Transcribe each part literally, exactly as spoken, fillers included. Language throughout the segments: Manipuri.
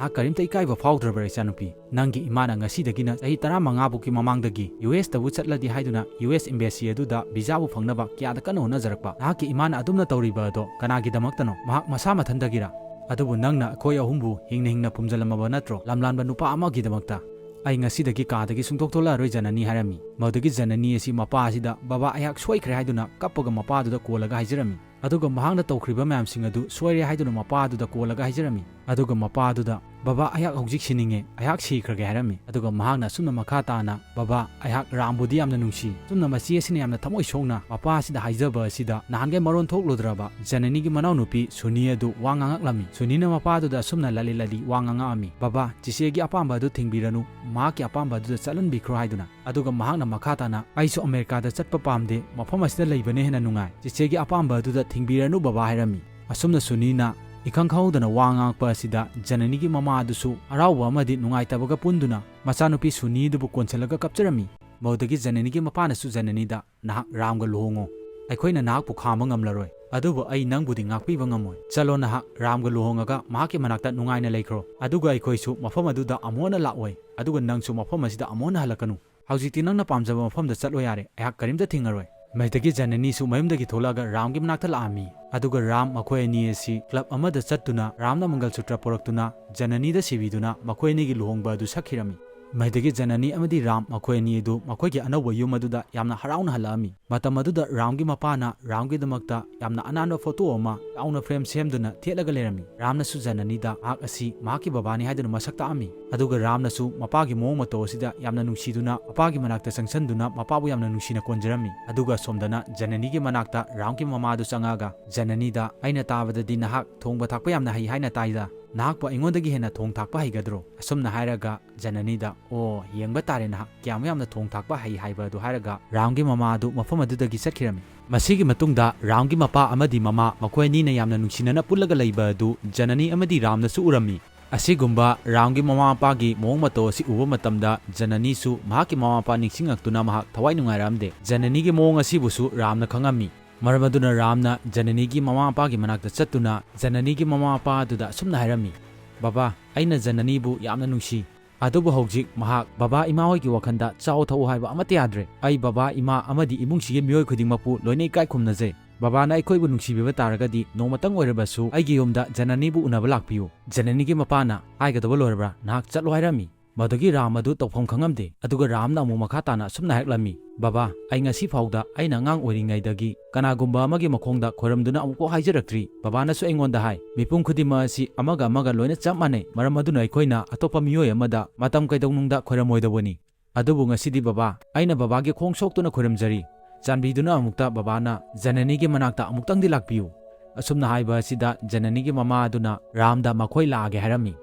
ꯅꯍꯥꯛ ꯀꯔꯤꯝꯇ ꯏꯀꯥꯏꯕ ꯐꯥꯎꯗ꯭ꯔꯕ꯭ꯔꯥ, ꯏꯆꯥꯅꯨꯄꯤ? ꯅꯪꯒꯤ ꯏꯃꯥꯅ ꯉꯁꯤꯗꯒꯤꯅ ꯆꯍꯤ ꯇꯔꯥꯃꯉꯥ ꯐꯥꯎꯒꯤ ꯃꯃꯥꯡꯗꯒꯤ ꯌꯨ ꯑꯦꯁꯇꯕꯨ ꯆꯠꯂꯗꯤ ꯍꯥꯏꯗꯨꯅ ꯌꯨ ꯑꯦꯁ embassy ꯑꯗꯨꯗ ꯚꯤꯖꯥꯕꯨ ꯐꯪꯅꯕ ꯀꯌꯥꯗ ꯀꯟꯅ ꯍꯣꯠꯅꯖꯔꯛꯄ ꯅꯍꯥꯛꯀꯤ ꯏꯃꯥꯅ ꯑꯗꯨꯝꯅ ꯇꯧꯔꯤꯕ ꯑꯗꯣ ꯀꯅꯥꯒꯤꯗꯃꯛꯇꯅꯣ? ꯃꯍꯥꯛ ꯃꯁꯥ ꯃꯊꯟꯇꯒꯤꯔꯥ? ꯑꯗꯨꯕꯨ ꯅꯪꯅ ꯑꯩꯈꯣꯏ ꯑꯍꯨꯝꯕꯨ ꯍꯤꯡꯅ ꯍꯤꯡꯅ ꯄꯨꯝꯖꯜꯂꯝꯃꯕ ꯅꯠꯇ꯭ꯔꯣ, ꯂꯝꯂꯥꯟꯕ ꯅꯨꯄꯥ ꯑꯃꯒꯤꯗꯃꯛꯇ? ꯑꯩ ꯉꯁꯤꯗꯒꯤ ꯀꯥꯗꯒꯤ ꯁꯨꯡꯊꯣꯛ ꯊꯣꯛꯂꯛꯑꯔꯣꯏ, ꯖꯅꯅꯤ, ꯍꯥꯏꯔꯝꯃꯤ꯫ ꯃꯗꯨꯗꯒꯤ ꯖꯅꯅꯤ ꯑꯁꯤ ꯃꯄꯥ ꯑꯁꯤꯗ, "ꯕꯕꯥ, ꯑꯩꯍꯥꯛ ꯁꯣꯏꯈ꯭ꯔꯦ," ꯍꯥꯏꯗꯨꯅ ꯀꯞꯄꯒ ꯃꯄꯥꯗꯨꯗ ꯀꯣꯜꯂꯒ ꯍꯥꯏꯖꯔꯝꯃꯤ꯫ ꯑꯗꯨꯒ ꯃꯍꯥꯛꯅ ꯇꯧꯈ꯭ꯔꯤꯕ ꯃꯌꯥꯝꯁꯤꯡ ꯑꯗꯨ ꯁꯣꯏꯔꯦ ꯍꯥꯏꯗꯨꯅ ꯃꯄꯥꯗꯨꯗ ꯀꯣꯜꯂꯒ ꯍꯥꯏꯖꯔꯝꯃꯤ꯫ ꯑꯗꯨꯒ ꯃꯄꯥꯗꯨꯗ, "ꯕꯕꯥ, ꯑꯩꯍꯥꯛ ꯍꯧꯖꯤꯛ ꯁꯤꯅꯤꯡꯉꯦ, ꯑꯩꯍꯥꯛ ꯁꯤꯈ꯭ꯔꯒꯦ," ꯍꯥꯏꯔꯝꯃꯤ꯫ ꯑꯗꯨꯒ ꯃꯍꯥꯛꯅ ꯑꯁꯨꯝꯅ ꯃꯈꯥ ꯇꯥꯅ, "ꯕꯕꯥ, ꯑꯩꯍꯥꯛ ꯔꯥꯝꯕꯨꯗꯤ ꯌꯥꯝꯅ ꯅꯨꯡꯁꯤ꯫ ꯑꯁꯨꯝꯅ ꯃꯆꯦ ꯑꯁꯤꯅ ꯌꯥꯝꯅ ꯊꯃꯣꯏ ꯁꯣꯛꯅ ꯃꯄꯥ ꯑꯁꯤꯗ ꯍꯥꯏꯖꯕ ꯑꯁꯤꯗ ꯅꯍꯥꯟꯒꯩ ꯃꯔꯣꯟ ꯊꯣꯛꯂꯨꯗ꯭ꯔꯕ ꯖꯅꯅꯤꯒꯤ ꯃꯅꯥꯎꯅꯨꯄꯤ ꯁꯨꯅꯤ ꯑꯗꯨ ꯋꯥ ꯉꯥꯡꯉꯛꯂꯝꯃꯤ꯫ ꯁꯨꯅꯤꯅ ꯃꯄꯥꯗꯨꯗ ꯑꯁꯨꯝꯅ ꯂꯥꯂꯤ ꯂꯥꯂꯤ ꯋꯥ ꯉꯥꯡꯉꯛꯑꯝꯃꯤ, "ꯕꯕꯥ, ꯆꯤꯆꯦꯒꯤ ꯑꯄꯥꯝꯕ ꯑꯗꯨ ꯊꯤꯡꯕꯤꯔꯅꯨ, ꯃꯍꯥꯛꯀꯤ ꯑꯄꯥꯝꯕ ꯑꯗꯨꯗ ꯆꯠꯍꯟꯕꯤꯈ꯭ꯔꯣ," ꯍꯥꯏꯗꯨꯅ꯫ ꯑꯗꯨꯒ ꯃꯍꯥꯛꯅ ꯃꯈꯥ ꯇꯥꯅ, "ꯑꯩꯁꯨ ꯑꯃꯦꯔꯤꯀꯥꯗ ꯆꯠꯄ ꯄꯥꯝꯗꯦ, ꯃꯐꯝ ꯑꯁꯤꯗ ꯂꯩꯕꯅ ꯍꯦꯟꯅ ꯅꯨꯡꯉꯥꯏ꯫ ꯆꯤꯆꯦꯒꯤ ꯑꯄꯥꯝꯕ ꯑꯗꯨꯗ ꯊꯤꯡꯕꯤꯔꯅꯨ, ꯕꯕꯥ," ꯍꯥꯏꯔꯝꯃꯤ꯫ ꯑꯁꯨꯝꯅ ꯁꯨꯅꯤꯅ ꯏꯈꯪ ꯈꯪꯍꯧꯗꯅ ꯋꯥ ꯉꯥꯡꯉꯛꯄ ꯑꯁꯤꯗ ꯖꯅꯅꯤꯒꯤ ꯃꯃꯥ ꯑꯗꯨꯁꯨ ꯍꯔꯥꯎꯕ ꯑꯃꯗꯤ ꯅꯨꯡꯉꯥꯏꯇꯕꯒ ꯄꯨꯟꯗꯨꯅ ꯃꯆꯥꯅꯨꯄꯤ ꯁꯨꯅꯤ ꯑꯗꯨꯕꯨ ꯀꯣꯟꯁꯤꯜꯂꯒ ꯀꯞꯆꯔꯝꯃꯤ꯫ ꯃꯗꯨꯗꯒꯤ ꯖꯅꯅꯤꯒꯤ ꯃꯄꯥꯅꯁꯨ ꯖꯅꯅꯤꯗ, "ꯅꯍꯥꯛ ꯔꯥꯝꯒ ꯂꯨꯍꯣꯡꯉꯣ꯫ ꯑꯩꯈꯣꯏꯅ ꯅꯍꯥꯛꯄꯨ ꯈꯥꯝꯕ ꯉꯝꯂꯔꯣꯏ, ꯑꯗꯨꯕꯨ ꯑꯩ ꯅꯪꯕꯨꯗꯤ ꯉꯥꯛꯄꯤꯕ ꯉꯝꯃꯣꯏ꯫ ꯆꯠꯂꯣ, ꯅꯍꯥꯛ ꯔꯥꯝꯒ ꯂꯨꯍꯣꯡꯉꯒ ꯃꯍꯥꯛꯀꯤ ꯃꯅꯥꯛꯇ ꯅꯨꯡꯉꯥꯏꯅ ꯂꯩꯈ꯭ꯔꯣ, ꯑꯗꯨꯒ ꯑꯩꯈꯣꯏꯁꯨ ꯃꯐꯝ ꯑꯗꯨꯗ ꯑꯃꯨꯛ ꯍꯟꯅ ꯂꯥꯛꯑꯣꯏ, ꯑꯗꯨꯒ ꯅꯪꯁꯨ ꯃꯐꯝ ꯑꯁꯤꯗ ꯑꯃꯨꯛ ꯍꯟꯅ ꯍꯜꯂꯛꯀꯅꯨ꯫ ꯍꯧꯖꯤꯛꯇꯤ ꯅꯪꯅ ꯄꯥꯝꯖꯕ ꯃꯐꯝꯗ ꯆꯠꯂꯣ ꯌꯥꯔꯦ, ꯑꯩꯍꯥꯛ ꯀꯔꯤꯝꯇ ꯊꯤꯡꯉꯔꯣꯏ꯫" ꯃꯁꯤꯗꯒꯤ ꯖꯅꯅꯤꯁꯨ ꯃꯌꯨꯝꯗꯒꯤ ꯊꯣꯛꯂꯛꯑꯒ ꯔꯥꯝꯒꯤ ꯃꯅꯥꯛꯇ ꯂꯥꯛꯑꯝꯃꯤ꯫ ꯑꯗꯨꯒ ꯔꯥꯝ ꯃꯈꯣꯏ ꯑꯅꯤ ꯑꯁꯤ club ꯑꯃꯗ ꯆꯠꯇꯨꯅ ꯔꯥꯝꯅ ꯃꯪꯒꯜ ꯁꯨꯇ꯭ꯔ ꯄꯨꯔꯛꯇꯨꯅ ꯖꯅꯅꯤꯗ ꯁꯤꯕꯤꯗꯨꯅ ꯃꯈꯣꯏ ꯑꯅꯤꯒꯤ ꯂꯨꯍꯣꯡꯕ ꯑꯗꯨ ꯁꯛꯈꯤꯔꯝꯃꯤ꯫ ꯃꯁꯤꯗꯒꯤ ꯖꯅꯅꯤ ꯑꯃꯗꯤ ꯔꯥꯝ ꯃꯈꯣꯏ ꯑꯅꯤ ꯑꯗꯨ ꯃꯈꯣꯏꯒꯤ ꯑꯅꯧꯕ ꯌꯨꯝ ꯑꯗꯨꯗ ꯌꯥꯝꯅ ꯍꯔꯥꯎꯅ ꯍꯜꯂꯛꯑꯝꯃꯤ꯫ ꯃꯇꯝ ꯑꯗꯨꯗ ꯔꯥꯝꯒꯤ ꯃꯄꯥꯅ ꯔꯥꯝꯒꯤꯗꯃꯛꯇ ꯌꯥꯝꯅ ꯑꯅꯥꯟꯕ photo ꯑꯃ ꯆꯥꯎꯅ frame ꯁꯦꯝꯗꯨꯅ ꯊꯦꯠꯂꯒ ꯂꯩꯔꯝꯃꯤ꯫ ꯔꯥꯝꯅꯁꯨ ꯖꯅꯅꯤꯗ ꯃꯍꯥꯛ ꯑꯁꯤ ꯃꯍꯥꯛꯀꯤ ꯕꯕꯥꯅꯤ ꯍꯥꯏꯗꯨꯅ ꯃꯁꯛ ꯇꯥꯛꯑꯝꯃꯤ꯫ ꯑꯗꯨꯒ ꯔꯥꯝꯅꯁꯨ ꯃꯄꯥꯒꯤ ꯃꯑꯣꯡ ꯃꯇꯧ ꯑꯁꯤꯗ ꯌꯥꯝꯅ ꯅꯨꯡꯁꯤꯗꯨꯅ ꯃꯄꯥꯒꯤ ꯃꯅꯥꯛꯇ ꯆꯪꯁꯟꯗꯨꯅ ꯃꯄꯥꯕꯨ ꯌꯥꯝꯅ ꯅꯨꯡꯁꯤꯅ ꯀꯣꯟꯖꯔꯝꯃꯤ꯫ ꯑꯗꯨꯒ ꯁꯣꯝꯗꯅ ꯖꯅꯅꯤꯒꯤ ꯃꯅꯥꯛꯇ ꯔꯥꯝꯒꯤ ꯃꯃꯥꯗꯨ ꯆꯪꯉꯛꯑꯒ, "ꯖꯅꯅꯤꯗ, ꯑꯩꯅ ꯇꯥꯕꯗꯗꯤ ꯅꯍꯥꯛ ꯊꯣꯡꯕ ꯊꯥꯛꯄ ꯌꯥꯝꯅ ꯍꯩ ꯍꯥꯏꯅ ꯇꯥꯏꯗ꯫ ꯅꯍꯥꯛꯄꯨ ꯑꯩꯉꯣꯟꯗꯒꯤ ꯍꯦꯟꯅ ꯊꯣꯡ ꯊꯥꯛꯄ ꯍꯩꯒꯗ꯭ꯔꯣ?" ꯑꯁꯨꯝꯅ ꯍꯥꯏꯔꯒ ꯖꯅꯅꯤꯗ, "ꯑꯣ, ꯌꯦꯡꯕ ꯇꯥꯔꯦ ꯅꯍꯥꯛ ꯀꯌꯥꯃꯨꯛ ꯌꯥꯝꯅ ꯊꯣꯡ ꯊꯥꯛꯄ ꯍꯩ ꯍꯥꯏꯕ ꯑꯗꯨ," ꯍꯥꯏꯔꯒ ꯔꯥꯝꯒꯤ ꯃꯃꯥ ꯑꯗꯨ ꯃꯐꯝ ꯑꯗꯨꯗꯒꯤ ꯆꯠꯈꯤꯔꯝꯃꯤ꯫ ꯃꯁꯤꯒꯤ ꯃꯇꯨꯡꯗ ꯔꯥꯝꯒꯤ ꯃꯄꯥ ꯑꯃꯗꯤ ꯃꯃꯥ ꯃꯈꯣꯏ ꯑꯅꯤꯅ ꯌꯥꯝꯅ ꯅꯨꯡꯁꯤꯅꯅ ꯄꯨꯜꯂꯒ ꯂꯩꯕ ꯑꯗꯨ ꯖꯅꯅꯤ ꯑꯃꯗꯤ ꯔꯥꯝꯅꯁꯨ ꯎꯔꯝꯃꯤ꯫ ꯑꯁꯤꯒꯨꯝꯕ ꯔꯥꯝꯒꯤ ꯃꯃꯥ ꯃꯄꯥꯒꯤ ꯃꯑꯣꯡ ꯃꯇꯧ ꯑꯁꯤ ꯎꯕ ꯃꯇꯝꯗ ꯖꯅꯅꯤꯁꯨ ꯃꯍꯥꯛꯀꯤ ꯃꯃꯥ ꯃꯄꯥ ꯅꯤꯡꯁꯤꯡꯂꯛꯇꯨꯅ ꯃꯍꯥꯛ ꯊꯋꯥꯏ ꯅꯨꯡꯉꯥꯏꯔꯛꯑꯝꯗꯦ꯫ ꯖꯅꯅꯤꯒꯤ ꯃꯑꯣꯡ ꯑꯁꯤꯕꯨꯁꯨ ꯔꯥꯝꯅ ꯈꯪꯉꯝꯃꯤ꯫ ꯃꯔꯝ ꯑꯗꯨꯅ ꯔꯥꯝꯅ ꯖꯅꯅꯤꯒꯤ ꯃꯃꯥ ꯃꯄꯥꯒꯤ ꯃꯅꯥꯛꯇ ꯆꯠꯇꯨꯅ ꯖꯅꯅꯤꯒꯤ ꯃꯃꯥ ꯃꯄꯥ ꯑꯗꯨꯗ ꯑꯁꯨꯝꯅ ꯍꯥꯏꯔꯝꯃꯤ, "ꯕꯕꯥ, ꯑꯩꯅ ꯖꯅꯅꯤꯕꯨ ꯌꯥꯝꯅ ꯅꯨꯡꯁꯤ꯫ ꯑꯗꯨꯕꯨ ꯍꯧꯖꯤꯛ ꯃꯍꯥꯛ ꯕꯕꯥ ꯏꯃꯥ ꯍꯣꯏꯒꯤ ꯋꯥꯈꯜꯗ ꯆꯥꯎ ꯊꯛꯎ ꯍꯥꯏꯕ ꯑꯃꯠꯇ ꯌꯥꯗ꯭ꯔꯦ꯫ ꯑꯩ ꯕꯕꯥ, ꯏꯃꯥ ꯑꯃꯗꯤ ꯏꯃꯨꯡꯁꯤꯒꯤ ꯃꯤꯑꯣꯏ ꯈꯨꯗꯤꯡꯃꯛꯄꯨ ꯂꯣꯏꯅ ꯏꯀꯥꯏ ꯈꯨꯝꯅꯖꯩ꯫ ꯕꯕꯥꯅ ꯑꯩꯈꯣꯏꯕꯨ ꯅꯨꯡꯁꯤꯕꯤꯕ ꯇꯥꯔꯒꯗꯤ ꯅꯣꯡꯃꯇꯪ ꯑꯣꯏꯔꯕꯁꯨ ꯑꯩꯒꯤ ꯌꯨꯝꯗ ꯖꯅꯅꯤꯕꯨ ꯎꯅꯕ ꯂꯥꯛꯄꯤꯌꯨ꯫" ꯖꯅꯅꯤꯒꯤ ꯃꯄꯥꯅ, "ꯍꯥꯏꯒꯗꯕ ꯂꯣꯏꯔꯕ꯭ꯔꯥ? ꯅꯍꯥꯛ ꯆꯠꯂꯣ" ꯍꯥꯏꯔꯝꯃꯤ꯫ ꯃꯗꯨꯒꯤ ꯔꯥꯝ ꯑꯗꯨ ꯇꯧꯐꯝ ꯈꯪꯉꯝꯗꯦ꯫ ꯑꯗꯨꯒ ꯔꯥꯝꯅ ꯑꯃꯨꯛ ꯃꯈꯥ ꯇꯥꯅ ꯑꯁꯨꯝꯅ ꯍꯥꯏꯔꯛꯂꯝꯃꯤ, "ꯕꯕꯥ, ꯑꯩ ꯉꯁꯤ ꯐꯥꯎꯗ ꯑꯩꯅ ꯑꯉꯥꯡ ꯑꯣꯏꯔꯤꯉꯩꯗꯒꯤ ꯀꯅꯥꯒꯨꯝꯕ ꯑꯃꯒꯤ ꯃꯈꯣꯡꯗ ꯈꯣꯏꯔꯝꯗꯨꯅ ꯑꯃꯨꯛꯐꯥꯎ ꯍꯥꯏꯖꯔꯛꯇ꯭ꯔꯤ꯫ ꯕꯕꯥꯅꯁꯨ ꯑꯩꯉꯣꯟꯗ ꯍꯥꯏ, ꯃꯤꯄꯨꯝ ꯈꯨꯗꯤꯡꯃꯛ ꯑꯁꯤ ꯑꯃꯒ ꯑꯃꯒ ꯂꯣꯏꯅ ꯆꯞ ꯃꯥꯟꯅꯩ꯫ ꯃꯔꯝ ꯑꯗꯨꯅ ꯑꯩꯈꯣꯏꯅ ꯑꯇꯣꯞꯄ ꯃꯤꯑꯣꯏ ꯑꯃꯗ ꯃꯇꯝ ꯀꯩꯗꯧꯅꯨꯡꯗ ꯈꯣꯏꯔꯝꯃꯣꯏꯗꯕꯅꯤ꯫ ꯑꯗꯨꯕꯨ ꯉꯁꯤꯗꯤ ꯕꯕꯥ, ꯑꯩꯅ ꯕꯕꯥꯒꯤ ꯈꯣꯡ ꯁꯣꯛꯇꯨꯅ ꯈꯣꯏꯔꯝꯖꯔꯤ꯫ ꯆꯥꯟꯕꯤꯗꯨꯅ ꯑꯃꯨꯛꯇ ꯕꯕꯥꯅ ꯖꯅꯅꯤꯒꯤ ꯃꯅꯥꯛꯇ ꯑꯃꯨꯛꯇꯪꯗꯤ ꯂꯥꯛꯄꯤꯌꯨ꯫" ꯑꯁꯨꯝꯅ ꯍꯥꯏꯕ ꯑꯁꯤꯗ ꯖꯅꯅꯤꯒꯤ ꯃꯃꯥ ꯑꯗꯨꯅ ꯔꯥꯝꯗ ꯃꯈꯣꯏ ꯂꯥꯛꯑꯒꯦ ꯍꯥꯏꯔꯝꯃꯤ꯫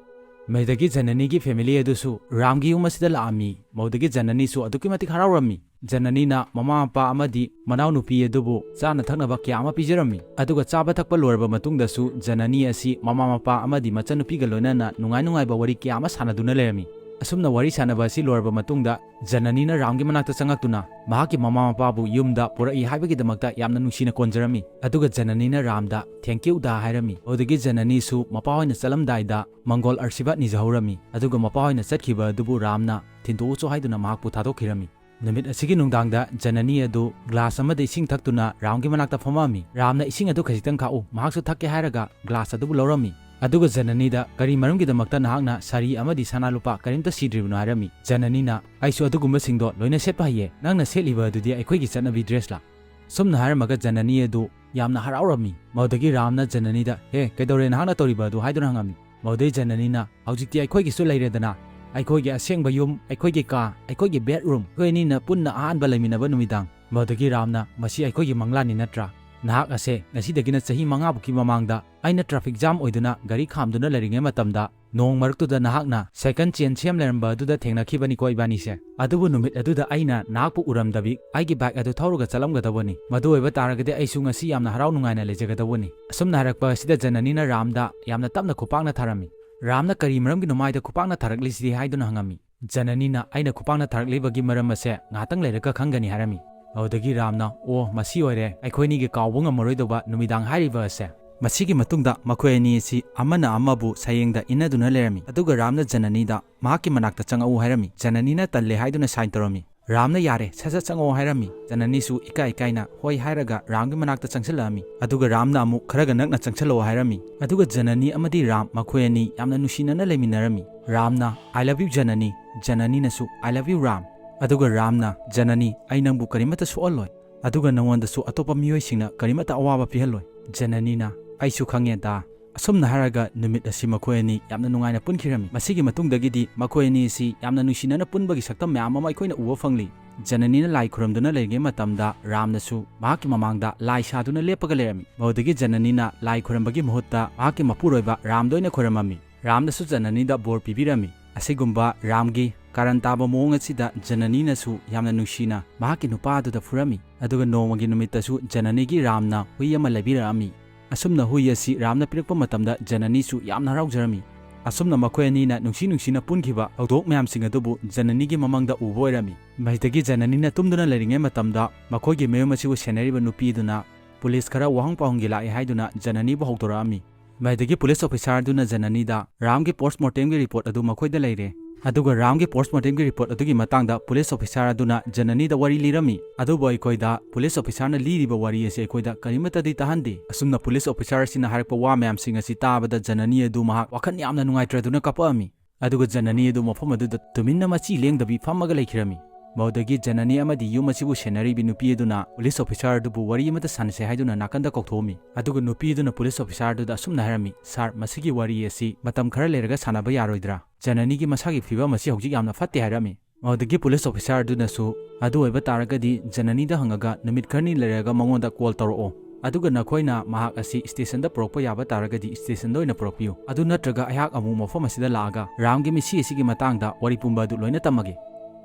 ꯃꯗꯨꯗꯒꯤ ꯖꯅꯅꯤꯒꯤ family ꯑꯗꯨꯁꯨ ꯔꯥꯝꯒꯤ ꯌꯨꯝ ꯑꯁꯤꯗ ꯂꯥꯛꯑꯝꯃꯤ꯫ ꯃꯗꯨꯗꯒꯤ ꯖꯅꯅꯤꯁꯨ ꯑꯗꯨꯛꯀꯤ ꯃꯇꯤꯛ ꯍꯔꯥꯎꯔꯝꯃꯤ꯫ ꯖꯅꯅꯤꯅ ꯃꯃꯥ ꯃꯄꯥ ꯑꯃꯗꯤ ꯃꯅꯥꯎꯅꯨꯄꯤ ꯑꯗꯨꯕꯨ ꯆꯥꯅ ꯊꯛꯅꯕ ꯀꯌꯥ ꯑꯃ ꯄꯤꯖꯔꯝꯃꯤ꯫ ꯑꯗꯨꯒ ꯆꯥꯕ ꯊꯛꯄ ꯂꯣꯏꯔꯕ ꯃꯇꯨꯡꯗꯁꯨ ꯖꯅꯅꯤ ꯑꯁꯤ ꯃꯃꯥ ꯃꯄꯥ ꯑꯃꯗꯤ ꯃꯆꯟꯅꯨꯄꯤꯒ ꯂꯣꯏꯅꯅ ꯅꯨꯡꯉꯥꯏ ꯅꯨꯡꯉꯥꯏꯕ ꯋꯥꯔꯤ ꯀꯌꯥ ꯑꯃ ꯁꯥꯟꯅꯗꯨꯅ ꯂꯩꯔꯝꯃꯤ꯫ ꯑꯁꯨꯝꯅ ꯋꯥꯔꯤ ꯁꯥꯟꯅꯕ ꯑꯁꯤ ꯂꯣꯏꯔꯕ ꯃꯇꯨꯡꯗ ꯖꯅꯅꯤꯅ ꯔꯥꯝꯒꯤ ꯃꯅꯥꯛꯇ ꯆꯪꯉꯛꯇꯨꯅ ꯃꯍꯥꯛꯀꯤ ꯃꯃꯥ ꯃꯄꯥꯕꯨ ꯌꯨꯝꯗ ꯄꯨꯔꯛꯏ ꯍꯥꯏꯕꯒꯤꯗꯃꯛꯇ ꯌꯥꯝꯅ ꯅꯨꯡꯁꯤꯅ ꯀꯣꯟꯖꯔꯝꯃꯤ꯫ ꯑꯗꯨꯒ ꯖꯅꯅꯤꯅ ꯔꯥꯝꯗ "Thank you ꯗꯥ" ꯍꯥꯏꯔꯝꯃꯤ꯫ ꯑꯗꯨꯗꯒꯤ ꯖꯅꯅꯤꯁꯨ ꯃꯄꯥ ꯍꯣꯏꯅ ꯆꯠꯂꯝꯗꯥꯏꯗ ꯃꯪꯒꯣꯜ ꯑꯥꯔꯁꯤꯕꯥꯗ ꯅꯤꯖꯍꯧꯔꯝꯃꯤ꯫ ꯑꯗꯨꯒ ꯃꯄꯥ ꯍꯣꯏꯅ ꯆꯠꯈꯤꯕ ꯑꯗꯨꯕꯨ ꯔꯥꯝꯅ "ꯊꯤꯟꯗꯣꯛꯎꯆꯣ" ꯍꯥꯏꯗꯨꯅ ꯃꯍꯥꯛꯄꯨ ꯊꯥꯗꯣꯛꯈꯤꯔꯝꯃꯤ꯫ ꯅꯨꯃꯤꯠ ꯑꯁꯤꯒꯤ ꯅꯨꯡꯗꯥꯡꯗ ꯖꯅꯅꯤ ꯑꯗꯨ glass ꯑꯃꯗ ꯏꯁꯤꯡ ꯊꯛꯇꯨꯅ ꯔꯥꯝꯒꯤ ꯃꯅꯥꯛꯇ ꯐꯝꯃꯛꯑꯝꯃꯤ꯫ ꯔꯥꯝꯅ "ꯏꯁꯤꯡ ꯑꯗꯨ ꯈꯖꯤꯛꯇꯪ ꯈꯥꯛꯎ", ꯃꯍꯥꯛꯁꯨ ꯊꯛꯀꯦ ꯍꯥꯏꯔꯒ glass ꯑꯗꯨꯕꯨ ꯂꯧꯔꯝꯃꯤ꯫ ꯑꯗꯨꯒ ꯖꯅꯅꯤꯗ "ꯀꯔꯤ ꯃꯔꯝꯒꯤꯗꯃꯛꯇ ꯅꯍꯥꯛꯅ ꯁꯥꯔꯤ ꯑꯃꯗꯤ ꯁꯅꯥ ꯂꯨꯄꯥ ꯀꯔꯤꯝꯇ ꯁꯤꯗ꯭ꯔꯤꯕꯅꯣ?" ꯍꯥꯏꯔꯝꯃꯤ꯫ ꯖꯅꯅꯤꯅ, "ꯑꯩꯁꯨ ꯑꯗꯨꯒꯨꯝꯕꯁꯤꯡꯗꯣ ꯂꯣꯏꯅ ꯁꯦꯠꯄ ꯍꯩꯌꯦ꯫ ꯅꯪꯅ ꯁꯦꯠꯂꯤꯕ ꯑꯗꯨꯗꯤ ꯑꯩꯈꯣꯏꯒꯤ ꯆꯠꯅꯕꯤ dress ꯂꯥ?" ꯁꯨꯝꯅ ꯍꯥꯏꯔꯝꯃꯒ ꯖꯅꯅꯤ ꯑꯗꯨ ꯌꯥꯝꯅ ꯍꯔꯥꯎꯔꯝꯃꯤ꯫ ꯃꯗꯨꯗꯒꯤ ꯔꯥꯝꯅ ꯖꯅꯅꯤꯗ, "ꯍꯦ, ꯀꯩꯗꯧꯔꯦ ꯅꯍꯥꯛꯅ ꯇꯧꯔꯤꯕ ꯑꯗꯨ?" ꯍꯥꯏꯗꯨꯅ ꯍꯪꯉꯝꯃꯤ꯫ ꯃꯗꯨꯗꯩ ꯖꯅꯅꯤꯅ, "ꯍꯧꯖꯤꯛꯇꯤ ꯑꯩꯈꯣꯏꯒꯤꯁꯨ ꯂꯩꯔꯦꯗꯅ, ꯑꯩꯈꯣꯏꯒꯤ ꯑꯁꯦꯡꯕ ꯌꯨꯝ, ꯑꯩꯈꯣꯏꯒꯤ ꯀꯥ, ꯑꯩꯈꯣꯏꯒꯤ bedroom, ꯑꯩꯈꯣꯏ ꯑꯅꯤꯅ ꯄꯨꯟꯅ ꯑꯍꯥꯟꯕ ꯂꯩꯃꯤꯟꯅꯕ ꯅꯨꯃꯤꯗꯥꯡ꯫" ꯃꯗꯨꯗꯒꯤ ꯔꯥꯝꯅ, "ꯃꯁꯤ ꯑꯩꯈꯣꯏꯒꯤ ꯃꯪꯂꯥꯟꯅꯤ ꯅꯠꯇ꯭ꯔꯥ? ꯅꯍꯥꯛ ꯑꯁꯦ ꯉꯁꯤꯗꯒꯤꯅ ꯆꯍꯤ ꯃꯉꯥꯃꯨꯛꯀꯤ ꯃꯃꯥꯡꯗ ꯑꯩꯅ traffic jam ꯑꯣꯏꯗꯨꯅ ꯒꯥꯔꯤ ꯈꯥꯝꯗꯨꯅ ꯂꯩꯔꯤꯉꯩ ꯃꯇꯝꯗ ꯅꯣꯡ ꯃꯔꯛꯇꯨꯗ ꯅꯍꯥꯛꯅ second chain ꯁꯦꯝ ꯂꯩꯔꯝꯕ ꯑꯗꯨꯗ ꯊꯦꯡꯅꯈꯤꯕꯅꯤꯀꯣ ꯏꯕꯥꯅꯤꯁꯦ꯫ ꯑꯗꯨꯕꯨ ꯅꯨꯃꯤꯠ ꯑꯗꯨꯗ ꯑꯩꯅ ꯅꯍꯥꯛꯄꯨ ꯎꯔꯝꯗꯕꯤ ꯑꯩꯒꯤ bike ꯑꯗꯨ ꯊꯧꯔꯒ ꯆꯠꯂꯝꯒꯗꯧꯕꯅꯤ꯫ ꯃꯗꯨ ꯑꯣꯏꯕ ꯇꯥꯔꯒꯗꯤ ꯑꯩꯁꯨ ꯉꯁꯤ ꯌꯥꯝꯅ ꯍꯔꯥꯎ ꯅꯨꯡꯉꯥꯏꯅ ꯂꯩꯖꯒꯗꯧꯕꯅꯤ꯫" ꯑꯁꯨꯝꯅ ꯍꯥꯏꯔꯛꯄ ꯑꯁꯤꯗ ꯖꯅꯅꯤꯅ ꯔꯥꯝꯗ ꯌꯥꯝꯅ ꯇꯞꯅ ꯈꯨꯄꯥꯛꯅ ꯊꯥꯔꯝꯃꯤ꯫ ꯔꯥꯝꯅ "ꯀꯔꯤ ꯃꯔꯝꯒꯤꯅꯣ ꯃꯥꯏꯗ ꯈꯨꯄꯥꯛꯅ ꯊꯥꯔꯛꯂꯤꯁꯤꯗꯤ?" ꯍꯥꯏꯗꯨꯅ ꯍꯪꯉꯝꯃꯤ꯫ ꯖꯅꯅꯤꯅ, "ꯑꯩꯅ ꯈꯨꯄꯥꯛꯅ ꯊꯥꯔꯛꯂꯤꯕꯒꯤ ꯃꯔꯝ ꯑꯁꯦ ꯉꯥꯏꯍꯥꯛꯇꯪ ꯂꯩꯔꯒ ꯈꯪꯒꯅꯤ" ꯍꯥꯏꯔꯝꯃꯤ꯫ ꯑꯗꯨꯗꯒꯤ ꯔꯥꯝꯅ, "ꯑꯣ, ꯃꯁꯤ ꯑꯣꯏꯔꯦ ꯑꯩꯈꯣꯏꯅꯤꯒꯤ ꯀꯥꯎꯕ ꯉꯝꯃꯔꯣꯏꯗꯧꯕ ꯅꯨꯃꯤꯗꯥꯡ ꯍꯥꯏꯔꯤꯕ ꯑꯁꯦ꯫" ꯃꯁꯤꯒꯤ ꯃꯇꯨꯡꯗ ꯃꯈꯣꯏ ꯑꯅꯤ ꯑꯁꯤ ꯑꯃꯅ ꯑꯃꯕꯨ ꯁꯌꯦꯡꯗ ꯏꯟꯅꯗꯨꯅ ꯂꯩꯔꯝꯃꯤ꯫ ꯑꯗꯨꯒ ꯔꯥꯝꯅ ꯖꯅꯅꯤꯗ ꯃꯍꯥꯛꯀꯤ ꯃꯅꯥꯛꯇ ꯆꯪꯉꯛꯎ ꯍꯥꯏꯔꯝꯃꯤ꯫ ꯖꯅꯅꯤꯅ ꯇꯜꯂꯦ ꯍꯥꯏꯗꯨꯅ ꯁꯥꯏꯟ ꯇꯧꯔꯝꯃꯤ꯫ ꯔꯥꯝꯅ "ꯌꯥꯔꯦ, ꯁꯠ ꯁꯠ ꯆꯪꯉꯛꯑꯣ" ꯍꯥꯏꯔꯝꯃꯤ꯫ ꯖꯅꯅꯤꯁꯨ ꯏꯀꯥꯏ ꯏꯀꯥꯏꯅ "ꯍꯣꯏ" ꯍꯥꯏꯔꯒ ꯔꯥꯝꯒꯤ ꯃꯅꯥꯛꯇ ꯆꯪꯁꯤꯜꯂꯛꯑꯝꯃꯤ꯫ ꯑꯗꯨꯒ ꯔꯥꯝꯅ ꯑꯃꯨꯛ "ꯈꯔꯒ ꯅꯛꯅ ꯆꯪꯁꯤꯜꯂꯛꯑꯣ" ꯍꯥꯏꯔꯝꯃꯤ꯫ ꯑꯗꯨꯒ ꯖꯅꯅꯤ ꯑꯃꯗꯤ ꯔꯥꯝ ꯃꯈꯣꯏ ꯑꯅꯤ ꯌꯥꯝꯅ ꯅꯨꯡꯁꯤꯅꯅ ꯂꯩꯃꯤꯟꯅꯔꯝꯃꯤ꯫ ꯔꯥꯝꯅ "I love you ꯖꯅꯅꯤ", ꯖꯅꯅꯤꯅꯁꯨ "I love you Ram". ꯑꯗꯨꯒ ꯔꯥꯝꯅ "ꯖꯅꯅꯤ, ꯑꯩ ꯅꯪꯕꯨ ꯀꯔꯤꯃꯠꯇ ꯁꯣꯛꯍꯜꯂꯣꯏ, ꯑꯗꯨꯒ ꯅꯉꯣꯟꯗꯁꯨ ꯑꯇꯣꯞꯄ ꯃꯤꯑꯣꯏꯁꯤꯡꯅ ꯀꯔꯤꯃꯠꯇ ꯑꯋꯥꯕ ꯄꯤꯍꯜꯂꯣꯏ"꯫ ꯖꯅꯅꯤꯅ "ꯑꯩꯁꯨ ꯈꯪꯉꯦꯗ"꯫ ꯑꯁꯨꯝꯅ ꯍꯥꯏꯔꯒ ꯅꯨꯃꯤꯠ ꯑꯁꯤ ꯃꯈꯣꯏ ꯑꯅꯤ ꯌꯥꯝꯅ ꯅꯨꯡꯉꯥꯏꯅ ꯄꯨꯟꯈꯤꯔꯝꯃꯤ꯫ ꯃꯁꯤꯒꯤ ꯃꯇꯨꯡꯗꯒꯤꯗꯤ ꯃꯈꯣꯏ ꯑꯅꯤ ꯑꯁꯤ ꯌꯥꯝꯅ ꯅꯨꯡꯁꯤꯅꯅ ꯄꯨꯟꯕꯒꯤ ꯁꯛꯇꯝ ꯃꯌꯥꯝ ꯑꯃ ꯑꯩꯈꯣꯏꯅ ꯎꯕ ꯐꯪꯂꯤ꯫ ꯖꯅꯅꯤꯅ ꯂꯥꯏ ꯈꯨꯔꯨꯝꯗꯨꯅ ꯂꯩꯔꯤꯉꯩ ꯃꯇꯝꯗ ꯔꯥꯝꯅꯁꯨ ꯃꯍꯥꯛꯀꯤ ꯃꯃꯥꯡꯗ ꯂꯥꯏ ꯁꯥꯗꯨꯅ ꯂꯦꯞꯄꯒ ꯂꯩꯔꯝꯃꯤ꯫ ꯃꯗꯨꯗꯒꯤ ꯖꯅꯅꯤꯅ ꯂꯥꯏ ꯈꯨꯔꯨꯝꯕꯒꯤ ꯃꯍꯨꯠꯇ ꯃꯍꯥꯛꯀꯤ ꯃꯄꯨꯔꯣꯏꯕ ꯔꯥꯝꯗ ꯑꯣꯏꯅ ꯈꯨꯔꯨꯝꯃꯝꯃꯤ꯫ ꯔꯥꯝꯅꯁꯨ ꯖꯅꯅꯤꯗ ꯕꯣꯔ ꯄꯤꯕꯤꯔꯝꯃꯤ꯫ ꯑꯁꯤꯒꯨꯝꯕ ꯔꯥꯝꯒꯤ ꯀꯥꯔꯟ ꯇꯥꯕ ꯃꯑꯣꯡ ꯑꯁꯤꯗ ꯖꯅꯅꯤꯅꯁꯨ ꯌꯥꯝꯅ ꯅꯨꯡꯁꯤꯅ ꯃꯍꯥꯛꯀꯤ ꯅꯨꯄꯥ ꯑꯗꯨꯗ ꯐꯨꯔꯝꯃꯤ꯫ ꯑꯗꯨꯒ ꯅꯣꯡꯃꯒꯤ ꯅꯨꯃꯤꯠꯇꯁꯨ ꯖꯅꯅꯤꯒꯤ ꯔꯥꯝꯅ ꯍꯨꯏ ꯑꯃ ꯂꯩꯕꯤꯔꯛꯑꯝꯃꯤ꯫ ꯑꯁꯨꯝꯅ ꯍꯨꯏ ꯑꯁꯤ ꯔꯥꯝꯅ ꯄꯤꯔꯛꯄ ꯃꯇꯝꯗ ꯖꯅꯅꯤꯁꯨ ꯌꯥꯝꯅ ꯍꯔꯥꯎꯖꯔꯝꯃꯤ꯫ ꯑꯁꯨꯝꯅ ꯃꯈꯣꯏ ꯑꯅꯤꯅ ꯅꯨꯡꯁꯤ ꯅꯨꯡꯁꯤꯅ ꯄꯨꯟꯈꯤꯕ ꯊꯧꯗꯣꯛ ꯃꯌꯥꯝꯁꯤꯡ ꯑꯗꯨꯕꯨ ꯖꯅꯅꯤꯒꯤ ꯃꯃꯪꯗ ꯎꯕ ꯑꯣꯏꯔꯝꯃꯤ꯫ ꯃꯁꯤꯗꯒꯤ ꯖꯅꯅꯤꯅ ꯇꯨꯝꯗꯨꯅ ꯂꯩꯔꯤꯉꯩ ꯃꯇꯝꯗ ꯃꯈꯣꯏꯒꯤ ꯃꯌꯨꯝ ꯑꯁꯤꯕꯨ ꯁꯦꯟꯅꯔꯤꯕ ꯅꯨꯄꯤ ꯑꯗꯨꯅ ꯄꯨꯂꯤꯁ ꯈꯔ ꯋꯥꯍꯪ ꯄꯥꯎꯍꯪꯒꯤ ꯂꯥꯛꯏ ꯍꯥꯏꯗꯨꯅ ꯖꯅꯅꯤꯕꯨ ꯍꯧꯗꯣꯔꯛꯑꯝꯃꯤ꯫ ꯃꯁꯤꯗꯒꯤ ꯄꯨꯂꯤꯁ ꯑꯣꯐꯤꯁꯥꯔ ꯑꯗꯨꯅ ꯖꯅꯅꯤꯗ "ꯔꯥꯝꯒꯤ ꯄꯣꯁꯃꯣꯔꯇꯦꯝꯒꯤ ꯔꯤꯄꯣꯔꯠ ꯑꯗꯨ ꯃꯈꯣꯏꯗ ꯂꯩꯔꯦ"꯫ ꯑꯗꯨꯒ ꯔꯥꯝꯒꯤ ꯄꯣꯁꯃꯣꯔꯇꯦꯝꯒꯤ ꯔꯤꯄꯣꯔꯠ ꯑꯗꯨꯒꯤ ꯃꯇꯥꯡꯗ ꯄꯨꯂꯤꯁ ꯑꯣꯐꯤꯁꯥꯔ ꯑꯗꯨꯅ ꯖꯅꯅꯤꯗ ꯋꯥꯔꯤ ꯂꯤꯔꯝꯃꯤ꯫ ꯑꯗꯨꯕꯨ ꯑꯩꯈꯣꯏꯗ ꯄꯨꯂꯤꯁ ꯑꯣꯐꯤꯁꯥꯔꯅ ꯂꯤꯔꯤꯕ ꯋꯥꯔꯤ ꯑꯁꯤ ꯑꯩꯈꯣꯏꯗ ꯀꯔꯤꯃꯠꯇꯗꯤ ꯇꯥꯍꯟꯗꯦ꯫ ꯑꯁꯨꯝꯅ ꯄꯨꯂꯤꯁ ꯑꯣꯐꯤꯁꯥꯔ ꯑꯁꯤꯅ ꯍꯥꯏꯔꯛꯄ ꯋꯥ ꯃꯌꯥꯝꯁꯤꯡ ꯑꯁꯤ ꯇꯥꯕꯗ ꯖꯅꯅꯤ ꯑꯗꯨ ꯃꯍꯥꯛ ꯋꯥꯈꯜ ꯌꯥꯝꯅ ꯅꯨꯡꯉꯥꯏꯇ꯭ꯔꯗꯨꯅ ꯀꯞꯄꯛꯑꯝꯃꯤ꯫ ꯑꯗꯨꯒ ꯖꯅꯅꯤ ꯑꯗꯨ ꯃꯐꯝ ꯑꯗꯨꯗ ꯇꯨꯃꯤꯟꯅ ꯃꯆꯤ ꯂꯦꯡꯗꯕꯤ ꯐꯝꯃꯒ ꯂꯩꯈꯤꯔꯝꯃꯤ꯫ ꯃꯗꯨꯗꯒꯤ ꯖꯅꯅꯤ ꯑꯃꯗꯤ ꯌꯨꯝ ꯑꯁꯤꯕꯨ ꯁꯦꯟꯅꯔꯤꯕꯤ ꯅꯨꯄꯤ ꯑꯗꯨꯅ ꯄꯨꯂꯤꯁ ꯑꯣꯐꯤꯁꯥꯔ ꯑꯗꯨꯕꯨ ꯋꯥꯔꯤ ꯑꯃꯇ ꯁꯥꯟꯅꯁꯦ ꯍꯥꯏꯗꯨꯅ ꯅꯥꯀꯟꯗ ꯀꯧꯊꯣꯛꯑꯝꯃꯤ꯫ ꯑꯗꯨꯒ ꯅꯨꯄꯤ ꯑꯗꯨꯅ ꯄꯨꯂꯤꯁ ꯑꯣꯐꯤꯁꯥꯔ ꯑꯗꯨꯗ ꯑꯁꯨꯝꯅ ꯍꯥꯏꯔꯝꯃꯤ, "ꯁꯥꯔ, ꯃꯁꯤꯒꯤ ꯋꯥꯔꯤ ꯑꯁꯤ ꯃꯇꯝ ꯈꯔ ꯂꯩꯔꯒ ꯁꯥꯟꯅꯕ ꯌꯥꯔꯣꯏꯗ꯭ꯔꯥ?" ꯖꯅꯅꯤꯒꯤ ꯃꯁꯥꯒꯤ ꯐꯤꯕꯝ ꯑꯁꯤ ꯍꯧꯖꯤꯛ ꯌꯥꯝꯅ ꯐꯠꯇꯦ ꯍꯥꯏꯔꯝꯃꯤ꯫ ꯃꯗꯨꯗꯒꯤ ꯄꯨꯂꯤꯁ ꯑꯣꯐꯤꯁꯥꯔ ꯑꯗꯨꯅꯁꯨ, "ꯑꯗꯨ ꯑꯣꯏꯕ ꯇꯥꯔꯒꯗꯤ ꯖꯅꯅꯤꯗ ꯍꯪꯉꯒ ꯅꯨꯃꯤꯠ ꯈꯔꯅꯤ ꯂꯩꯔꯒ ꯃꯉꯣꯟꯗ ꯀꯣꯜ ꯇꯧꯔꯛꯑꯣ꯫ ꯑꯗꯨꯒ ꯅꯈꯣꯏꯅ ꯃꯍꯥꯛ ꯑꯁꯤ ꯁ꯭ꯇꯦꯁꯟꯗ ꯄꯨꯔꯛꯄ ꯌꯥꯕ ꯇꯥꯔꯒꯗꯤ ꯁ꯭ꯇꯦꯁꯟꯗ ꯑꯣꯏꯅ ꯄꯨꯔꯛꯄꯤꯌꯨ꯫ ꯑꯗꯨ ꯅꯠꯇ꯭ꯔꯒ ꯑꯩꯍꯥꯛ ꯑꯃꯨꯛ ꯃꯐꯝ ꯑꯁꯤꯗ ꯂꯥꯛꯑꯒ ꯔꯥꯝꯒꯤ ꯃꯤꯁꯤ ꯑꯁꯤꯒꯤ ꯃꯇꯥꯡꯗ ꯋꯥꯔꯤ ꯄꯨꯝꯕ ꯑꯗꯨ ꯂꯣꯏꯅ ꯇꯝꯃꯒꯦ"꯫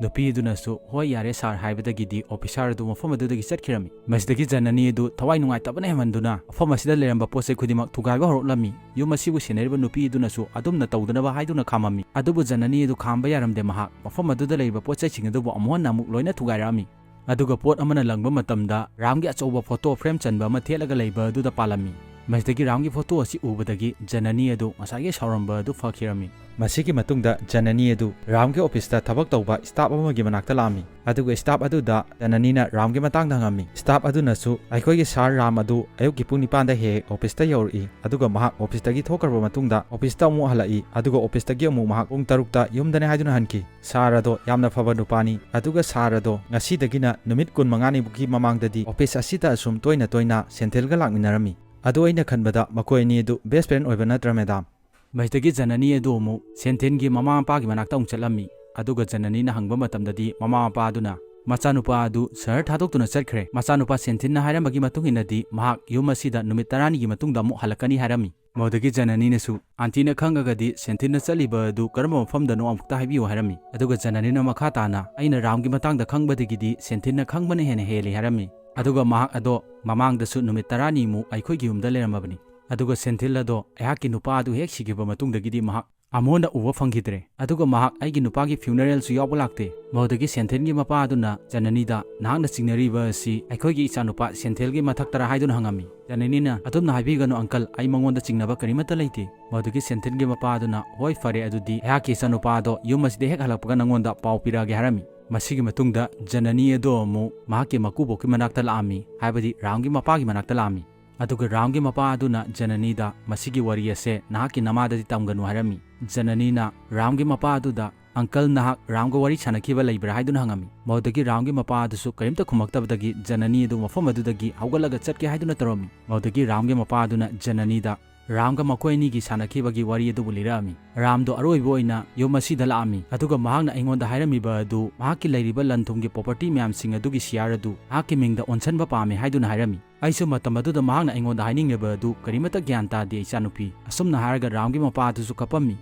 ꯅꯨꯄꯤ ꯑꯗꯨꯅꯁꯨ, "ꯍꯣꯏ, ꯌꯥꯔꯦ ꯁꯥꯔ" ꯍꯥꯏꯕꯗꯒꯤꯗꯤ ꯑꯣꯐꯤꯁꯥꯔ ꯑꯗꯨ ꯃꯐꯝ ꯑꯗꯨꯗꯒꯤ ꯆꯠꯈꯤꯔꯝꯃꯤ꯫ ꯃꯁꯤꯗꯒꯤ ꯖꯅꯅꯤ ꯑꯗꯨ ꯊꯋꯥꯏ ꯅꯨꯡꯉꯥꯏꯇꯕꯅ ꯍꯦꯟꯃꯟꯗꯨꯅ ꯃꯐꯝ ꯑꯁꯤꯗ ꯂꯩꯔꯝꯕ ꯄꯣꯠ ꯆꯩ ꯈꯨꯗꯤꯡꯃꯛ ꯊꯨꯒꯥꯏꯕ ꯍꯧꯔꯛꯂꯝꯃꯤ꯫ ꯌꯨꯝ ꯑꯁꯤꯕꯨ ꯁꯦꯟꯅꯔꯤꯕ ꯅꯨꯄꯤ ꯑꯗꯨꯅꯁꯨ ꯑꯗꯨꯝꯅ ꯇꯧꯗꯅꯕ ꯍꯥꯏꯗꯨꯅ ꯈꯥꯝꯃꯝꯃꯤ꯫ ꯑꯗꯨꯕꯨ ꯖꯅꯅꯤ ꯑꯗꯨ ꯈꯥꯝꯕ ꯌꯥꯔꯝꯗꯦ꯫ ꯃꯍꯥꯛ ꯃꯐꯝ ꯑꯗꯨꯗ ꯂꯩꯔꯤꯕ ꯄꯣꯠ ꯆꯩꯁꯤꯡ ꯑꯗꯨꯕꯨ ꯑꯃꯨꯛ ꯍꯟꯅ ꯑꯃꯨꯛ ꯂꯣꯏꯅ ꯊꯨꯒꯥꯏꯔꯛꯑꯝꯃꯤ꯫ ꯑꯗꯨꯒ ꯄꯣꯠ ꯑꯃꯅ ꯂꯪꯕ ꯃꯇꯝꯗ ꯔꯥꯝꯒꯤ ꯑꯆꯧꯕ ꯐꯣꯇꯣ ꯐ꯭ꯔꯦꯝ ꯆꯟꯕ ꯑꯃ ꯊꯦꯠꯂꯒ ꯂꯩꯕ ꯑꯗꯨꯗ ꯄꯥꯜꯂꯝꯃꯤ꯫ ꯃꯁꯤꯗꯒꯤ ꯔꯥꯝꯒꯤ ꯐꯣꯇꯣ ꯑꯁꯤ ꯎꯕꯗꯒꯤ ꯖꯅꯅꯤ ꯑꯗꯨ ꯉꯁꯥꯏꯒꯤ ꯁꯥꯎꯔꯝꯕ ꯑꯗꯨ ꯐꯈꯤꯔꯝꯃꯤ꯫ ꯃꯁꯤꯒꯤ ꯃꯇꯨꯡꯗ ꯖꯅꯅꯤ ꯑꯗꯨ ꯔꯥꯝꯒꯤ ꯑꯣꯐꯤꯁꯇ ꯊꯕꯛ ꯇꯧꯕ ꯁ꯭ꯇꯥꯐ ꯑꯃꯒꯤ ꯃꯅꯥꯛꯇ ꯂꯥꯛꯑꯝꯃꯤ꯫ ꯑꯗꯨꯒ ꯁ꯭ꯇꯥꯐ ꯑꯗꯨꯗ ꯖꯅꯅꯤꯅ ꯔꯥꯝꯒꯤ ꯃꯇꯥꯡꯗ ꯍꯪꯉꯝꯃꯤ꯫ ꯁ꯭ꯇꯥꯐ ꯑꯗꯨꯅꯁꯨ ꯑꯩꯈꯣꯏꯒꯤ ꯁꯥꯔ ꯔꯥꯝ ꯑꯗꯨ ꯑꯌꯨꯛꯀꯤ ꯄꯨꯡ ꯅꯤꯄꯥꯟꯗ ꯍꯦꯛ ꯍꯦꯛ ꯑꯣꯐꯤꯁꯇ ꯌꯧꯔꯛꯏ, ꯑꯗꯨꯒ ꯃꯍꯥꯛ ꯑꯣꯐꯤꯁꯇꯒꯤ ꯊꯣꯛꯈ꯭ꯔꯕ ꯃꯇꯨꯡꯗ ꯑꯣꯐꯤꯁꯇ ꯑꯃꯨꯛ ꯍꯜꯂꯛꯏ, ꯑꯗꯨꯒ ꯑꯣꯐꯤꯁꯇꯒꯤ ꯑꯃꯨꯛ ꯃꯍꯥꯛ ꯄꯨꯡ ꯇꯔꯨꯛꯇ ꯌꯨꯝꯗꯅꯤ ꯍꯥꯏꯗꯨꯅ ꯍꯟꯈꯤ꯫ ꯁꯥꯔ ꯑꯗꯣ ꯌꯥꯝꯅ ꯐꯕ ꯅꯨꯄꯥꯅꯤ, ꯑꯗꯨꯒ ꯁꯥꯔ ꯑꯗꯣ ꯉꯁꯤꯗꯒꯤꯅ ꯅꯨꯃꯤꯠ ꯀꯨꯟꯃꯉꯥꯅꯤꯃꯨꯛꯀꯤ ꯃꯃꯥꯡꯗꯗꯤ ꯑꯣꯐꯤꯁ ꯑꯁꯤꯗ ꯑꯁꯨꯝ ꯇꯣꯏꯅ ꯇꯣꯏꯅ ꯁꯦꯟꯊꯤꯜꯒ ꯂꯥꯛꯃꯤꯟꯅꯔꯝꯃꯤ꯫ ꯑꯗꯣ ꯑꯩꯅ ꯈꯟꯕꯗ ꯃꯈꯣꯏ ꯑꯅꯤ ꯑꯗꯨ ꯕꯦꯁ ꯐ꯭ꯔꯦꯟ ꯑꯣꯏꯕ ꯅꯠꯇ꯭ꯔꯥ, ꯃꯦꯗꯥꯝ? ꯃꯁꯤꯗꯒꯤ ꯖꯅꯅꯤ ꯑꯗꯨ ꯑꯃꯨꯛ ꯁꯦꯟꯊꯤꯜꯒꯤ ꯃꯃꯥ ꯃꯄꯥꯒꯤ ꯃꯅꯥꯛꯇ ꯑꯃꯨꯛ ꯆꯠꯂꯝꯃꯤ꯫ ꯑꯗꯨꯒ ꯖꯅꯅꯤꯅ ꯍꯪꯕ ꯃꯇꯝꯗꯗꯤ ꯃꯃꯥ ꯃꯄꯥ ꯑꯗꯨꯅ ꯃꯆꯥꯅꯨꯄꯥ ꯑꯗꯨ ꯁꯍꯔ ꯊꯥꯗꯣꯛꯇꯨꯅ ꯆꯠꯈ꯭ꯔꯦ꯫ ꯃꯆꯥꯅꯨꯄꯥ ꯁꯦꯟꯊꯤꯜꯅ ꯍꯥꯏꯔꯝꯕꯒꯤ ꯃꯇꯨꯡ ꯏꯟꯅꯗꯤ ꯃꯍꯥꯛ ꯌꯨꯝ ꯑꯁꯤꯗ ꯅꯨꯃꯤꯠ ꯇꯔꯥꯅꯤꯒꯤ ꯃꯇꯨꯡꯗ ꯑꯃꯨꯛ ꯍꯜꯂꯛꯀꯅꯤ ꯍꯥꯏꯔꯝꯃꯤ꯫ ꯃꯗꯨꯗꯒꯤ ꯖꯅꯅꯤꯅꯁꯨ ꯑꯥꯟꯇꯤꯅ ꯈꯪꯉꯒꯗꯤ ꯁꯦꯟꯊꯤꯜꯅ ꯆꯠꯂꯤꯕ ꯑꯗꯨ ꯀꯔꯝꯕ ꯃꯐꯝꯗꯅꯣ ꯑꯃꯨꯛꯇ ꯍꯥꯏꯕꯤꯌꯨ ꯍꯥꯏꯔꯝꯃꯤ꯫ ꯑꯗꯨꯒ ꯖꯅꯅꯤꯅ ꯃꯈꯥ ꯇꯥꯅ, "ꯑꯩꯅ ꯔꯥꯝꯒꯤ ꯃꯇꯥꯡꯗ ꯈꯪꯕꯗꯒꯤꯗꯤ ꯁꯦꯟꯊꯤꯜꯅ ꯈꯪꯕꯅ ꯍꯦꯟꯅ ꯍꯦꯜꯂꯤ" ꯍꯥꯏꯔꯝꯃꯤ꯫ ꯑꯗꯨꯒ ꯃꯍꯥꯛ ꯑꯗꯣ ꯃꯃꯥꯡꯗꯁꯨ ꯅꯨꯃꯤꯠ ꯇꯔꯥꯅꯤꯃꯨꯛ ꯑꯩꯈꯣꯏꯒꯤ ꯌꯨꯝꯗ ꯂꯩꯔꯝꯃꯕꯅꯤ꯫ ꯑꯗꯨꯒ ꯁꯦꯟꯊꯤꯜ ꯑꯗꯣ ꯑꯩꯍꯥꯛꯀꯤ ꯅꯨꯄꯥ ꯑꯗꯨ ꯍꯦꯛ ꯁꯤꯈꯤꯕ ꯃꯇꯨꯡꯗꯒꯤꯗꯤ ꯃꯍꯥꯛ ꯑꯃꯨꯛ ꯍꯟꯅ ꯎꯕ ꯐꯪꯈꯤꯗ꯭ꯔꯦ꯫ ꯑꯗꯨꯒ ꯃꯍꯥꯛ ꯑꯩꯒꯤ ꯅꯨꯄꯥꯒꯤ ꯐ꯭ꯌꯨꯅꯔꯦꯜꯁꯨ ꯌꯥꯎꯕ ꯂꯥꯛꯇꯦ꯫ ꯃꯗꯨꯗꯒꯤ ꯁꯦꯟꯊꯤꯜꯒꯤ ꯃꯄꯥ ꯑꯗꯨꯅ ꯖꯅꯅꯤꯗ, "ꯅꯍꯥꯛꯅ ꯆꯤꯡꯅꯔꯤꯕ ꯑꯁꯤ ꯑꯩꯈꯣꯏꯒꯤ ꯏꯆꯥꯅꯨꯄꯥ ꯁꯦꯟꯊꯤꯜꯒꯤ ꯃꯊꯛꯇꯔꯥ?" ꯍꯥꯏꯗꯨꯅ ꯍꯪꯉꯝꯃꯤ꯫ ꯖꯅꯅꯤꯅ, "ꯑꯗꯨꯝꯅ ꯍꯥꯏꯕꯤꯒꯅꯨ ꯑꯪꯀꯜ, ꯑꯩ ꯃꯉꯣꯟꯗ ꯆꯤꯡꯅꯕ ꯀꯔꯤꯃꯠꯇ ꯂꯩꯇꯦ"꯫ ꯃꯗꯨꯗꯒꯤ ꯁꯦꯟꯊꯤꯜꯒꯤ ꯃꯄꯥ ꯑꯗꯨꯅ, "ꯍꯣꯏ, ꯐꯔꯦ, ꯑꯗꯨꯗꯤ ꯑꯩꯍꯥꯛꯀꯤ ꯏꯆꯥꯅꯨꯄꯥ ꯑꯗꯣ ꯌꯨꯝ ꯑꯁꯤꯗ ꯍꯦꯛ ꯍꯜꯂꯛꯄꯒ ꯅꯉꯣꯟꯗ ꯄꯥꯎ ꯄꯤꯔꯛꯑꯒꯦ" ꯍꯥꯏꯔꯝꯃꯤ꯫ ꯃꯁꯤꯒꯤ ꯃꯇꯨꯡꯗ ꯖꯅꯅꯤ ꯑꯗꯣ ꯑꯃꯨꯛ ꯃꯍꯥꯛꯀꯤ ꯃꯀꯨꯕꯣꯛꯀꯤ ꯃꯅꯥꯛꯇ ꯂꯥꯛꯑꯝꯃꯤ, ꯍꯥꯏꯕꯗꯤ ꯔꯥꯝꯒꯤ ꯃꯄꯥꯒꯤ ꯃꯅꯥꯛꯇ ꯂꯥꯛꯑꯝꯃꯤ꯫ ꯑꯗꯨꯒ ꯔꯥꯝꯒꯤ ꯃꯄꯥ ꯑꯗꯨꯅ ꯖꯅꯅꯤꯗ, "ꯃꯁꯤꯒꯤ ꯋꯥꯔꯤ ꯑꯁꯦ ꯅꯍꯥꯛꯀꯤ ꯅꯃꯥꯗꯗꯤ ꯇꯝꯒꯅꯨ" ꯍꯥꯏꯔꯝꯃꯤ꯫ ꯖꯅꯅꯤꯅ ꯔꯥꯝꯒꯤ ꯃꯄꯥ ꯑꯗꯨꯗ, "ꯑꯪꯀꯜ, ꯅꯍꯥꯛ ꯔꯥꯝꯒ ꯋꯥꯔꯤ ꯁꯥꯟꯅꯈꯤꯕ ꯂꯩꯕ꯭ꯔꯥ?" ꯍꯥꯏꯗꯨꯅ ꯍꯪꯉꯝꯃꯤ꯫ ꯃꯗꯨꯗꯒꯤ ꯔꯥꯝꯒꯤ ꯃꯄꯥ ꯑꯗꯨꯁꯨ ꯀꯔꯤꯝꯇ ꯈꯨꯝꯃꯛꯇꯕꯗꯒꯤ ꯖꯅꯅꯤ ꯑꯗꯨ ꯃꯐꯝ ꯑꯗꯨꯗꯒꯤ ꯍꯧꯒꯠꯂꯒ ꯆꯠꯀꯦ ꯍꯥꯏꯗꯨꯅ ꯇꯧꯔꯝꯃꯤ꯫ ꯃꯗꯨꯗꯒꯤ ꯔꯥꯝꯒꯤ ꯃꯄꯥ ꯑꯗꯨꯅ ꯖꯅꯅꯤꯗ ꯔꯥꯝꯒ ꯃꯈꯣꯏ ꯑꯅꯤꯒꯤ ꯁꯥꯟꯅꯈꯤꯕꯒꯤ ꯋꯥꯔꯤ ꯑꯗꯨꯕꯨ ꯂꯤꯔꯛꯑꯝꯃꯤ꯫ ꯔꯥꯝꯗꯣ ꯑꯔꯣꯏꯕ ꯑꯣꯏꯅ ꯌꯨꯝ ꯑꯁꯤꯗ ꯂꯥꯛꯑꯝꯃꯤ, ꯑꯗꯨꯒ ꯃꯍꯥꯛꯅ ꯑꯩꯉꯣꯟꯗ ꯍꯥꯏꯔꯝꯃꯤꯕ ꯑꯗꯨ ꯃꯍꯥꯛꯀꯤ ꯂꯩꯔꯤꯕ ꯂꯟ ꯊꯨꯝꯒꯤ ꯄ꯭ꯔꯣꯄꯔꯇꯤ ꯃꯌꯥꯝꯁꯤꯡ ꯑꯗꯨꯒꯤ ꯁꯤꯌꯥꯔ ꯑꯗꯨ ꯃꯍꯥꯛꯀꯤ ꯃꯤꯡꯗ ꯑꯣꯟꯁꯟꯕ ꯄꯥꯝꯃꯤ ꯍꯥꯏꯗꯨꯅ ꯍꯥꯏꯔꯝꯃꯤ꯫ ꯑꯩꯁꯨ ꯃꯇꯝ ꯑꯗꯨꯗ ꯃꯍꯥꯛꯅ ꯑꯩꯉꯣꯟꯗ ꯍꯥꯏꯅꯤꯡꯂꯤꯕ ꯑꯗꯨ ꯀꯔꯤꯃꯠꯇ ꯒ꯭ꯌꯥꯟ ꯇꯥꯗꯦ, ꯏꯆꯥꯅꯨꯄꯤ꯫ ꯑꯁꯨꯝꯅ ꯍꯥꯏꯔꯒ ꯔꯥꯝꯒꯤ ꯃꯄꯥ ꯑꯗꯨꯁꯨ ꯀꯞꯄꯝꯃꯤ꯫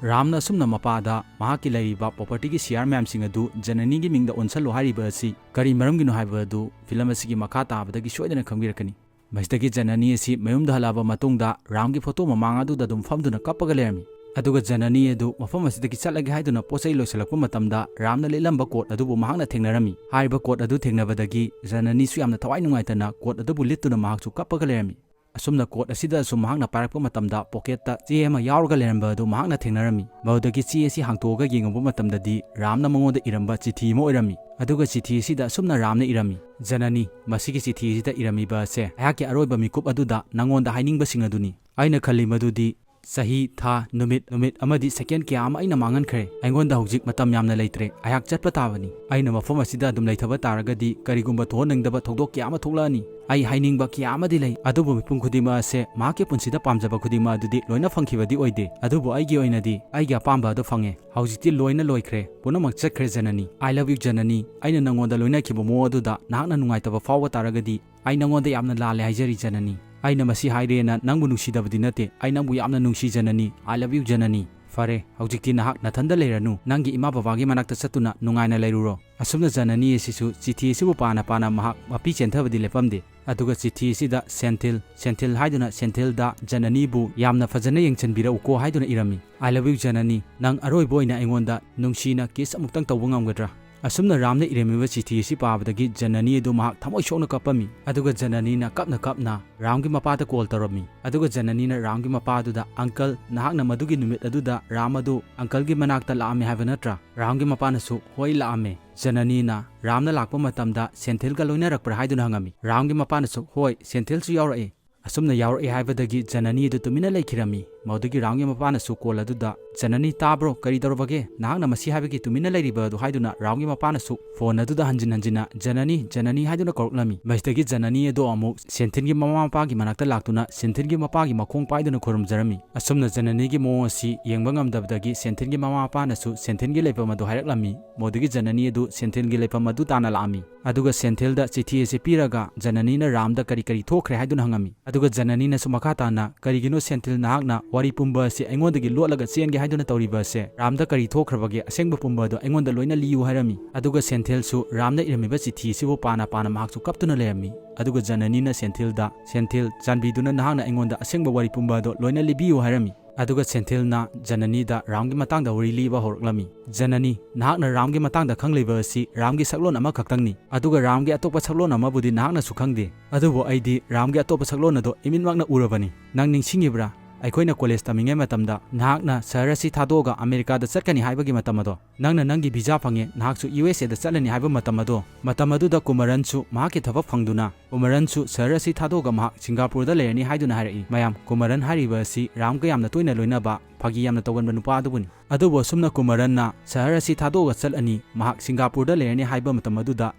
ꯔꯥꯝꯅ ꯑꯁꯨꯝꯅ ꯃꯄꯥꯗ ꯃꯍꯥꯛꯀꯤ ꯂꯩꯔꯤꯕ ꯄ꯭ꯔꯣꯄꯔꯇꯤꯒꯤ ꯁꯤꯌꯥꯔ ꯃꯌꯥꯝꯁꯤꯡ ꯑꯗꯨ ꯖꯅꯅꯤꯒꯤ ꯃꯤꯡꯗ ꯑꯣꯟꯁꯜꯂꯨ ꯍꯥꯏꯔꯤꯕ ꯑꯁꯤ ꯀꯔꯤ ꯃꯔꯝꯒꯤꯅꯣ ꯍꯥꯏꯕ ꯑꯗꯨ ꯐꯤꯂꯝ ꯑꯁꯤꯒꯤ ꯃꯈꯥ ꯇꯥꯕꯗꯒꯤ ꯁꯣꯏꯗꯅ ꯈꯪꯕꯤꯔꯛꯀꯅꯤ꯫ ꯃꯁꯤꯗꯒꯤ ꯖꯅꯅꯤ ꯑꯁꯤ ꯃꯌꯨꯝꯗ ꯍꯜꯂꯛꯑꯕ ꯃꯇꯨꯡꯗ ꯔꯥꯝꯒꯤ ꯐꯣꯇꯣ ꯃꯃꯥꯡ ꯑꯗꯨꯗ ꯑꯗꯨꯝ ꯐꯝꯗꯨꯅ ꯀꯞꯄꯒ ꯂꯩꯔꯝꯃꯤ꯫ ꯑꯗꯨꯒ ꯖꯅꯅꯤ ꯑꯗꯨ ꯃꯐꯝ ꯑꯁꯤꯗꯒꯤ ꯆꯠꯂꯒꯦ ꯍꯥꯏꯗꯨꯅ ꯄꯣꯠ ꯆꯩ ꯂꯣꯏꯁꯤꯜꯂꯛꯄ ꯃꯇꯝꯗ ꯔꯥꯝꯅ ꯂꯤꯠꯂꯝꯕ ꯀꯣꯠ ꯑꯗꯨꯕꯨ ꯃꯍꯥꯛꯅ ꯊꯦꯡꯅꯔꯝꯃꯤ꯫ ꯍꯥꯏꯔꯤꯕ ꯀꯣꯠ ꯑꯗꯨ ꯊꯦꯡꯅꯕꯗꯒꯤ ꯖꯅꯅꯤꯁꯨ ꯌꯥꯝꯅ ꯊꯋꯥꯏ ꯅꯨꯡꯉꯥꯏꯇꯅ ꯀꯣꯠ ꯑꯗꯨꯕꯨ ꯂꯤꯠꯇꯨꯅ ꯃꯍꯥꯛꯁꯨ ꯀꯞꯄꯒ ꯂꯩꯔꯝꯃꯤ꯫ ꯑꯁꯨꯝꯅ ꯀꯣꯔꯠ ꯑꯁꯤꯗ ꯁꯨꯝ ꯃꯍꯥꯛꯅ ꯄꯥꯏꯔꯛꯄ ꯃꯇꯝꯗ ꯄꯣꯀꯦꯠꯇ ꯆꯦ ꯑꯃ ꯌꯥꯎꯔꯒ ꯂꯩꯔꯝꯕ ꯑꯗꯨ ꯃꯍꯥꯛꯅ ꯊꯦꯡꯅꯔꯝꯃꯤ꯫ ꯃꯗꯨꯗꯒꯤ ꯆꯦ ꯑꯁꯤ ꯍꯥꯡꯇꯣꯛꯑꯒ ꯌꯦꯡꯉꯨꯕ ꯃꯇꯝꯗꯗꯤ ꯔꯥꯝꯅ ꯃꯉꯣꯟꯗ ꯏꯔꯝꯕ ꯆꯤꯊꯤ ꯑꯃ ꯑꯣꯏꯔꯝꯃꯤ꯫ ꯑꯗꯨꯒ ꯆꯤꯊꯤ ꯑꯁꯤꯗ ꯑꯁꯨꯝꯅ ꯔꯥꯝꯅ ꯏꯔꯝꯃꯤ, "ꯖꯅꯅꯤ, ꯃꯁꯤꯒꯤ ꯆꯤꯊꯤ ꯑꯁꯤꯗ ꯏꯔꯝꯃꯤꯕ ꯑꯁꯦ ꯑꯩꯍꯥꯛꯀꯤ ꯑꯔꯣꯏꯕ ꯃꯤꯀꯨꯞ ꯑꯗꯨꯗ ꯅꯉꯣꯟꯗ ꯍꯥꯏꯅꯤꯡꯕꯁꯤꯡ ꯑꯗꯨꯅꯤ꯫ ꯑꯩꯅ ꯈꯜꯂꯤ ꯃꯗꯨꯗꯤ ꯆꯍꯤ, ꯊꯥ, ꯅꯨꯃꯤꯠ, ꯅꯨꯃꯤꯠ ꯑꯃꯗꯤ ꯁꯦꯀꯦꯟ ꯀꯌꯥ ꯑꯃ ꯑꯩꯅ ꯃꯥꯡꯍꯟꯈ꯭ꯔꯦ꯫ ꯑꯩꯉꯣꯟꯗ ꯍꯧꯖꯤꯛ ꯃꯇꯝ ꯌꯥꯝꯅ ꯂꯩꯇ꯭ꯔꯦ꯫ ꯑꯩꯍꯥꯛ ꯆꯠꯄ ꯇꯥꯕꯅꯤ꯫ ꯑꯩꯅ ꯃꯐꯝ ꯑꯁꯤꯗ ꯑꯗꯨꯝ ꯂꯩꯊꯕ ꯇꯥꯔꯒꯗꯤ ꯀꯔꯤꯒꯨꯝꯕ ꯊꯣꯛꯍꯟꯅꯤꯡꯗꯕ ꯊꯧꯗꯣꯛ ꯀꯌꯥ ꯑꯃ ꯊꯣꯛꯂꯛꯑꯅꯤ꯫ ꯑꯩ ꯍꯥꯏꯅꯤꯡꯕ ꯀꯌꯥ ꯑꯃꯗꯤ ꯂꯩ, ꯑꯗꯨꯕꯨ ꯃꯤꯄꯨꯝ ꯈꯨꯗꯤꯡꯃꯛ ꯑꯁꯦ ꯃꯍꯥꯛꯀꯤ ꯄꯨꯟꯁꯤꯗ ꯄꯥꯝꯖꯕ ꯈꯨꯗꯤꯡꯃꯛ ꯑꯗꯨꯗꯤ ꯂꯣꯏꯅ ꯐꯪꯈꯤꯕꯗꯤ ꯑꯣꯏꯗꯦ꯫ ꯑꯗꯨꯕꯨ ꯑꯩꯒꯤ ꯑꯣꯏꯅꯗꯤ ꯑꯩꯒꯤ ꯑꯄꯥꯝꯕ ꯑꯗꯨ ꯐꯪꯉꯦ꯫ ꯍꯧꯖꯤꯛꯇꯤ ꯂꯣꯏꯅ ꯂꯣꯏꯈ꯭ꯔꯦ꯫ ꯄꯨꯝꯅꯃꯛ ꯆꯠꯈ꯭ꯔꯦ ꯖꯅꯅꯤ꯫ I love you ꯖꯅꯅꯤ꯫ ꯑꯩꯅ ꯅꯉꯣꯟꯗ ꯂꯣꯏꯅꯈꯤꯕ ꯃꯑꯣꯡ ꯑꯗꯨꯗ ꯅꯍꯥꯛꯅ ꯅꯨꯡꯉꯥꯏꯇꯕ ꯐꯥꯎꯕ ꯇꯥꯔꯒꯗꯤ ꯑꯩ ꯅꯉꯣꯟꯗ ꯌꯥꯝꯅ ꯂꯥꯜꯂꯦ ꯍꯥꯏꯖꯔꯤ ꯖꯅꯅꯤ꯫ ꯑꯩꯅ ꯃꯁꯤ ꯍꯥꯏꯔꯦꯅ ꯅꯪꯕꯨ ꯅꯨꯡꯁꯤꯗꯕꯗꯤ ꯅꯠꯇꯦ꯫ ꯑꯩ ꯅꯪꯕꯨ ꯌꯥꯝꯅ ꯅꯨꯡꯁꯤ ꯖꯅꯅꯤ꯫ I love you ꯖꯅꯅꯤ꯫ ꯐꯔꯦ, ꯍꯧꯖꯤꯛꯇꯤ ꯅꯍꯥꯛ ꯅꯊꯟꯗ ꯂꯩꯔꯅꯨ꯫ ꯅꯪꯒꯤ ꯏꯃꯥ ꯕꯕꯥꯒꯤ ꯃꯅꯥꯛꯇ ꯆꯠꯇꯨꯅ ꯅꯨꯡꯉꯥꯏꯅ ꯂꯩꯔꯨꯔꯣ꯫ ꯑꯁꯨꯝꯅ ꯖꯅꯅꯤ ꯑꯁꯤꯁꯨ ꯆꯤꯊꯤ ꯑꯁꯤꯕꯨ ꯄꯥꯅ ꯄꯥꯅ ꯃꯍꯥꯛ ꯃꯄꯤ ꯆꯦꯟꯊꯕꯗꯤ ꯂꯦꯞꯄꯝꯗꯦ꯫ ꯑꯗꯨꯒ ꯆꯤꯊꯤ ꯑꯁꯤꯗ ꯁꯦꯟꯊꯤꯜ, ꯁꯦꯟꯊꯤꯜ ꯍꯥꯏꯗꯨꯅ ꯁꯦꯟꯊꯤꯜꯗ ꯖꯅꯅꯤꯕꯨ ꯌꯥꯝꯅ ꯐꯖꯅ ꯌꯦꯡꯁꯤꯟꯕꯤꯔꯛꯎꯀꯣ ꯍꯥꯏꯗꯨꯅ ꯏꯔꯝꯃꯤ꯫ I love you ꯖꯅꯅꯤ꯫ ꯅꯪ ꯑꯔꯣꯏꯕ ꯑꯣꯏꯅ ꯑꯩꯉꯣꯟꯗ ꯅꯨꯡꯁꯤꯅ ꯀꯤꯁ ꯑꯃꯨꯛꯇꯪ ꯇꯧꯕ ꯉꯝꯒꯗ꯭ꯔꯥ? ꯑꯁꯨꯝꯅ ꯔꯥꯝꯅ ꯏꯔꯝꯃꯤꯕ ꯆꯤꯊꯤ ꯑꯁꯤ ꯄꯥꯕꯗꯒꯤ ꯖꯅꯅꯤ ꯑꯗꯨ ꯃꯍꯥꯛ ꯊꯃꯣꯏ ꯁꯣꯛꯅ ꯀꯞꯄꯝꯃꯤ꯫ ꯑꯗꯨꯒ ꯖꯅꯅꯤꯅ ꯀꯞꯅ ꯀꯞꯅ ꯔꯥꯝꯒꯤ ꯃꯄꯥꯗ ꯀꯣꯜ ꯇꯧꯔꯝꯃꯤ꯫ ꯑꯗꯨꯒ ꯖꯅꯅꯤꯅ ꯔꯥꯝꯒꯤ ꯃꯄꯥꯗꯨꯗ, "ꯑꯪꯀꯜ, ꯅꯍꯥꯛꯅ ꯃꯗꯨꯒꯤ ꯅꯨꯃꯤꯠ ꯑꯗꯨꯗ ꯔꯥꯝ ꯑꯗꯨ ꯑꯪꯀꯜꯒꯤ ꯃꯅꯥꯛꯇ ꯂꯥꯛꯑꯝꯃꯤ ꯍꯥꯏꯕ ꯅꯠꯇ꯭ꯔꯥ?" ꯔꯥꯝꯒꯤ ꯃꯄꯥꯅꯁꯨ, "ꯍꯣꯏ, ꯂꯥꯛꯑꯝꯃꯦ꯫" ꯖꯅꯅꯤꯅ, "ꯔꯥꯝꯅ ꯂꯥꯛꯄ ꯃꯇꯝꯗ ꯁꯦꯟꯊꯤꯜꯒ ꯂꯣꯏꯅꯔꯛꯄ꯭ꯔꯥ?" ꯍꯥꯏꯗꯨꯅ ꯍꯪꯉꯝꯃꯤ꯫ ꯔꯥꯝꯒꯤ ꯃꯄꯥꯅꯁꯨ, "ꯍꯣꯏ, ꯁꯦꯟꯊꯤꯜꯁꯨ ꯌꯥꯎꯔꯛꯑꯦ꯫" ꯑꯁꯨꯝꯅ ꯌꯥꯎꯔꯛꯑꯦ ꯍꯥꯏꯕꯗꯒꯤ ꯖꯅꯅꯤ ꯑꯗꯨ ꯇꯨꯃꯤꯟꯅ ꯂꯩꯈꯤꯔꯝꯃꯤ꯫ ꯃꯗꯨꯗꯒꯤ ꯔꯥꯝꯒꯤ ꯃꯄꯥꯅꯁꯨ ꯀꯣꯜ ꯑꯗꯨꯗ, "ꯖꯅꯅꯤ, ꯇꯥꯕ꯭ꯔꯣ? ꯀꯔꯤ ꯇꯧꯔꯕꯒꯦ? ꯅꯍꯥꯛꯅ ꯃꯁꯤ ꯍꯥꯏꯕꯒꯤ ꯇꯨꯃꯤꯟꯅ ꯂꯩꯔꯤꯕ ꯑꯗꯨ?" ꯍꯥꯏꯗꯨꯅ ꯔꯥꯝꯒꯤ ꯃꯄꯥꯅꯁꯨ ꯐꯣꯟ ꯑꯗꯨꯗ ꯍꯟꯖꯤꯟ ꯍꯟꯖꯤꯟꯅ "ꯖꯅꯅꯤ, ꯖꯅꯅꯤ" ꯍꯥꯏꯗꯨꯅ ꯀꯧꯔꯛꯂꯝꯃꯤ꯫ ꯃꯁꯤꯗꯒꯤ ꯖꯅꯅꯤ ꯑꯗꯨ ꯑꯃꯨꯛ ꯁꯦꯟꯊꯤꯜꯒꯤ ꯃꯃꯥ ꯃꯄꯥꯒꯤ ꯃꯅꯥꯛꯇ ꯂꯥꯛꯇꯨꯅ ꯁꯦꯟꯊꯤꯜꯒꯤ ꯃꯄꯥꯒꯤ ꯃꯈꯣꯡ ꯄꯥꯏꯗꯨꯅ ꯈꯨꯔꯨꯝꯖꯔꯝꯃꯤ꯫ ꯑꯁꯨꯝꯅ ꯖꯅꯅꯤꯒꯤ ꯃꯑꯣꯡ ꯑꯁꯤ ꯌꯦꯡꯕ ꯉꯝꯗꯕꯗꯒꯤ ꯁꯦꯟꯊꯤꯜꯒꯤ ꯃꯃꯥ ꯃꯄꯥꯅꯁꯨ ꯁꯦꯟꯊꯤꯜꯒꯤ ꯂꯩꯐꯝ ꯑꯗꯨ ꯍꯥꯏꯔꯛꯂꯝꯃꯤ꯫ ꯃꯗꯨꯗꯒꯤ ꯖꯅꯅꯤ ꯑꯗꯨ ꯁꯦꯟꯊꯤꯜꯒꯤ ꯂꯩꯐꯝ ꯑꯗꯨ ꯇꯥꯟꯅ ꯂꯥꯛꯑꯝꯃꯤ꯫ ꯑꯗꯨꯒ ꯁꯦꯟꯊꯤꯜꯗ ꯆꯤꯊꯤ ꯑꯁꯤ ꯄꯤꯔꯒ ꯖꯅꯅꯤꯅ ꯔꯥꯝꯗ ꯀꯔꯤ ꯀꯔꯤ ꯊꯣꯛꯈ꯭ꯔꯦ ꯍꯥꯏꯗꯨꯅ ꯍꯪꯉꯝꯃꯤ꯫ ꯑꯗꯨꯒ ꯖꯅꯅꯤꯅꯁꯨ ꯃꯈꯥ ꯇꯥꯅ, "ꯀꯔꯤꯒꯤꯅꯣ ꯁꯦꯟꯊꯤꯜ ꯅꯍꯥꯛꯅ ꯋꯥꯔꯤ ꯄꯨꯝꯕ ꯑꯁꯤ ꯑꯩꯉꯣꯟꯗꯒꯤ ꯂꯣꯠꯂꯒ ꯆꯦꯟꯒꯦ ꯍꯥꯏꯗꯨꯅ ꯇꯧꯔꯤꯕ ꯑꯁꯦ? ꯔꯥꯝꯗ ꯀꯔꯤ ꯊꯣꯛꯈ꯭ꯔꯕꯒꯦ? ꯑꯁꯦꯡꯕ ꯄꯨꯝꯕ ꯑꯗꯨ ꯑꯩꯉꯣꯟꯗ ꯂꯣꯏꯅ ꯂꯤꯌꯨ" ꯍꯥꯏꯔꯝꯃꯤ꯫ ꯑꯗꯨꯒ ꯁꯦꯟꯊꯤꯜꯁꯨ ꯔꯥꯝꯅ ꯏꯔꯝꯃꯤꯕ ꯆꯤꯊꯤ ꯑꯁꯤꯕꯨ ꯄꯥꯅ ꯄꯥꯅ ꯃꯍꯥꯛꯁꯨ ꯀꯞꯇꯨꯅ ꯂꯩꯔꯝꯃꯤ꯫ ꯑꯗꯨꯒ ꯖꯅꯅꯤꯅ ꯁꯦꯟꯊꯤꯜꯗ, "ꯁꯦꯟꯊꯤꯜ, ꯆꯥꯟꯕꯤꯗꯨꯅ ꯅꯍꯥꯛꯅ ꯑꯩꯉꯣꯟꯗ ꯑꯁꯦꯡꯕ ꯋꯥꯔꯤ ꯄꯨꯝꯕ ꯑꯗꯨ ꯂꯣꯏꯅ ꯂꯤꯕꯤꯌꯨ" ꯍꯥꯏꯔꯝꯃꯤ꯫ ꯑꯗꯨꯒ ꯁꯦꯟꯊꯤꯜꯅ ꯖꯅꯅꯤꯗ ꯔꯥꯝꯒꯤ ꯃꯇꯥꯡꯗ ꯋꯥꯔꯤ ꯂꯤꯕ ꯍꯧꯔꯛꯂꯝꯃꯤ꯫ "ꯖꯅꯅꯤ, ꯅꯍꯥꯛꯅ ꯔꯥꯝꯒꯤ ꯃꯇꯥꯡꯗ ꯈꯪꯂꯤꯕ ꯑꯁꯤ ꯔꯥꯝꯒꯤ ꯁꯛꯂꯣꯟ ꯑꯃꯈꯛꯇꯪꯅꯤ, ꯑꯗꯨꯒ ꯔꯥꯝꯒꯤ ꯑꯇꯣꯞꯄ ꯁꯛꯂꯣꯟ ꯑꯃꯕꯨꯗꯤ ꯅꯍꯥꯛꯅꯁꯨ ꯈꯪꯗꯦ꯫ ꯑꯗꯨꯕꯨ ꯑꯩꯗꯤ ꯔꯥꯝꯒꯤ ꯑꯇꯣꯞꯄ ꯁꯛꯂꯣꯟ ꯑꯗꯣ ꯏꯃꯤꯠꯃꯛꯅ ꯎꯔꯕꯅꯤ꯫ ꯅꯪ ꯅꯤꯡꯁꯤꯡꯉꯤꯕ꯭ꯔꯥ? ꯑꯩꯈꯣꯏꯅ ꯀꯣꯂꯦꯖ ꯇꯝꯃꯤꯉꯩ ꯃꯇꯝꯗ ꯅꯍꯥꯛꯅ ꯁꯍꯔ ꯑꯁꯤ ꯊꯥꯗꯣꯛꯑꯒ ꯑꯃꯦꯔꯤꯀꯥꯗ ꯆꯠꯀꯅꯤ ꯍꯥꯏꯕꯒꯤ ꯃꯇꯝ ꯑꯗꯣ꯫ ꯅꯪꯅ ꯅꯪꯒꯤ ꯚꯤꯖꯥ ꯐꯪꯉꯦ, ꯅꯍꯥꯛꯁꯨ ꯌꯨ ꯑꯦꯁ ꯑꯦꯗ ꯆꯠꯂꯅꯤ ꯍꯥꯏꯕ ꯃꯇꯝ ꯑꯗꯣ꯫ ꯃꯇꯝ ꯑꯗꯨꯗ ꯀꯨꯃꯔꯟꯁꯨ ꯃꯍꯥꯛꯀꯤ ꯊꯕꯛ ꯐꯪꯗꯨꯅ, ꯀꯨꯃꯔꯟꯁꯨ ꯁꯍꯔ ꯑꯁꯤ ꯊꯥꯗꯣꯛꯑꯒ ꯃꯍꯥꯛ ꯁꯤꯡꯒꯥꯄꯨꯔꯗ ꯂꯩꯔꯅꯤ ꯍꯥꯏꯗꯨꯅ ꯍꯥꯏꯔꯛꯏ꯫ ꯃꯌꯥꯝ, ꯀꯨꯃꯔꯟ ꯍꯥꯏꯔꯤꯕ ꯑꯁꯤ ꯔꯥꯝꯒ ꯌꯥꯝꯅ ꯇꯣꯏꯅ ꯂꯣꯏꯅꯕ, ꯐꯥꯒꯤ ꯌꯥꯝꯅ ꯇꯧꯒꯟꯕ ꯅꯨꯄꯥ ꯑꯗꯨꯕꯨꯅꯤ꯫ ꯑꯗꯨꯕꯨ ꯑꯁꯨꯝꯅ ꯀꯨꯃꯔꯟꯅ ꯁꯍꯔ ꯑꯁꯤ ꯊꯥꯗꯣꯛꯑꯒ ꯆꯠꯂꯅꯤ, ꯃꯍꯥꯛ ꯁꯤꯡꯒꯥꯄꯨꯔꯗ ꯂꯩꯔꯅꯤ ꯍꯥꯏꯕ ꯃꯇꯝ ꯑꯗꯨꯗ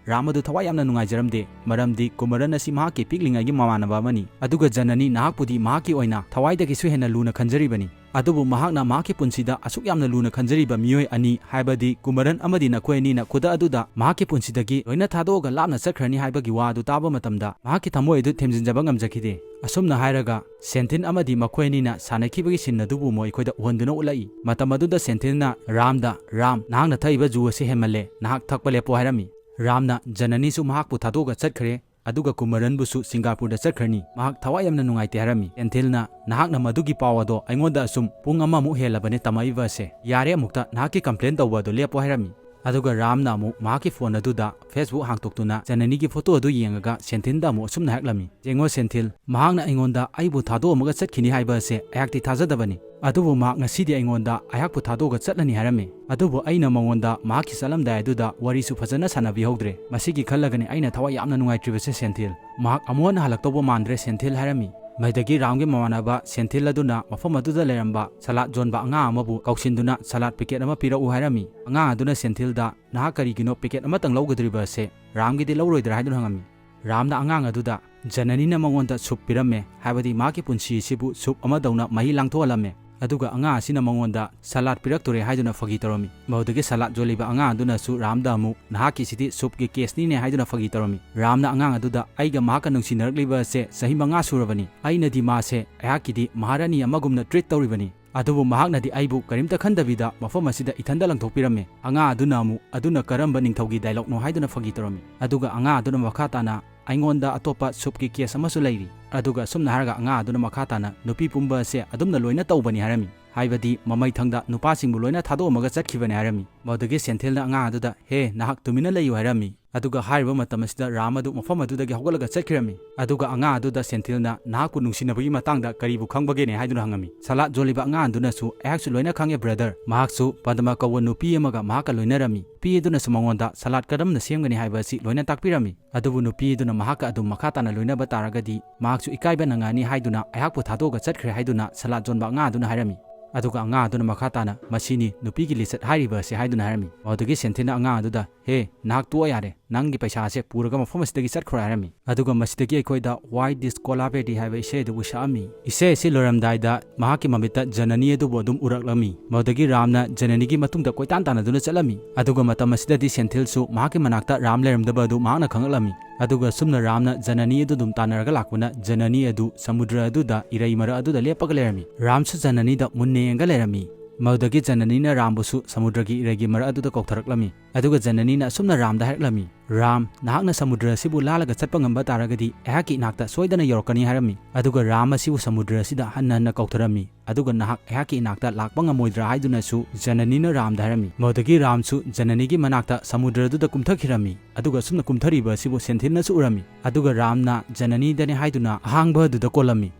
ꯔꯥꯝ ꯑꯗꯨ ꯊꯋꯥꯏ ꯌꯥꯝꯅ ꯅꯨꯡꯉꯥꯏꯖꯔꯝꯗꯦ, ꯃꯔꯝꯗꯤ ꯀꯨꯃꯔꯟ ꯑꯁꯤ ꯃꯍꯥꯛꯀꯤ ꯄꯤꯛꯂꯤꯉꯩꯒꯤ ꯃꯃꯥꯟꯅꯕ ꯑꯃꯅꯤ꯫ ꯑꯗꯨꯒ ꯖꯅꯅꯤ ꯅꯍꯥꯛꯄꯨꯗꯤ ꯃꯍꯥꯛꯀꯤ ꯑꯣꯏꯅ ꯊꯋꯥꯏꯗꯒꯤꯁꯨ ꯍꯦꯟꯅ ꯂꯨꯅ ꯈꯟꯖꯔꯤꯕꯅꯤ꯫ ꯑꯗꯨꯕꯨ ꯃꯍꯥꯛꯅ ꯃꯍꯥꯛꯀꯤ ꯄꯨꯟꯁꯤꯗ ꯑꯁꯨꯛ ꯌꯥꯝꯅ ꯂꯨꯅ ꯈꯟꯖꯔꯤꯕ ꯃꯤꯑꯣꯏ ꯑꯅꯤ, ꯍꯥꯏꯕꯗꯤ ꯀꯨꯃꯔꯟ ꯑꯃꯗꯤ ꯅꯈꯣꯏ ꯑꯅꯤꯅ ꯈꯨꯗꯛ ꯑꯗꯨꯗ ꯃꯍꯥꯛꯀꯤ ꯄꯨꯟꯁꯤꯗꯒꯤ ꯂꯣꯏꯅ ꯊꯥꯗꯣꯛꯑꯒ ꯂꯥꯞꯅ ꯆꯠꯈ꯭ꯔꯅꯤ ꯍꯥꯏꯕꯒꯤ ꯋꯥ ꯑꯗꯨ ꯇꯥꯕ ꯃꯇꯝꯗ ꯃꯍꯥꯛꯀꯤ ꯊꯃꯣꯏ ꯑꯗꯨ ꯊꯦꯝꯖꯤꯟꯖꯕ ꯉꯝꯖꯈꯤꯗꯦ꯫ ꯑꯁꯨꯝꯅ ꯍꯥꯏꯔꯒ ꯁꯦꯟꯊꯤꯜ ꯑꯃꯗꯤ ꯃꯈꯣꯏ ꯑꯅꯤꯅ ꯁꯥꯟꯅꯈꯤꯕꯒꯤ ꯁꯤꯟ ꯑꯗꯨꯕꯨ ꯃꯈꯣꯏꯗ ꯎꯍꯟꯗꯨꯅ ꯎꯠꯂꯛꯏ꯫ ꯃꯇꯝ ꯑꯗꯨꯗ ꯁꯦꯟꯊꯤꯜꯅ ꯔꯥꯝꯗ, "ꯔꯥꯝ, ꯅꯍꯥꯛꯅ ꯊꯛꯏꯕ ꯖꯨ ꯑꯁꯤ ꯍꯦꯟꯃꯜꯂꯦ, ꯅꯍꯥꯛ ꯊꯛꯄ ꯂꯦꯞꯄꯣ" ꯍꯥꯏꯔꯝꯃꯤ꯫ ꯔꯥꯝꯅ ꯖꯅꯅꯤꯁꯨ ꯃꯍꯥꯛꯄꯨ ꯊꯥꯗꯣꯛꯑꯒ ꯆꯠꯈ꯭ꯔꯦ, ꯑꯗꯨꯒ ꯀꯨꯃꯔꯟꯕꯨꯁꯨ ꯁꯤꯡꯒꯥꯄꯨꯔꯗ ꯆꯠꯈ꯭ꯔꯅꯤ, ꯃꯍꯥꯛ ꯊꯋꯥꯏ ꯌꯥꯝꯅ ꯅꯨꯡꯉꯥꯏꯇꯦ ꯍꯥꯏꯔꯝꯃꯤ꯫ ꯁꯦꯟꯊꯤꯜꯅ, "ꯅꯍꯥꯛꯅ ꯃꯗꯨꯒꯤ ꯄꯥꯎ ꯑꯗꯣ ꯑꯩꯉꯣꯟꯗ ꯑꯁꯨꯝ ꯄꯨꯡ ꯑꯃꯃꯨꯛ ꯍꯦꯜꯂꯕꯅꯦ ꯇꯝꯃꯛꯏꯕ ꯑꯁꯦ, ꯌꯥꯔꯦ, ꯑꯃꯨꯛꯇ ꯅꯍꯥꯛꯀꯤ ꯀꯝꯄ꯭ꯂꯦꯟ ꯇꯧꯕ ꯑꯗꯣ ꯂꯦꯞꯄꯣ" ꯍꯥꯏꯔꯝꯃꯤ꯫ ꯑꯗꯨꯒ ꯔꯥꯝꯅ ꯑꯃꯨꯛ ꯃꯍꯥꯛꯀꯤ ꯐꯣꯟ ꯑꯗꯨꯗ ꯐꯦꯁꯕꯨꯛ ꯍꯥꯡꯇꯣꯛꯇꯨꯅ ꯖꯅꯅꯤꯒꯤ ꯐꯣꯇꯣ ꯑꯗꯨ ꯌꯦꯡꯉꯒ ꯁꯦꯟꯊꯤꯜꯗ ꯑꯃꯨꯛ ꯑꯁꯨꯝꯅ ꯍꯥꯏꯔꯛꯂꯝꯃꯤ, "ꯌꯦꯡꯉꯣ ꯁꯦꯟꯊꯤꯜ, ꯃꯍꯥꯛꯅ ꯑꯩꯉꯣꯟꯗ ꯑꯩꯕꯨ ꯊꯥꯗꯣꯛꯑꯝꯃꯒ ꯆꯠꯈꯤꯅꯤ ꯍꯥꯏꯕ ꯑꯁꯦ ꯑꯩꯍꯥꯛꯇꯤ ꯊꯥꯖꯗꯕꯅꯤ꯫ ꯑꯗꯨꯕꯨ ꯃꯍꯥꯛ ꯉꯁꯤꯗꯤ ꯑꯩꯉꯣꯟꯗ ꯑꯩꯍꯥꯛꯄꯨ ꯊꯥꯗꯣꯛꯑꯒ ꯆꯠꯂꯅꯤ ꯍꯥꯏꯔꯝꯃꯤ꯫ ꯑꯗꯨꯕꯨ ꯑꯩꯅ ꯃꯉꯣꯟꯗ ꯃꯍꯥꯛꯀꯤ ꯆꯠꯂꯝꯗꯥꯏ ꯑꯗꯨꯗ ꯋꯥꯔꯤꯁꯨ ꯐꯖꯅ ꯁꯥꯟꯅꯕꯤꯍꯧꯗ꯭ꯔꯦ꯫ ꯃꯁꯤꯒꯤ ꯈꯜꯂꯒꯅꯤ ꯑꯩꯅ ꯊꯋꯥꯏ ꯌꯥꯝꯅ ꯅꯨꯡꯉꯥꯏꯇ꯭ꯔꯤꯕꯁꯦ ꯁꯦꯟꯊꯤꯜ꯫ ꯃꯍꯥꯛ ꯑꯃꯨꯛ ꯍꯟꯅ ꯍꯜꯂꯛꯇꯧꯕ ꯃꯥꯟꯗ꯭ꯔꯦ ꯁꯦꯟꯊꯤꯜ" ꯍꯥꯏꯔꯝꯃꯤ꯫ ꯃꯗꯒꯤ ꯔꯥꯝꯒꯤ ꯃꯃꯥꯟꯅꯕ ꯁꯦꯟꯊꯤꯜ ꯑꯗꯨꯅ ꯃꯐꯝ ꯑꯗꯨꯗ ꯂꯩꯔꯝꯕ ꯁꯂꯥꯠ ꯌꯣꯟꯕ ꯑꯉꯥꯡ ꯑꯃꯕꯨ ꯀꯧꯁꯤꯟꯗꯨꯅ "ꯁꯂꯥꯠ ꯄꯦꯀꯦꯠ ꯑꯃ ꯄꯤꯔꯛꯎ" ꯍꯥꯏꯔꯝꯃꯤ꯫ ꯑꯉꯥꯡ ꯑꯗꯨꯅ ꯁꯦꯟꯊꯤꯜꯗ, "ꯅꯍꯥꯛ ꯀꯔꯤꯒꯤꯅꯣ ꯄꯦꯀꯦꯠ ꯑꯃꯇꯪ ꯂꯧꯒꯗꯧꯔꯤꯕ ꯑꯁꯦ? ꯔꯥꯝꯒꯤꯗꯤ ꯂꯧꯔꯣꯏꯗ꯭ꯔꯥ?" ꯍꯥꯏꯗꯨꯅ ꯍꯪꯉꯝꯃꯤ꯫ ꯔꯥꯝꯅ ꯑꯉꯥꯡ ꯑꯗꯨꯗ, "ꯖꯅꯅꯤꯅ ꯃꯉꯣꯟꯗ ꯁꯨꯞ ꯄꯤꯔꯝꯃꯦ, ꯍꯥꯏꯕꯗꯤ ꯃꯍꯥꯛꯀꯤ ꯄꯨꯟꯁꯤ ꯑꯁꯤꯕꯨ ꯁꯨꯞ ꯑꯃꯗꯧꯅ ꯃꯍꯤ ꯂꯥꯡꯊꯣꯛꯍꯜꯂꯝꯃꯦ꯫ ꯑꯗꯨꯒ ꯑꯉꯥꯡ ꯑꯁꯤꯅ ꯃꯉꯣꯟꯗ ꯁꯂꯥꯠ ꯄꯤꯔꯛꯇꯣꯔꯦ" ꯍꯥꯏꯗꯨꯅ ꯐꯥꯒꯤ ꯇꯧꯔꯝꯃꯤ꯫ ꯃꯗꯨꯗꯒꯤ ꯁꯂꯥꯠ ꯌꯣꯜꯂꯤꯕ ꯑꯉꯥꯡ ꯑꯗꯨꯅꯁꯨ ꯔꯥꯝꯗ ꯑꯃꯨꯛ, "ꯅꯍꯥꯛꯀꯤꯁꯤꯗꯤ ꯁꯨꯞꯀꯤ ꯀꯦꯁꯅꯤꯅꯦ" ꯍꯥꯏꯗꯨꯅ ꯐꯥꯒꯤ ꯇꯧꯔꯝꯃꯤ꯫ ꯔꯥꯝꯅ ꯑꯉꯥꯡ ꯑꯗꯨꯗ, "ꯑꯩꯒ ꯃꯍꯥꯛꯀ ꯅꯨꯡꯁꯤꯅꯔꯛꯂꯤꯕ ꯑꯁꯦ ꯆꯍꯤ ꯃꯉꯥ ꯁꯨꯔꯕꯅꯤ꯫ ꯑꯩꯅꯗꯤ ꯃꯥꯁꯦ ꯑꯩꯍꯥꯛꯀꯤꯗꯤ ꯃꯍꯥꯔꯥꯅꯤ ꯑꯃꯒꯨꯝꯅ ꯇ꯭ꯔꯤꯠ ꯇꯧꯔꯤꯕꯅꯤ꯫ ꯑꯗꯨꯕꯨ ꯃꯍꯥꯛꯅꯗꯤ ꯑꯩꯕꯨ ꯀꯔꯤꯝꯇ ꯈꯟꯗꯕꯤꯗ ꯃꯐꯝ ꯑꯁꯤꯗ ꯏꯊꯟꯗ ꯂꯪꯊꯣꯛꯄꯤꯔꯝꯃꯦ"꯫ ꯑꯉꯥꯡ ꯑꯗꯨꯅ ꯑꯃꯨꯛ, "ꯑꯗꯨꯅ ꯀꯔꯝꯕ ꯅꯤꯡꯊꯧꯒꯤ ꯗꯥꯏꯂꯣꯛꯅꯣ?" ꯍꯥꯏꯗꯨꯅ ꯐꯥꯒꯤ ꯇꯧꯔꯝꯃꯤ꯫ ꯑꯗꯨꯒ ꯑꯉꯥꯡ ꯑꯗꯨꯅ ꯃꯈꯥ ꯇꯥꯅ, "ꯑꯩꯉꯣꯟꯗ ꯑꯇꯣꯞꯄ ꯁꯨꯞꯀꯤ ꯀꯦꯁ ꯑꯃꯁꯨ ꯂꯩꯔꯤ꯫ ꯑꯗꯨꯒ ꯑꯁꯨꯝꯅ ꯍꯥꯏꯔꯒ ꯑꯉꯥꯡ ꯑꯗꯨꯅ ꯃꯈꯥ ꯇꯥꯅ ꯅꯨꯄꯤ ꯄꯨꯝꯕ ꯑꯁꯦ ꯑꯗꯨꯝꯅ ꯂꯣꯏꯅ ꯇꯧꯕꯅꯤ ꯍꯥꯏꯔꯝꯃꯤ꯫ ꯍꯥꯏꯕꯗꯤ ꯃꯃꯩꯊꯪꯗ ꯅꯨꯄꯥꯁꯤꯡꯕꯨ ꯂꯣꯏꯅ ꯊꯥꯗꯣꯛꯑꯝꯃꯒ ꯆꯠꯈꯤꯕꯅꯤ ꯍꯥꯏꯔꯝꯃꯤ꯫ ꯃꯗꯨꯗꯒꯤ ꯁꯦꯟꯊꯤꯜꯅ ꯑꯉꯥꯡ ꯑꯗꯨꯗ, "ꯍꯦ, ꯅꯍꯥꯛ ꯇꯨꯃꯤꯟꯅ ꯂꯩꯌꯨ" ꯍꯥꯏꯔꯝꯃꯤ꯫ ꯑꯗꯨꯒ ꯍꯥꯏꯔꯤꯕ ꯃꯇꯝ ꯑꯁꯤꯗ ꯔꯥꯝ ꯑꯗꯨ ꯃꯐꯝ ꯑꯗꯨꯗꯒꯤ ꯍꯧꯒꯠꯂꯒ ꯆꯠꯈꯤꯔꯝꯃꯤ꯫ ꯑꯗꯨꯒ ꯑꯉꯥꯡ ꯑꯗꯨꯗ ꯁꯦꯟꯊꯤꯜꯅ, "ꯅꯍꯥꯛꯄꯨ ꯅꯨꯡꯁꯤꯅꯕꯒꯤ ꯃꯇꯥꯡꯗ ꯀꯔꯤꯕꯨ ꯈꯪꯕꯒꯦꯅꯦ?" ꯍꯥꯏꯗꯨꯅ ꯍꯪꯉꯝꯃꯤ꯫ ꯁꯂꯥꯠ ꯌꯣꯜꯂꯤꯕ ꯑꯉꯥꯡ ꯑꯗꯨꯅꯁꯨ, "ꯑꯩꯍꯥꯛꯁꯨ ꯂꯣꯏꯅ ꯈꯪꯉꯦ ꯕ꯭ꯔꯗꯔ꯫ ꯃꯍꯥꯛꯁꯨ ꯄꯗꯃ ꯀꯧꯕ ꯅꯨꯄꯤ ꯑꯃꯒ ꯃꯍꯥꯛꯀ ꯂꯣꯏꯅꯔꯝꯃꯤ꯫ ꯅꯨꯄꯤ ꯑꯗꯨꯅꯁꯨ ꯃꯉꯣꯟꯗ ꯁꯂꯥꯠ ꯀꯔꯝꯅ ꯁꯦꯝꯒꯅꯤ ꯍꯥꯏꯕ ꯑꯁꯤ ꯂꯣꯏꯅ ꯇꯥꯛꯄꯤꯔꯝꯃꯤ꯫ ꯑꯗꯨꯕꯨ ꯅꯨꯄꯤ ꯑꯗꯨꯅ ꯃꯍꯥꯛꯀ ꯑꯗꯨꯝ ꯃꯈꯥ ꯇꯥꯅ ꯂꯣꯏꯅꯕ ꯇꯥꯔꯒꯗꯤ ꯃꯍꯥꯛꯁꯨ ꯏꯀꯥꯏꯕ ꯅꯪꯉꯛꯑꯅꯤ ꯍꯥꯏꯗꯨꯅ ꯑꯩꯍꯥꯛꯄꯨ ꯊꯥꯗꯣꯛꯑꯒ ꯆꯠꯈ꯭ꯔꯦ" ꯍꯥꯏꯗꯨꯅ ꯁꯂꯥꯠ ꯌꯣꯟꯕ ꯑꯉꯥꯡ ꯑꯗꯨꯅ ꯍꯥꯏꯔꯝꯃꯤ꯫ ꯑꯗꯨꯒ ꯑꯉꯥꯡ ꯑꯗꯨꯅ ꯃꯈꯥ ꯇꯥꯅ, "ꯃꯁꯤꯅꯤ ꯅꯨꯄꯤꯒꯤ ꯂꯤꯆꯠ ꯍꯥꯏꯔꯤꯕ ꯑꯁꯤ" ꯍꯥꯏꯗꯨꯅ ꯍꯥꯏꯔꯝꯃꯤ꯫ ꯃꯗꯨꯗꯒꯤ ꯁꯦꯟꯊꯤꯜꯅ ꯑꯉꯥꯡ ꯑꯗꯨꯗ, "ꯍꯦ, ꯅꯍꯥꯛ ꯇꯣꯛꯑꯣ ꯌꯥꯔꯦ, ꯅꯪꯒꯤ ꯄꯩꯁꯥ ꯑꯁꯦ ꯄꯨꯔꯒ ꯃꯐꯝ ꯑꯁꯤꯗꯒꯤ ꯆꯠꯈ꯭ꯔꯣ" ꯍꯥꯏꯔꯝꯃꯤ꯫ ꯑꯗꯨꯒ ꯃꯁꯤꯗꯒꯤ ꯑꯩꯈꯣꯏꯗ "Why This Colabedi" ꯍꯥꯏꯕ ꯏꯁꯩ ꯑꯗꯨꯕꯨ ꯁꯛꯑꯝꯃꯤ꯫ ꯏꯁꯩ ꯑꯁꯤ ꯂꯣꯏꯔꯝꯗꯥꯏꯗ ꯃꯍꯥꯛꯀꯤ ꯃꯃꯤꯠꯇ ꯖꯅꯅꯤ ꯑꯗꯨꯕꯨ ꯑꯗꯨꯝ ꯎꯔꯛꯂꯝꯃꯤ꯫ ꯃꯗꯨꯗꯒꯤ ꯔꯥꯝꯅ ꯖꯅꯅꯤꯒꯤ ꯃꯇꯨꯡꯗ ꯀꯣꯏꯇꯥꯟ ꯇꯥꯟꯅꯗꯨꯅ ꯆꯠꯂꯝꯃꯤ꯫ ꯑꯗꯨꯒ ꯃꯇꯝ ꯑꯁꯤꯗꯗꯤ ꯁꯦꯟꯊꯤꯜꯁꯨ ꯃꯍꯥꯛꯀꯤ ꯃꯅꯥꯛꯇ ꯔꯥꯝ ꯂꯩꯔꯝꯗꯕ ꯑꯗꯨ ꯃꯍꯥꯛꯅ ꯈꯪꯂꯛꯂꯝꯃꯤ꯫ ꯑꯗꯨꯒ ꯁꯨꯝꯅ ꯔꯥꯝꯅ ꯖꯅꯅꯤ ꯑꯗꯨ ꯑꯗꯨꯝ ꯇꯥꯟꯅꯔꯒ ꯂꯥꯛꯄꯅ ꯖꯅꯅꯤ ꯑꯗꯨ ꯁꯃꯨꯗ꯭ꯔ ꯑꯗꯨꯗ ꯏꯔꯩ ꯃꯔꯛ ꯑꯗꯨꯗ ꯂꯦꯞꯄꯒ ꯂꯩꯔꯝꯃꯤ꯫ ꯔꯥꯝꯁꯨ ꯖꯅꯅꯤꯗ ꯃꯨꯟꯅ ꯌꯦꯡꯉꯒ ꯂꯩꯔꯝꯃꯤ꯫ ꯃꯗꯨꯗꯒꯤ ꯖꯅꯅꯤꯅ ꯔꯥꯝꯕꯨꯁꯨ ꯁꯃꯨꯗ꯭ꯔꯒꯤ ꯏꯔꯩꯒꯤ ꯃꯔꯛ ꯑꯗꯨꯗ ꯀꯧꯊꯔꯛꯂꯝꯃꯤ꯫ ꯑꯗꯨꯒ ꯖꯅꯅꯤꯅ ꯑꯁꯨꯝꯅ ꯔꯥꯝꯗ ꯍꯥꯏꯔꯛꯂꯝꯃꯤ, "ꯔꯥꯝ, ꯅꯍꯥꯛꯅ ꯁꯃꯨꯗ꯭ꯔ ꯑꯁꯤꯕꯨ ꯂꯥꯜꯂꯒ ꯆꯠꯄ ꯉꯝꯕ ꯇꯥꯔꯒꯗꯤ ꯑꯩꯍꯥꯛꯀꯤ ꯏꯅꯥꯛꯇ ꯁꯣꯏꯗꯅ ꯌꯧꯔꯛꯀꯅꯤ" ꯍꯥꯏꯔꯝꯃꯤ꯫ ꯑꯗꯨꯒ ꯔꯥꯝ ꯑꯁꯤꯕꯨ ꯁꯃꯨꯗ꯭ꯔ ꯑꯁꯤꯗ ꯍꯟꯅ ꯍꯟꯅ ꯀꯧꯊꯔꯝꯃꯤ꯫ ꯑꯗꯨꯒ "ꯅꯍꯥꯛ ꯑꯩꯍꯥꯛꯀꯤ ꯏꯅꯥꯛꯇ ꯂꯥꯛꯄ ꯉꯝꯃꯣꯏꯗ꯭ꯔꯥ" ꯍꯥꯏꯗꯨꯅꯁꯨ ꯖꯅꯅꯤꯅ ꯔꯥꯝꯗ ꯍꯥꯏꯔꯝꯃꯤ꯫ ꯃꯗꯨꯗꯒꯤ ꯔꯥꯝꯁꯨ ꯖꯅꯅꯤꯒꯤ ꯃꯅꯥꯛꯇ ꯁꯃꯨꯗ꯭ꯔ ꯑꯗꯨꯗ ꯀꯨꯝꯊꯈꯤꯔꯝꯃꯤ꯫ ꯑꯗꯨꯒ ꯑꯁꯨꯝꯅ ꯀꯨꯝꯊꯔꯤꯕ ꯑꯁꯤꯕꯨ ꯁꯦꯟꯊꯤꯜꯅꯁꯨ ꯎꯔꯝꯃꯤ꯫ ꯑꯗꯨꯒ ꯔꯥꯝꯅ ꯖꯅꯅꯤꯗꯅꯤ ꯍꯥꯏꯗꯨꯅ ꯑꯍꯥꯡꯕ ꯑꯗꯨꯗ ꯀꯣꯜꯂꯝꯃꯤ꯫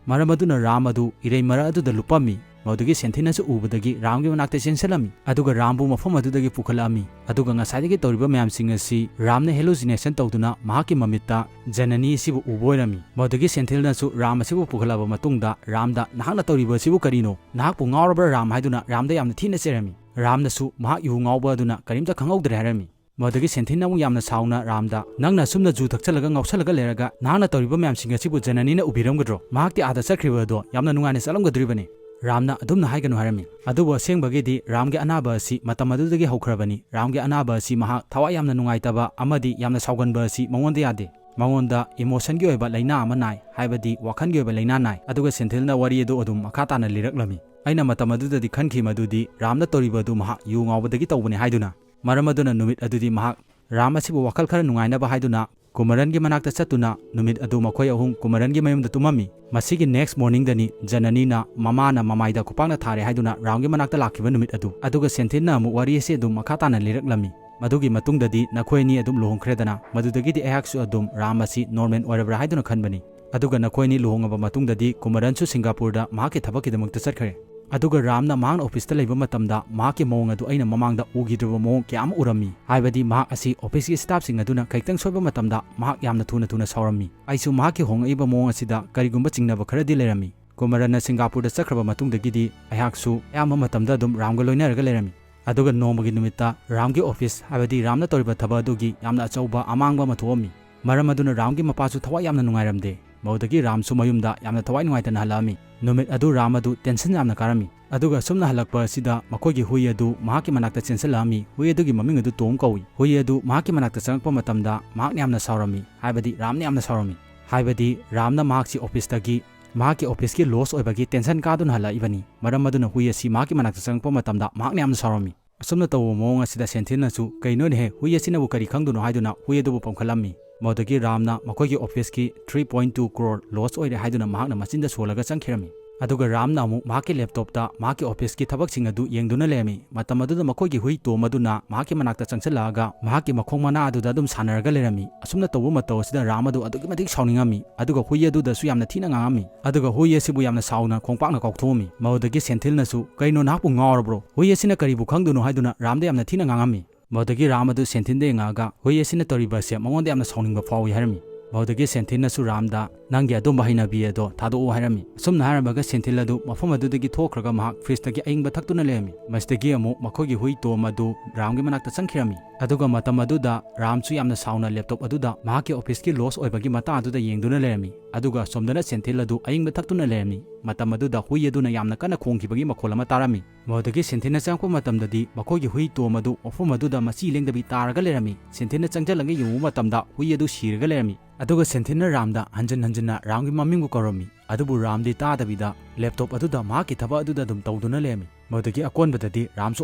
ꯃꯔꯝ ꯑꯗꯨꯅ ꯔꯥꯝ ꯑꯗꯨ ꯏꯔꯩ ꯃꯔꯛ ꯑꯗꯨꯗ ꯂꯨꯞꯄꯝꯃꯤ꯫ ꯃꯗꯨꯗꯒꯤ ꯁꯦꯟꯊꯤꯜꯅꯁꯨ ꯎꯕꯗꯒꯤ ꯔꯥꯝꯒꯤ ꯃꯅꯥꯛꯇ ꯆꯦꯟꯁꯤꯜꯂꯝꯃꯤ꯫ ꯑꯗꯨꯒ ꯔꯥꯝꯕꯨ ꯃꯐꯝ ꯑꯗꯨꯗꯒꯤ ꯄꯨꯈꯠꯂꯛꯑꯝꯃꯤ꯫ ꯑꯗꯨꯒ ꯉꯁꯥꯏꯗꯒꯤ ꯇꯧꯔꯤꯕ ꯃꯌꯥꯝꯁꯤꯡ ꯑꯁꯤ ꯔꯥꯝꯅ ꯍꯦꯂꯨꯁꯤꯅꯦꯁꯟ ꯇꯧꯗꯨꯅ ꯃꯍꯥꯛꯀꯤ ꯃꯃꯤꯠꯇ ꯖꯅꯅꯤ ꯑꯁꯤꯕꯨ ꯎꯕ ꯑꯣꯏꯔꯝꯃꯤ꯫ ꯃꯗꯨꯗꯒꯤ ꯁꯦꯟꯊꯤꯜꯅꯁꯨ ꯔꯥꯝ ꯑꯁꯤꯕꯨ ꯄꯨꯈꯠꯂꯛꯑꯕ ꯃꯇꯨꯡꯗ ꯔꯥꯝꯗ, "ꯅꯍꯥꯛꯅ ꯇꯧꯔꯤꯕ ꯑꯁꯤꯕꯨ ꯀꯔꯤꯅꯣ? ꯅꯍꯥꯛꯄꯨ ꯉꯥꯎꯔꯕ꯭ꯔꯥ ꯔꯥꯝ?" ꯍꯥꯏꯗꯨꯅ ꯔꯥꯝꯗ ꯌꯥꯝꯅ ꯊꯤꯅ ꯆꯩꯔꯝꯃꯤ꯫ ꯔꯥꯝꯅꯁꯨ ꯃꯍꯥꯛ ꯌꯨ ꯉꯥꯎꯕ ꯑꯗꯨꯅ ꯀꯔꯤꯝꯇ ꯈꯪꯍꯧꯗ꯭ꯔꯦ ꯍꯥꯏꯔꯝꯃꯤ꯫ ꯃꯗꯨꯗꯒꯤ ꯁꯦꯟꯊꯤꯜꯅ ꯑꯃꯨꯛ ꯌꯥꯝꯅ ꯁꯥꯎꯅ ꯔꯥꯝꯗ, "ꯅꯪꯅ ꯑꯁꯨꯝꯅ ꯖꯨ ꯊꯛꯆꯜꯂꯒ ꯉꯥꯎꯁꯜꯂꯒ ꯂꯩꯔꯒ ꯅꯍꯥꯛꯅ ꯇꯧꯔꯤꯕ ꯃꯌꯥꯝꯁꯤꯡ ꯑꯁꯤꯕꯨ ꯖꯅꯅꯤꯅ ꯎꯕꯤꯔꯝꯒꯗ꯭ꯔꯣ? ꯃꯍꯥꯛꯇꯤ ꯑꯥꯗ ꯆꯠꯈ꯭ꯔꯤꯕ ꯑꯗꯣ ꯌꯥꯝꯅ ꯅꯨꯡꯉꯥꯏꯅ ꯆꯠꯂꯝꯒꯗꯣꯔꯤꯕꯅꯤ꯫ ꯔꯥꯝꯅ ꯑꯗꯨꯝꯅ ꯍꯥꯏꯒꯅꯨ" ꯍꯥꯏꯔꯝꯃꯤ꯫ ꯑꯗꯨꯕꯨ ꯑꯁꯦꯡꯕꯒꯤꯗꯤ ꯔꯥꯝꯒꯤ ꯑꯅꯥꯕ ꯑꯁꯤ ꯃꯇꯝ ꯑꯗꯨꯗꯒꯤ ꯍꯧꯈ꯭ꯔꯕꯅꯤ꯫ ꯔꯥꯝꯒꯤ ꯑꯅꯥꯕ ꯑꯁꯤ ꯃꯍꯥꯛ ꯊꯋꯥꯏ ꯌꯥꯝꯅ ꯅꯨꯡꯉꯥꯏꯇꯕ ꯑꯃꯗꯤ ꯌꯥꯝꯅ ꯁꯥꯎꯒꯟꯕ ꯑꯁꯤ ꯃꯉꯣꯟꯗ ꯌꯥꯗꯦ꯫ ꯃꯉꯣꯟꯗ ꯏꯃꯣꯁꯟꯒꯤ ꯑꯣꯏꯕ ꯂꯥꯏꯅꯥ ꯑꯃ ꯅꯥꯏ, ꯍꯥꯏꯕꯗꯤ ꯋꯥꯈꯜꯒꯤ ꯑꯣꯏꯕ ꯂꯥꯏꯅꯥ ꯅꯥꯏ꯫ ꯑꯗꯨꯒ ꯁꯦꯟꯊꯤꯜꯅ ꯋꯥꯔꯤ ꯑꯗꯨ ꯑꯗꯨꯝ ꯃꯈꯥ ꯇꯥꯅ ꯂꯤꯔꯛꯂꯝꯃꯤ꯫ ꯑꯩꯅ ꯃꯇꯝ ꯑꯗꯨꯗꯗꯤ ꯈꯟꯈꯤ ꯃꯗꯨꯗꯤ ꯔꯥꯝꯅ ꯇꯧꯔꯤꯕ ꯑꯗꯨ ꯃꯍꯥꯛ ꯌꯨ ꯉꯥꯎꯕꯗꯒꯤ ꯇꯧꯕꯅꯤ ꯍꯥꯏꯗꯨꯅ꯫ ꯃꯔꯝ ꯑꯗꯨꯅ ꯅꯨꯃꯤꯠ ꯑꯗꯨꯗꯤ ꯃꯍꯥꯛ ꯔꯥꯝ ꯑꯁꯤꯕꯨ ꯋꯥꯈꯜ ꯈꯔ ꯅꯨꯡꯉꯥꯏꯅꯕ ꯍꯥꯏꯗꯨꯅ ꯀꯨꯃꯔꯟꯒꯤ ꯃꯅꯥꯛꯇ ꯆꯠꯇꯨꯅ ꯅꯨꯃꯤꯠ ꯑꯗꯨ ꯃꯈꯣꯏ ꯑꯍꯨꯝ ꯀꯨꯃꯔꯟꯒꯤ ꯃꯌꯨꯝꯗ ꯇꯨꯝꯃꯝꯃꯤ꯫ ꯃꯁꯤꯒꯤ next morningꯗꯅꯤ ꯖꯅꯅꯤꯅ ꯃꯃꯥꯅ ꯃꯃꯥꯏꯗ ꯈꯨꯄꯥꯛꯅ ꯊꯥꯔꯦ ꯍꯥꯏꯗꯨꯅ ꯔꯥꯝꯒꯤ ꯃꯅꯥꯛꯇ ꯂꯥꯛꯈꯤꯕ ꯅꯨꯃꯤꯠ ꯑꯗꯨ꯫ ꯑꯗꯨꯒ ꯁꯦꯟꯊꯤꯜꯅ ꯑꯃꯨꯛ ꯋꯥꯔꯤ ꯑꯁꯤ ꯑꯗꯨꯝ ꯃꯈꯥ ꯇꯥꯅ ꯂꯤꯔꯛꯂꯝꯃꯤ꯫ ꯃꯗꯨꯒꯤ ꯃꯇꯨꯡꯗꯗꯤ ꯅꯈꯣꯏ ꯑꯅꯤ ꯑꯗꯨꯝ ꯂꯨꯍꯣꯡꯈ꯭ꯔꯦꯗꯅ, ꯃꯗꯨꯗꯒꯤꯗꯤ ꯑꯩꯍꯥꯛꯁꯨ ꯑꯗꯨꯝ ꯔꯥꯝ ꯑꯁꯤ normal ꯑꯣꯏꯔꯕ꯭ꯔꯥ ꯍꯥꯏꯗꯨꯅ ꯈꯟꯕꯅꯤ꯫ ꯑꯗꯨꯒ ꯅꯈꯣꯏ ꯑꯅꯤ ꯂꯨꯍꯣꯡꯉꯕ ꯃꯇꯨꯡꯗꯗꯤ ꯀꯨꯃꯔꯟꯁꯨ ꯁꯤꯡꯒꯥꯄꯨꯔꯗ ꯃꯍꯥꯛꯀꯤ ꯊꯕꯛꯀꯤꯗꯃꯛꯇ ꯆꯠꯈ꯭ꯔꯦ꯫ ꯑꯗꯨꯒ ꯔꯥꯝꯅ ꯃꯍꯥꯛꯅ officeꯇ ꯂꯩꯕ ꯃꯇꯝꯗ ꯃꯍꯥꯛꯀꯤ ꯃꯑꯣꯡ ꯑꯗꯨ ꯑꯩꯅ ꯃꯃꯥꯡꯗ ꯎꯈꯤꯗ꯭ꯔꯕ ꯃꯑꯣꯡ ꯀꯌꯥ ꯑꯃ ꯎꯔꯝꯃꯤ꯫ ꯍꯥꯏꯕꯗꯤ ꯃꯍꯥꯛ ꯑꯁꯤ officeꯀꯤ staffꯁꯤꯡ ꯑꯗꯨꯅ ꯈꯤꯇꯪ ꯁꯣꯏꯕ ꯃꯇꯝꯗ ꯃꯍꯥꯛ ꯌꯥꯝꯅ ꯊꯨꯅ ꯊꯨꯅ ꯁꯥꯎꯔꯝꯃꯤ꯫ ꯑꯩꯁꯨ ꯃꯍꯥꯛꯀꯤ ꯍꯣꯡꯂꯛꯏꯕ ꯃꯑꯣꯡ ꯑꯁꯤꯗ ꯀꯔꯤꯒꯨꯝꯕ ꯆꯤꯡꯅꯕ ꯈꯔꯗꯤ ꯂꯩꯔꯝꯃꯤ꯫ ꯀꯨꯃꯔꯟꯅ ꯁꯤꯡꯒꯥꯄꯨꯔꯗ ꯆꯠꯈ꯭ꯔꯕ ꯃꯇꯨꯡꯗꯒꯤꯗꯤ ꯑꯩꯍꯥꯛꯁꯨ ꯑꯌꯥꯝꯕ ꯃꯇꯝꯗ ꯑꯗꯨꯝ ꯔꯥꯝꯒ ꯂꯣꯏꯅꯔꯒ ꯂꯩꯔꯝꯃꯤ꯫ ꯑꯗꯨꯒ ꯅꯣꯡꯃꯒꯤ ꯅꯨꯃꯤꯠꯇ ꯔꯥꯝꯒꯤ office, ꯍꯥꯏꯕꯗꯤ ꯔꯥꯝꯅ ꯇꯧꯔꯤꯕ ꯊꯕꯛ ꯑꯗꯨꯒꯤ ꯌꯥꯝꯅ ꯑꯆꯧꯕ ꯑꯃꯥꯡꯕ ꯑꯃ ꯊꯣꯛꯑꯝꯃꯤ꯫ ꯃꯔꯝ ꯑꯗꯨꯅ ꯔꯥꯝꯒꯤ ꯃꯄꯥꯁꯨ ꯊꯋꯥꯏ ꯌꯥꯝꯅ ꯅꯨꯡꯉꯥꯏꯔꯝꯗꯦ꯫ ꯃꯗꯨꯗꯒꯤ ꯔꯥꯝꯁꯨ ꯃꯌꯨꯝꯗ ꯌꯥꯝꯅ ꯊꯋꯥꯏ ꯅꯨꯡꯉꯥꯏꯇꯅ ꯍꯜꯂꯛꯑꯝꯃꯤ꯫ ꯅꯨꯃꯤꯠ ꯑꯗꯨ ꯔꯥꯝ ꯑꯗꯨ tension ꯌꯥꯝꯅ ꯀꯥꯔꯝꯃꯤ꯫ ꯑꯗꯨꯒ ꯑꯁꯨꯝꯅ ꯍꯜꯂꯛꯄ ꯑꯁꯤꯗ ꯃꯈꯣꯏꯒꯤ ꯍꯨꯏ ꯑꯗꯨ ꯃꯍꯥꯛꯀꯤ ꯃꯅꯥꯛꯇ ꯆꯦꯟꯁꯤꯜꯂꯛꯑꯝꯃꯤ꯫ ꯍꯨꯏ ꯑꯗꯨꯒꯤ ꯃꯃꯤꯡ ꯑꯗꯨ ꯇꯣꯝ ꯀꯧꯏ꯫ ꯍꯨꯏ ꯑꯗꯨ ꯃꯍꯥꯛꯀꯤ ꯃꯅꯥꯛꯇ ꯆꯪꯂꯛꯄ ꯃꯇꯝꯗ ꯃꯍꯥꯛꯅ ꯌꯥꯝꯅ ꯁꯥꯎꯔꯝꯃꯤ, ꯍꯥꯏꯕꯗꯤ ꯔꯥꯝꯅ ꯌꯥꯝꯅ ꯁꯥꯎꯔꯝꯃꯤ꯫ ꯍꯥꯏꯕꯗꯤ ꯔꯥꯝꯅ ꯃꯍꯥꯛꯁꯤ officeꯇꯒꯤ, ꯃꯍꯥꯛꯀꯤ officeꯀꯤ loss ꯑꯣꯏꯕꯒꯤ tension ꯀꯥꯗꯨꯅ ꯍꯜꯂꯛꯏꯕꯅꯤ꯫ ꯃꯔꯝ ꯑꯗꯨꯅ ꯍꯨꯏ ꯑꯁꯤ ꯃꯍꯥꯛꯀꯤ ꯃꯅꯥꯛꯇ ꯆꯪꯂꯛꯄ ꯃꯇꯝꯗ ꯃꯍꯥꯛꯅ ꯌꯥꯝꯅ ꯁꯥꯎꯔꯝꯃꯤ꯫ ꯑꯁꯨꯝꯅ ꯇꯧꯕ ꯃꯑꯣꯡ ꯑꯁꯤꯗ ꯁꯦꯟꯊꯤꯜꯅꯁꯨ "ꯀꯩꯅꯣꯅꯦꯍꯦ, ꯍꯨꯏ ꯑꯁꯤꯅꯕꯨ ꯀꯔꯤ ꯈꯪꯗꯣꯏꯅꯣ?" ꯍꯥꯏꯗꯨꯅ ꯍꯨꯏ ꯑꯗꯨꯕꯨ ꯄꯝꯈꯠꯂꯝꯃꯤ꯫ ꯃꯗꯨꯗꯒꯤ ꯔꯥꯝꯅ ꯃꯈꯣꯏꯒꯤ officeꯀꯤ three point two crore loss ꯑꯣꯏꯔꯦ ꯍꯥꯏꯗꯨꯅ ꯃꯍꯥꯛꯅ ꯃꯆꯤꯟꯗ ꯁꯣꯜꯂꯒ ꯆꯪꯈꯤꯔꯝꯃꯤ꯫ ꯑꯗꯨꯒ ꯔꯥꯝꯅ ꯑꯃꯨꯛ ꯃꯍꯥꯛꯀꯤ laptopꯇ ꯃꯍꯥꯛꯀꯤ officeꯀꯤ ꯊꯕꯛꯁꯤꯡ ꯑꯗꯨ ꯌꯦꯡꯗꯨꯅ ꯂꯩꯔꯝꯃꯤ꯫ ꯃꯇꯝ ꯑꯗꯨꯗ ꯃꯈꯣꯏꯒꯤ ꯍꯨꯏ ꯇꯣꯝ ꯑꯗꯨꯅ ꯃꯍꯥꯛꯀꯤ ꯃꯅꯥꯛꯇ ꯆꯪꯁꯤꯜꯂꯛꯑꯒ ꯃꯍꯥꯛꯀꯤ ꯃꯈꯣꯡ ꯃꯅꯥ ꯑꯗꯨꯗ ꯑꯗꯨꯝ ꯁꯥꯟꯅꯔꯒ ꯂꯩꯔꯝꯃꯤ꯫ ꯑꯁꯨꯝꯅ ꯇꯧꯕ ꯃꯇꯧ ꯑꯁꯤꯗ ꯔꯥꯝ ꯑꯗꯨ ꯑꯗꯨꯛꯀꯤ ꯃꯇꯤꯛ ꯁꯥꯎꯅꯤꯡꯉꯝꯃꯤ꯫ ꯑꯗꯨꯒ ꯍꯨꯏ ꯑꯗꯨꯗꯁꯨ ꯌꯥꯝꯅ ꯊꯤꯅ ꯉꯥꯡꯉꯝꯃꯤ꯫ ꯑꯗꯨꯒ ꯍꯨꯏ ꯑꯁꯤꯕꯨ ꯌꯥꯝꯅ ꯁꯥꯎꯅ ꯈꯣꯡꯄꯥꯛꯅ ꯀꯥꯎꯊꯣꯛꯑꯝꯃꯤ꯫ ꯃꯗꯨꯗꯒꯤ ꯁꯦꯟꯊꯤꯜꯅꯁꯨ, "ꯀꯩꯅꯣ, ꯅꯍꯥꯛꯄꯨ ꯉꯥꯎꯔꯕ꯭ꯔꯣ? ꯍꯨꯏ ꯑꯁꯤꯅ ꯀꯔꯤꯕꯨ ꯈꯪꯗꯣꯏꯅꯣ?" ꯍꯥꯏꯗꯨꯅ ꯔꯥꯝꯗ ꯌꯥꯝꯅ ꯊꯤꯅ ꯉꯥꯡꯉꯝꯃꯤ꯫ ꯃꯗꯨꯗꯒꯤ ꯔꯥꯝ ꯑꯗꯨ ꯁꯦꯟꯊꯤꯜꯗ ꯌꯦꯡꯉꯛꯑꯒ ꯍꯨꯏ ꯑꯁꯤꯅ ꯇꯧꯔꯤꯕ ꯑꯁꯦ ꯃꯉꯣꯟꯗ ꯌꯥꯝꯅ ꯁꯥꯎꯅꯤꯡꯕ ꯐꯥꯎꯏ ꯍꯥꯏꯔꯝꯃꯤ꯫ ꯃꯗꯨꯗꯒꯤ ꯁꯦꯟꯊꯤꯜꯅꯁꯨ ꯔꯥꯝꯗ, "ꯅꯪꯒꯤ ꯑꯗꯨꯝꯕ ꯍꯩꯅꯕꯤ ꯑꯗꯣ ꯊꯥꯗꯣꯛꯑꯣ" ꯍꯥꯏꯔꯝꯃꯤ꯫ ꯑꯁꯨꯝꯅ ꯍꯥꯏꯔꯝꯃꯒ ꯁꯦꯟꯊꯤꯜ ꯑꯗꯨ ꯃꯐꯝ ꯑꯗꯨꯗꯒꯤ ꯊꯣꯛꯈ꯭ꯔꯒ ꯃꯍꯥꯛ fridgeꯇꯒꯤ ꯑꯏꯪꯕ ꯊꯛꯇꯨꯅ ꯂꯩꯔꯝꯃꯤ꯫ ꯃꯁꯤꯗꯒꯤ ꯑꯃꯨꯛ ꯃꯈꯣꯏꯒꯤ ꯍꯨꯏ ꯇꯣꯝ ꯑꯗꯨ ꯔꯥꯝꯒꯤ ꯃꯅꯥꯛꯇ ꯆꯪꯈꯤꯔꯝꯃꯤ꯫ ꯑꯗꯨꯒ ꯃꯇꯝ ꯑꯗꯨꯗ ꯔꯥꯝꯁꯨ ꯌꯥꯝꯅ ꯁꯥꯎꯅ laptop ꯑꯗꯨꯗ ꯃꯍꯥꯛꯀꯤ officeꯀꯤ loss ꯑꯣꯏꯕꯒꯤ ꯃꯇꯥꯡ ꯑꯗꯨꯗ ꯌꯦꯡꯗꯨꯅ ꯂꯩꯔꯝꯃꯤ꯫ ꯑꯗꯨꯒ ꯑꯁꯣꯝꯗꯅ ꯁꯦꯟꯊꯤꯜ ꯑꯗꯨ ꯑꯏꯪꯕ ꯊꯛꯇꯨꯅ ꯂꯩꯔꯝꯃꯤ꯫ ꯃꯇꯝ ꯑꯗꯨꯗ ꯍꯨꯏ ꯑꯗꯨꯅ ꯌꯥꯝꯅ ꯀꯟꯅ ꯈꯣꯡꯈꯤꯕꯒꯤ ꯃꯈꯣꯜ ꯑꯃ ꯇꯥꯔꯝꯃꯤ꯫ ꯃꯗꯨꯗꯒꯤ ꯁꯦꯟꯊꯤꯜꯅ ꯆꯪꯂꯛꯄ ꯃꯇꯝꯗꯗꯤ ꯃꯈꯣꯏꯒꯤ ꯍꯨꯏ ꯇꯣꯝ ꯑꯗꯨ ꯃꯐꯝ ꯑꯗꯨꯗ ꯃꯆꯤ ꯂꯦꯡꯗꯕꯤ ꯇꯥꯔꯒ ꯂꯩꯔꯝꯃꯤ꯫ ꯁꯦꯟꯊꯤꯜꯅ ꯆꯪꯁꯤꯜꯂꯒ ꯌꯦꯡꯉꯨꯕ ꯃꯇꯝꯗ ꯍꯨꯏ ꯑꯗꯨ ꯁꯤꯔꯒ ꯂꯩꯔꯝꯃꯤ꯫ ꯑꯗꯨꯒ ꯁꯦꯟꯊꯤꯜꯅ ꯔꯥꯝꯗ ꯍꯟꯖꯤꯟ ꯍꯟꯖꯤꯟꯅ ꯔꯥꯝꯒꯤ ꯃꯃꯤꯡꯕꯨ ꯀꯧꯔꯝꯃꯤ꯫ ꯑꯗꯨꯕꯨ ꯔꯥꯝꯗꯤ ꯇꯥꯗꯕꯤꯗ laptop ꯑꯗꯨꯗ ꯃꯍꯥꯛꯀꯤ ꯊꯕꯛ ꯑꯗꯨꯗ ꯑꯗꯨꯝ ꯇꯧꯗꯨꯅ ꯂꯩꯔꯝꯃꯤ꯫ ꯃꯗꯨꯗꯒꯤ ꯑꯀꯣꯟꯕꯗꯗꯤ ꯔꯥꯝꯁꯨ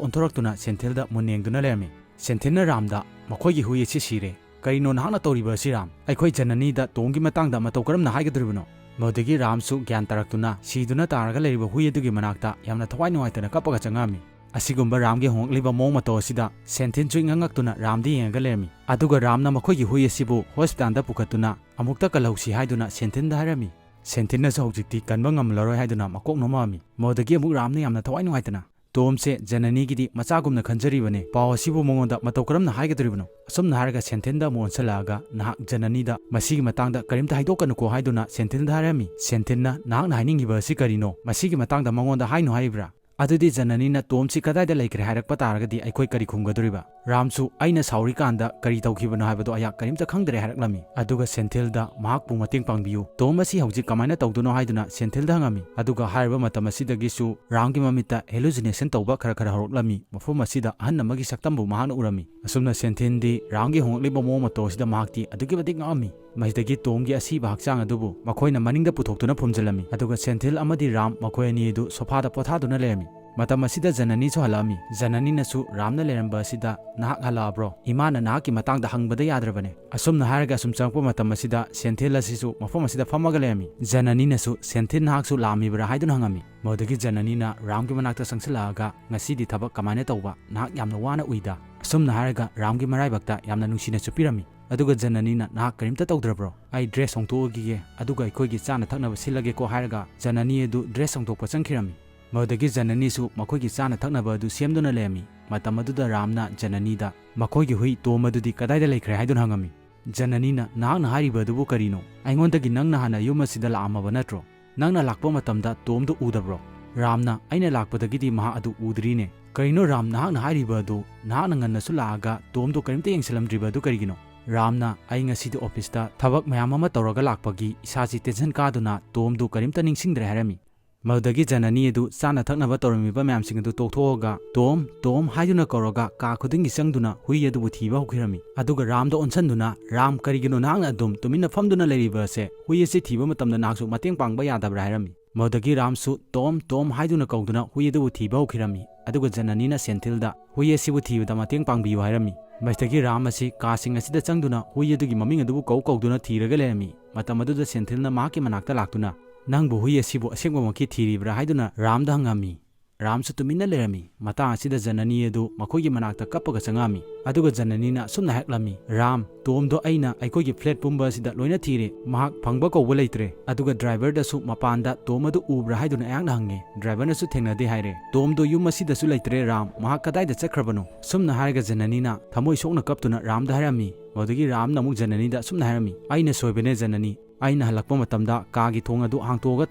ꯑꯣꯟꯊꯣꯔꯛꯇꯨꯅ ꯁꯦꯟꯊꯤꯜꯗ ꯃꯨꯟꯅ ꯌꯦꯡꯗꯨꯅ ꯂꯩꯔꯝꯃꯤ꯫ ꯁꯦꯟꯊꯤꯜꯅ ꯔꯥꯝꯗ, "ꯃꯈꯣꯏꯒꯤ ꯍꯨꯏ ꯑꯁꯤ ꯁꯤꯔꯦ꯫ "ꯀꯔꯤꯅꯣ ꯅꯍꯥꯛꯅ ꯇꯧꯔꯤꯕ ꯑꯁꯤ, ꯔꯥꯝ? ꯑꯩꯈꯣꯏ ꯖꯅꯅꯤꯗ ꯇꯣꯝꯒꯤ ꯃꯇꯥꯡꯗ ꯃꯇꯧ ꯀꯔꯝꯅ ꯍꯥꯏꯒꯗꯧꯔꯤꯕꯅꯣ?" ꯃꯗꯨꯗꯒꯤ ꯔꯥꯝꯁꯨ ꯒ꯭ꯌꯥꯟ ꯇꯥꯔꯛꯇꯨꯅ ꯁꯤꯗꯨꯅ ꯇꯥꯔꯒ ꯂꯩꯔꯤꯕ ꯍꯨꯏ ꯑꯗꯨꯒꯤ ꯃꯅꯥꯛꯇ ꯌꯥꯝꯅ ꯊꯋꯥꯏ ꯅꯨꯡꯉꯥꯏꯇꯅ ꯀꯞꯄꯒ ꯆꯪꯉꯛꯑꯝꯃꯤ꯫ ꯑꯁꯤꯒꯨꯝꯕ ꯔꯥꯝꯒꯤ ꯍꯣꯡꯂꯛꯂꯤꯕ ꯃꯑꯣꯡ ꯃꯇꯧ ꯑꯁꯤꯗ ꯁꯦꯟꯊꯤꯟꯁꯨ ꯏꯉꯛ ꯉꯛꯇꯨꯅ ꯔꯥꯝꯗ ꯌꯦꯡꯉꯒ ꯂꯩꯔꯝꯃꯤ꯫ ꯑꯗꯨꯒ ꯔꯥꯝꯅ ꯃꯈꯣꯏꯒꯤ ꯍꯨꯏ ꯑꯁꯤꯕꯨ ꯍꯣꯁꯄꯤꯇꯥꯜꯗ ꯄꯨꯈꯠꯇꯨꯅ ꯑꯃꯨꯛꯇ ꯀꯜꯍꯧꯁꯤ ꯍꯥꯏꯗꯨꯅ ꯁꯦꯟꯊꯤꯟꯗ ꯍꯥꯏꯔꯝꯃꯤ꯫ ꯁꯦꯟꯊꯤꯟꯅꯁꯨ ꯍꯧꯖꯤꯛꯇꯤ ꯀꯟꯕ ꯉꯝꯂꯔꯣꯏ ꯍꯥꯏꯗꯨꯅ ꯃꯀꯣꯛ ꯅꯣꯝꯃꯛꯑꯝꯃꯤ꯫ ꯃꯗꯨꯗꯒꯤ ꯑꯃꯨꯛ ꯔꯥꯝꯅ ꯌꯥꯝꯅ ꯊꯋꯥꯏ ꯅꯨꯡꯉꯥꯏꯇꯅ, "ꯇꯣꯝꯁꯦ ꯖꯅꯅꯤꯒꯤꯗꯤ ꯃꯆꯥꯒꯨꯝꯅ ꯈꯟꯖꯔꯤꯕꯅꯦ, ꯄꯥꯎ ꯑꯁꯤꯕꯨ ꯃꯉꯣꯟꯗ ꯃꯇꯧ ꯀꯔꯝꯅ ꯍꯥꯏꯒꯗꯧꯔꯤꯕꯅꯣ?" ꯑꯁꯨꯝꯅ ꯍꯥꯏꯔꯒ ꯁꯦꯟꯊꯤꯟꯗ ꯑꯃꯨꯛ ꯑꯣꯟꯁꯤꯜꯂꯛꯑꯒ, "ꯅꯍꯥꯛ ꯖꯅꯅꯤꯗ ꯃꯁꯤꯒꯤ ꯃꯇꯥꯡꯗ ꯀꯔꯤꯝꯇ ꯍꯥꯏꯗꯣꯛꯀꯅꯨꯀꯣ" ꯍꯥꯏꯗꯨꯅ ꯁꯦꯟꯊꯤꯟꯗ ꯍꯥꯏꯔꯝꯃꯤ꯫ ꯁꯦꯟꯊꯤꯟꯅ, "ꯅꯍꯥꯛꯅ ꯍꯥꯏꯅꯤꯡꯉꯤꯕ ꯑꯁꯤ ꯀꯔꯤꯅꯣ? ꯃꯁꯤꯒꯤ ꯃꯇꯥꯡꯗ ꯃꯉꯣꯟꯗ ꯍꯥꯏꯅꯨ ꯍꯥꯏꯔꯤꯕ꯭ꯔꯥ?" ꯑꯗꯨꯗꯤ ꯖꯅꯅꯤꯅ ꯇꯣꯝꯁꯤ ꯀꯗꯥꯏꯗ ꯂꯩꯈ꯭ꯔꯦ ꯍꯥꯏꯔꯛꯄ ꯇꯥꯔꯒꯗꯤ ꯑꯩꯈꯣꯏ ꯀꯔꯤ ꯈꯨꯝꯒꯗꯧꯔꯤꯕ? ꯔꯥꯝꯁꯨ ꯑꯩꯅ ꯁꯥꯎꯔꯤꯀꯥꯟꯗ ꯀꯔꯤ ꯇꯧꯈꯤꯕꯅꯣ ꯍꯥꯏꯕꯗꯣ ꯑꯩꯍꯥꯛ ꯀꯔꯤꯝꯇ ꯈꯪꯗ꯭ꯔꯦ ꯍꯥꯏꯔꯛꯂꯝꯃꯤ꯫ ꯑꯗꯨꯒ ꯁꯦꯟꯊꯤꯜꯗ, "ꯃꯍꯥꯛꯄꯨ ꯃꯇꯦꯡ ꯄꯥꯡꯕꯤꯌꯨ, ꯇꯣꯝ ꯑꯁꯤ ꯍꯧꯖꯤꯛ ꯀꯃꯥꯏꯅ ꯇꯧꯗꯣꯏꯅꯣ?" ꯍꯥꯏꯗꯨꯅ ꯁꯦꯟꯊꯤꯜꯗ ꯍꯪꯉꯝꯃꯤ꯫ ꯑꯗꯨꯒ ꯍꯥꯏꯔꯤꯕ ꯃꯇꯝ ꯑꯁꯤꯗꯒꯤꯁꯨ ꯔꯥꯝꯒꯤ ꯃꯃꯤꯠꯇ ꯍꯦꯂꯨꯁꯤꯅꯦꯁꯟ ꯇꯧꯕ ꯈꯔ ꯈꯔ ꯍꯧꯔꯛꯂꯝꯃꯤ꯫ ꯃꯐꯝ ꯑꯁꯤꯗ ꯑꯍꯟ ꯑꯃꯒꯤ ꯁꯛꯇꯝꯕꯨ ꯃꯍꯥꯛꯅ ꯎꯔꯝꯃꯤ꯫ ꯑꯁꯨꯝꯅ ꯁꯦꯟꯊꯤꯜꯗꯤ ꯔꯥꯝꯒꯤ ꯍꯣꯡꯂꯛꯂꯤꯕ ꯃꯑꯣꯡ ꯃꯇꯧ ꯑꯁꯤꯗ ꯃꯍꯥꯛꯇꯤ ꯑꯗꯨꯛꯀꯤ ꯃꯇꯤꯛ ꯉꯛꯑꯝꯃꯤ꯫ ꯃꯁꯤꯗꯒꯤ ꯇꯣꯝꯒꯤ ꯑꯁꯤꯕ ꯍꯛꯆꯥꯡ ꯑꯗꯨꯕꯨ ꯃꯈꯣꯏꯅ ꯃꯅꯤꯡꯗ ꯄꯨꯊꯣꯛꯇꯨꯅ ꯐꯨꯝꯖꯤꯜꯂꯝꯃꯤ꯫ ꯑꯗꯨꯒ ꯁꯦꯟꯊꯤꯜ ꯑꯃꯗꯤ ꯔꯥꯝ ꯃꯈꯣꯏ ꯑꯅꯤ ꯑꯗꯨ ꯁꯣꯐꯥꯗ ꯄꯣꯊꯥꯗꯨꯅ ꯂꯩꯔꯝꯃꯤ꯫ ꯃꯇꯝ ꯑꯁꯤꯗ ꯖꯅꯅꯤꯁꯨ ꯍꯜꯂꯛꯑꯝꯃꯤ꯫ ꯖꯅꯅꯤꯅꯁꯨ ꯔꯥꯝꯅ ꯂꯩꯔꯝꯕ ꯑꯁꯤꯗ, "ꯅꯍꯥꯛ ꯍꯜꯂꯛꯑꯕ꯭ꯔꯣ? ꯏꯃꯥꯅ ꯅꯍꯥꯛꯀꯤ ꯃꯇꯥꯡꯗ ꯍꯪꯕꯗ ꯌꯥꯗ꯭ꯔꯕꯅꯦ?" ꯑꯁꯨꯝꯅ ꯍꯥꯏꯔꯒ ꯑꯁꯨꯝ ꯆꯪꯉꯛꯄ ꯃꯇꯝ ꯑꯁꯤꯗ ꯁꯦꯟꯊꯤꯜ ꯑꯁꯤꯁꯨ ꯃꯐꯝ ꯑꯁꯤꯗ ꯐꯝꯃꯒ ꯂꯩꯔꯝꯃꯤ꯫ ꯖꯅꯅꯤꯅꯁꯨ, "ꯁꯦꯟꯊꯤꯜ, ꯅꯍꯥꯛꯁꯨ ꯂꯥꯛꯑꯝꯃꯤꯕ꯭ꯔꯥ?" ꯍꯥꯏꯗꯨꯅ ꯍꯪꯉꯝꯃꯤ꯫ ꯃꯗꯨꯗꯒꯤ ꯖꯅꯅꯤꯅ ꯔꯥꯝꯒꯤ ꯃꯅꯥꯛꯇ ꯆꯪꯁꯤꯜꯂꯛꯑꯒ, "ꯉꯁꯤꯗꯤ ꯊꯕꯛ ꯀꯃꯥꯏꯅ ꯇꯧꯕ? ꯅꯍꯥꯛ ꯌꯥꯝꯅ ꯋꯥꯅ ꯎꯏꯗ?" ꯑꯁꯨꯝꯅ ꯍꯥꯏꯔꯒ ꯔꯥꯝꯒꯤ ꯃꯔꯥꯏꯕꯛꯇ ꯌꯥꯝꯅ ꯅꯨꯡꯁꯤꯅ ꯆꯨꯞꯄꯤꯔꯝꯃꯤ꯫ ꯑꯗꯨꯒ ꯖꯅꯅꯤꯅ, "ꯅꯍꯥꯛ ꯀꯔꯤꯝꯇ ꯇꯧꯗ꯭ꯔꯕ꯭ꯔꯣ? ꯑꯩ ꯗ꯭ꯔꯦꯁ ꯍꯣꯡꯗꯣꯛꯑꯈꯤꯒꯦ, ꯑꯗꯨꯒ ꯑꯩꯈꯣꯏꯒꯤ ꯆꯥꯅ ꯊꯛꯅꯕ ꯁꯤꯜꯂꯒꯦꯀꯣ" ꯍꯥꯏꯔꯒ ꯖꯅꯅꯤ ꯑꯗꯨ ꯗ꯭ꯔꯦꯁ ꯍꯣꯡꯗꯣꯛꯄ ꯆꯪꯈꯤꯔꯝꯃꯤ꯫ ꯃꯗꯨꯗꯒꯤ ꯖꯅꯅꯤꯁꯨ ꯃꯈꯣꯏꯒꯤ ꯆꯥꯅ ꯊꯛꯅꯕ ꯑꯗꯨ ꯁꯦꯝꯗꯨꯅ ꯂꯩꯔꯝꯃꯤ꯫ ꯃꯇꯝ ꯑꯗꯨꯗ ꯔꯥꯝꯅ ꯖꯅꯅꯤꯗ, "ꯃꯈꯣꯏꯒꯤ ꯍꯨꯏ ꯇꯣꯝ ꯑꯗꯨꯗꯤ ꯀꯗꯥꯏꯗ ꯂꯩꯈ꯭ꯔꯦ?" ꯍꯥꯏꯗꯨꯅ ꯍꯪꯉꯝꯃꯤ꯫ ꯖꯅꯅꯤꯅ, "ꯅꯍꯥꯛꯅ ꯍꯥꯏꯔꯤꯕ ꯑꯗꯨꯕꯨ ꯀꯔꯤꯅꯣ? ꯑꯩꯉꯣꯟꯗꯒꯤ ꯅꯪꯅ ꯍꯥꯟꯅ ꯌꯨꯝ ꯑꯁꯤꯗ ꯂꯥꯛꯑꯝꯃꯕ ꯅꯠꯇ꯭ꯔꯣ? ꯅꯪꯅ ꯂꯥꯛꯄ ꯃꯇꯝꯗ ꯇꯣꯝꯗꯨ ꯎꯗꯕ꯭ꯔꯣ?" ꯔꯥꯝꯅ, "ꯑꯩꯅ ꯂꯥꯛꯄꯗꯒꯤꯗꯤ ꯃꯍꯥꯛ ꯑꯗꯨ ꯎꯗ꯭ꯔꯤꯅꯦ꯫ ꯀꯔꯤꯅꯣ ꯔꯥꯝ, ꯅꯍꯥꯛꯅ ꯍꯥꯏꯔꯤꯕ ꯑꯗꯨ? ꯅꯍꯥꯛꯅ ꯉꯟꯅꯁꯨ ꯂꯥꯛꯑꯒ ꯇꯣꯝꯗꯨ ꯀꯔꯤꯝꯇ ꯌꯦꯡꯁꯤꯜꯂꯝꯗ꯭ꯔꯤꯕ ꯑꯗꯨ ꯀꯔꯤꯒꯤꯅꯣ?" ꯔꯥꯝꯅ, "ꯑꯩ ꯉꯁꯤꯗꯤ ꯑꯣꯐꯤꯁꯇ ꯊꯕꯛ ꯃꯌꯥꯝ ꯑꯃ ꯇꯧꯔꯒ ꯂꯥꯛꯄꯒꯤ ꯏꯁꯥꯁꯤ ꯇꯦꯟꯁꯟ ꯀꯥꯗꯨꯅ ꯇꯣꯝꯗꯨ ꯀꯔꯤꯝꯇ ꯅꯤꯡꯁꯤꯡꯗ꯭ꯔꯦ" ꯍꯥꯏꯔꯝꯃꯤ꯫ ꯃꯗꯨꯗꯒꯤ ꯖꯅꯅꯤ ꯑꯗꯨ ꯆꯥꯅ ꯊꯛꯅꯕ ꯇꯧꯔꯝꯃꯤꯕ ꯃꯌꯥꯝꯁꯤꯡ ꯑꯗꯨ ꯇꯣꯛꯊꯣꯛꯑꯒ "ꯇꯣꯝ, ꯇꯣꯝ" ꯍꯥꯏꯗꯨꯅ ꯀꯧꯔꯒ ꯀꯥ ꯈꯨꯗꯤꯡꯒꯤ ꯆꯪꯗꯨꯅ ꯍꯨꯏ ꯑꯗꯨꯕꯨ ꯊꯤꯕ ꯍꯧꯈꯤꯔꯝꯃꯤ꯫ ꯑꯗꯨꯒ ꯔꯥꯝꯗ ꯑꯣꯟꯁꯤꯟꯗꯨꯅ, "ꯔꯥꯝ, ꯀꯔꯤꯒꯤꯅꯣ ꯅꯍꯥꯛꯅ ꯑꯗꯨꯝ ꯇꯨꯃꯤꯟꯅ ꯐꯝꯗꯨꯅ ꯂꯩꯔꯤꯕ ꯑꯁꯦ? ꯍꯨꯏ ꯑꯁꯤ ꯊꯤꯕ ꯃꯇꯝꯗ ꯅꯍꯥꯛꯁꯨ ꯃꯇꯦꯡ ꯄꯥꯡꯕ ꯌꯥꯗꯕ꯭ꯔꯥ?" ꯍꯥꯏꯔꯝꯃꯤ꯫ ꯃꯗꯨꯗꯒꯤ ꯔꯥꯝꯁꯨ "ꯇꯣꯝ, ꯇꯣꯝ" ꯍꯥꯏꯗꯨꯅ ꯀꯧꯗꯨꯅ ꯍꯨꯏ ꯑꯗꯨꯕꯨ ꯊꯤꯕ ꯍꯧꯈꯤꯔꯝꯃꯤ꯫ ꯑꯗꯨꯒ ꯖꯅꯅꯤꯅ ꯁꯦꯟꯊꯤꯜꯗ ꯍꯨꯏ ꯑꯁꯤꯕꯨ ꯊꯤꯕꯗ ꯃꯇꯦꯡ ꯄꯥꯡꯕꯤꯌꯨ ꯍꯥꯏꯔꯝꯃꯤ꯫ ꯃꯁꯤꯗꯒꯤ ꯔꯥꯝ ꯑꯁꯤ ꯀꯥꯁꯤꯡ ꯑꯁꯤꯗ ꯆꯪꯗꯨꯅ ꯍꯨꯏ ꯑꯗꯨꯒꯤ ꯃꯃꯤꯡ ꯑꯗꯨꯕꯨ ꯀꯧ ꯀꯧꯗꯨꯅ ꯊꯤꯔꯒ ꯂꯩꯔꯝꯃꯤ꯫ ꯃꯇꯝ ꯑꯗꯨꯗ ꯁꯦꯟꯊꯤꯜꯅ ꯃꯍꯥꯛꯀꯤ ꯃꯅꯥꯛꯇ ꯂꯥꯛꯇꯨꯅ, "ꯅꯪꯕꯨ ꯍꯨꯏ ꯑꯁꯤꯕꯨ ꯑꯁꯦꯡꯕꯃꯛꯀꯤ ꯊꯤꯔꯤꯕ꯭ꯔꯥ?" ꯍꯥꯏꯗꯨꯅ ꯔꯥꯝꯗ ꯍꯪꯉꯝꯃꯤ꯫ ꯔꯥꯝꯁꯨ ꯇꯨꯃꯤꯟꯅ ꯂꯩꯔꯝꯃꯤ꯫ ꯃꯇꯥꯡ ꯑꯁꯤꯗ ꯖꯅꯅꯤ ꯑꯗꯨ ꯃꯈꯣꯏꯒꯤ ꯃꯅꯥꯛꯇ ꯀꯞꯄꯒ ꯆꯪꯉꯛꯑꯝꯃꯤ꯫ ꯑꯗꯨꯒ ꯖꯅꯅꯤꯅ ꯑꯁꯨꯝꯅ ꯍꯥꯏꯔꯛꯂꯝꯃꯤ, "ꯔꯥꯝ, ꯇꯣꯝꯗꯣ ꯑꯩꯅ ꯑꯩꯈꯣꯏꯒꯤ ꯐ꯭ꯂꯦꯠ ꯄꯨꯝꯕ ꯑꯁꯤꯗ ꯂꯣꯏꯅ ꯊꯤꯔꯦ꯫ ꯃꯍꯥꯛ ꯐꯪꯕ ꯀꯧꯕ ꯂꯩꯇ꯭ꯔꯦ꯫" ꯑꯗꯨꯒ ꯗ꯭ꯔꯥꯏꯚꯔꯗꯁꯨ, "ꯃꯄꯥꯟꯗ ꯇꯣꯝ ꯑꯗꯨ ꯎꯕ꯭ꯔꯥ?" ꯍꯥꯏꯗꯨꯅ ꯑꯩꯍꯥꯛꯅ ꯍꯪꯉꯦ꯫ ꯗ꯭ꯔꯥꯏꯚꯔꯅꯁꯨ "ꯊꯦꯡꯅꯗꯦ" ꯍꯥꯏꯔꯦ꯫ "ꯇꯣꯝꯗꯣ ꯌꯨꯝ ꯑꯁꯤꯗꯁꯨ ꯂꯩꯇ꯭ꯔꯦ ꯔꯥꯝ꯫ ꯃꯍꯥꯛ ꯀꯗꯥꯏꯗ ꯆꯠꯈ꯭ꯔꯕꯅꯣ?" ꯁꯨꯝꯅ ꯍꯥꯏꯔꯒ ꯖꯅꯅꯤꯅ ꯊꯃꯣꯏ ꯁꯣꯛꯅ ꯀꯞꯇꯨꯅ ꯔꯥꯝꯗ ꯍꯥꯏꯔꯝꯃꯤ꯫ ꯃꯗꯨꯗꯒꯤ ꯔꯥꯝꯅ ꯑꯃꯨꯛ ꯖꯅꯅꯤꯗ ꯑꯁꯨꯝꯅ ꯍꯥꯏꯔꯝꯃꯤ, "ꯑꯩꯅ ꯁꯣꯏꯕꯅꯦ ꯖꯅꯅꯤ꯫ ꯑꯩꯅ ꯍꯜꯂꯛꯄ ꯃꯇꯝꯗ ꯀꯥꯒꯤ ꯊꯣꯡ ꯑꯗꯨ ꯍꯥꯡꯇꯣꯛꯑꯒ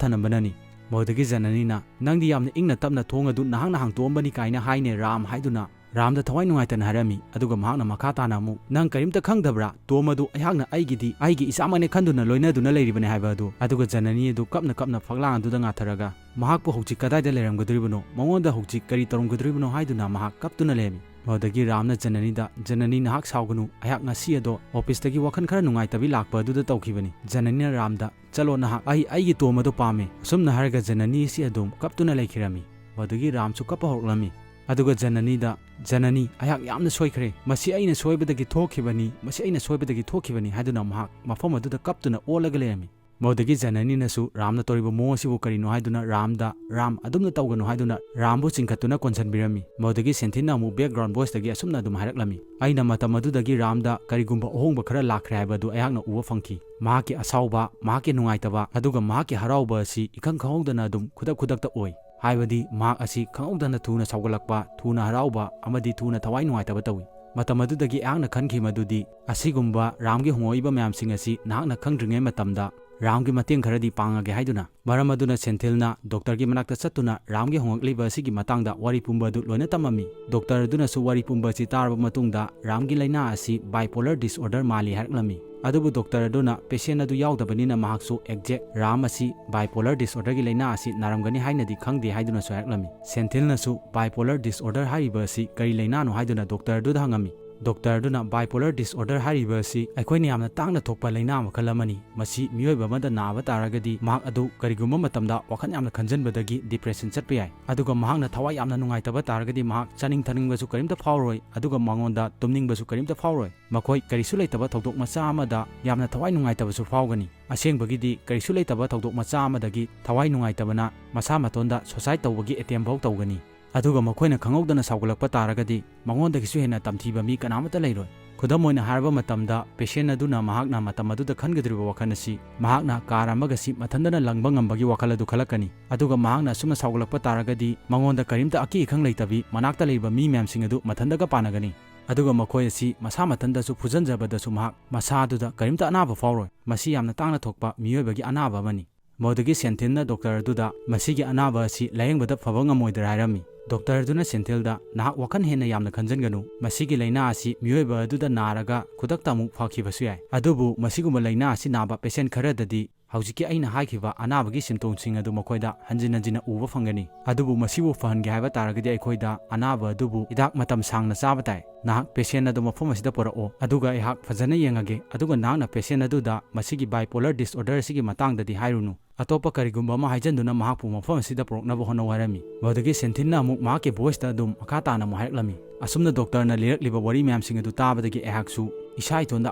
ꯊꯅꯝꯕꯅꯅꯤ꯫" ꯃꯗꯨꯗꯒꯤ ꯖꯅꯅꯤꯅ, "ꯅꯪꯗꯤ ꯌꯥꯝꯅ ꯏꯪꯅ ꯇꯞꯅ ꯊꯣꯡ ꯑꯗꯨ ꯅꯍꯥꯛꯅ ꯍꯥꯡꯇꯣꯛꯑꯝꯕꯅꯤ ꯀꯥꯏꯅ ꯍꯥꯏꯅꯦ ꯔꯥꯝ" ꯍꯥꯏꯗꯨꯅ ꯔꯥꯝꯗ ꯊꯋꯥꯏ ꯅꯨꯡꯉꯥꯏꯇꯅ ꯍꯥꯏꯔꯝꯃꯤ꯫ ꯑꯗꯨꯒ ꯃꯍꯥꯛꯅ ꯃꯈꯥ ꯇꯥꯅ ꯑꯃꯨꯛ, "ꯅꯪ ꯀꯔꯤꯝꯇ ꯈꯪꯗꯕ꯭ꯔꯥ? ꯇꯣꯝ ꯑꯗꯨ ꯑꯩꯍꯥꯛꯅ ꯑꯩꯒꯤꯗꯤ ꯑꯩꯒꯤ ꯏꯆꯥꯃꯛꯅꯦ ꯈꯟꯗꯨꯅ ꯂꯣꯏꯅꯗꯨꯅ ꯂꯩꯔꯤꯕꯅꯦ" ꯍꯥꯏꯕ ꯑꯗꯨ꯫ ꯑꯗꯨꯒ ꯖꯅꯅꯤ ꯑꯗꯨ ꯀꯞꯅ ꯀꯞꯅ ꯐꯛꯂꯥꯡ ꯑꯗꯨꯗ ꯉꯥꯊꯔꯒ, ꯃꯍꯥꯛꯄꯨ ꯍꯧꯖꯤꯛ ꯀꯗꯥꯏꯗ ꯂꯩꯔꯝꯒꯗꯧꯔꯤꯕꯅꯣ? ꯃꯉꯣꯟꯗ ꯍꯧꯖꯤꯛ ꯀꯔꯤ ꯇꯧꯔꯝꯒꯗꯧꯔꯤꯕꯅꯣ ꯍꯥꯏꯗꯨꯅ ꯃꯍꯥꯛ ꯀꯞꯇꯨꯅ ꯂꯩꯔꯝꯃꯤ꯫ ꯃꯗꯨꯗꯒꯤ ꯔꯥꯝꯅ ꯖꯅꯅꯤꯗ, "ꯖꯅꯅꯤ, ꯅꯍꯥꯛ ꯁꯥꯎꯒꯅꯨ꯫ ꯑꯩꯍꯥꯛ ꯉꯁꯤ ꯑꯗꯣ ꯑꯣꯐꯤꯁꯇꯒꯤ ꯋꯥꯈꯜ ꯈꯔ ꯅꯨꯡꯉꯥꯏꯇꯕꯤ ꯂꯥꯛꯄ ꯑꯗꯨꯗ ꯇꯧꯈꯤꯕꯅꯤ꯫" ꯖꯅꯅꯤꯅ ꯔꯥꯝꯗ, "ꯆꯠꯂꯣ ꯅꯍꯥꯛ, ꯑꯩ ꯑꯩꯒꯤ ꯇꯣꯝ ꯑꯗꯨ ꯄꯥꯝꯃꯦ꯫" ꯑꯁꯨꯝꯅ ꯍꯥꯏꯔꯒ ꯖꯅꯅꯤ ꯑꯁꯤ ꯑꯗꯨꯝ ꯀꯞꯇꯨꯅ ꯂꯩꯈꯤꯔꯝꯃꯤ꯫ ꯃꯗꯨꯗꯒꯤ ꯔꯥꯝꯁꯨ ꯀꯞꯄ ꯍꯧꯔꯛꯂꯝꯃꯤ꯫ ꯑꯗꯨꯒ ꯖꯅꯅꯤꯗ, "ꯖꯅꯅꯤ, ꯑꯩꯍꯥꯛ ꯌꯥꯝꯅ ꯁꯣꯏꯈ꯭ꯔꯦ꯫ ꯃꯁꯤ ꯑꯩꯅ ꯁꯣꯏꯕꯗꯒꯤ ꯊꯣꯛꯈꯤꯕꯅꯤ, ꯃꯁꯤ ꯑꯩꯅ ꯁꯣꯏꯕꯗꯒꯤ ꯊꯣꯛꯈꯤꯕꯅꯤ" ꯍꯥꯏꯗꯨꯅ ꯃꯍꯥꯛ ꯃꯐꯝ ꯑꯗꯨꯗ ꯀꯞꯇꯨꯅ ꯑꯣꯜꯂꯒ ꯂꯩꯔꯝꯃꯤ꯫ ꯃꯗꯨꯗꯒꯤ ꯖꯅꯅꯤꯅꯁꯨ ꯔꯥꯝꯅ ꯇꯧꯔꯤꯕ ꯃꯑꯣꯡ ꯑꯁꯤꯕꯨ ꯀꯔꯤꯅꯣ ꯍꯥꯏꯗꯨꯅ ꯔꯥꯝꯗ, "ꯔꯥꯝ, ꯑꯗꯨꯝꯅ ꯇꯧꯒꯅꯨ" ꯍꯥꯏꯗꯨꯅ ꯔꯥꯝꯕꯨ ꯆꯤꯡꯈꯠꯇꯨꯅ ꯀꯣꯟꯁꯤꯟꯕꯤꯔꯝꯃꯤ꯫ ꯃꯗꯨꯗꯒꯤ ꯁꯦꯟꯊꯤꯜꯅ ꯑꯃꯨꯛ ꯕꯦꯛꯒ꯭ꯔꯥꯎꯟ ꯚꯣꯏꯁꯇꯒꯤ ꯑꯁꯨꯝꯅ ꯑꯗꯨꯝ ꯍꯥꯏꯔꯛꯂꯝꯃꯤ, "ꯑꯩꯅ ꯃꯇꯝ ꯑꯗꯨꯗꯒꯤ ꯔꯥꯝꯗ ꯀꯔꯤꯒꯨꯝꯕ ꯑꯍꯣꯡꯕ ꯈꯔ ꯂꯥꯛꯈ꯭ꯔꯦ ꯍꯥꯏꯕ ꯑꯗꯨ ꯑꯩꯍꯥꯛꯅ ꯎꯕ ꯐꯪꯈꯤ꯫ ꯃꯍꯥꯛꯀꯤ ꯑꯁꯥꯎꯕ, ꯃꯍꯥꯛꯀꯤ ꯅꯨꯡꯉꯥꯏꯇꯕ, ꯑꯗꯨꯒ ꯃꯍꯥꯛꯀꯤ ꯍꯔꯥꯎꯕ ꯑꯁꯤ ꯏꯈꯪ ꯈꯪꯍꯧꯗꯅ ꯑꯗꯨꯝ ꯈꯨꯗꯛ ꯈꯨꯗꯛꯇ ꯑꯣꯏ꯫ ꯍꯥꯏꯕꯗꯤ ꯃꯍꯥꯛ ꯑꯁꯤ ꯈꯪꯍꯧꯗꯅ ꯊꯨꯅ ꯁꯥꯎꯒꯠꯂꯛꯄ, ꯊꯨꯅ ꯍꯔꯥꯎꯕ ꯑꯃꯗꯤ ꯊꯨꯅ ꯊꯋꯥꯏ ꯅꯨꯡꯉꯥꯏꯇꯕ ꯇꯧꯏ꯫ ꯃꯇꯝ ꯑꯗꯨꯗꯒꯤ ꯑꯩꯍꯥꯛꯅ ꯈꯟꯈꯤ ꯃꯗꯨꯗꯤ ꯑꯁꯤꯒꯨꯝꯕ ꯔꯥꯝꯒꯤ ꯍꯣꯡꯂꯛꯏꯕ ꯃꯌꯥꯝꯁꯤꯡ ꯑꯁꯤ ꯅꯍꯥꯛꯅ ꯈꯪꯗ꯭ꯔꯤꯉꯩ ꯃꯇꯝꯗ ꯔꯥꯝꯒꯤ ꯃꯇꯦꯡ ꯈꯔꯗꯤ ꯄꯥꯡꯉꯒꯦ" ꯍꯥꯏꯗꯨꯅ꯫ ꯃꯔꯝ ꯑꯗꯨꯅ ꯁꯦꯟꯊꯤꯜꯅ ꯗꯣꯛꯇꯔꯒꯤ ꯃꯅꯥꯛꯇ ꯆꯠꯇꯨꯅ ꯔꯥꯝꯒꯤ ꯍꯣꯡꯂꯛꯂꯤꯕ ꯑꯁꯤꯒꯤ ꯃꯇꯥꯡꯗ ꯋꯥꯔꯤ ꯄꯨꯝꯕ ꯑꯗꯨ ꯂꯣꯏꯅ ꯇꯝꯃꯝꯃꯤ꯫ ꯗꯣꯛꯇꯔ ꯑꯗꯨꯅꯁꯨ ꯋꯥꯔꯤ ꯄꯨꯝꯕ ꯑꯁꯤ ꯇꯥꯔꯕ ꯃꯇꯨꯡꯗ ꯔꯥꯝꯒꯤ ꯂꯥꯏꯅꯥ ꯑꯁꯤ bipolar disorder ꯃꯥꯜꯂꯤ ꯍꯥꯏꯔꯛꯂꯝꯃꯤ꯫ ꯑꯗꯨꯕꯨ ꯗꯣꯛꯇꯔ ꯑꯗꯨꯅ ꯄꯦꯁꯦꯟ ꯑꯗꯨ ꯌꯥꯎꯗꯕꯅꯤꯅ ꯃꯍꯥꯛꯁꯨ ꯑꯦꯛꯖꯦꯛ ꯔꯥꯝ ꯑꯁꯤ bipolar disorderꯒꯤ ꯂꯥꯏꯅꯥ ꯑꯁꯤ ꯅꯥꯔꯝꯒꯅꯤ ꯍꯥꯏꯅꯗꯤ ꯈꯪꯗꯦ ꯍꯥꯏꯗꯨꯅꯁꯨ ꯍꯥꯏꯔꯛꯂꯝꯃꯤ꯫ ꯁꯦꯟꯊꯤꯜꯅꯁꯨ bipolar disorder ꯍꯥꯏꯔꯤꯕ ꯑꯁꯤ ꯀꯔꯤ ꯂꯥꯏꯅꯥꯅꯣ ꯍꯥꯏꯗꯨꯅ ꯗꯣꯛꯇꯔ ꯑꯗꯨꯗ ꯍꯪꯉꯝꯃꯤ꯫ ꯗꯣꯛꯇꯔ ꯑꯗꯨꯅ bipolar disorder ꯍꯥꯏꯔꯤꯕ ꯑꯁꯤ ꯑꯩꯈꯣꯏꯅ ꯌꯥꯝꯅ ꯇꯥꯡꯅ ꯊꯣꯛꯄ ꯂꯥꯏꯅꯥ ꯃꯈꯜ ꯑꯃꯅꯤ꯫ ꯃꯁꯤ ꯃꯤꯑꯣꯏꯕ ꯑꯃꯗ ꯅꯥꯕ ꯇꯥꯔꯒꯗꯤ ꯃꯍꯥꯛ ꯑꯗꯨ ꯀꯔꯤꯒꯨꯝꯕ ꯃꯇꯝꯗ ꯋꯥꯈꯜ ꯌꯥꯝꯅ ꯈꯟꯖꯟꯕꯗꯒꯤ depression ꯆꯠꯄ ꯌꯥꯏ꯫ ꯑꯗꯨꯒ ꯃꯍꯥꯛꯅ ꯊꯋꯥꯏ ꯌꯥꯝꯅ ꯅꯨꯡꯉꯥꯏꯇꯕ ꯇꯥꯔꯒꯗꯤ ꯃꯍꯥꯛ ꯆꯥꯅꯤꯡ ꯊꯛꯅꯤꯡꯕꯁꯨ ꯀꯔꯤꯝꯇ ꯐꯥꯎꯔꯣꯏ, ꯑꯗꯨꯒ ꯃꯉꯣꯟꯗ ꯇꯨꯝꯅꯤꯡꯕꯁꯨ ꯀꯔꯤꯝꯇ ꯐꯥꯎꯔꯣꯏ꯫ ꯃꯈꯣꯏ ꯀꯔꯤꯁꯨ ꯂꯩꯇꯕ ꯊꯧꯗꯣꯛ ꯃꯆꯥ ꯑꯃꯗ ꯌꯥꯝꯅ ꯊꯋꯥꯏ ꯅꯨꯡꯉꯥꯏꯇꯕꯁꯨ ꯐꯥꯎꯒꯅꯤ꯫ ꯑꯁꯦꯡꯕꯒꯤꯗꯤ ꯀꯔꯤꯁꯨ ꯂꯩꯇꯕ ꯊꯧꯗꯣꯛ ꯃꯆꯥ ꯑꯃꯗꯒꯤ ꯊꯋꯥꯏ ꯅꯨꯡꯉꯥꯏꯇꯕꯅ ꯃꯁꯥ ꯃꯇꯣꯟꯗ suicide ꯇꯧꯕꯒꯤ attempt ꯐꯥꯎ ꯇꯧꯒꯅꯤ꯫ ꯑꯗꯨꯒ ꯃꯈꯣꯏꯅ ꯈꯪꯍꯧꯗꯅ ꯁꯥꯎꯒꯠꯂꯛꯄ ꯇꯥꯔꯒꯗꯤ ꯃꯉꯣꯟꯗꯒꯤꯁꯨ ꯍꯦꯟꯅ ꯇꯝꯊꯤꯕ ꯃꯤ ꯀꯅꯥꯃꯠꯇ ꯂꯩꯔꯣꯏ꯫ ꯈꯨꯗꯝ ꯑꯣꯏꯅ ꯍꯥꯏꯔꯕ ꯃꯇꯝꯗ, patient ꯑꯗꯨꯅ ꯃꯍꯥꯛꯅ ꯃꯇꯝ ꯑꯗꯨꯗ ꯈꯟꯒꯗꯧꯔꯤꯕ ꯋꯥꯈꯜ ꯑꯁꯤ ꯃꯍꯥꯛꯅ car ꯑꯃꯒꯁꯤ ꯃꯊꯟꯇꯅ ꯂꯪꯕ ꯉꯝꯕꯒꯤ ꯋꯥꯈꯜ ꯑꯗꯨ ꯈꯜꯂꯛꯀꯅꯤ꯫ ꯑꯗꯨꯒ ꯃꯍꯥꯛꯅ ꯑꯁꯨꯝꯅ ꯁꯥꯎꯒꯠꯂꯛꯄ ꯇꯥꯔꯒꯗꯤ ꯃꯉꯣꯟꯗ ꯀꯔꯤꯝꯇ ꯑꯀꯤ ꯑꯈꯪ ꯂꯩꯇꯕꯤ ꯃꯅꯥꯛꯇ ꯂꯩꯔꯤꯕ ꯃꯤ ꯃꯌꯥꯝꯁꯤꯡ ꯑꯗꯨ ꯃꯊꯟꯇꯒ ꯄꯥꯟꯅꯒꯅꯤ꯫ ꯑꯗꯨꯒ ꯃꯈꯣꯏ ꯑꯁꯤ ꯃꯁꯥ ꯃꯊꯟꯇꯁꯨ ꯐꯨꯖꯟꯖꯕꯗꯁꯨ ꯃꯍꯥꯛ ꯃꯁꯥꯗꯨꯗ ꯀꯔꯤꯝꯇ ꯑꯅꯥꯕ ꯐꯥꯎꯔꯣꯏ꯫ ꯃꯁꯤ ꯌꯥꯝꯅ ꯇꯥꯡꯅ ꯊꯣꯛꯄ ꯃꯤꯑꯣꯏꯕꯒꯤ ꯑꯅꯥꯕ ꯑꯃꯅꯤ꯫ ꯃꯗꯨꯗꯒꯤ ꯁꯦꯟꯊꯤꯜꯅ ꯗꯣꯛꯇꯔ ꯑꯗꯨꯗ ꯃꯁꯤꯒꯤ ꯑꯅꯥꯕ ꯑꯁꯤ ꯂꯥꯌꯦꯡꯕꯗ ꯐꯕ ꯉꯝꯃꯣꯏꯗ꯭ꯔꯥ ꯍꯥꯏꯔꯝꯃꯤ꯫ ꯗꯣꯛꯇꯔ ꯑꯗꯨꯅ ꯁꯦꯟꯊꯤꯜꯗ, "ꯅꯍꯥꯛ ꯋꯥꯈꯜ ꯍꯦꯟꯅ ꯌꯥꯝꯅ ꯈꯟꯖꯟꯒꯅꯨ꯫ ꯃꯁꯤꯒꯤ ꯂꯥꯏꯅꯥ ꯑꯁꯤ ꯃꯤꯑꯣꯏꯕ ꯑꯗꯨꯗ ꯅꯥꯔꯒ ꯈꯨꯗꯛꯇ ꯑꯃꯨꯛ ꯐꯈꯤꯕꯁꯨ ꯌꯥꯏ꯫ ꯑꯗꯨꯕꯨ ꯃꯁꯤꯒꯨꯝꯕ ꯂꯥꯏꯅꯥ ꯑꯁꯤ ꯅꯥꯕ patient ꯈꯔꯗꯗꯤ ꯍꯧꯖꯤꯛꯀꯤ ꯑꯩꯅ ꯍꯥꯏꯈꯤꯕ ꯑꯅꯥꯕꯒꯤ symptomꯁꯤꯡ ꯑꯗꯨ ꯃꯈꯣꯏꯗ ꯍꯟꯖꯤꯟ ꯍꯟꯖꯤꯟꯅ ꯎꯕ ꯐꯪꯒꯅꯤ꯫ ꯑꯗꯨꯕꯨ ꯃꯁꯤꯕꯨ ꯐꯍꯟꯒꯦ ꯍꯥꯏꯕ ꯇꯥꯔꯒꯗꯤ ꯑꯩꯈꯣꯏꯗ ꯑꯅꯥꯕ ꯑꯗꯨꯕꯨ ꯍꯤꯗꯥꯛ ꯃꯇꯝ ꯁꯥꯡꯅ ꯆꯥꯕ ꯇꯥꯏ꯫ ꯅꯍꯥꯛ patient ꯑꯗꯨ ꯃꯐꯝ ꯑꯁꯤꯗ ꯄꯨꯔꯛꯑꯣ, ꯑꯗꯨꯒ ꯑꯩꯍꯥꯛ ꯐꯖꯅ ꯌꯦꯡꯉꯒꯦ꯫ ꯑꯗꯨꯒ ꯅꯍꯥꯛꯅ patient ꯑꯗꯨꯗ ꯃꯁꯤꯒꯤ bipolar disorder ꯑꯁꯤꯒꯤ ꯃꯇꯥꯡꯗꯗꯤ ꯍꯥꯏꯔꯨꯅꯨ꯫ ꯑꯇꯣꯞꯄ ꯀꯔꯤꯒꯨꯝꯕ ꯑꯃ ꯍꯥꯏꯖꯟꯗꯨꯅ ꯃꯍꯥꯛꯄꯨ ꯃꯐꯝ ꯑꯁꯤꯗ ꯄꯨꯔꯛꯅꯕ ꯍꯣꯠꯅꯧ" ꯍꯥꯏꯔꯝꯃꯤ꯫ ꯃꯗꯨꯗꯒꯤ ꯁꯦꯟꯊꯤꯜꯅ ꯑꯃꯨꯛ ꯃꯍꯥꯛꯀꯤ voiceꯇ ꯑꯗꯨꯝ ꯃꯈꯥ ꯇꯥꯅ ꯑꯃꯨꯛ ꯍꯥꯏꯔꯛꯂꯝꯃꯤ꯫ ꯑꯁꯨꯝꯅ ꯗꯣꯛꯇꯔꯅ ꯂꯤꯔꯛꯂꯤꯕ ꯋꯥꯔꯤ ꯃꯌꯥꯝꯁꯤꯡ ꯑꯗꯨ ꯇꯥꯕꯗꯒꯤ ꯑꯩꯍꯥꯛꯁꯨ ꯏꯁꯥ ꯏꯇꯣꯟꯗ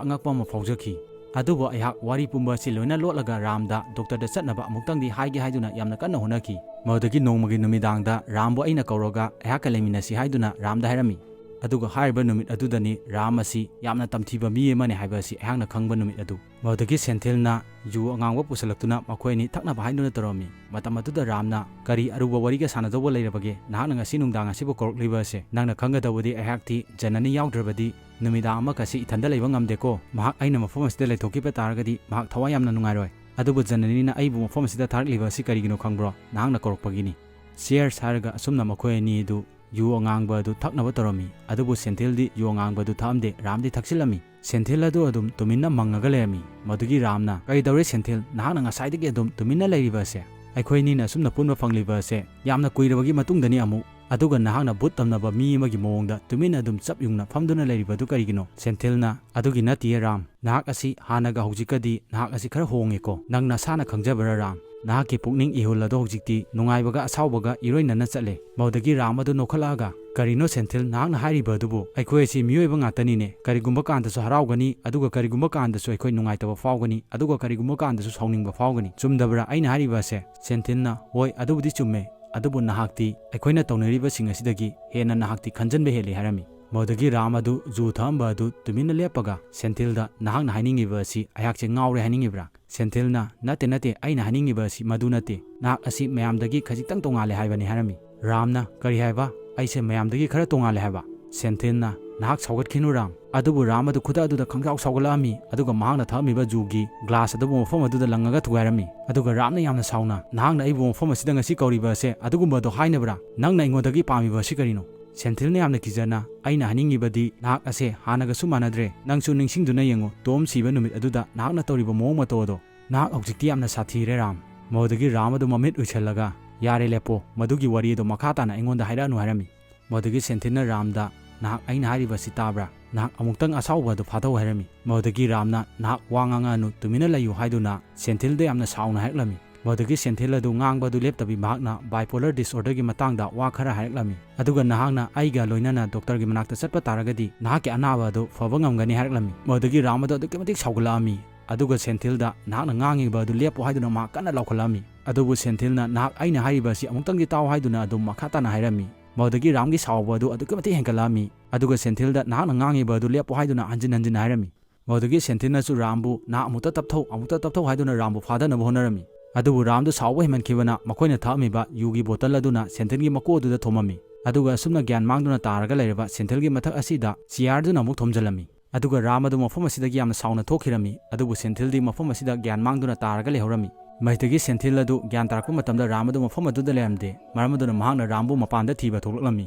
ꯑꯉꯛꯄ ꯑꯃ ꯐꯥꯎꯖꯈꯤ꯫ ꯑꯗꯨꯕꯨ ꯑꯩꯍꯥꯛ ꯋꯥꯔꯤ ꯄꯨꯝꯕ ꯑꯁꯤ ꯂꯣꯏꯅ ꯂꯣꯠꯂꯒ ꯔꯥꯝꯗ ꯗꯣꯛꯇꯔꯗ ꯆꯠꯅꯕ ꯑꯃꯨꯛꯇꯪꯗꯤ ꯍꯥꯏꯒꯦ ꯍꯥꯏꯗꯨꯅ ꯌꯥꯝꯅ ꯀꯟꯅ ꯍꯣꯠꯅꯈꯤ꯫ ꯃꯗꯨꯗꯒꯤ ꯅꯣꯡꯃꯒꯤ ꯅꯨꯃꯤꯗꯥꯡꯗ ꯔꯥꯝꯕꯨ ꯑꯩꯅ ꯀꯧꯔꯒ ꯑꯩꯍꯥꯛꯀ ꯂꯩꯃꯤꯟꯅꯁꯤ ꯍꯥꯏꯗꯨꯅ ꯔꯥꯝꯗ ꯍꯥꯏꯔꯝꯃꯤ꯫ ꯑꯗꯨꯒ ꯍꯥꯏꯔꯤꯕ ꯅꯨꯃꯤꯠ ꯑꯗꯨꯗꯅꯤ ꯔꯥꯝ ꯑꯁꯤ ꯌꯥꯝꯅ ꯇꯝꯊꯤꯕ ꯃꯤ ꯑꯃꯅꯤ ꯍꯥꯏꯕ ꯑꯁꯤ ꯑꯩꯍꯥꯛꯅ ꯈꯪꯕ ꯅꯨꯃꯤꯠ ꯑꯗꯨ꯫ ꯃꯗꯨꯗꯒꯤ ꯁꯦꯟꯊꯤꯜꯅ ꯌꯨ ꯑꯉꯥꯡꯕ ꯄꯨꯁꯤꯜꯂꯛꯇꯨꯅ ꯃꯈꯣꯏ ꯑꯅꯤ ꯊꯛꯅꯕ ꯍꯥꯏꯗꯨꯅ ꯇꯧꯔꯝꯃꯤ꯫ ꯃꯇꯝ ꯑꯗꯨꯗ ꯔꯥꯝꯅ, "ꯀꯔꯤ ꯑꯔꯨꯕ ꯋꯥꯔꯤꯒ ꯁꯥꯟꯅꯗꯧꯕ ꯂꯩꯔꯕꯒꯦ ꯅꯍꯥꯛꯅ ꯉꯁꯤ ꯅꯨꯡꯗꯥꯡ ꯑꯁꯤꯕꯨ ꯀꯧꯔꯛꯂꯤꯕ ꯑꯁꯦ? ꯅꯪꯅ ꯈꯪꯒꯗꯧꯕꯗꯤ ꯑꯩꯍꯥꯛꯇꯤ ꯖꯅꯅꯤ ꯌꯥꯎꯗ꯭ꯔꯕꯗꯤ ꯅꯨꯃꯤꯗꯥꯡ ꯑꯃꯈꯛꯁꯤ ꯏꯊꯟꯗ ꯂꯩꯕ ꯉꯝꯗꯦꯀꯣ꯫ ꯃꯍꯥꯛ ꯑꯩꯅ ꯃꯐꯝ ꯑꯁꯤꯗ ꯂꯩꯊꯣꯛꯈꯤꯕ ꯇꯥꯔꯒꯗꯤ ꯃꯍꯥꯛ ꯊꯋꯥꯏ ꯌꯥꯝꯅ ꯅꯨꯡꯉꯥꯏꯔꯣꯏ꯫ ꯑꯗꯨꯕꯨ ꯖꯅꯅꯤꯅ ꯑꯩꯕꯨ ꯃꯐꯝ ꯑꯁꯤꯗ ꯊꯥꯔꯛꯂꯤꯕ ꯑꯁꯤ ꯀꯔꯤꯒꯤꯅꯣ ꯈꯪꯕ꯭ꯔꯣ? ꯅꯍꯥꯛꯅ ꯀꯧꯔꯛꯄꯒꯤꯅꯤ꯫ Cheers" ꯍꯥꯏꯔꯒ ꯑꯁꯨꯝꯅ ꯃꯈꯣꯏ ꯑꯅꯤ ꯑꯗꯨ ꯌꯨ ꯑꯉꯥꯡꯕ ꯑꯗꯨ ꯊꯛꯅꯕ ꯇꯧꯔꯝꯃꯤ꯫ ꯑꯗꯨꯕꯨ ꯁꯦꯟꯊꯤꯜꯗꯤ ꯌꯨ ꯑꯉꯥꯡꯕ ꯑꯗꯨ ꯊꯛꯑꯝꯗꯦ, ꯔꯥꯝꯗꯤ ꯊꯛꯆꯤꯜꯂꯝꯃꯤ꯫ ꯁꯦꯟꯊꯤꯜ ꯑꯗꯨ ꯑꯗꯨꯝ ꯇꯨꯃꯤꯟꯅ ꯃꯪꯉꯒ ꯂꯩꯔꯝꯃꯤ꯫ ꯃꯗꯨꯒꯤ ꯔꯥꯝꯅ, "ꯀꯔꯤ ꯇꯧꯔꯦ ꯁꯦꯟꯊꯤꯜ? ꯅꯍꯥꯛꯅ ꯉꯁꯥꯏꯗꯒꯤ ꯑꯗꯨꯝ ꯇꯨꯃꯤꯟꯅ ꯂꯩꯔꯤꯕ ꯑꯁꯦ? ꯑꯩꯈꯣꯏ ꯑꯅꯤꯅ ꯑꯁꯨꯝꯅ ꯄꯨꯟꯕ ꯐꯪꯂꯤꯕ ꯑꯁꯦ ꯌꯥꯝꯅ ꯀꯨꯏꯔꯕꯒꯤ ꯃꯇꯨꯡꯗꯅꯤ ꯑꯃꯨꯛ꯫ ꯑꯗꯨꯒ ꯅꯍꯥꯛꯅ ꯚꯨꯠ ꯇꯝꯅꯕ ꯃꯤ ꯑꯃꯒꯤ ꯃꯑꯣꯡꯗ ꯇꯨꯃꯤꯟꯅ ꯑꯗꯨꯝ ꯆꯞ ꯌꯨꯡꯅ ꯐꯝꯗꯨꯅ ꯂꯩꯔꯤꯕꯗꯨ ꯀꯔꯤꯒꯤꯅꯣ?" ꯁꯦꯟꯊꯤꯜꯅ, "ꯑꯗꯨꯒꯤ ꯅꯠꯇꯤꯌꯦ ꯔꯥꯝ, ꯅꯍꯥꯛ ꯑꯁꯤ ꯍꯥꯟꯅꯒ ꯍꯧꯖꯤꯛꯀꯗꯤ ꯅꯍꯥꯛ ꯑꯁꯤ ꯈꯔ ꯍꯣꯡꯉꯦꯀꯣ, ꯅꯪ ꯅꯁꯥꯅ ꯈꯪꯖꯕ꯭ꯔꯥ ꯔꯥꯝ? ꯅꯍꯥꯛꯀꯤ ꯄꯨꯛꯅꯤꯡ ꯏꯍꯨꯜ ꯑꯗꯣ ꯍꯧꯖꯤꯛꯇꯤ ꯅꯨꯡꯉꯥꯏꯕꯒ ꯑꯁꯥꯎꯕꯒ ꯏꯔꯣꯏꯅꯅ ꯆꯠꯂꯦ꯫" ꯃꯗꯨꯗꯒꯤ ꯔꯥꯝ ꯑꯗꯨ ꯅꯣꯛꯈꯠꯂꯛꯑꯒ, "ꯀꯔꯤꯅꯣ ꯁꯦꯟꯊꯤꯜ, ꯅꯍꯥꯛꯅ ꯍꯥꯏꯔꯤꯕ ꯑꯗꯨꯕꯨ? ꯑꯩꯈꯣꯏ ꯑꯁꯤ ꯃꯤꯑꯣꯏꯕ ꯉꯥꯛꯇꯅꯤꯅꯦ, ꯀꯔꯤꯒꯨꯝꯕ ꯀꯥꯟꯗꯁꯨ ꯍꯔꯥꯎꯒꯅꯤ, ꯑꯗꯨꯒ ꯀꯔꯤꯒꯨꯝꯕ ꯀꯥꯟꯗꯁꯨ ꯑꯩꯈꯣꯏ ꯅꯨꯡꯉꯥꯏꯇꯕ ꯐꯥꯎꯒꯅꯤ, ꯑꯗꯨꯒ ꯀꯔꯤꯒꯨꯝꯕ ꯀꯥꯟꯗꯁꯨ ꯁꯥꯎꯅꯤꯡꯕ ꯐꯥꯎꯒꯅꯤ, ꯆꯨꯝꯗꯕ꯭ꯔꯥ ꯑꯩꯅ ꯍꯥꯏꯔꯤꯕ ꯑꯁꯦ?" ꯁꯦꯟꯊꯤꯜꯅ, "ꯍꯣꯏ, ꯑꯗꯨꯕꯨꯗꯤ ꯆꯨꯝꯃꯦ, ꯑꯗꯨꯕꯨ ꯅꯍꯥꯛꯇꯤ ꯑꯩꯈꯣꯏꯅ ꯇꯧꯅꯔꯤꯕꯁꯤꯡ ꯑꯁꯤꯗꯒꯤ ꯍꯦꯟꯅ ꯅꯍꯥꯛꯇꯤ ꯈꯟꯖꯟꯕ ꯍꯦꯜꯂꯤ" ꯍꯥꯏꯔꯝꯃꯤ꯫ ꯃꯗꯨꯗꯒꯤ ꯔꯥꯝ ꯑꯗꯨ ꯖꯨ ꯊꯛꯑꯝꯕ ꯑꯗꯨ ꯇꯨꯃꯤꯟꯅ ꯂꯦꯞꯄꯒ ꯁꯦꯟꯊꯤꯜꯗ, "ꯅꯍꯥꯛꯅ ꯍꯥꯏꯅꯤꯡꯉꯤꯕ ꯑꯁꯤ ꯑꯩꯍꯥꯛꯁꯦ ꯉꯥꯎꯔꯦ ꯍꯥꯏꯅꯤꯡꯉꯤꯕ꯭ꯔꯥ?" ꯁꯦꯟꯊꯤꯜꯅ, "ꯅꯠꯇꯦ, ꯅꯠꯇꯦ, ꯑꯩꯅ ꯍꯥꯏꯅꯤꯡꯉꯤꯕ ꯑꯁꯤ ꯃꯗꯨ ꯅꯠꯇꯦ, ꯅꯍꯥꯛ ꯑꯁꯤ ꯃꯌꯥꯝꯗꯒꯤ ꯈꯖꯤꯛꯇꯪ ꯇꯣꯉꯥꯜꯂꯦ ꯍꯥꯏꯕꯅꯤ" ꯍꯥꯏꯔꯝꯃꯤ꯫ ꯔꯥꯝꯅ, "ꯀꯔꯤ ꯍꯥꯏꯕ? ꯑꯩꯁꯦ ꯃꯌꯥꯝꯗꯒꯤ ꯈꯔ ꯇꯣꯉꯥꯜꯂꯦ ꯍꯥꯏꯕ?" ꯁꯦꯟꯊꯤꯜꯅ, "ꯅꯍꯥꯛ ꯁꯥꯎꯒꯠꯈꯤꯅꯨ ꯔꯥꯝ꯫" ꯑꯗꯨꯕꯨ ꯔꯥꯝ ꯑꯗꯨ ꯈꯨꯗꯛ ꯑꯗꯨꯗ ꯈꯪꯁꯥꯎ ꯁꯥꯎꯒꯠꯂꯛꯑꯝꯃꯤ, ꯑꯗꯨꯒ ꯃꯍꯥꯛꯅ ꯊꯛꯑꯝꯃꯤꯕ ꯖꯨꯒꯤ ꯒ꯭ꯂꯥꯁ ꯑꯗꯨꯕꯨ ꯃꯐꯝ ꯑꯗꯨꯗ ꯂꯪꯉꯒ ꯊꯨꯒꯥꯏꯔꯝꯃꯤ꯫ ꯑꯗꯨꯒ ꯔꯥꯝꯅ ꯌꯥꯝꯅ ꯁꯥꯎꯅ, "ꯅꯍꯥꯛꯅ ꯑꯩꯕꯨ ꯃꯐꯝ ꯑꯁꯤꯗ ꯉꯁꯤ ꯀꯧꯔꯤꯕ ꯑꯁꯦ ꯑꯗꯨꯒꯨꯝꯕ ꯑꯗꯨ ꯍꯥꯏꯅꯕ꯭ꯔꯥ? ꯅꯪꯅ ꯑꯩꯉꯣꯟꯗꯒꯤ ꯄꯥꯝꯃꯤꯕ ꯑꯁꯤ ꯀꯔꯤꯅꯣ?" ꯁꯦꯟꯊꯤꯜꯅ ꯌꯥꯝꯅ ꯀꯤꯖꯅ, "ꯑꯩꯅ ꯍꯥꯏꯅꯤꯡꯉꯤꯕꯗꯤ ꯅꯍꯥꯛ ꯑꯁꯦ ꯍꯥꯟꯅꯒꯁꯨ ꯃꯥꯟꯅꯗ꯭ꯔꯦ꯫ ꯅꯪꯁꯨ ꯅꯤꯡꯁꯤꯡꯗꯨꯅ ꯌꯦꯡꯉꯨ, ꯇꯣꯝ ꯁꯤꯕ ꯅꯨꯃꯤꯠ ꯑꯗꯨꯗ ꯅꯍꯥꯛꯅ ꯇꯧꯔꯤꯕ ꯃꯑꯣꯡ ꯃꯇꯧ ꯑꯗꯣ꯫ ꯅꯍꯥꯛ ꯍꯧꯖꯤꯛꯇꯤ ꯌꯥꯝꯅ ꯁꯥꯊꯤꯔꯦ ꯔꯥꯝ꯫" ꯃꯗꯨꯗꯒꯤ ꯔꯥꯝ ꯑꯗꯨ ꯃꯃꯤꯠ ꯎꯏꯁꯜꯂꯒ, "ꯌꯥꯔꯦ, ꯂꯦꯞꯄꯣ, ꯃꯗꯨꯒꯤ ꯋꯥꯔꯤ ꯑꯗꯨ ꯃꯈꯥ ꯇꯥꯅ ꯑꯩꯉꯣꯟꯗ ꯍꯥꯏꯔꯛꯑꯅꯨ" ꯍꯥꯏꯔꯝꯃꯤ꯫ ꯃꯗꯨꯗꯒꯤ ꯁꯦꯟꯊꯤꯜꯅ ꯔꯥꯝꯗ, "ꯅꯍꯥꯛ ꯑꯩꯅ ꯍꯥꯏꯔꯤꯕ ꯑꯁꯤ ꯇꯥꯕ꯭ꯔꯥ? ꯅꯍꯥꯛ ꯑꯃꯨꯛꯇꯪ ꯑꯁꯥꯎꯕ ꯑꯗꯨ ꯐꯥꯊꯧ" ꯍꯥꯏꯔꯝꯃꯤ꯫ ꯃꯗꯨꯗꯒꯤ ꯔꯥꯝꯅ, "ꯅꯍꯥꯛ ꯋꯥ ꯉꯥꯡꯉꯛꯑꯅꯨ, ꯇꯨꯃꯤꯟꯅ ꯂꯩꯌꯨ" ꯍꯥꯏꯗꯨꯅ ꯁꯦꯟꯊꯤꯜꯗ ꯌꯥꯝꯅ ꯁꯥꯎꯅ ꯍꯥꯏꯔꯛꯂꯝꯃꯤ꯫ ꯃꯗꯨꯗꯒꯤ ꯁꯦꯟꯊꯤꯜ ꯑꯗꯨ ꯉꯥꯡꯕ ꯑꯗꯨ ꯂꯦꯞꯇꯕꯤ ꯃꯍꯥꯛꯅ bipolar disorderꯒꯤ ꯃꯇꯥꯡꯗ ꯋꯥ ꯈꯔ ꯍꯥꯏꯔꯛꯂꯝꯃꯤ꯫ ꯑꯗꯨꯒ ꯅꯍꯥꯛꯅ ꯑꯩꯒ ꯂꯣꯏꯅꯅ doctorꯒꯤ ꯃꯅꯥꯛꯇ ꯆꯠꯄ ꯇꯥꯔꯒꯗꯤ ꯅꯍꯥꯛꯀꯤ ꯑꯅꯥꯕ ꯑꯗꯨ ꯐꯕ ꯉꯝꯒꯅꯤ ꯍꯥꯏꯔꯛꯂꯝꯃꯤ꯫ ꯃꯗꯨꯗꯒꯤ ꯔꯥꯝ ꯑꯗꯨ ꯑꯗꯨꯛꯀꯤ ꯃꯇꯤꯛ ꯁꯥꯎꯒꯠꯂꯛꯑꯝꯃꯤ꯫ ꯑꯗꯨꯒ ꯁꯦꯟꯊꯤꯜꯗ, "ꯅꯍꯥꯛꯅ ꯉꯥꯡꯉꯤꯕ ꯑꯗꯨ ꯂꯦꯞꯄꯨ" ꯍꯥꯏꯗꯨꯅ ꯃꯍꯥꯛ ꯀꯟꯅ ꯂꯥꯎꯈꯠꯂꯛꯑꯝꯃꯤ꯫ ꯑꯗꯨꯕꯨ ꯁꯦꯟꯊꯤꯜꯅ, "ꯅꯍꯥꯛ ꯑꯩꯅ ꯍꯥꯏꯔꯤꯕ ꯑꯁꯤ ꯑꯃꯨꯛꯇꯪꯗꯤ ꯇꯥꯎ" ꯍꯥꯏꯗꯨꯅ ꯑꯗꯨꯝ ꯃꯈꯥ ꯇꯥꯅ ꯍꯥꯏꯔꯝꯃꯤ꯫ ꯃꯗꯨꯗꯒꯤ ꯔꯥꯝꯒꯤ ꯁꯥꯎꯕ ꯑꯗꯨ ꯑꯗꯨꯛꯀꯤ ꯃꯇꯤꯛ ꯍꯦꯟꯒꯠꯂꯛꯑꯝꯃꯤ꯫ ꯑꯗꯨꯒ ꯁꯦꯟꯊꯤꯜꯗ, "ꯅꯍꯥꯛꯅ ꯉꯥꯡꯉꯤꯕ ꯑꯗꯨ ꯂꯦꯞꯄꯨ" ꯍꯥꯏꯗꯨꯅ ꯍꯟꯖꯤꯟ ꯍꯟꯖꯤꯟ ꯍꯥꯏꯔꯝꯃꯤ꯫ ꯃꯗꯨꯗꯒꯤ ꯁꯦꯟꯊꯤꯜꯅꯁꯨ ꯔꯥꯝꯕꯨ, "ꯅꯍꯥꯛ ꯑꯃꯨꯛꯇ ꯇꯞꯊꯧ, ꯑꯃꯨꯛꯇ ꯇꯞꯊꯧ" ꯍꯥꯏꯗꯨꯅ ꯔꯥꯝꯕꯨ ꯐꯥꯗꯅꯕ ꯍꯣꯠꯅꯔꯝꯃꯤ꯫ ꯑꯗꯨꯕꯨ ꯔꯥꯝꯗꯨ ꯁꯥꯎꯕ ꯍꯦꯟꯃꯟꯈꯤꯕꯅ ꯃꯈꯣꯏꯅ ꯊꯛꯑꯝꯃꯤꯕ ꯌꯨꯒꯤ bottle ꯑꯗꯨꯅ ꯁꯦꯟꯊꯤꯜꯒꯤ ꯃꯀꯣꯛ ꯑꯗꯨꯗ ꯊꯣꯝꯃꯝꯃꯤ꯫ ꯑꯗꯨꯒ ꯑꯁꯨꯝꯅ ꯒ꯭ꯌꯥꯟ ꯃꯥꯡꯗꯨꯅ ꯇꯥꯔꯒ ꯂꯩꯔꯕ ꯁꯦꯟꯊꯤꯜꯒꯤ ꯃꯊꯛ ꯑꯁꯤꯗ ꯆꯤꯌꯥꯔꯗꯨꯅ ꯑꯃꯨꯛ ꯊꯣꯝꯖꯤꯜꯂꯝꯃꯤ꯫ ꯑꯗꯨꯒ ꯔꯥꯝ ꯑꯗꯨ ꯃꯐꯝ ꯑꯁꯤꯗꯒꯤ ꯌꯥꯝꯅ ꯁꯥꯎꯅ ꯊꯣꯛꯈꯤꯔꯝꯃꯤ꯫ ꯑꯗꯨꯕꯨ ꯁꯦꯟꯊꯤꯜꯗꯤ ꯃꯐꯝ ꯑꯁꯤꯗ ꯒ꯭ꯌꯥꯟ ꯃꯥꯡꯗꯨꯅ ꯇꯥꯔꯒ ꯂꯩꯍꯧꯔꯝꯃꯤ꯫ ꯃꯁꯤꯗꯒꯤ ꯁꯦꯟꯊꯤꯜ ꯑꯗꯨ ꯒ꯭ꯌꯥꯟ ꯇꯥꯔꯛꯄ ꯃꯇꯝꯗ ꯔꯥꯝ ꯑꯗꯨ ꯃꯐꯝ ꯑꯗꯨꯗ ꯂꯩꯔꯝꯗꯦ꯫ ꯃꯔꯝ ꯑꯗꯨꯅ ꯃꯍꯥꯛꯅ ꯔꯥꯝꯕꯨ ꯃꯄꯥꯟꯗ ꯊꯤꯕ ꯊꯣꯛꯂꯛꯂꯝꯃꯤ꯫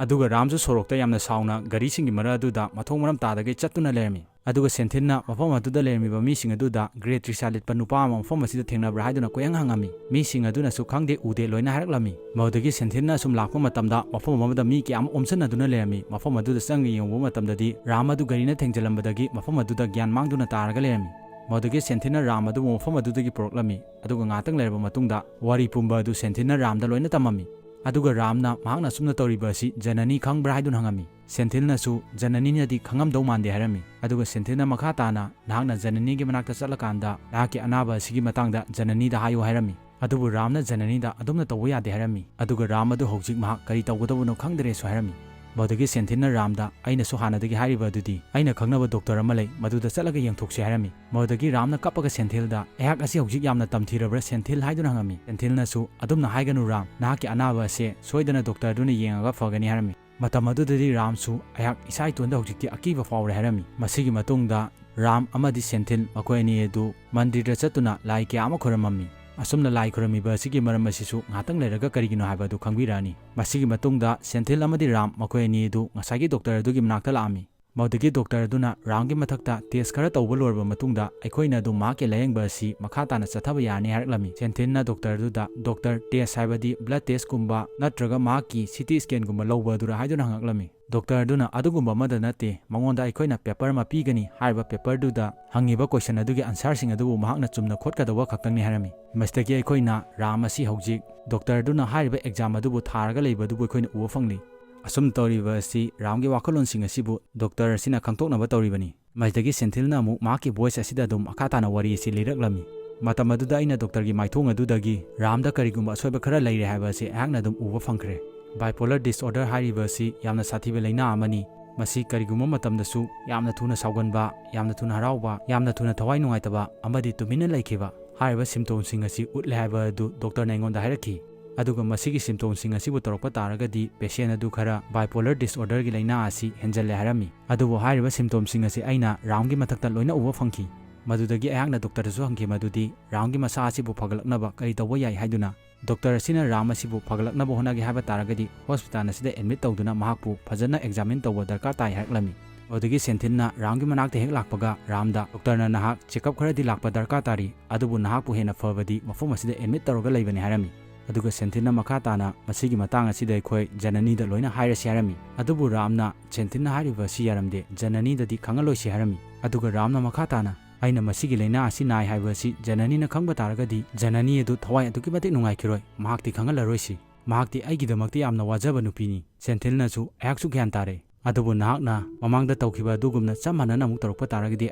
ꯑꯗꯨꯒ ꯔꯥꯝꯁꯨ ꯁꯣꯔꯣꯛꯇ ꯌꯥꯝꯅ ꯁꯥꯎꯅ ꯒꯥꯔꯤꯁꯤꯡꯒꯤ ꯃꯔꯛ ꯑꯗꯨꯗ ꯃꯊꯣꯡ ꯃꯔꯝ ꯇꯥꯗꯒꯩ ꯆꯠꯇꯨꯅ ꯂꯩꯔꯝꯃꯤ꯫ ꯑꯗꯨꯒ ꯁꯦꯟꯊꯤꯜꯅ ꯃꯐꯝ ꯑꯗꯨꯗ ꯂꯩꯔꯝꯃꯤꯕ ꯃꯤꯁꯤꯡ ꯑꯗꯨꯗ ꯒ꯭ꯔꯦ ꯇ꯭ꯔꯤꯁꯥ ꯂꯤꯠꯄ ꯅꯨꯄꯥ ꯑꯃ ꯃꯐꯝ ꯑꯁꯤꯗ ꯊꯦꯡꯅꯕ꯭ꯔꯥ ꯍꯥꯏꯗꯨꯅ ꯀꯣꯏꯍꯪ ꯍꯪꯉꯝꯃꯤ꯫ ꯃꯤꯁꯤꯡ ꯑꯗꯨꯅꯁꯨ ꯈꯪꯗꯦ, ꯎꯗꯦ ꯂꯣꯏꯅ ꯍꯥꯏꯔꯛꯂꯝꯃꯤ꯫ ꯃꯗꯨꯗꯒꯤ ꯁꯦꯟꯊꯤꯜꯅ ꯑꯁꯨꯝ ꯂꯥꯛꯄ ꯃꯇꯝꯗ ꯃꯐꯝ ꯑꯃꯗ ꯃꯤ ꯀꯌꯥ ꯑꯃ ꯑꯣꯝꯁꯤꯟꯅꯗꯨꯅ ꯂꯩꯔꯝꯃꯤ꯫ ꯃꯐꯝ ꯑꯗꯨꯗ ꯆꯪꯉ ꯌꯦꯡꯉꯨꯕ ꯃꯇꯝꯗꯗꯤ ꯔꯥꯝ ꯑꯗꯨ ꯒꯥꯔꯤꯅ ꯊꯦꯡꯖꯤꯜꯂꯝꯕꯗꯒꯤ ꯃꯐꯝ ꯑꯗꯨꯗ ꯒ꯭ꯌꯥꯟ ꯃꯥꯡꯗꯨꯅ ꯇꯥꯔꯒ ꯂꯩꯔꯝꯃꯤ꯫ ꯃꯗꯨꯗꯒꯤ ꯁꯦꯟꯊꯤꯜꯅ ꯔꯥꯝ ꯑꯗꯨꯕꯨ ꯃꯐꯝ ꯑꯗꯨꯗꯒꯤ ꯄꯨꯔꯛꯂꯝꯃꯤ꯫ ꯑꯗꯨꯒ ꯉꯥꯏꯍꯥꯛꯇꯪ ꯂꯩꯔꯕ ꯃꯇꯨꯡꯗ ꯋꯥꯔꯤ ꯄꯨꯝꯕ ꯑꯗꯨ ꯁꯦꯟꯊꯤꯜꯅ ꯔꯥꯝꯗ ꯂꯣꯏꯅ ꯇꯝꯃꯝꯃꯤ꯫ ꯑꯗꯨꯒ ꯔꯥꯝꯅ ꯃꯍꯥꯛꯅ ꯑꯁꯨꯝꯅ ꯇꯧꯔꯤꯕ ꯑꯁꯤ ꯖꯅꯅꯤ ꯈꯪꯕ꯭ꯔꯥ ꯍꯥꯏꯗꯨꯅ ꯍꯪꯉꯝꯃꯤ꯫ ꯁꯦꯟꯊꯤꯜꯅꯁꯨ ꯖꯅꯅꯤꯅꯗꯤ ꯈꯪꯉꯝꯗꯧ ꯃꯥꯟꯗꯦ ꯍꯥꯏꯔꯝꯃꯤ꯫ ꯑꯗꯨꯒ ꯁꯦꯟꯊꯤꯜꯅ ꯃꯈꯥ ꯇꯥꯅ, "ꯅꯍꯥꯛꯅ ꯖꯅꯅꯤꯒꯤ ꯃꯅꯥꯛꯇ ꯆꯠꯂꯀꯥꯟꯗ ꯅꯍꯥꯛꯀꯤ ꯑꯅꯥꯕ ꯑꯁꯤꯒꯤ ꯃꯇꯥꯡꯗ ꯖꯅꯅꯤꯗ ꯍꯥꯏꯌꯨ" ꯍꯥꯏꯔꯝꯃꯤ꯫ ꯑꯗꯨꯕꯨ ꯔꯥꯝꯅ ꯖꯅꯅꯤꯗ ꯑꯗꯨꯝꯅ ꯇꯧꯕ ꯌꯥꯗꯦ ꯍꯥꯏꯔꯝꯃꯤ꯫ ꯑꯗꯨꯒ ꯔꯥꯝ ꯑꯗꯨ ꯍꯧꯖꯤꯛ ꯃꯍꯥꯛ ꯀꯔꯤ ꯇꯧꯒꯗꯕꯅꯣ ꯈꯪꯗ꯭ꯔꯦꯁꯨ ꯍꯥꯏꯔꯝꯃꯤ꯫ ꯃꯗꯨꯗꯒꯤ ꯁꯦꯟꯊꯤꯜꯅ ꯔꯥꯝꯗ, "ꯑꯩꯅꯁꯨ ꯍꯥꯟꯅꯗꯒꯤ ꯍꯥꯏꯔꯤꯕ ꯑꯗꯨꯗꯤ, ꯑꯩꯅ ꯈꯪꯅꯕ ꯗꯣꯛꯇꯔ ꯑꯃ ꯂꯩ, ꯃꯗꯨꯗ ꯆꯠꯂꯒ ꯌꯦꯡꯊꯣꯛꯁꯤ" ꯍꯥꯏꯔꯝꯃꯤ꯫ ꯃꯗꯨꯗꯒꯤ ꯔꯥꯝꯅ ꯀꯞꯄꯒ ꯁꯦꯟꯊꯤꯜꯗ, "ꯑꯩꯍꯥꯛ ꯑꯁꯤ ꯍꯧꯖꯤꯛ ꯌꯥꯝꯅ ꯇꯝꯊꯤꯔꯕ꯭ꯔꯥ ꯁꯦꯟꯊꯤꯜ?" ꯍꯥꯏꯗꯨꯅ ꯍꯪꯉꯝꯃꯤ꯫ ꯁꯦꯟꯊꯤꯜꯅꯁꯨ, "ꯑꯗꯨꯝꯅ ꯍꯥꯏꯒꯅꯨ ꯔꯥꯝ, ꯅꯍꯥꯛꯀꯤ ꯑꯅꯥꯕ ꯑꯁꯦ ꯁꯣꯏꯗꯅ ꯗꯣꯛꯇꯔꯗꯨꯅ ꯌꯦꯡꯉꯒ ꯐꯒꯅꯤ" ꯍꯥꯏꯔꯝꯃꯤ꯫ ꯃꯇꯝ ꯑꯗꯨꯗꯗꯤ ꯔꯥꯝꯁꯨ, "ꯑꯩꯍꯥꯛ ꯏꯁꯥ ꯏꯇꯣꯟꯗ ꯍꯧꯖꯤꯛꯇꯤ ꯑꯀꯤꯕ ꯐꯥꯎꯔꯦ" ꯍꯥꯏꯔꯝꯃꯤ꯫ ꯃꯁꯤꯒꯤ ꯃꯇꯨꯡꯗ ꯔꯥꯝ ꯑꯃꯗꯤ ꯁꯦꯟꯊꯤꯜ ꯃꯈꯣꯏ ꯑꯅꯤ ꯑꯗꯨ ꯃꯟꯗꯤꯔꯗ ꯆꯠꯇꯨꯅ ꯂꯥꯏ ꯀꯌꯥ ꯑꯃ ꯈꯨꯔꯨꯝꯃꯝꯃꯤ꯫ ꯑꯁꯨꯝꯅ ꯂꯥꯏ ꯈꯨꯔꯨꯝꯃꯤꯕ ꯑꯁꯤꯒꯤ ꯃꯔꯝ ꯑꯁꯤꯁꯨ ꯉꯥꯏꯍꯥꯛꯇꯪ ꯂꯩꯔꯒ ꯀꯔꯤꯒꯤꯅꯣ ꯍꯥꯏꯕ ꯑꯗꯨ ꯈꯪꯕꯤꯔꯛꯑꯅꯤ꯫ ꯃꯁꯤꯒꯤ ꯃꯇꯨꯡꯗ ꯁꯦꯟꯊꯤꯜ ꯑꯃꯗꯤ ꯔꯥꯝ ꯃꯈꯣꯏ ꯑꯅꯤ ꯑꯗꯨ ꯉꯁꯥꯏꯒꯤ ꯗꯣꯛꯇꯔ ꯑꯗꯨꯒꯤ ꯃꯅꯥꯛꯇ ꯂꯥꯛꯑꯝꯃꯤ꯫ ꯃꯗꯨꯗꯒꯤ ꯗꯣꯛꯇꯔ ꯑꯗꯨꯅ ꯔꯥꯝꯒꯤ ꯃꯊꯛꯇ ꯇꯦꯁ ꯈꯔ ꯇꯧꯕ ꯂꯣꯏꯔꯕ ꯃꯇꯨꯡꯗ ꯑꯩꯈꯣꯏꯅ ꯑꯗꯨꯝ ꯃꯍꯥꯛꯀꯤ ꯂꯥꯌꯦꯡꯕ ꯑꯁꯤ ꯃꯈꯥ ꯇꯥꯅ ꯆꯠꯊꯕ ꯌꯥꯔꯅꯤ ꯍꯥꯏꯔꯛꯂꯝꯃꯤ꯫ ꯁꯦꯟꯊꯤꯜꯅ ꯗꯣꯛꯇꯔ ꯑꯗꯨꯗ, "ꯗꯣꯛꯇꯔ, ꯇꯦꯁ ꯍꯥꯏꯕꯗꯤ ꯕ꯭ꯂꯗ ꯇꯦꯁꯀꯨꯝꯕ ꯅꯠꯇ꯭ꯔꯒ ꯃꯍꯥꯛꯀꯤ ꯁꯤ ꯇꯤ ꯁ꯭ꯀꯦꯟꯒꯨꯝꯕ ꯂꯧꯕ ꯑꯗꯨꯔ?" ꯍꯥꯏꯗꯨꯅ ꯍꯪꯉꯛꯂꯝꯃꯤ꯫ ꯗꯣꯛꯇꯔ ꯑꯗꯨꯅ, "ꯑꯗꯨꯒꯨꯝꯕ ꯑꯃꯗ ꯅꯠꯇꯦ, ꯃꯉꯣꯟꯗ ꯑꯩꯈꯣꯏꯅ ꯄꯦꯄꯔ ꯑꯃ ꯄꯤꯒꯅꯤ, ꯍꯥꯏꯔꯤꯕ ꯄꯦꯄꯔꯗꯨꯗ ꯍꯪꯉꯤꯕ ꯀꯣꯏꯁꯟ ꯑꯗꯨꯒꯤ ꯑꯟꯁꯔꯁꯤꯡ ꯑꯗꯨꯕꯨ ꯃꯍꯥꯛꯅ ꯆꯨꯝꯅ ꯈꯣꯠꯀꯗꯧꯕ ꯈꯛꯇꯪꯅꯤ" ꯍꯥꯏꯔꯝꯃꯤ꯫ ꯃꯁꯤꯗꯒꯤ ꯑꯩꯈꯣꯏꯅ ꯔꯥꯝ ꯑꯁꯤ ꯍꯧꯖꯤꯛ ꯗꯣꯛꯇꯔ ꯑꯗꯨꯅ ꯍꯥꯏꯔꯤꯕ ꯑꯦꯛꯖꯥꯝ ꯑꯗꯨꯕꯨ ꯊꯥꯔꯒ ꯂꯩꯕ ꯑꯗꯨꯕꯨ ꯑꯩꯈꯣꯏꯅ ꯎꯕ ꯐꯪꯂꯤ꯫ ꯑꯁꯨꯝ ꯇꯧꯔꯤꯕ ꯑꯁꯤ ꯔꯥꯝꯒꯤ ꯋꯥꯈꯜꯂꯣꯟꯁꯤꯡ ꯑꯁꯤꯕꯨ ꯗꯣꯛꯇꯔ ꯑꯁꯤꯅ ꯈꯪꯗꯣꯛꯅꯕ ꯇꯧꯔꯤꯕꯅꯤ꯫ ꯃꯁꯤꯗꯒꯤ ꯁꯦꯟꯊꯤꯜꯅ ꯑꯃꯨꯛ ꯃꯍꯥꯛꯀꯤ ꯚꯣꯏꯁ ꯑꯁꯤꯗ ꯑꯗꯨꯝ ꯃꯈꯥ ꯇꯥꯅ ꯋꯥꯔꯤ ꯑꯁꯤ ꯂꯤꯔꯛꯂꯝꯃꯤ꯫ ꯃꯇꯝ ꯑꯗꯨꯗ ꯑꯩꯅ ꯗꯣꯛꯇꯔꯒꯤ ꯃꯥꯏꯊꯣꯡ ꯑꯗꯨꯗꯒꯤ ꯔꯥꯝꯗ ꯀꯔꯤꯒꯨꯝꯕ ꯑꯁꯣꯏꯕ ꯈꯔ ꯂꯩꯔꯦ ꯍꯥꯏꯕ ꯑꯁꯤ ꯑꯩꯍꯥꯛꯅ ꯑꯗꯨꯝ ꯎꯕ ꯐꯪꯈ꯭ꯔꯦ꯫ Bipolar disorder ꯍꯥꯏꯔꯤꯕ ꯑꯁꯤ ꯌꯥꯝꯅ ꯁꯥꯊꯤꯕ ꯂꯥꯏꯅꯥ ꯑꯃꯅꯤ꯫ ꯃꯁꯤ ꯀꯔꯤꯒꯨꯝꯕ ꯃꯇꯝꯗꯁꯨ ꯌꯥꯝꯅ ꯊꯨꯅ ꯁꯥꯎꯒꯟꯕ, ꯌꯥꯝꯅ ꯊꯨꯅ ꯍꯔꯥꯎꯕ, ꯌꯥꯝꯅ ꯊꯨꯅ ꯊꯋꯥꯏ ꯅꯨꯡꯉꯥꯏꯇꯕ ꯑꯃꯗꯤ ꯇꯨꯃꯤꯟꯅ ꯂꯩꯈꯤꯕ ꯍꯥꯏꯔꯤꯕ ꯁꯤꯝꯇꯣꯝꯁꯤꯡ ꯑꯁꯤ ꯎꯠꯂꯦ ꯍꯥꯏꯕ ꯑꯗꯨ ꯗꯣꯛꯇꯔꯅ ꯑꯩꯉꯣꯟꯗ ꯍꯥꯏꯔꯛꯈꯤ꯫ ꯑꯗꯨꯒ ꯃꯁꯤꯒꯤ ꯁꯤꯝꯇꯣꯝꯁꯤꯡ ꯑꯁꯤꯕꯨ ꯇꯧꯔꯛꯄ ꯇꯥꯔꯒꯗꯤ ꯄꯦꯁꯦꯟ ꯑꯗꯨ ꯈꯔ bipolar disorderꯒꯤ ꯂꯥꯏꯅꯥ ꯑꯁꯤ ꯍꯦꯟꯖꯜꯂꯦ ꯍꯥꯏꯔꯝꯃꯤ꯫ ꯑꯗꯨꯕꯨ ꯍꯥꯏꯔꯤꯕ ꯁꯤꯝꯇꯣꯝꯁꯤꯡ ꯑꯁꯤ ꯑꯩꯅ ꯔꯥꯝꯒꯤ ꯃꯊꯛꯇ ꯂꯣꯏꯅ ꯎꯕ ꯐꯪꯈꯤ꯫ ꯃꯗꯨꯗꯒꯤ ꯑꯩꯍꯥꯛꯅ ꯗꯣꯛꯇꯔꯗꯁꯨ ꯍꯪꯈꯤ ꯃꯗꯨꯗꯤ ꯔꯥꯝꯒꯤ ꯃꯁꯥ ꯑꯁꯤꯕꯨ ꯐꯒꯠꯂꯛꯅꯕ ꯀꯔꯤ ꯇꯧꯕ ꯌꯥꯏ ꯍꯥꯏꯗꯨꯅ꯫ ꯗꯣꯛꯇꯔ ꯑꯁꯤꯅ ꯔꯥꯝ ꯑꯁꯤꯕꯨ ꯐꯒꯠꯂꯛꯅꯕ ꯍꯣꯠꯅꯒꯦ ꯍꯥꯏꯕ ꯇꯥꯔꯒꯗꯤ ꯍꯣꯁꯄꯤꯇꯥꯜ ꯑꯁꯤꯗ ꯑꯦꯗꯃꯤꯠ ꯇꯧꯗꯨꯅ ꯃꯍꯥꯛꯄꯨ ꯐꯖꯅ ꯑꯦꯛꯖꯥꯃꯤꯟ ꯇꯧꯕ ꯗꯔꯀꯥꯔ ꯇꯥꯏ ꯍꯥꯏꯔꯛꯂꯝꯃꯤ꯫ ꯑꯗꯨꯗꯒꯤ ꯁꯦꯟꯊꯤꯜꯅ ꯔꯥꯝꯒꯤ ꯃꯅꯥꯛꯇ ꯍꯦꯛ ꯂꯥꯛꯄꯒ ꯔꯥꯝꯗ, "ꯗꯣꯛꯇꯔꯅ ꯅꯍꯥꯛ ꯆꯦꯛꯑꯞ ꯈꯔꯗꯤ ꯂꯥꯛꯄ ꯗꯔꯀꯥꯔ ꯇꯥꯔꯤ, ꯑꯗꯨꯕꯨ ꯅꯍꯥꯛꯄꯨ ꯍꯦꯟꯅ ꯐꯕꯗꯤ ꯃꯐꯝ ꯑꯁꯤꯗ ꯑꯦꯗꯃꯤꯠ ꯇꯧꯔꯒ ꯂꯩꯕꯅꯤ" ꯍꯥꯏꯔꯝꯃꯤ꯫ ꯑꯗꯨꯒ ꯁꯦꯟꯊꯤꯜꯅ ꯃꯈꯥ ꯇꯥꯅ, "ꯃꯁꯤꯒꯤ ꯃꯇꯥꯡ ꯑꯁꯤꯗ ꯑꯩꯈꯣꯏ ꯖꯅꯅꯤꯗ ꯂꯣꯏꯅ ꯍꯥꯏꯔꯁꯤ" ꯍꯥꯏꯔꯝꯃꯤ꯫ ꯑꯗꯨꯕꯨ ꯔꯥꯝꯅ ꯁꯦꯟꯊꯤꯜꯅ ꯍꯥꯏꯔꯤꯕ ꯑꯁꯤ ꯌꯥꯔꯝꯗꯦ, "ꯖꯅꯅꯤꯗꯗꯤ ꯈꯪꯍꯜꯂꯣꯏꯁꯤ" ꯍꯥꯏꯔꯝꯃꯤ꯫ ꯑꯗꯨꯒ ꯔꯥꯝꯅ ꯃꯈꯥ ꯇꯥꯅ, "ꯑꯩꯅ ꯃꯁꯤꯒꯤ ꯂꯥꯏꯅꯥ ꯑꯁꯤ ꯅꯥꯏ ꯍꯥꯏꯕ ꯑꯁꯤ ꯖꯅꯅꯤꯅ ꯈꯪꯕ ꯇꯥꯔꯒꯗꯤ ꯖꯅꯅꯤ ꯑꯗꯨ ꯊꯋꯥꯏ ꯑꯗꯨꯛꯀꯤ ꯃꯇꯤꯛ ꯅꯨꯡꯉꯥꯏꯈꯤꯔꯣꯏ, ꯃꯍꯥꯛꯇꯤ ꯈꯪꯍꯜꯂꯔꯣꯏꯁꯤ꯫ ꯃꯍꯥꯛꯇꯤ ꯑꯩꯒꯤꯗꯃꯛꯇ ꯌꯥꯝꯅ ꯋꯥꯖꯕ ꯅꯨꯄꯤꯅꯤ꯫" ꯁꯦꯟꯊꯤꯜꯅꯁꯨ, "ꯑꯩꯍꯥꯛꯁꯨ ꯒ꯭ꯌꯥꯟ ꯇꯥꯔꯦ, ꯑꯗꯨꯕꯨ ꯅꯍꯥꯛꯅ ꯃꯃꯥꯡꯗ ꯇꯧꯈꯤꯕ ꯑꯗꯨꯒꯨꯝꯅ ꯆꯞ ꯃꯥꯟꯅꯅ ꯑꯃꯨꯛ ꯇꯧꯔꯛꯄ ꯇꯥꯔꯒꯗꯤ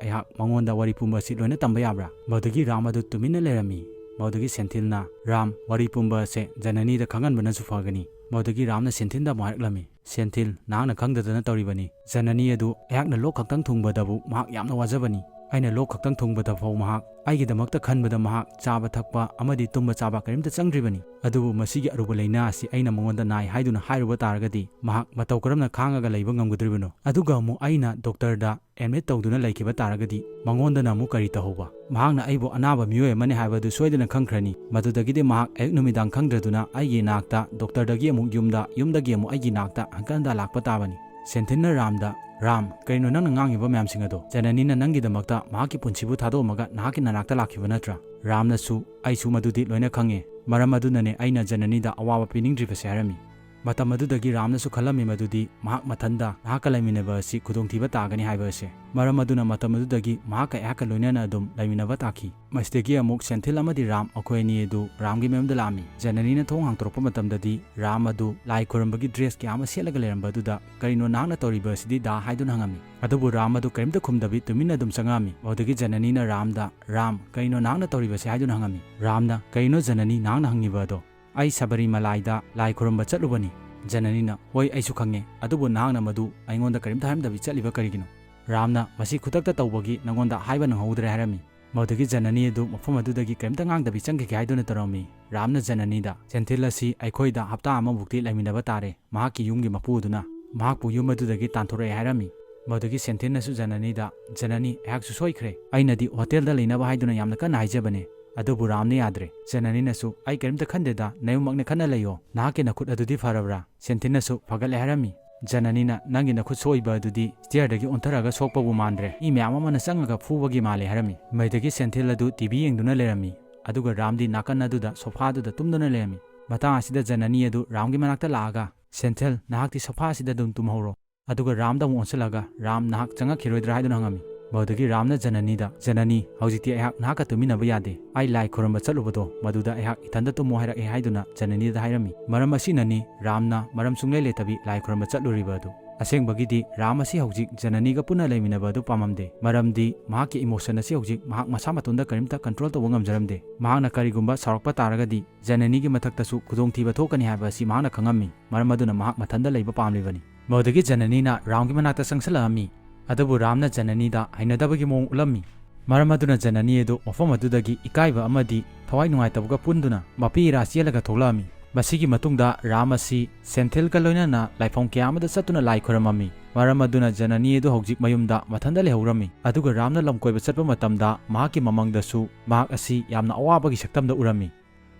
ꯑꯩꯍꯥꯛ ꯃꯉꯣꯟꯗ ꯋꯥꯔꯤ ꯄꯨꯝꯕ ꯑꯁꯤ ꯂꯣꯏꯅ ꯇꯝꯕ ꯌꯥꯕ꯭ꯔꯥ?" ꯃꯗꯨꯗꯒꯤ ꯔꯥꯝ ꯑꯗꯨ ꯇꯨꯃꯤꯟꯅ ꯂꯩꯔꯝꯃꯤ꯫ ꯃꯗꯨꯗꯒꯤ ꯁꯦꯟꯊꯤꯜꯅ, "ꯔꯥꯝ, ꯋꯥꯔꯤ ꯄꯨꯝꯕ ꯑꯁꯦ ꯖꯅꯅꯤꯗ ꯈꯪꯍꯟꯕꯅꯁꯨ ꯐꯒꯅꯤ꯫" ꯃꯗꯨꯗꯒꯤ ꯔꯥꯝꯅ ꯁꯦꯟꯊꯤꯜꯗ ꯑꯃꯨꯛ ꯍꯥꯏꯔꯛꯂꯝꯃꯤ, "ꯁꯦꯟꯊꯤꯜ, ꯅꯍꯥꯛꯅ ꯈꯪꯗꯗꯅ ꯇꯧꯔꯤꯕꯅꯤ꯫ ꯖꯅꯅꯤ ꯑꯗꯨ ꯑꯩꯍꯥꯛꯅ ꯂꯣꯛ ꯈꯛꯇꯪ ꯊꯨꯡꯕꯗꯕꯨ ꯃꯍꯥꯛ ꯌꯥꯝꯅ ꯋꯥꯖꯕꯅꯤ꯫ ꯑꯩꯅ ꯂꯣꯛ ꯈꯛꯇꯪ ꯊꯨꯡꯕꯗ ꯐꯥꯎ ꯃꯍꯥꯛ ꯑꯩꯒꯤꯗꯃꯛꯇ ꯈꯟꯕꯗ ꯃꯍꯥꯛ ꯆꯥꯕ ꯊꯛꯄ ꯑꯃꯗꯤ ꯇꯨꯝꯕ ꯆꯥꯕ ꯀꯔꯤꯝꯇ ꯆꯪꯗ꯭ꯔꯤꯕꯅꯤ꯫ ꯑꯗꯨꯕꯨ ꯃꯁꯤꯒꯤ ꯑꯔꯨꯕ ꯂꯥꯏꯅꯥ ꯑꯁꯤ ꯑꯩꯅ ꯃꯉꯣꯟꯗ ꯅꯥꯏ ꯍꯥꯏꯗꯨꯅ ꯍꯥꯏꯔꯨꯕ ꯇꯥꯔꯒꯗꯤ ꯃꯍꯥꯛ ꯃꯇꯧ ꯀꯔꯝꯅ ꯈꯥꯡꯉꯒ ꯂꯩꯕ ꯉꯝꯒꯗꯧꯔꯤꯕꯅꯣ? ꯑꯗꯨꯒ ꯑꯃꯨꯛ ꯑꯩꯅ ꯗꯣꯛꯇꯔꯗ ꯑꯦꯗꯃꯤꯠ ꯇꯧꯗꯨꯅ ꯂꯩꯈꯤꯕ ꯇꯥꯔꯒꯗꯤ ꯃꯉꯣꯟꯗꯅ ꯑꯃꯨꯛ ꯀꯔꯤ ꯇꯧꯍꯧꯕ? ꯃꯍꯥꯛꯅ ꯑꯩꯕꯨ ꯑꯅꯥꯕ ꯃꯤꯑꯣꯏ ꯑꯃꯅꯤ ꯍꯥꯏꯕꯗꯨ ꯁꯣꯏꯗꯅ ꯈꯪꯈ꯭ꯔꯅꯤ꯫ ꯃꯗꯨꯗꯒꯤꯗꯤ ꯃꯍꯥꯛ ꯑꯌꯨꯛ ꯅꯨꯃꯤꯗꯥꯡ ꯈꯪꯗ꯭ꯔꯗꯨꯅ ꯑꯩꯒꯤ ꯏꯅꯥꯛꯇ ꯗꯣꯛꯇꯔꯗꯒꯤ ꯑꯃꯨꯛ ꯌꯨꯝꯗ, ꯌꯨꯝꯗꯒꯤ ꯑꯃꯨꯛ ꯑꯩꯒꯤ ꯏꯅꯥꯛꯇ ꯍꯟꯀꯠ ꯍꯟꯗ ꯂꯥꯛꯄ ꯇꯥꯕꯅꯤ꯫" ꯁꯦꯟꯊꯤꯜꯅ ꯔꯥꯝꯗ, "ꯔꯥꯝ, ꯀꯔꯤꯅꯣ ꯅꯪꯅ ꯉꯥꯡꯉꯤꯕ ꯃꯌꯥꯝꯁꯤꯡ ꯑꯗꯣ? ꯖꯅꯅꯤꯅ ꯅꯪꯒꯤꯗꯃꯛꯇ ꯃꯍꯥꯛꯀꯤ ꯄꯨꯟꯁꯤꯕꯨ ꯊꯥꯗꯣꯛꯑꯝꯃꯒ ꯅꯍꯥꯛꯀꯤ ꯅꯅꯥꯛꯇ ꯂꯥꯛꯈꯤꯕ ꯅꯠꯇ꯭ꯔꯥ?" ꯔꯥꯝꯅꯁꯨ, "ꯑꯩꯁꯨ ꯃꯗꯨꯗꯤ ꯂꯣꯏꯅ ꯈꯪꯉꯦ꯫ ꯃꯔꯝ ꯑꯗꯨꯅꯅꯦ ꯑꯩꯅ ꯖꯅꯅꯤꯗ ꯑꯋꯥꯕ ꯄꯤꯅꯤꯡꯗ꯭ꯔꯤꯕꯁꯦ" ꯍꯥꯏꯔꯝꯃꯤ꯫ ꯃꯇꯝ ꯑꯗꯨꯗꯒꯤ ꯔꯥꯝꯅꯁꯨ ꯈꯜꯂꯝꯃꯤ ꯃꯗꯨꯗꯤ ꯃꯍꯥꯛ ꯃꯊꯟꯗ ꯅꯍꯥꯛꯀ ꯂꯩꯃꯤꯟꯅꯕ ꯑꯁꯤ ꯈꯨꯗꯣꯡꯊꯤꯕ ꯇꯥꯒꯅꯤ ꯍꯥꯏꯕ ꯑꯁꯦ꯫ ꯃꯔꯝ ꯑꯗꯨꯅ ꯃꯇꯝ ꯑꯗꯨꯗꯒꯤ ꯃꯍꯥꯛꯀ ꯑꯩꯍꯥꯛꯀ ꯂꯣꯏꯅꯅ ꯑꯗꯨꯝ ꯂꯩꯃꯤꯟꯅꯕ ꯇꯥꯈꯤ꯫ ꯃꯁꯤꯗꯒꯤ ꯑꯃꯨꯛ ꯁꯦꯟꯊꯤꯜ ꯑꯃꯗꯤ ꯔꯥꯝ ꯃꯈꯣꯏ ꯑꯅꯤ ꯑꯗꯨ ꯔꯥꯝꯒꯤ ꯃꯌꯨꯝꯗ ꯂꯥꯛꯑꯝꯃꯤ꯫ ꯖꯅꯅꯤꯅ ꯊꯣꯡ ꯍꯥꯡꯗꯣꯔꯛꯄ ꯃꯇꯝꯗꯗꯤ ꯔꯥꯝ ꯑꯗꯨ ꯂꯥꯏ ꯈꯨꯔꯨꯝꯕꯒꯤ ꯗ꯭ꯔꯦꯁ ꯀꯌꯥ ꯑꯃ ꯁꯦꯠꯂꯒ ꯂꯩꯔꯝꯕ ꯑꯗꯨꯗ, "ꯀꯔꯤꯅꯣ ꯅꯍꯥꯛꯅ ꯇꯧꯔꯤꯕ ꯑꯁꯤꯗꯤ ꯗꯥ?" ꯍꯥꯏꯗꯨꯅ ꯍꯪꯉꯝꯃꯤ꯫ ꯑꯗꯨꯕꯨ ꯔꯥꯝ ꯑꯗꯨ ꯀꯔꯤꯝꯇ ꯈꯨꯝꯗꯕꯤ ꯇꯨꯃꯤꯟꯅ ꯑꯗꯨꯝ ꯆꯪꯉꯛꯑꯝꯃꯤ꯫ ꯃꯗꯨꯗꯒꯤ ꯖꯅꯅꯤꯅ ꯔꯥꯝꯗ, "ꯔꯥꯝ, ꯀꯔꯤꯅꯣ ꯅꯍꯥꯛꯅ ꯇꯧꯔꯤꯕꯁꯦ?" ꯍꯥꯏꯗꯨꯅ ꯍꯪꯉꯝꯃꯤ꯫ ꯔꯥꯝꯅ, "ꯀꯔꯤꯅꯣ ꯖꯅꯅꯤ ꯅꯍꯥꯛꯅ ꯍꯪꯉꯤꯕ ꯑꯗꯣ? ꯑꯩ ꯁꯕꯔꯤꯃꯂꯥꯏꯗ ꯂꯥꯏ ꯈꯨꯔꯨꯝꯕ ꯆꯠꯂꯨꯕꯅꯤ꯫" ꯖꯅꯅꯤꯅ, "ꯍꯣꯏ, ꯑꯩꯁꯨ ꯈꯪꯉꯦ, ꯑꯗꯨꯕꯨ ꯅꯍꯥꯛꯅ ꯃꯗꯨ ꯑꯩꯉꯣꯟꯗ ꯀꯔꯤꯝꯇ ꯍꯥꯏꯔꯝꯗꯕꯤ ꯆꯠꯂꯤꯕ ꯀꯔꯤꯒꯤꯅꯣ?" ꯔꯥꯝꯅ, "ꯃꯁꯤ ꯈꯨꯗꯛꯇ ꯇꯧꯕꯒꯤ ꯅꯉꯣꯟꯗ ꯍꯥꯏꯕ ꯅꯪꯍꯧꯗ꯭ꯔꯦ" ꯍꯥꯏꯔꯝꯃꯤ꯫ ꯃꯗꯨꯗꯒꯤ ꯖꯅꯅꯤ ꯑꯗꯨ ꯃꯐꯝ ꯑꯗꯨꯗꯒꯤ ꯀꯔꯤꯝꯇ ꯉꯥꯡꯗꯕꯤ ꯆꯪꯈꯤꯒꯦ ꯍꯥꯏꯗꯨꯅ ꯇꯧꯔꯝꯃꯤ꯫ ꯔꯥꯝꯅ ꯖꯅꯅꯤꯗ, "ꯁꯦꯟꯊꯤꯜ ꯑꯁꯤ ꯑꯩꯈꯣꯏꯗ ꯍꯞꯇꯥ ꯑꯃꯃꯨꯛꯇꯤ ꯂꯩꯃꯤꯟꯅꯕ ꯇꯥꯔꯦ꯫ ꯃꯍꯥꯛꯀꯤ ꯌꯨꯝꯒꯤ ꯃꯄꯨ ꯑꯗꯨꯅ ꯃꯍꯥꯛꯄꯨ ꯌꯨꯝ ꯑꯗꯨꯗꯒꯤ ꯇꯥꯟꯊꯣꯔꯛꯑꯦ" ꯍꯥꯏꯔꯝꯃꯤ꯫ ꯃꯗꯨꯗꯒꯤ ꯁꯦꯟꯊꯤꯜꯅꯁꯨ ꯖꯅꯅꯤꯗ, "ꯖꯅꯅꯤ, ꯑꯩꯍꯥꯛꯁꯨ ꯁꯣꯏꯈ꯭ꯔꯦ꯫ ꯑꯩꯅꯗꯤ ꯍꯣꯇꯦꯜꯗ ꯂꯩꯅꯕ ꯍꯥꯏꯗꯨꯅ ꯌꯥꯝꯅ ꯀꯟꯅ ꯍꯥꯏꯖꯕꯅꯦ, ꯑꯗꯨꯕꯨ ꯔꯥꯝꯅ ꯌꯥꯗ꯭ꯔꯦ꯫" ꯖꯅꯅꯤꯅꯁꯨ, "ꯑꯩ ꯀꯔꯤꯝꯇ ꯈꯟꯗꯦꯗ, ꯅꯌꯨꯝꯃꯛꯅꯦ ꯈꯟꯅ ꯂꯩꯌꯣ꯫ ꯅꯍꯥꯛꯀꯤ ꯅꯈꯨꯠ ꯑꯗꯨꯗꯤ ꯐꯔꯕ꯭ꯔꯥ?" ꯁꯦꯟꯊꯤꯜꯅꯁꯨ ꯐꯒꯠꯂꯦ ꯍꯥꯏꯔꯝꯃꯤ꯫ ꯖꯅꯅꯤꯅ, "ꯅꯪꯒꯤ ꯅꯈꯨꯠ ꯁꯣꯛꯏꯕ ꯑꯗꯨꯗꯤ stairꯗꯒꯤ ꯑꯣꯟꯊꯔꯛꯑꯒ ꯁꯣꯛꯄꯕꯨ ꯃꯥꯟꯗ꯭ꯔꯦ, ꯃꯤ ꯃꯌꯥꯝ ꯑꯃꯅ ꯆꯪꯉꯒ ꯐꯨꯕꯒꯤ ꯃꯥꯜꯂꯦ" ꯍꯥꯏꯔꯝꯃꯤ꯫ ꯃꯗꯨꯗꯒꯤ ꯁꯦꯟꯊꯤꯜ ꯑꯗꯨ TV ꯌꯦꯡꯗꯨꯅ ꯂꯩꯔꯝꯃꯤ, ꯑꯗꯨꯒ ꯔꯥꯝꯗꯤ ꯅꯥꯀꯟ ꯑꯗꯨꯗ sofaꯗꯨꯗ ꯇꯨꯝꯗꯨꯅ ꯂꯩꯔꯝꯃꯤ꯫ ꯃꯇꯥꯡ ꯑꯁꯤꯗ ꯖꯅꯅꯤ ꯑꯗꯨ ꯔꯥꯝꯒꯤ ꯃꯅꯥꯛꯇ ꯂꯥꯛꯑꯒ, "ꯁꯦꯟꯊꯤꯜ, ꯅꯍꯥꯛꯇꯤ sofa ꯑꯁꯤꯗ ꯑꯗꯨꯝ ꯇꯨꯝꯍꯧꯔꯣ"꯫ ꯑꯗꯨꯒ ꯔꯥꯝꯗ ꯑꯃꯨꯛ ꯑꯣꯟꯁꯤꯜꯂꯒ, "ꯔꯥꯝ, ꯅꯍꯥꯛ ꯆꯪꯉꯛꯈꯤꯔꯣꯏꯗ꯭ꯔꯥ?" ꯍꯥꯏꯗꯨꯅ ꯍꯪꯉꯝꯃꯤ꯫ ꯃꯗꯨꯗꯒꯤ ꯔꯥꯝꯅ ꯖꯅꯅꯤꯗ, "ꯖꯅꯅꯤ, ꯍꯧꯖꯤꯛꯇꯤ ꯑꯩꯍꯥꯛ ꯅꯍꯥꯛꯀ ꯇꯨꯃꯤꯟꯅꯕ ꯌꯥꯗꯦ꯫ ꯑꯩ ꯂꯥꯏ ꯈꯨꯔꯨꯝꯕ ꯆꯠꯂꯨꯕꯗꯣ, ꯃꯗꯨꯗ ꯑꯩꯍꯥꯛ ꯏꯊꯟꯗ ꯇꯨꯝꯃꯣ ꯍꯥꯏꯔꯛꯑꯦ" ꯍꯥꯏꯗꯨꯅ ꯖꯅꯅꯤꯗ ꯍꯥꯏꯔꯝꯃꯤ꯫ ꯃꯔꯝ ꯑꯁꯤꯅꯅꯤ ꯔꯥꯝꯅ ꯃꯔꯝ ꯁꯨꯡꯂꯩ ꯂꯩꯇꯕꯤ ꯂꯥꯏ ꯈꯨꯔꯨꯝꯕ ꯆꯠꯂꯨꯔꯤꯕ ꯑꯗꯨ꯫ ꯑꯁꯦꯡꯕꯒꯤꯗꯤ ꯔꯥꯝ ꯑꯁꯤ ꯍꯧꯖꯤꯛ ꯖꯅꯅꯤꯒ ꯄꯨꯟꯅ ꯂꯩꯃꯤꯟꯅꯕ ꯑꯗꯨ ꯄꯥꯝꯃꯝꯗꯦ, ꯃꯔꯝꯗꯤ ꯃꯍꯥꯛꯀꯤ emotion ꯑꯁꯤ ꯍꯧꯖꯤꯛ ꯃꯍꯥꯛ ꯃꯁꯥ ꯃꯇꯣꯟꯗ ꯀꯔꯤꯝꯇ control ꯇꯧꯕ ꯉꯝꯖꯔꯝꯗꯦ꯫ ꯃꯍꯥꯛꯅ ꯀꯔꯤꯒꯨꯝꯕ ꯁꯥꯎꯔꯛꯄ ꯇꯥꯔꯒꯗꯤ, ꯖꯅꯅꯤꯒꯤ ꯃꯊꯛꯇꯁꯨ ꯈꯨꯗꯣꯡꯊꯤꯕ ꯊꯣꯛꯀꯅꯤ ꯍꯥꯏꯕ ꯑꯁꯤ ꯃꯍꯥꯛꯅ ꯈꯪꯉꯝꯃꯤ꯫ ꯃꯔꯝ ꯑꯗꯨꯅ ꯃꯍꯥꯛ ꯃꯊꯟꯇ ꯂꯩꯕ ꯄꯥꯝꯂꯤꯕꯅꯤ꯫ ꯃꯗꯨꯗꯒꯤ ꯖꯅꯅꯤꯅ ꯔꯥꯝꯒꯤ ꯃꯅꯥꯛꯇ ꯆꯪꯁꯤꯜꯂꯛꯑꯝꯃꯤ꯫ ꯑꯗꯨꯕꯨ ꯔꯥꯝꯅ ꯖꯅꯅꯤꯗ ꯍꯩꯅꯗꯕꯒꯤ ꯃꯑꯣꯡ ꯎꯠꯂꯝꯃꯤ꯫ ꯃꯔꯝ ꯑꯗꯨꯅ ꯖꯅꯅꯤ ꯑꯗꯨ ꯃꯐꯝ ꯑꯗꯨꯗꯒꯤ ꯏꯀꯥꯏꯕ ꯑꯃꯗꯤ ꯊꯋꯥꯏ ꯅꯨꯡꯉꯥꯏꯇꯕꯒ ꯄꯨꯟꯗꯨꯅ ꯃꯄꯤ ꯏꯔꯥ ꯆꯦꯜꯂꯒ ꯊꯣꯛꯂꯛꯑꯝꯃꯤ꯫ ꯃꯁꯤꯒꯤ ꯃꯇꯨꯡꯗ ꯔꯥꯝ ꯑꯁꯤ ꯁꯦꯟꯊꯤꯜꯒ ꯂꯣꯏꯅꯅ ꯂꯥꯏꯐꯝ ꯀꯌꯥ ꯑꯃꯗ ꯆꯠꯇꯨꯅ ꯂꯥꯏ ꯈꯨꯔꯝꯃꯝꯃꯤ꯫ ꯃꯔꯝ ꯑꯗꯨꯅ ꯖꯅꯅꯤ ꯑꯗꯨ ꯍꯧꯖꯤꯛ ꯃꯌꯨꯝꯗ ꯃꯊꯟꯇ ꯂꯩꯍꯧꯔꯝꯃꯤ꯫ ꯑꯗꯨꯒ ꯔꯥꯝꯅ ꯂꯝ ꯀꯣꯏꯕ ꯆꯠꯄ ꯃꯇꯝꯗ ꯃꯍꯥꯛꯀꯤ ꯃꯃꯪꯗꯁꯨ ꯃꯍꯥꯛ ꯑꯁꯤ ꯌꯥꯝꯅ ꯑꯋꯥꯕꯒꯤ ꯁꯛꯇꯝꯗ ꯎꯔꯝꯃꯤ꯫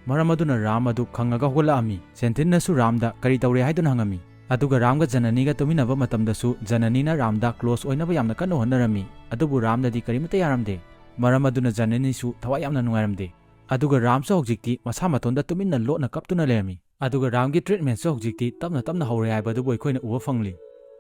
ꯃꯔꯝ ꯑꯗꯨꯅ ꯔꯥꯝ ꯑꯗꯨ ꯈꯪꯉꯒ ꯍꯧꯒꯠꯂꯛꯑꯝꯃꯤ꯫ ꯁꯦꯟꯊꯤꯜꯅꯁꯨ ꯔꯥꯝꯗ ꯀꯔꯤ ꯇꯧꯔꯦ ꯍꯥꯏꯗꯨꯅ ꯍꯪꯉꯝꯃꯤ꯫ ꯑꯗꯨꯒ ꯔꯥꯝꯒ ꯖꯅꯅꯤꯒ ꯇꯨꯃꯤꯟꯅꯕ ꯃꯇꯝꯗꯁꯨ ꯖꯅꯅꯤꯅ ꯔꯥꯝꯗ close ꯑꯣꯏꯅꯕ ꯌꯥꯝꯅ ꯀꯟꯅ ꯍꯣꯠꯅꯔꯝꯃꯤ꯫ ꯑꯗꯨꯕꯨ ꯔꯥꯝꯗꯗꯤ ꯀꯔꯤꯃꯠꯇ ꯌꯥꯔꯝꯗꯦ꯫ ꯃꯔꯝ ꯑꯗꯨꯅ ꯖꯅꯅꯤꯁꯨ ꯊꯋꯥꯏ ꯌꯥꯝꯅ ꯅꯨꯡꯉꯥꯏꯔꯝꯗꯦ꯫ ꯑꯗꯨꯒ ꯔꯥꯝꯁꯨ ꯍꯧꯖꯤꯛꯇꯤ ꯃꯁꯥ ꯃꯇꯣꯟꯗ ꯇꯨꯃꯤꯟꯅ ꯂꯣꯠꯅ ꯀꯞꯇꯨꯅ ꯂꯩꯔꯝꯃꯤ꯫ ꯑꯗꯨꯒ ꯔꯥꯝꯒꯤ treatmentꯁꯨ ꯍꯧꯖꯤꯛꯇꯤ ꯇꯞꯅ ꯇꯞꯅ ꯍꯧꯔꯦ ꯍꯥꯏꯕ ꯑꯗꯨꯕꯨ ꯑꯩꯈꯣꯏꯅ ꯎꯕ ꯐꯪꯂꯤ꯫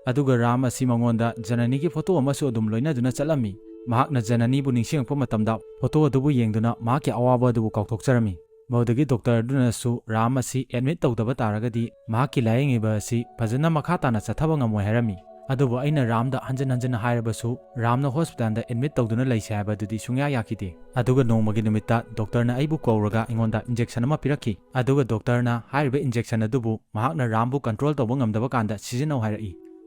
ꯑꯗꯨꯒ ꯔꯥꯝ ꯑꯁꯤ ꯃꯉꯣꯟꯗ ꯖꯅꯅꯤꯒꯤ photo ꯑꯃꯁꯨ ꯑꯗꯨꯝ ꯂꯣꯏꯅꯗꯨꯅ ꯆꯠꯂꯝꯃꯤ꯫ ꯃꯍꯥꯛꯅ ꯖꯅꯅꯤꯕꯨ ꯅꯤꯡꯁꯤꯡꯂꯛꯄ ꯃꯇꯝꯗ photo ꯑꯗꯨꯕꯨ ꯌꯦꯡꯗꯨꯅ ꯃꯍꯥꯛꯀꯤ ꯑꯋꯥꯕ ꯑꯗꯨꯕꯨ ꯀꯥꯎꯊꯣꯛꯆꯔꯝꯃꯤ꯫ ꯃꯗꯨꯗꯒꯤ doctor ꯑꯗꯨꯅꯁꯨ ꯔꯥꯝ ꯑꯁꯤ admit ꯇꯧꯗꯕ ꯇꯥꯔꯒꯗꯤ ꯃꯍꯥꯛꯀꯤ ꯂꯥꯌꯦꯡꯉꯤꯕ ꯑꯁꯤ ꯐꯖꯅ ꯃꯈꯥ ꯇꯥꯅ ꯆꯠꯊꯕ ꯉꯝꯃꯣꯏ ꯍꯥꯏꯔꯝꯃꯤ꯫ ꯑꯗꯨꯕꯨ ꯑꯩꯅ ꯔꯥꯝꯗ ꯍꯟꯖꯤꯟ ꯍꯟꯖꯤꯟ ꯍꯥꯏꯔꯕꯁꯨ ꯔꯥꯝꯅ hospitalꯗ admit ꯇꯧꯗꯨꯅ ꯂꯩꯁꯦ ꯍꯥꯏꯕꯗꯨꯗꯤ ꯁꯨꯡꯌꯥ ꯌꯥꯈꯤꯗꯦ꯫ ꯑꯗꯨꯒ ꯅꯣꯡꯃꯒꯤ ꯅꯨꯃꯤꯠꯇ doctorꯅ ꯑꯩꯕꯨ ꯀꯧꯔꯒ ꯑꯩꯉꯣꯟꯗ injection ꯑꯃ ꯄꯤꯔꯛꯈꯤ꯫ ꯑꯗꯨꯒ doctorꯅ ꯍꯥꯏꯔꯤꯕ injection ꯑꯗꯨꯕꯨ ꯃꯍꯥꯛꯅ ꯔꯥꯝꯕꯨ control ꯇꯧꯕ ꯉꯝꯗꯕ ꯀꯥꯟꯗ ꯁꯤꯖꯤꯟꯅꯧ ꯍꯥꯏꯔꯛꯏ꯫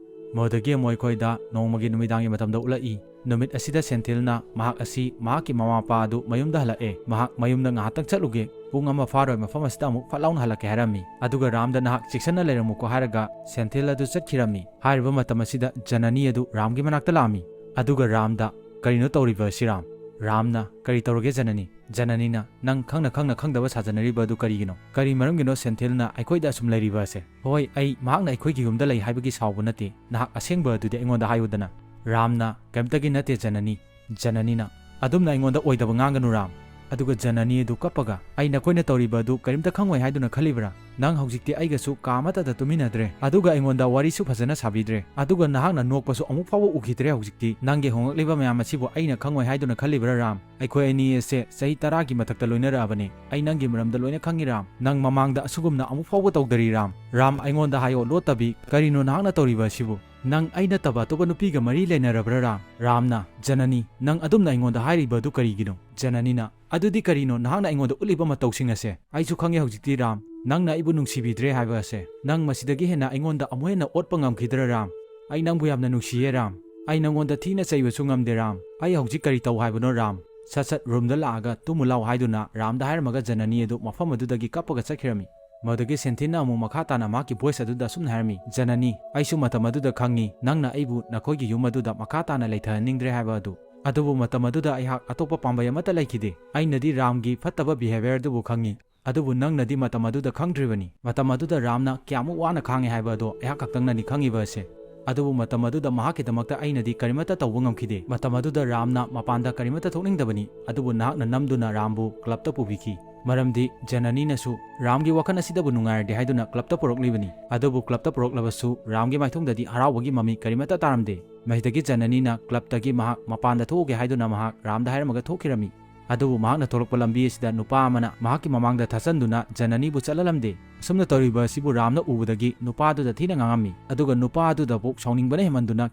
ꯃꯗꯨꯗꯒꯤ ꯑꯃꯨꯛ ꯑꯩꯈꯣꯏꯗ ꯅꯣꯡꯃꯒꯤ ꯅꯨꯃꯤꯗꯥꯡꯒꯤ ꯃꯇꯝꯗ ꯎꯠꯂꯛꯏ꯫ ꯅꯨꯃꯤꯠ ꯑꯁꯤꯗ ꯁꯦꯟꯊꯤꯜꯅ ꯃꯍꯥꯛ ꯑꯁꯤ ꯃꯍꯥꯛꯀꯤ ꯃꯃꯥ ꯃꯄꯥ ꯑꯗꯨ ꯃꯌꯨꯝꯗ ꯍꯜꯂꯛꯑꯦ꯫ ꯃꯍꯥꯛ ꯃꯌꯨꯝꯗ ꯉꯥꯏꯍꯥꯛꯇꯪ ꯆꯠꯂꯨꯒꯦ, ꯄꯨꯡ ꯑꯃ ꯐꯥꯔꯣꯏ ꯃꯐꯝ ꯑꯁꯤꯗ ꯑꯃꯨꯛ ꯐꯠ ꯂꯥꯎꯅ ꯍꯜꯂꯛꯀꯦ ꯍꯥꯏꯔꯝꯃꯤ꯫ ꯑꯗꯨꯒ ꯔꯥꯝꯗ ꯅꯍꯥꯛ ꯆꯦꯛꯁꯤꯟꯅ ꯂꯩꯔꯝꯃꯨꯀꯣ ꯍꯥꯏꯔꯒ ꯁꯦꯟꯊꯤꯜ ꯑꯗꯨ ꯆꯠꯈꯤꯔꯝꯃꯤ꯫ ꯍꯥꯏꯔꯤꯕ ꯃꯇꯝ ꯑꯁꯤꯗ ꯖꯅꯅꯤ ꯑꯗꯨ ꯔꯥꯝꯒꯤ ꯃꯅꯥꯛꯇ ꯂꯥꯛꯑꯝꯃꯤ꯫ ꯑꯗꯨꯒ ꯔꯥꯝꯗ, "ꯀꯔꯤꯅꯣ ꯇꯧꯔꯤꯕ ꯑꯁꯤ ꯔꯥꯝ? ꯔꯥꯝꯅ, "ꯀꯔꯤ ꯇꯧꯔꯒꯦ ꯖꯅꯅꯤ?" ꯖꯅꯅꯤꯅ, "ꯅꯪ ꯈꯪꯅ ꯈꯪꯅ ꯈꯪꯗꯕ ꯁꯥꯖꯅꯔꯤꯕ ꯑꯗꯨ ꯀꯔꯤꯒꯤꯅꯣ? ꯀꯔꯤ ꯃꯔꯝꯒꯤꯅꯣ ꯁꯦꯟꯊꯤꯜꯅ ꯑꯩꯈꯣꯏꯗ ꯑꯁꯨꯝ ꯂꯩꯔꯤꯕ ꯑꯁꯦ? ꯍꯣꯏ, ꯑꯩ ꯃꯍꯥꯛꯅ ꯑꯩꯈꯣꯏꯒꯤ ꯌꯨꯝꯗ ꯂꯩ ꯍꯥꯏꯕꯒꯤ ꯁꯥꯎꯕ ꯅꯠꯇꯦ꯫ ꯅꯍꯥꯛ ꯑꯁꯦꯡꯕ ꯑꯗꯨꯗꯤ ꯑꯩꯉꯣꯟꯗ ꯍꯥꯏꯌꯨꯗꯅ?" ꯔꯥꯝꯅ, "ꯀꯔꯤꯝꯇꯒꯤ ꯅꯠꯇꯦ ꯖꯅꯅꯤ꯫" ꯖꯅꯅꯤꯅ, "ꯑꯗꯨꯝꯅ ꯑꯩꯉꯣꯟꯗ ꯑꯣꯏꯗꯕ ꯉꯥꯡꯒꯅꯨ ꯔꯥꯝ꯫" ꯑꯗꯨꯒ ꯖꯅꯅꯤ ꯑꯗꯨ ꯀꯞꯄꯒ, "ꯑꯩ ꯅꯈꯣꯏꯅ ꯇꯧꯔꯤꯕ ꯑꯗꯨ ꯀꯔꯤꯝꯇ ꯈꯪꯉꯣꯏ ꯍꯥꯏꯗꯨꯅ ꯈꯜꯂꯤꯕ꯭ꯔꯥ? ꯅꯪ ꯍꯧꯖꯤꯛꯇꯤ ꯑꯩꯒꯁꯨ ꯀꯥ ꯑꯃꯠꯇꯗ ꯇꯨꯃꯤꯟꯅꯗ꯭ꯔꯦ, ꯑꯗꯨꯒ ꯑꯩꯉꯣꯟꯗ ꯋꯥꯔꯤꯁꯨ ꯐꯖꯅ ꯁꯥꯕꯤꯗ꯭ꯔꯦ, ꯑꯗꯨꯒ ꯅꯍꯥꯛꯅ ꯅꯣꯛꯄꯁꯨ ꯑꯃꯨꯛ ꯐꯥꯎꯕ ꯎꯈꯤꯗ꯭ꯔꯦ꯫ ꯍꯧꯖꯤꯛꯇꯤ ꯅꯪꯒꯤ ꯍꯣꯡꯂꯛꯂꯤꯕ ꯃꯌꯥꯝ ꯑꯁꯤꯕꯨ ꯑꯩꯅ ꯈꯪꯉꯣꯏ ꯍꯥꯏꯗꯨꯅ ꯈꯜꯂꯤꯕ꯭ꯔꯥ ꯔꯥꯝ? ꯑꯩꯈꯣꯏ ꯑꯅꯤ ꯑꯁꯦ ꯆꯍꯤ ꯇꯔꯥꯒꯤ ꯃꯊꯛꯇ ꯂꯣꯏꯅꯔꯛꯑꯕꯅꯤ꯫ ꯑꯩ ꯅꯪꯒꯤ ꯃꯔꯝꯗ ꯂꯣꯏꯅ ꯈꯪꯉꯤ ꯔꯥꯝ꯫ ꯅꯪ ꯃꯃꯥꯡꯗ ꯑꯁꯤꯒꯨꯝꯅ ꯑꯃꯨꯛ ꯐꯥꯎꯕ ꯇꯧꯗꯔꯤ ꯔꯥꯝ꯫ ꯔꯥꯝ, ꯑꯩꯉꯣꯟꯗ ꯍꯥꯏꯌꯣ ꯂꯣꯠꯇꯕꯤ, ꯀꯔꯤꯅꯣ ꯅꯍꯥꯛꯅ ꯇꯧꯔꯤꯕ ꯑꯁꯤꯕꯨ? ꯅꯪ ꯑꯩ ꯅꯠꯇꯕ ꯑꯇꯣꯞꯄ ꯅꯨꯄꯤꯒ ꯃꯔꯤ ꯂꯩꯅꯔꯕ꯭ꯔꯥ ꯔꯥꯝ?" ꯔꯥꯝꯅ, "ꯖꯅꯅꯤ, ꯅꯪ ꯑꯗꯨꯝꯅ ꯑꯩꯉꯣꯟꯗ ꯍꯥꯏꯔꯤꯕ ꯑꯗꯨ ꯀꯔꯤꯒꯤꯅꯣ?" ꯖꯅꯅꯤꯅ, "ꯑꯗꯨꯗꯤ ꯀꯔꯤꯅꯣ ꯅꯍꯥꯛꯅ ꯑꯩꯉꯣꯟꯗ ꯎꯠꯂꯤꯕ ꯃꯇꯧꯁꯤꯡ ꯑꯁꯦ? ꯑꯩꯁꯨ ꯈꯪꯉꯦ ꯍꯧꯖꯤꯛꯇꯤ ꯔꯥꯝ, ꯅꯪꯅ ꯑꯩꯕꯨ ꯅꯨꯡꯁꯤꯕꯤꯗ꯭ꯔꯦ ꯍꯥꯏꯕ ꯑꯁꯦ꯫ ꯅꯪ ꯃꯁꯤꯗꯒꯤ ꯍꯦꯟꯅ ꯑꯩꯉꯣꯟꯗ ꯑꯃꯨꯛ ꯍꯦꯟꯅ ꯑꯣꯠꯄ ꯉꯝꯈꯤꯗ꯭ꯔꯥ ꯔꯥꯝ? ꯑꯩ ꯅꯪꯕꯨ ꯌꯥꯝꯅ ꯅꯨꯡꯁꯤꯌꯦ ꯔꯥꯝ꯫ ꯑꯩ ꯅꯪꯉꯣꯟꯗ ꯊꯤꯅ ꯆꯩꯕꯁꯨ ꯉꯝꯗꯦ ꯔꯥꯝ꯫ ꯑꯩ ꯍꯧꯖꯤꯛ ꯀꯔꯤ ꯇꯧ ꯍꯥꯏꯕꯅꯣ ꯔꯥꯝ? ꯁꯠ ꯁꯠ ꯔꯨꯝꯗ ꯂꯥꯛꯑꯒ ꯇꯨꯝꯃꯨ ꯂꯥꯎ" ꯍꯥꯏꯗꯨꯅ ꯔꯥꯝꯗ ꯍꯥꯏꯔꯝꯃꯒ ꯖꯅꯅꯤ ꯑꯗꯨ ꯃꯐꯝ ꯑꯗꯨꯗꯒꯤ ꯀꯞꯄꯒ ꯆꯠꯈꯤꯔꯝꯃꯤ꯫ ꯃꯗꯨꯗꯒꯤ ꯁꯦꯟꯊꯤꯜꯅ ꯑꯃꯨꯛ ꯃꯈꯥ ꯇꯥꯅ ꯃꯍꯥꯛꯀꯤ ꯚꯣꯏꯁ ꯑꯗꯨꯗ ꯑꯁꯨꯝꯅ ꯍꯥꯏꯔꯝꯃꯤ, "ꯖꯅꯅꯤ, ꯑꯩꯁꯨ ꯃꯇꯝ ꯑꯗꯨꯗ ꯈꯪꯉꯤ, ꯅꯪꯅ ꯑꯩꯕꯨ ꯅꯈꯣꯏꯒꯤ ꯌꯨꯝ ꯑꯗꯨꯗ ꯃꯈꯥ ꯇꯥꯅ ꯂꯩꯊꯍꯟꯅꯤꯡꯗ꯭ꯔꯦ ꯍꯥꯏꯕ ꯑꯗꯨ꯫ ꯑꯗꯨꯕꯨ ꯃꯇꯝ ꯑꯗꯨꯗ ꯑꯩꯍꯥꯛ ꯑꯇꯣꯞꯄ ꯄꯥꯝꯕꯩ ꯑꯃꯠꯇ ꯂꯩꯈꯤꯗꯦ꯫ ꯑꯩꯅꯗꯤ ꯔꯥꯝꯒꯤ ꯐꯠꯇꯕ ꯕꯤꯍꯦꯕꯤꯌꯔ ꯑꯗꯨꯕꯨ ꯈꯪꯉꯤ, ꯑꯗꯨꯕꯨ ꯅꯪꯅꯗꯤ ꯃꯇꯝ ꯑꯗꯨꯗ ꯈꯪꯗ꯭ꯔꯤꯕꯅꯤ꯫ ꯃꯇꯝ ꯑꯗꯨꯗ ꯔꯥꯝꯅ ꯀꯌꯥꯃꯨꯛ ꯋꯥꯅ ꯈꯥꯡꯉꯤ ꯍꯥꯏꯕ ꯑꯗꯣ ꯑꯩꯍꯥꯛ ꯈꯛꯇꯪꯅꯅꯤ ꯈꯪꯉꯤꯕ ꯑꯁꯦ꯫ ꯑꯗꯨꯕꯨ ꯃꯇꯝ ꯑꯗꯨꯗ ꯃꯍꯥꯛꯀꯤꯗꯃꯛꯇ ꯑꯩꯅꯗꯤ ꯀꯔꯤꯃꯠꯇ ꯇꯧꯕ ꯉꯝꯈꯤꯗꯦ꯫ ꯃꯇꯝ ꯑꯗꯨꯗ ꯔꯥꯝꯅ ꯃꯄꯥꯟꯗ ꯀꯔꯤꯃꯠꯇ ꯊꯣꯛꯅꯤꯡꯗꯕꯅꯤ, ꯑꯗꯨꯕꯨ ꯅꯍꯥꯛꯅ ꯅꯝꯗꯨꯅ ꯔꯥꯝꯕꯨ ꯀ꯭ꯂꯕꯇ ꯄꯨꯕꯤꯈꯤ꯫ ꯃꯔꯝꯗꯤ ꯖꯅꯅꯤꯅꯁꯨ ꯔꯥꯝꯒꯤ ꯋꯥꯈꯜ ꯑꯁꯤꯗꯕꯨ ꯅꯨꯡꯉꯥꯏꯔꯗꯤ ꯍꯥꯏꯗꯨꯅ ꯀ꯭ꯂꯕꯇ ꯄꯨꯔꯛꯂꯤꯕꯅꯤ꯫ ꯑꯗꯨꯕꯨ ꯀ꯭ꯂꯕꯇ ꯄꯨꯔꯛꯂꯕꯁꯨ ꯔꯥꯝꯒꯤ ꯃꯥꯏꯊꯣꯡꯗꯗꯤ ꯍꯔꯥꯎꯕꯒꯤ ꯃꯃꯤ ꯀꯔꯤꯃꯠꯇ ꯇꯥꯔꯝꯗꯦ꯫ ꯃꯁꯤꯗꯒꯤ ꯖꯅꯅꯤꯅ ꯀ꯭ꯂꯕꯇꯒꯤ ꯃꯍꯥꯛ ꯃꯄꯥꯟꯗ ꯊꯣꯛꯎꯒꯦ ꯍꯥꯏꯗꯨꯅ ꯃꯍꯥꯛ ꯔꯥꯝꯗ ꯍꯥꯏꯔꯝꯃꯒ ꯊꯣꯛꯈꯤꯔꯝꯃꯤ꯫ ꯑꯗꯨꯕꯨ ꯃꯍꯥꯛꯅ ꯊꯣꯛꯂꯛꯄ ꯂꯝꯕꯤ ꯑꯁꯤꯗ ꯅꯨꯄꯥ ꯑꯃꯅ ꯃꯍꯥꯛꯀꯤ ꯃꯃꯥꯡꯗ ꯊꯠꯆꯟꯗꯨꯅ ꯖꯅꯅꯤꯕꯨ ꯆꯠꯍꯜꯂꯝꯗꯦ꯫ ꯑꯁꯨꯝꯅ ꯇꯧꯔꯤꯕ ꯑꯁꯤꯕꯨ ꯔꯥꯝꯅ ꯎꯕꯗꯒꯤ ꯅꯨꯄꯥ ꯑꯗꯨꯗ ꯊꯤꯅ ꯉꯥꯡꯉꯝꯃꯤ꯫ ꯑꯗꯨꯒ ꯅꯨꯄꯥ ꯑꯗꯨꯗꯕꯨ ꯁꯥꯎꯅꯤꯡꯕꯅ ꯍꯦꯟꯃꯟꯗꯨꯅ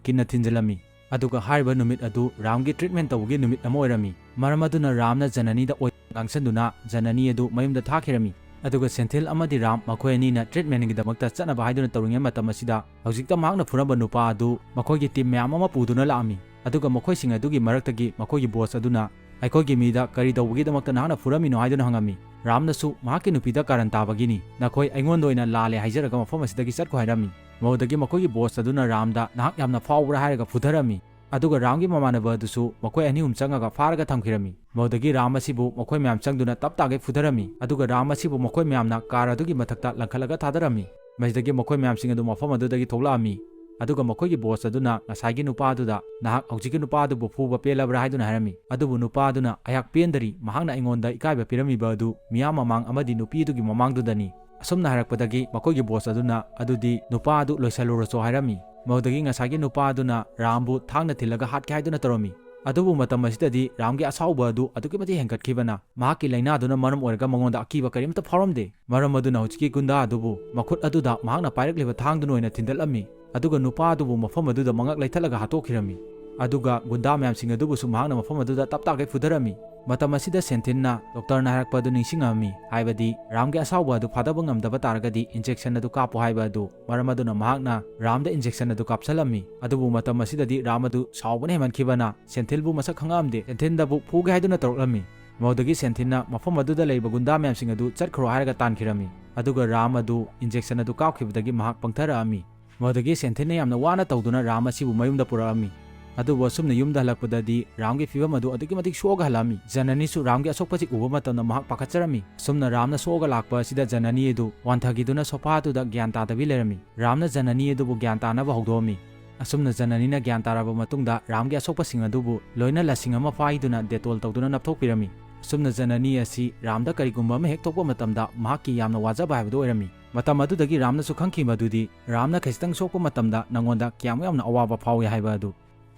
ꯀꯤꯟꯅ ꯊꯤꯟꯖꯤꯜꯂꯝꯃꯤ꯫ ꯑꯗꯨꯒ ꯍꯥꯏꯔꯤꯕ ꯅꯨꯃꯤꯠ ꯑꯗꯨ ꯔꯥꯝꯒꯤ ꯇ꯭ꯔꯤꯠꯃꯦꯟ ꯇꯧꯕꯒꯤ ꯅꯨꯃꯤꯠ ꯑꯃ ꯑꯣꯏꯔꯝꯃꯤ꯫ ꯃꯔꯝ ꯑꯗꯨꯅ ꯔꯥꯝꯅ ꯖꯅꯅꯤꯗ ꯑꯣꯏ ꯉꯥꯡꯁꯟꯗꯨꯅ ꯖꯅꯅꯤ ꯑꯗꯨ ꯃꯌꯨꯝꯗ ꯊꯥꯈꯤꯔꯝꯃꯤ꯫ ꯑꯗꯨꯒ ꯁꯦꯟꯊꯤꯜ ꯑꯃꯗꯤ ꯔꯥꯝ ꯃꯈꯣꯏ ꯑꯅꯤꯅ ꯇ꯭ꯔꯤꯠꯃꯦꯟꯒꯤꯗꯃꯛꯇ ꯆꯠꯅꯕ ꯍꯥꯏꯗꯨꯅ ꯇꯧꯔꯤꯉꯩ ꯃꯇꯝ ꯑꯁꯤꯗ ꯍꯧꯖꯤꯛꯇ ꯃꯍꯥꯛꯅ ꯐꯨꯔꯝꯕ ꯅꯨꯄꯥ ꯑꯗꯨ ꯃꯈꯣꯏꯒꯤ ꯇꯤꯝ ꯃꯌꯥꯝ ꯑꯃ ꯄꯨꯗꯨꯅ ꯂꯥꯛꯑꯝꯃꯤ꯫ ꯑꯗꯨꯒ ꯃꯈꯣꯏꯁꯤꯡ ꯑꯗꯨꯒꯤ ꯃꯔꯛꯇꯒꯤ ꯃꯈꯣꯏꯒꯤ ꯕꯣꯁ ꯑꯗꯨꯅ, "ꯑꯩꯈꯣꯏꯒꯤ ꯃꯤꯗ ꯀꯔꯤ ꯇꯧꯕꯒꯤꯗꯃꯛꯇ ꯅꯍꯥꯛꯅ ꯐꯨꯔꯝꯃꯤꯅꯣ?" ꯍꯥꯏꯗꯨꯅ ꯍꯪꯉꯝꯃꯤ꯫ ꯔꯥꯝꯅꯁꯨ ꯃꯍꯥꯛꯀꯤ ꯅꯨꯄꯤꯗ ꯀꯥꯔꯟ ꯇꯥꯕꯒꯤꯅꯤ, ꯅꯈꯣꯏ ꯑꯩꯉꯣꯟꯗ ꯑꯣꯏꯅ ꯂꯥꯜꯂꯦ ꯍꯥꯏꯖꯔꯒ ꯃꯐꯝ ꯑꯁꯤꯗꯒꯤ ꯆꯠꯈꯣ ꯍꯥꯏꯔꯝꯃꯤ꯫ ꯃꯗꯨꯗꯒꯤ ꯃꯈꯣꯏꯒꯤ ꯕꯣꯁ ꯑꯗꯨꯅ ꯔꯥꯝꯗ, "ꯅꯍꯥꯛ ꯌꯥꯝꯅ ꯐꯥꯎꯕ꯭ꯔꯥ?" ꯍꯥꯏꯔꯒ ꯐꯨꯊꯔꯝꯃꯤ꯫ ꯑꯗꯨꯒ ꯔꯥꯝꯒꯤ ꯃꯃꯥꯟꯅꯕ ꯑꯗꯨꯁꯨ ꯃꯈꯣꯏ ꯑꯅꯤ ꯑꯍꯨꯝ ꯆꯪꯉꯒ ꯐꯥꯔꯒ ꯊꯝꯈꯤꯔꯝꯃꯤ꯫ ꯃꯗꯨꯗꯒꯤ ꯔꯥꯝ ꯑꯁꯤꯕꯨ ꯃꯈꯣꯏ ꯃꯌꯥꯝ ꯆꯪꯗꯨꯅ ꯇꯞ ꯇꯥꯒꯩ ꯐꯨꯊꯔꯝꯃꯤ꯫ ꯑꯗꯨꯒ ꯔꯥꯝ ꯑꯁꯤꯕꯨ ꯃꯈꯣꯏ ꯃꯌꯥꯝꯅ ꯀꯥꯔ ꯑꯗꯨꯒꯤ ꯃꯊꯛꯇ ꯂꯪꯈꯠꯂꯒ ꯊꯥꯗꯔꯝꯃꯤ꯫ ꯃꯁꯤꯗꯒꯤ ꯃꯈꯣꯏ ꯃꯌꯥꯝꯁꯤꯡ ꯑꯗꯨ ꯃꯐꯝ ꯑꯗꯨꯗꯒꯤ ꯊꯣꯛꯂꯛꯑꯝꯃꯤ꯫ ꯑꯗꯨꯒ ꯃꯈꯣꯏꯒꯤ ꯕꯣꯁ ꯑꯗꯨꯅ ꯉꯁꯥꯏꯒꯤ ꯅꯨꯄꯥ ꯑꯗꯨꯗ, "ꯅꯍꯥꯛ ꯍꯧꯖꯤꯛꯀꯤ ꯅꯨꯄꯥ ꯑꯗꯨꯕꯨ ꯐꯨꯕ ꯄꯦꯜꯂꯕ꯭ꯔꯥ?" ꯍꯥꯏꯗꯨꯅ ꯍꯥꯏꯔꯝꯃꯤ꯫ ꯑꯗꯨꯕꯨ ꯅꯨꯄꯥ ꯑꯗꯨꯅ, "ꯑꯩꯍꯥꯛ ꯄꯦꯟꯗꯔꯤ, ꯃꯍꯥꯛꯅ ꯑꯩꯉꯣꯟꯗ ꯏꯀꯥꯏꯕ ꯄꯤꯔꯝꯃꯤꯕ ꯑꯗꯨ ꯃꯤꯌꯥꯝ ꯃꯃꯥꯡ ꯑꯃꯗꯤ ꯅꯨꯄꯤ ꯑꯗꯨꯒꯤ ꯃꯃꯥꯡꯗꯨꯗꯅꯤ"꯫ ꯑꯁꯨꯝꯅ ꯍꯥꯏꯔꯛꯄꯗꯒꯤ ꯃꯈꯣꯏꯒꯤ ꯕꯣꯁ ꯑꯗꯨꯅ, "ꯑꯗꯨꯗꯤ ꯅꯨꯄꯥ ꯑꯗꯨ ꯂꯣꯏꯁꯜꯂꯨꯔꯁꯣ" ꯍꯥꯏꯔꯝꯃꯤ꯫ ꯃꯗꯨꯗꯒꯤ ꯉꯁꯥꯏꯒꯤ ꯅꯨꯄꯥ ꯑꯗꯨꯅ ꯔꯥꯝꯕꯨ ꯊꯥꯡꯅ ꯊꯤꯜꯂꯒ ꯍꯥꯠꯀꯦ ꯍꯥꯏꯗꯨꯅ ꯇꯧꯔꯝꯃꯤ꯫ ꯑꯗꯨꯕꯨ ꯃꯇꯝ ꯑꯁꯤꯗꯗꯤ ꯔꯥꯝꯒꯤ ꯑꯁꯥꯎꯕ ꯑꯗꯨ ꯑꯗꯨꯛꯀꯤ ꯃꯇꯤꯛ ꯍꯦꯟꯒꯠꯈꯤꯕꯅ ꯃꯍꯥꯛꯀꯤ ꯂꯥꯏꯅꯥꯗꯨꯅ ꯃꯔꯝ ꯑꯣꯏꯔꯒ ꯃꯉꯣꯟꯗ ꯑꯀꯤꯕ ꯀꯔꯤꯝꯇ ꯐꯥꯎꯔꯝꯗꯦ꯫ ꯃꯔꯝ ꯑꯗꯨꯅ ꯍꯧꯖꯤꯛꯀꯤ ꯒꯨꯟꯗꯥ ꯑꯗꯨꯕꯨ ꯃꯈꯨꯠ ꯑꯗꯨꯗ ꯃꯍꯥꯛꯅ ꯄꯥꯏꯔꯛꯂꯤꯕ ꯊꯥꯡꯗꯨꯅ ꯑꯣꯏꯅ ꯊꯤꯟꯗꯠꯂꯝꯃꯤ꯫ ꯑꯗꯨꯒ ꯅꯨꯄꯥ ꯑꯗꯨꯕꯨ ꯃꯐꯝ ꯑꯗꯨꯗ ꯃꯉꯛ ꯂꯩꯊꯠꯂꯒ ꯍꯥꯠꯇꯣꯛꯈꯤꯔꯝꯃꯤ꯫ ꯑꯗꯨꯒ ꯒꯨꯟꯗꯥ ꯃꯌꯥꯝꯁꯤꯡ ꯑꯗꯨꯕꯨꯁꯨ ꯃꯍꯥꯛꯅ ꯃꯐꯝ ꯑꯗꯨꯗ ꯇꯞ ꯇꯥꯒꯩ ꯐꯨꯊꯔꯝꯃꯤ꯫ ꯃꯇꯝ ꯑꯁꯤꯗ ꯁꯦꯟꯊꯤꯟꯅ ꯗꯣꯛꯇꯔꯅ ꯍꯥꯏꯔꯛꯄ ꯑꯗꯨ ꯅꯤꯡꯁꯤꯡꯉꯝꯃꯤ, ꯍꯥꯏꯕꯗꯤ ꯔꯥꯝꯒꯤ ꯑꯁꯥꯎꯕ ꯑꯗꯨ ꯐꯥꯗꯕ ꯉꯝꯗꯕ ꯇꯥꯔꯒꯗꯤ ꯏꯟꯖꯦꯛꯁꯟ ꯑꯗꯨ ꯀꯥꯞꯄꯨ ꯍꯥꯏꯕ ꯑꯗꯨ꯫ ꯃꯔꯝ ꯑꯗꯨꯅ ꯃꯍꯥꯛꯅ ꯔꯥꯝꯗ ꯏꯟꯖꯦꯛꯁꯟ ꯑꯗꯨ ꯀꯥꯞꯁꯜꯂꯝꯃꯤ꯫ ꯑꯗꯨꯕꯨ ꯃꯇꯝ ꯑꯁꯤꯗꯗꯤ ꯔꯥꯝ ꯑꯗꯨ ꯁꯥꯎꯕꯅ ꯍꯦꯟꯃꯟꯈꯤꯕꯅ ꯁꯦꯟꯊꯤꯜꯕꯨ ꯃꯁꯛ ꯈꯪꯉꯛꯑꯝꯗꯦ꯫ ꯁꯦꯟꯊꯤꯜꯗꯕꯨ ꯐꯨꯒꯦ ꯍꯥꯏꯗꯨꯅ ꯇꯧꯔꯛꯂꯝꯃꯤ꯫ ꯃꯗꯨꯗꯒꯤ ꯁꯦꯟꯊꯤꯜꯅ ꯃꯐꯝ ꯑꯗꯨꯗ ꯂꯩꯔꯤꯕ ꯒꯨꯟꯗꯥ ꯃꯌꯥꯝꯁꯤꯡ ꯑꯗꯨ ꯆꯠꯈ꯭ꯔꯣ ꯍꯥꯏꯔꯒ ꯇꯥꯟꯈꯤꯔꯝꯃꯤ꯫ ꯑꯗꯨꯒ ꯔꯥꯝ ꯑꯗꯨ ꯏꯟꯖꯦꯛꯁꯟ ꯑꯗꯨ ꯀꯥꯞꯈꯤꯕꯗꯒꯤ ꯃꯍꯥꯛ ꯄꯪꯊꯔꯛꯑꯝꯃꯤ꯫ ꯃꯗꯨꯗꯒꯤ ꯁꯦꯟꯊꯤꯜꯅ ꯌꯥꯝꯅ ꯋꯥꯅ ꯇꯧꯗꯨꯅ ꯔꯥꯝ ꯑꯁꯤꯕꯨ ꯃꯌꯨꯝꯗ ꯄꯨꯔꯛꯑꯝꯃꯤ꯫ ꯑꯗꯨꯕꯨ ꯑꯁꯨꯝꯅ ꯌꯨꯝꯗ ꯍꯜꯂꯛꯄꯗꯗꯤ ꯔꯥꯝꯒꯤ ꯐꯤꯕꯝ ꯑꯗꯨ ꯑꯗꯨꯛꯀꯤ ꯃꯇꯤꯛ ꯁꯣꯛꯑꯒ ꯍꯜꯂꯛꯑꯝꯃꯤ꯫ ꯖꯅꯅꯤꯁꯨ ꯔꯥꯝꯒꯤ ꯑꯁꯣꯛꯄꯁꯤ ꯎꯕ ꯃꯇꯝꯗ ꯃꯍꯥꯛ ꯄꯥꯈꯠꯆꯔꯝꯃꯤ꯫ ꯑꯁꯨꯝꯅ ꯔꯥꯝꯅ ꯁꯣꯛꯑꯒ ꯂꯥꯛꯄ ꯑꯁꯤꯗ ꯖꯅꯅꯤ ꯑꯗꯨ ꯋꯥꯟꯊꯈꯤꯗꯨꯅ ꯁꯣꯐꯥ ꯑꯗꯨꯗ ꯒ꯭ꯌꯥꯟ ꯇꯥꯗꯕꯤ ꯂꯩꯔꯝꯃꯤ꯫ ꯔꯥꯝꯅ ꯖꯅꯅꯤ ꯑꯗꯨꯕꯨ ꯒ꯭ꯌꯥꯟ ꯇꯥꯅꯕ ꯍꯧꯗꯣꯛꯑꯝꯃꯤ꯫ ꯑꯁꯨꯝꯅ ꯖꯅꯅꯤꯅ ꯒ꯭ꯌꯥꯟ ꯇꯥꯔꯕ ꯃꯇꯨꯡꯗ ꯔꯥꯝꯒꯤ ꯑꯁꯣꯛꯄꯁꯤꯡ ꯑꯗꯨꯕꯨ ꯂꯣꯏꯅ ꯂꯁꯤꯡ ꯑꯃ ꯄꯥꯏꯗꯨꯅ ꯗꯦꯇꯣꯜ ꯇꯧꯗꯨꯅ ꯅꯞꯊꯣꯛꯄꯤꯔꯝꯃꯤ꯫ ꯑꯁꯨꯝꯅ ꯖꯅꯅꯤ ꯑꯁꯤ ꯔꯥꯝꯗ ꯀꯔꯤꯒꯨꯝꯕ ꯑꯃ ꯍꯦꯛ ꯊꯣꯛꯄ ꯃꯇꯝꯗ ꯃꯍꯥꯛꯀꯤ ꯌꯥꯝꯅ ꯋꯥꯖꯕ ꯍꯥꯏꯕꯗꯨ ꯑꯣꯏꯔꯝꯃꯤ꯫ ꯃꯇꯝ ꯑꯗꯨꯗꯒꯤ ꯔꯥꯝꯅꯁꯨ ꯈꯪꯈꯤ ꯃꯗꯨꯗꯤ ꯔꯥꯝꯅ ꯈꯖꯤꯛꯇꯪ ꯁꯣꯛꯄ ꯃꯇꯝꯗ ꯅꯉꯣꯟꯗ ꯀꯌꯥꯃꯨꯛ ꯌꯥꯝꯅ ꯑꯋꯥꯕ ꯐꯥꯎꯏ ꯍꯥꯏꯕ ꯑꯗꯨ꯫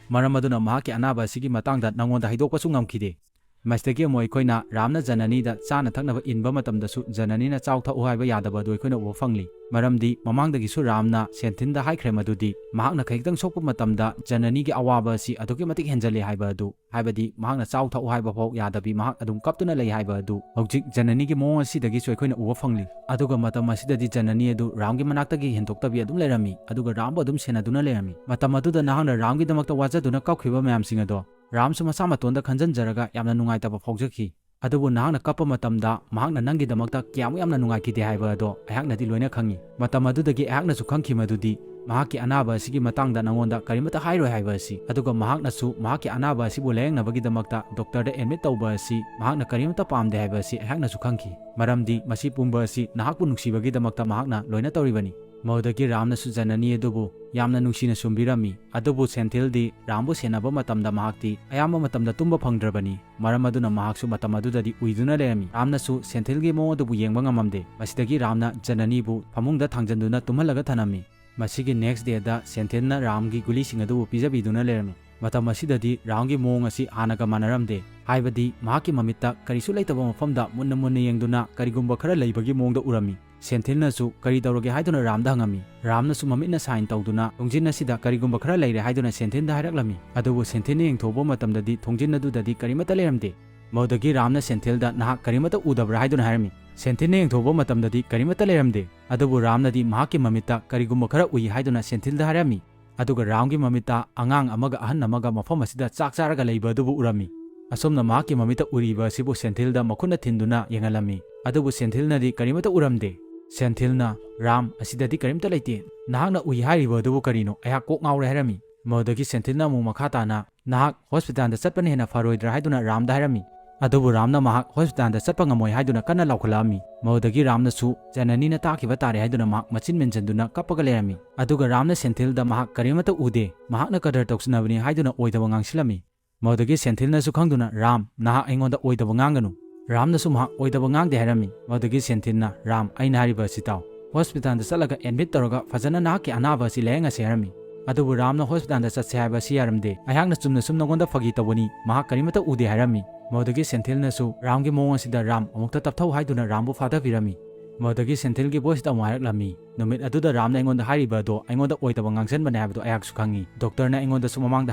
ꯃꯔꯝ ꯑꯗꯨꯅ ꯃꯍꯥꯛꯀꯤ ꯑꯅꯥꯕ ꯑꯁꯤꯒꯤ ꯃꯇꯥꯡꯗ ꯅꯉꯣꯟꯗ ꯍꯥꯏꯗꯣꯛꯄꯁꯨ ꯉꯝꯈꯤꯗꯦ꯫ ꯃꯁꯤꯗꯒꯤ ꯑꯃꯨꯛ ꯑꯩꯈꯣꯏꯅ ꯔꯥꯝꯅ ꯖꯅꯅꯤꯗ ꯆꯥꯅ ꯊꯛꯅꯕ ꯏꯟꯕ ꯃꯇꯝꯗꯁꯨ ꯖꯅꯅꯤꯅ ꯆꯥꯎ ꯊꯛꯎ ꯍꯥꯏꯕ ꯌꯥꯗꯕ ꯑꯗꯨ ꯑꯩꯈꯣꯏꯅ ꯎꯕ ꯐꯪꯂꯤ꯫ ꯃꯔꯝꯗꯤ ꯃꯃꯥꯡꯗꯒꯤꯁꯨ ꯔꯥꯝꯅ ꯁꯦꯟꯊꯤꯟꯗ ꯍꯥꯏꯈ꯭ꯔꯦ ꯃꯗꯨꯗꯤ ꯃꯍꯥꯛꯅ ꯈꯖꯤꯛꯇꯪ ꯁꯣꯛꯄ ꯃꯇꯝꯗ ꯖꯅꯅꯤꯒꯤ ꯑꯋꯥꯕ ꯑꯁꯤ ꯑꯗꯨꯛꯀꯤ ꯃꯇꯤꯛ ꯍꯦꯟꯖꯜꯂꯤ ꯍꯥꯏꯕ ꯑꯗꯨ, ꯍꯥꯏꯕꯗꯤ ꯃꯍꯥꯛꯅ ꯆꯥꯎ ꯊꯛꯎ ꯍꯥꯏꯕ ꯐꯥꯎ ꯌꯥꯗꯕꯤ ꯃꯍꯥꯛ ꯑꯗꯨꯝ ꯀꯞꯇꯨꯅ ꯂꯩ ꯍꯥꯏꯕ ꯑꯗꯨ ꯍꯧꯖꯤꯛ ꯖꯅꯅꯤꯒꯤ ꯃꯑꯣꯡ ꯑꯁꯤꯗꯒꯤꯁꯨ ꯑꯩꯈꯣꯏꯅ ꯎꯕ ꯐꯪꯂꯤ꯫ ꯑꯗꯨꯒ ꯃꯇꯝ ꯑꯁꯤꯗꯗꯤ ꯖꯅꯅꯤ ꯑꯗꯨ ꯔꯥꯝꯒꯤ ꯃꯅꯥꯛꯇꯒꯤ ꯍꯦꯟꯗꯣꯛꯇꯕꯤ ꯑꯗꯨꯝ ꯂꯩꯔꯝꯃꯤ, ꯑꯗꯨꯒ ꯔꯥꯝꯕꯨ ꯑꯗꯨꯝ ꯁꯦꯟꯅꯗꯨꯅ ꯂꯩꯔꯝꯃꯤ꯫ ꯃꯇꯝ ꯑꯗꯨꯗ ꯅꯍꯥꯛꯅ ꯔꯥꯝꯒꯤꯗꯃꯛꯇ ꯋꯥꯖꯗꯨꯅ ꯀꯞꯈꯤꯕ ꯃꯌꯥꯝꯁꯤꯡ ꯑꯗꯣ ꯔꯥꯝꯁꯨ ꯃꯁꯥ ꯃꯇꯣꯟꯗ ꯈꯟꯖꯟꯖꯔꯒ ꯌꯥꯝꯅ ꯅꯨꯡꯉꯥꯏꯇꯕ ꯐꯥꯎꯖꯈꯤ꯫ ꯑꯗꯨꯕꯨ ꯅꯍꯥꯛꯅ ꯀꯞꯄ ꯃꯇꯝꯗ ꯃꯍꯥꯛꯅ ꯅꯪꯒꯤꯗꯃꯛꯇ ꯀꯌꯥꯃꯨꯛ ꯌꯥꯝꯅ ꯅꯨꯡꯉꯥꯏꯈꯤꯗꯦ ꯍꯥꯏꯕ ꯑꯗꯣ ꯑꯩꯍꯥꯛꯅꯗꯤ ꯂꯣꯏꯅ ꯈꯪꯉꯤ꯫ ꯃꯇꯝ ꯑꯗꯨꯗꯒꯤ ꯑꯩꯍꯥꯛꯅꯁꯨ ꯈꯪꯈꯤ ꯃꯗꯨꯗꯤ ꯃꯍꯥꯛꯀꯤ ꯑꯅꯥꯕ ꯑꯁꯤꯒꯤ ꯃꯇꯥꯡꯗ ꯅꯉꯣꯟꯗ ꯀꯔꯤꯃꯠꯇ ꯍꯥꯏꯔꯣꯏ ꯍꯥꯏꯕ ꯑꯁꯤ, ꯑꯗꯨꯒ ꯃꯍꯥꯛꯅꯁꯨ ꯃꯍꯥꯛꯀꯤ ꯑꯅꯥꯕ ꯑꯁꯤꯕꯨ ꯂꯥꯌꯦꯡꯅꯕꯒꯤꯗꯃꯛꯇ ꯗꯣꯛꯇꯔꯗ ꯑꯦꯗꯃꯤꯠ ꯇꯧꯕ ꯑꯁꯤ ꯃꯍꯥꯛꯅ ꯀꯔꯤꯃꯠꯇ ꯄꯥꯝꯗꯦ ꯍꯥꯏꯕ ꯑꯁꯤ ꯑꯩꯍꯥꯛꯅꯁꯨ ꯈꯪꯈꯤ꯫ ꯃꯔꯝꯗꯤ ꯃꯁꯤ ꯄꯨꯝꯕ ꯑꯁꯤ ꯅꯍꯥꯛꯄꯨ ꯅꯨꯡꯁꯤꯕꯒꯤꯗꯃꯛꯇ ꯃꯍꯥꯛꯅ ꯂꯣꯏꯅ ꯇꯧꯔꯤꯕꯅꯤ꯫ ꯃꯗꯨꯗꯒꯤ ꯔꯥꯝꯅꯁꯨ ꯖꯅꯅꯤ ꯑꯗꯨꯕꯨ ꯌꯥꯝꯅ ꯅꯨꯡꯁꯤꯅ ꯁꯨꯝꯕꯤꯔꯝꯃꯤ꯫ ꯑꯗꯨꯕꯨ ꯁꯦꯟꯊꯤꯜꯗꯤ ꯔꯥꯝꯕꯨ ꯁꯦꯟꯅꯕ ꯃꯇꯝꯗ ꯃꯍꯥꯛꯇꯤ ꯑꯌꯥꯝꯕ ꯃꯇꯝꯗ ꯇꯨꯝꯕ ꯐꯪꯗ꯭ꯔꯕꯅꯤ꯫ ꯃꯔꯝ ꯑꯗꯨꯅ ꯃꯍꯥꯛꯁꯨ ꯃꯇꯝ ꯑꯗꯨꯗꯗꯤ ꯎꯏꯗꯨꯅ ꯂꯩꯔꯝꯃꯤ꯫ ꯔꯥꯝꯅꯁꯨ ꯁꯦꯟꯊꯤꯜꯒꯤ ꯃꯑꯣꯡ ꯑꯗꯨꯕꯨ ꯌꯦꯡꯕ ꯉꯝꯃꯝꯗꯦ꯫ ꯃꯁꯤꯗꯒꯤ ꯔꯥꯝꯅ ꯖꯅꯅꯤꯕꯨ ꯐꯃꯨꯡꯗ ꯊꯥꯡꯖꯟꯗꯨꯅ ꯇꯨꯝꯍꯜꯂꯒ ꯊꯅꯝꯃꯤ꯫ ꯃꯁꯤꯒꯤ next dayꯗ ꯁꯦꯟꯊꯤꯜꯅ ꯔꯥꯝꯒꯤ ꯒꯨꯂꯤꯁꯤꯡ ꯑꯗꯨꯕꯨ ꯄꯤꯖꯕꯤꯗꯨꯅ ꯂꯩꯔꯝꯃꯤ꯫ ꯃꯇꯝ ꯑꯁꯤꯗꯗꯤ ꯔꯥꯝꯒꯤ ꯃꯑꯣꯡ ꯑꯁꯤ ꯍꯥꯟꯅꯒ ꯃꯥꯟꯅꯔꯝꯗꯦ꯫ ꯍꯥꯏꯕꯗꯤ ꯃꯍꯥꯛꯀꯤ ꯃꯃꯤꯠꯇ ꯀꯔꯤꯁꯨ ꯂꯩꯇꯕ ꯃꯐꯝꯗ ꯃꯨꯟꯅ ꯃꯨꯟꯅ ꯌꯦꯡꯗꯨꯅ ꯀꯔꯤꯒꯨꯝꯕ ꯈꯔ ꯂꯩꯕꯒꯤ ꯃꯑꯣꯡꯗ ꯎꯔꯝꯃꯤ꯫ ꯁꯦꯟꯊꯤꯜꯅꯁꯨ ꯀꯔꯤ ꯇꯧꯔꯒꯦ ꯍꯥꯏꯗꯨꯅ ꯔꯥꯝꯗ ꯍꯪꯉꯝꯃꯤ꯫ ꯔꯥꯝꯅꯁꯨ ꯃꯃꯤꯠꯅ sign ꯇꯧꯗꯨꯅ ꯊꯣꯡꯖꯤꯟ ꯑꯁꯤꯗ ꯀꯔꯤꯒꯨꯝꯕ ꯈꯔ ꯂꯩꯔꯦ ꯍꯥꯏꯗꯨꯅ ꯁꯦꯟꯊꯤꯜꯗ ꯍꯥꯏꯔꯛꯂꯝꯃꯤ꯫ ꯑꯗꯨꯕꯨ ꯁꯦꯟꯊꯤꯜꯅ ꯌꯦꯡꯊꯣꯛꯄ ꯃꯇꯝꯗꯗꯤ ꯊꯣꯡꯖꯤꯟ ꯑꯗꯨꯗꯗꯤ ꯀꯔꯤꯃꯠꯇ ꯂꯩꯔꯝꯗꯦ꯫ ꯃꯗꯨꯗꯒꯤ ꯔꯥꯝꯅ ꯁꯦꯟꯊꯤꯜꯗ "ꯅꯍꯥꯛ ꯀꯔꯤꯃꯠꯇ ꯎꯗꯕ꯭ꯔꯥ?" ꯍꯥꯏꯗꯨꯅ ꯍꯥꯏꯔꯝꯃꯤ꯫ ꯁꯦꯟꯊꯤꯜꯅ ꯌꯦꯡꯊꯣꯛꯄ ꯃꯇꯝꯗꯗꯤ ꯀꯔꯤꯃꯠꯇ ꯂꯩꯔꯝꯗꯦ꯫ ꯑꯗꯨꯕꯨ ꯔꯥꯝꯅꯗꯤ ꯃꯍꯥꯛꯀꯤ ꯃꯃꯤꯠꯇ ꯀꯔꯤꯒꯨꯝꯕ ꯈꯔ ꯎꯏ ꯍꯥꯏꯗꯨꯅ ꯁꯦꯟꯊꯤꯜꯗ ꯍꯥꯏꯔꯝꯃꯤ꯫ ꯑꯗꯨꯒ ꯔꯥꯝꯒꯤ ꯃꯃꯤꯠꯇ ꯑꯉꯥꯡ ꯑꯃꯒ ꯑꯍꯟ ꯑꯃꯒ ꯃꯐꯝ ꯑꯁꯤꯗ ꯆꯥꯛ ꯆꯥꯔꯒ ꯂꯩꯕ ꯑꯗꯨꯕꯨ ꯎꯔꯝꯃꯤ꯫ ꯑꯁꯣꯝꯅ ꯃꯍꯥꯛꯀꯤ ꯃꯃꯤꯠꯇ ꯎꯔꯤꯕ ꯑꯁꯤꯕꯨ ꯁꯦꯟꯊꯤꯜꯗ ꯃꯈꯨꯠꯅ ꯊꯤꯟꯗꯨꯅ ꯌꯦꯡꯍꯜꯂꯝꯃꯤ꯫ ꯑꯗꯨꯕꯨ ꯁꯦꯟꯊꯤꯜꯅꯗꯤ ꯀꯔꯤꯃꯠꯇ ꯎꯔꯝꯗꯦ꯫ ꯁꯦꯟꯊꯤꯜꯅ, "ꯔꯥꯝ, ꯑꯁꯤꯗꯗꯤ ꯀꯔꯤꯝꯇ ꯂꯩꯇꯦ꯫ ꯅꯍꯥꯛꯅ ꯎꯏ ꯍꯥꯏꯔꯤꯕ ꯑꯗꯨꯕꯨ ꯀꯔꯤꯅꯣ? ꯑꯩꯍꯥꯛ ꯀꯣꯛ ꯉꯥꯎꯔꯦ" ꯍꯥꯏꯔꯝꯃꯤ꯫ ꯃꯗꯨꯗꯒꯤ ꯁꯦꯟꯊꯤꯜꯅ ꯑꯃꯨꯛ ꯃꯈꯥ ꯇꯥꯅ, "ꯅꯍꯥꯛ ꯍꯣꯁꯄꯤꯇꯥꯜꯗ ꯆꯠꯄꯅ ꯍꯦꯟꯅ ꯐꯔꯣꯏꯗ꯭ꯔꯥ?" ꯍꯥꯏꯗꯨꯅ ꯔꯥꯝꯗ ꯍꯥꯏꯔꯝꯃꯤ꯫ ꯑꯗꯨꯕꯨ ꯔꯥꯝꯅ ꯃꯍꯥꯛ ꯍꯣꯁꯄꯤꯇꯥꯜꯗ ꯆꯠꯄ ꯉꯝꯃꯣꯏ ꯍꯥꯏꯗꯨꯅ ꯀꯟꯅ ꯂꯥꯎꯈꯠꯂꯛꯑꯝꯃꯤ꯫ ꯃꯗꯨꯗꯒꯤ ꯔꯥꯝꯅꯁꯨ "ꯖꯅꯅꯤꯅ ꯇꯥꯈꯤꯕ ꯇꯥꯔꯦ" ꯍꯥꯏꯗꯨꯅ ꯃꯍꯥꯛ ꯃꯆꯤꯟ ꯃꯦꯟꯁꯤꯟꯗꯨꯅ ꯀꯞꯄꯒ ꯂꯩꯔꯝꯃꯤ꯫ ꯑꯗꯨꯒ ꯔꯥꯝꯅ ꯁꯦꯟꯊꯤꯜꯗ ꯃꯍꯥꯛ ꯀꯔꯤꯃꯠꯇ ꯎꯗꯦ, ꯃꯍꯥꯛꯅ ꯀꯗꯔ ꯇꯧꯁꯤꯟꯅꯕꯅꯤ ꯍꯥꯏꯗꯨꯅ ꯑꯣꯏꯗꯕ ꯉꯥꯡꯁꯤꯜꯂꯝꯃꯤ꯫ ꯃꯗꯨꯗꯒꯤ ꯁꯦꯟꯊꯤꯜꯅꯁꯨ ꯈꯪꯗꯨꯅ, "ꯔꯥꯝ, ꯅꯍꯥꯛ ꯑꯩꯉꯣꯟꯗ ꯑꯣꯏꯗꯕ ꯉꯥꯡꯒꯅꯨ"꯫ ꯔꯥꯝꯅꯁꯨ ꯃꯍꯥꯛ ꯑꯣꯏꯗꯕ ꯉꯥꯡꯗꯦ ꯍꯥꯏꯔꯝꯃꯤ꯫ ꯃꯗꯨꯗꯒꯤ ꯁꯦꯟꯊꯤꯜꯅ, "ꯔꯥꯝ, ꯑꯩꯅ ꯍꯥꯏꯔꯤꯕ ꯑꯁꯤ ꯇꯥꯎ꯫ ꯍꯣꯁꯄꯤꯇꯥꯜꯗ ꯆꯠꯂꯒ ꯑꯦꯗꯃꯤꯠ ꯇꯧꯔꯒ ꯐꯖꯅ ꯅꯍꯥꯛꯀꯤ ꯑꯅꯥꯕ ꯑꯁꯤ ꯂꯥꯌꯦꯡꯉꯁꯤ" ꯍꯥꯏꯔꯝꯃꯤ꯫ ꯑꯗꯨꯕꯨ ꯔꯥꯝꯅ "ꯍꯣꯁꯄꯤꯇꯥꯜꯗ ꯆꯠꯁꯦ ꯍꯥꯏꯕ ꯑꯁꯤ ꯌꯥꯔꯝꯗꯦ꯫ ꯑꯩꯍꯥꯛꯅ ꯆꯨꯝꯅ ꯁꯨꯝ ꯅꯉꯣꯟꯗ ꯐꯥꯒꯤ ꯇꯧꯕꯅꯤ, ꯃꯍꯥꯛ ꯀꯔꯤꯃꯠꯇ ꯎꯗꯦ" ꯍꯥꯏꯔꯝꯃꯤ꯫ ꯃꯗꯨꯗꯒꯤ ꯁꯦꯟꯊꯤꯜꯅꯁꯨ ꯔꯥꯝꯒꯤ ꯃꯑꯣꯡ ꯑꯁꯤꯗ, "ꯔꯥꯝ, ꯑꯃꯨꯛꯇ ꯇꯞꯊꯧ" ꯍꯥꯏꯗꯨꯅ ꯔꯥꯝꯕꯨ ꯐꯥꯊꯕꯤꯔꯝꯃꯤ꯫ ꯃꯗꯨꯗꯒꯤ ꯁꯦꯟꯊꯤꯜꯒꯤ ꯚꯣꯏꯁꯇ ꯑꯃꯨꯛ ꯍꯥꯏꯔꯛꯂꯝꯃꯤ, "ꯅꯨꯃꯤꯠ ꯑꯗꯨꯗ ꯔꯥꯝꯅ ꯑꯩꯉꯣꯟꯗ ꯍꯥꯏꯔꯤꯕ ꯑꯗꯣ ꯑꯩꯉꯣꯟꯗ ꯑꯣꯏꯗꯕ ꯉꯥꯡꯁꯤꯟꯕꯅꯦ ꯍꯥꯏꯕꯗꯣ ꯑꯩꯍꯥꯛꯁꯨ ꯈꯪꯉꯤ꯫ ꯗꯣꯛꯇꯔꯅ ꯑꯩꯉꯣꯟꯗꯁꯨ ꯃꯃꯥꯡꯗ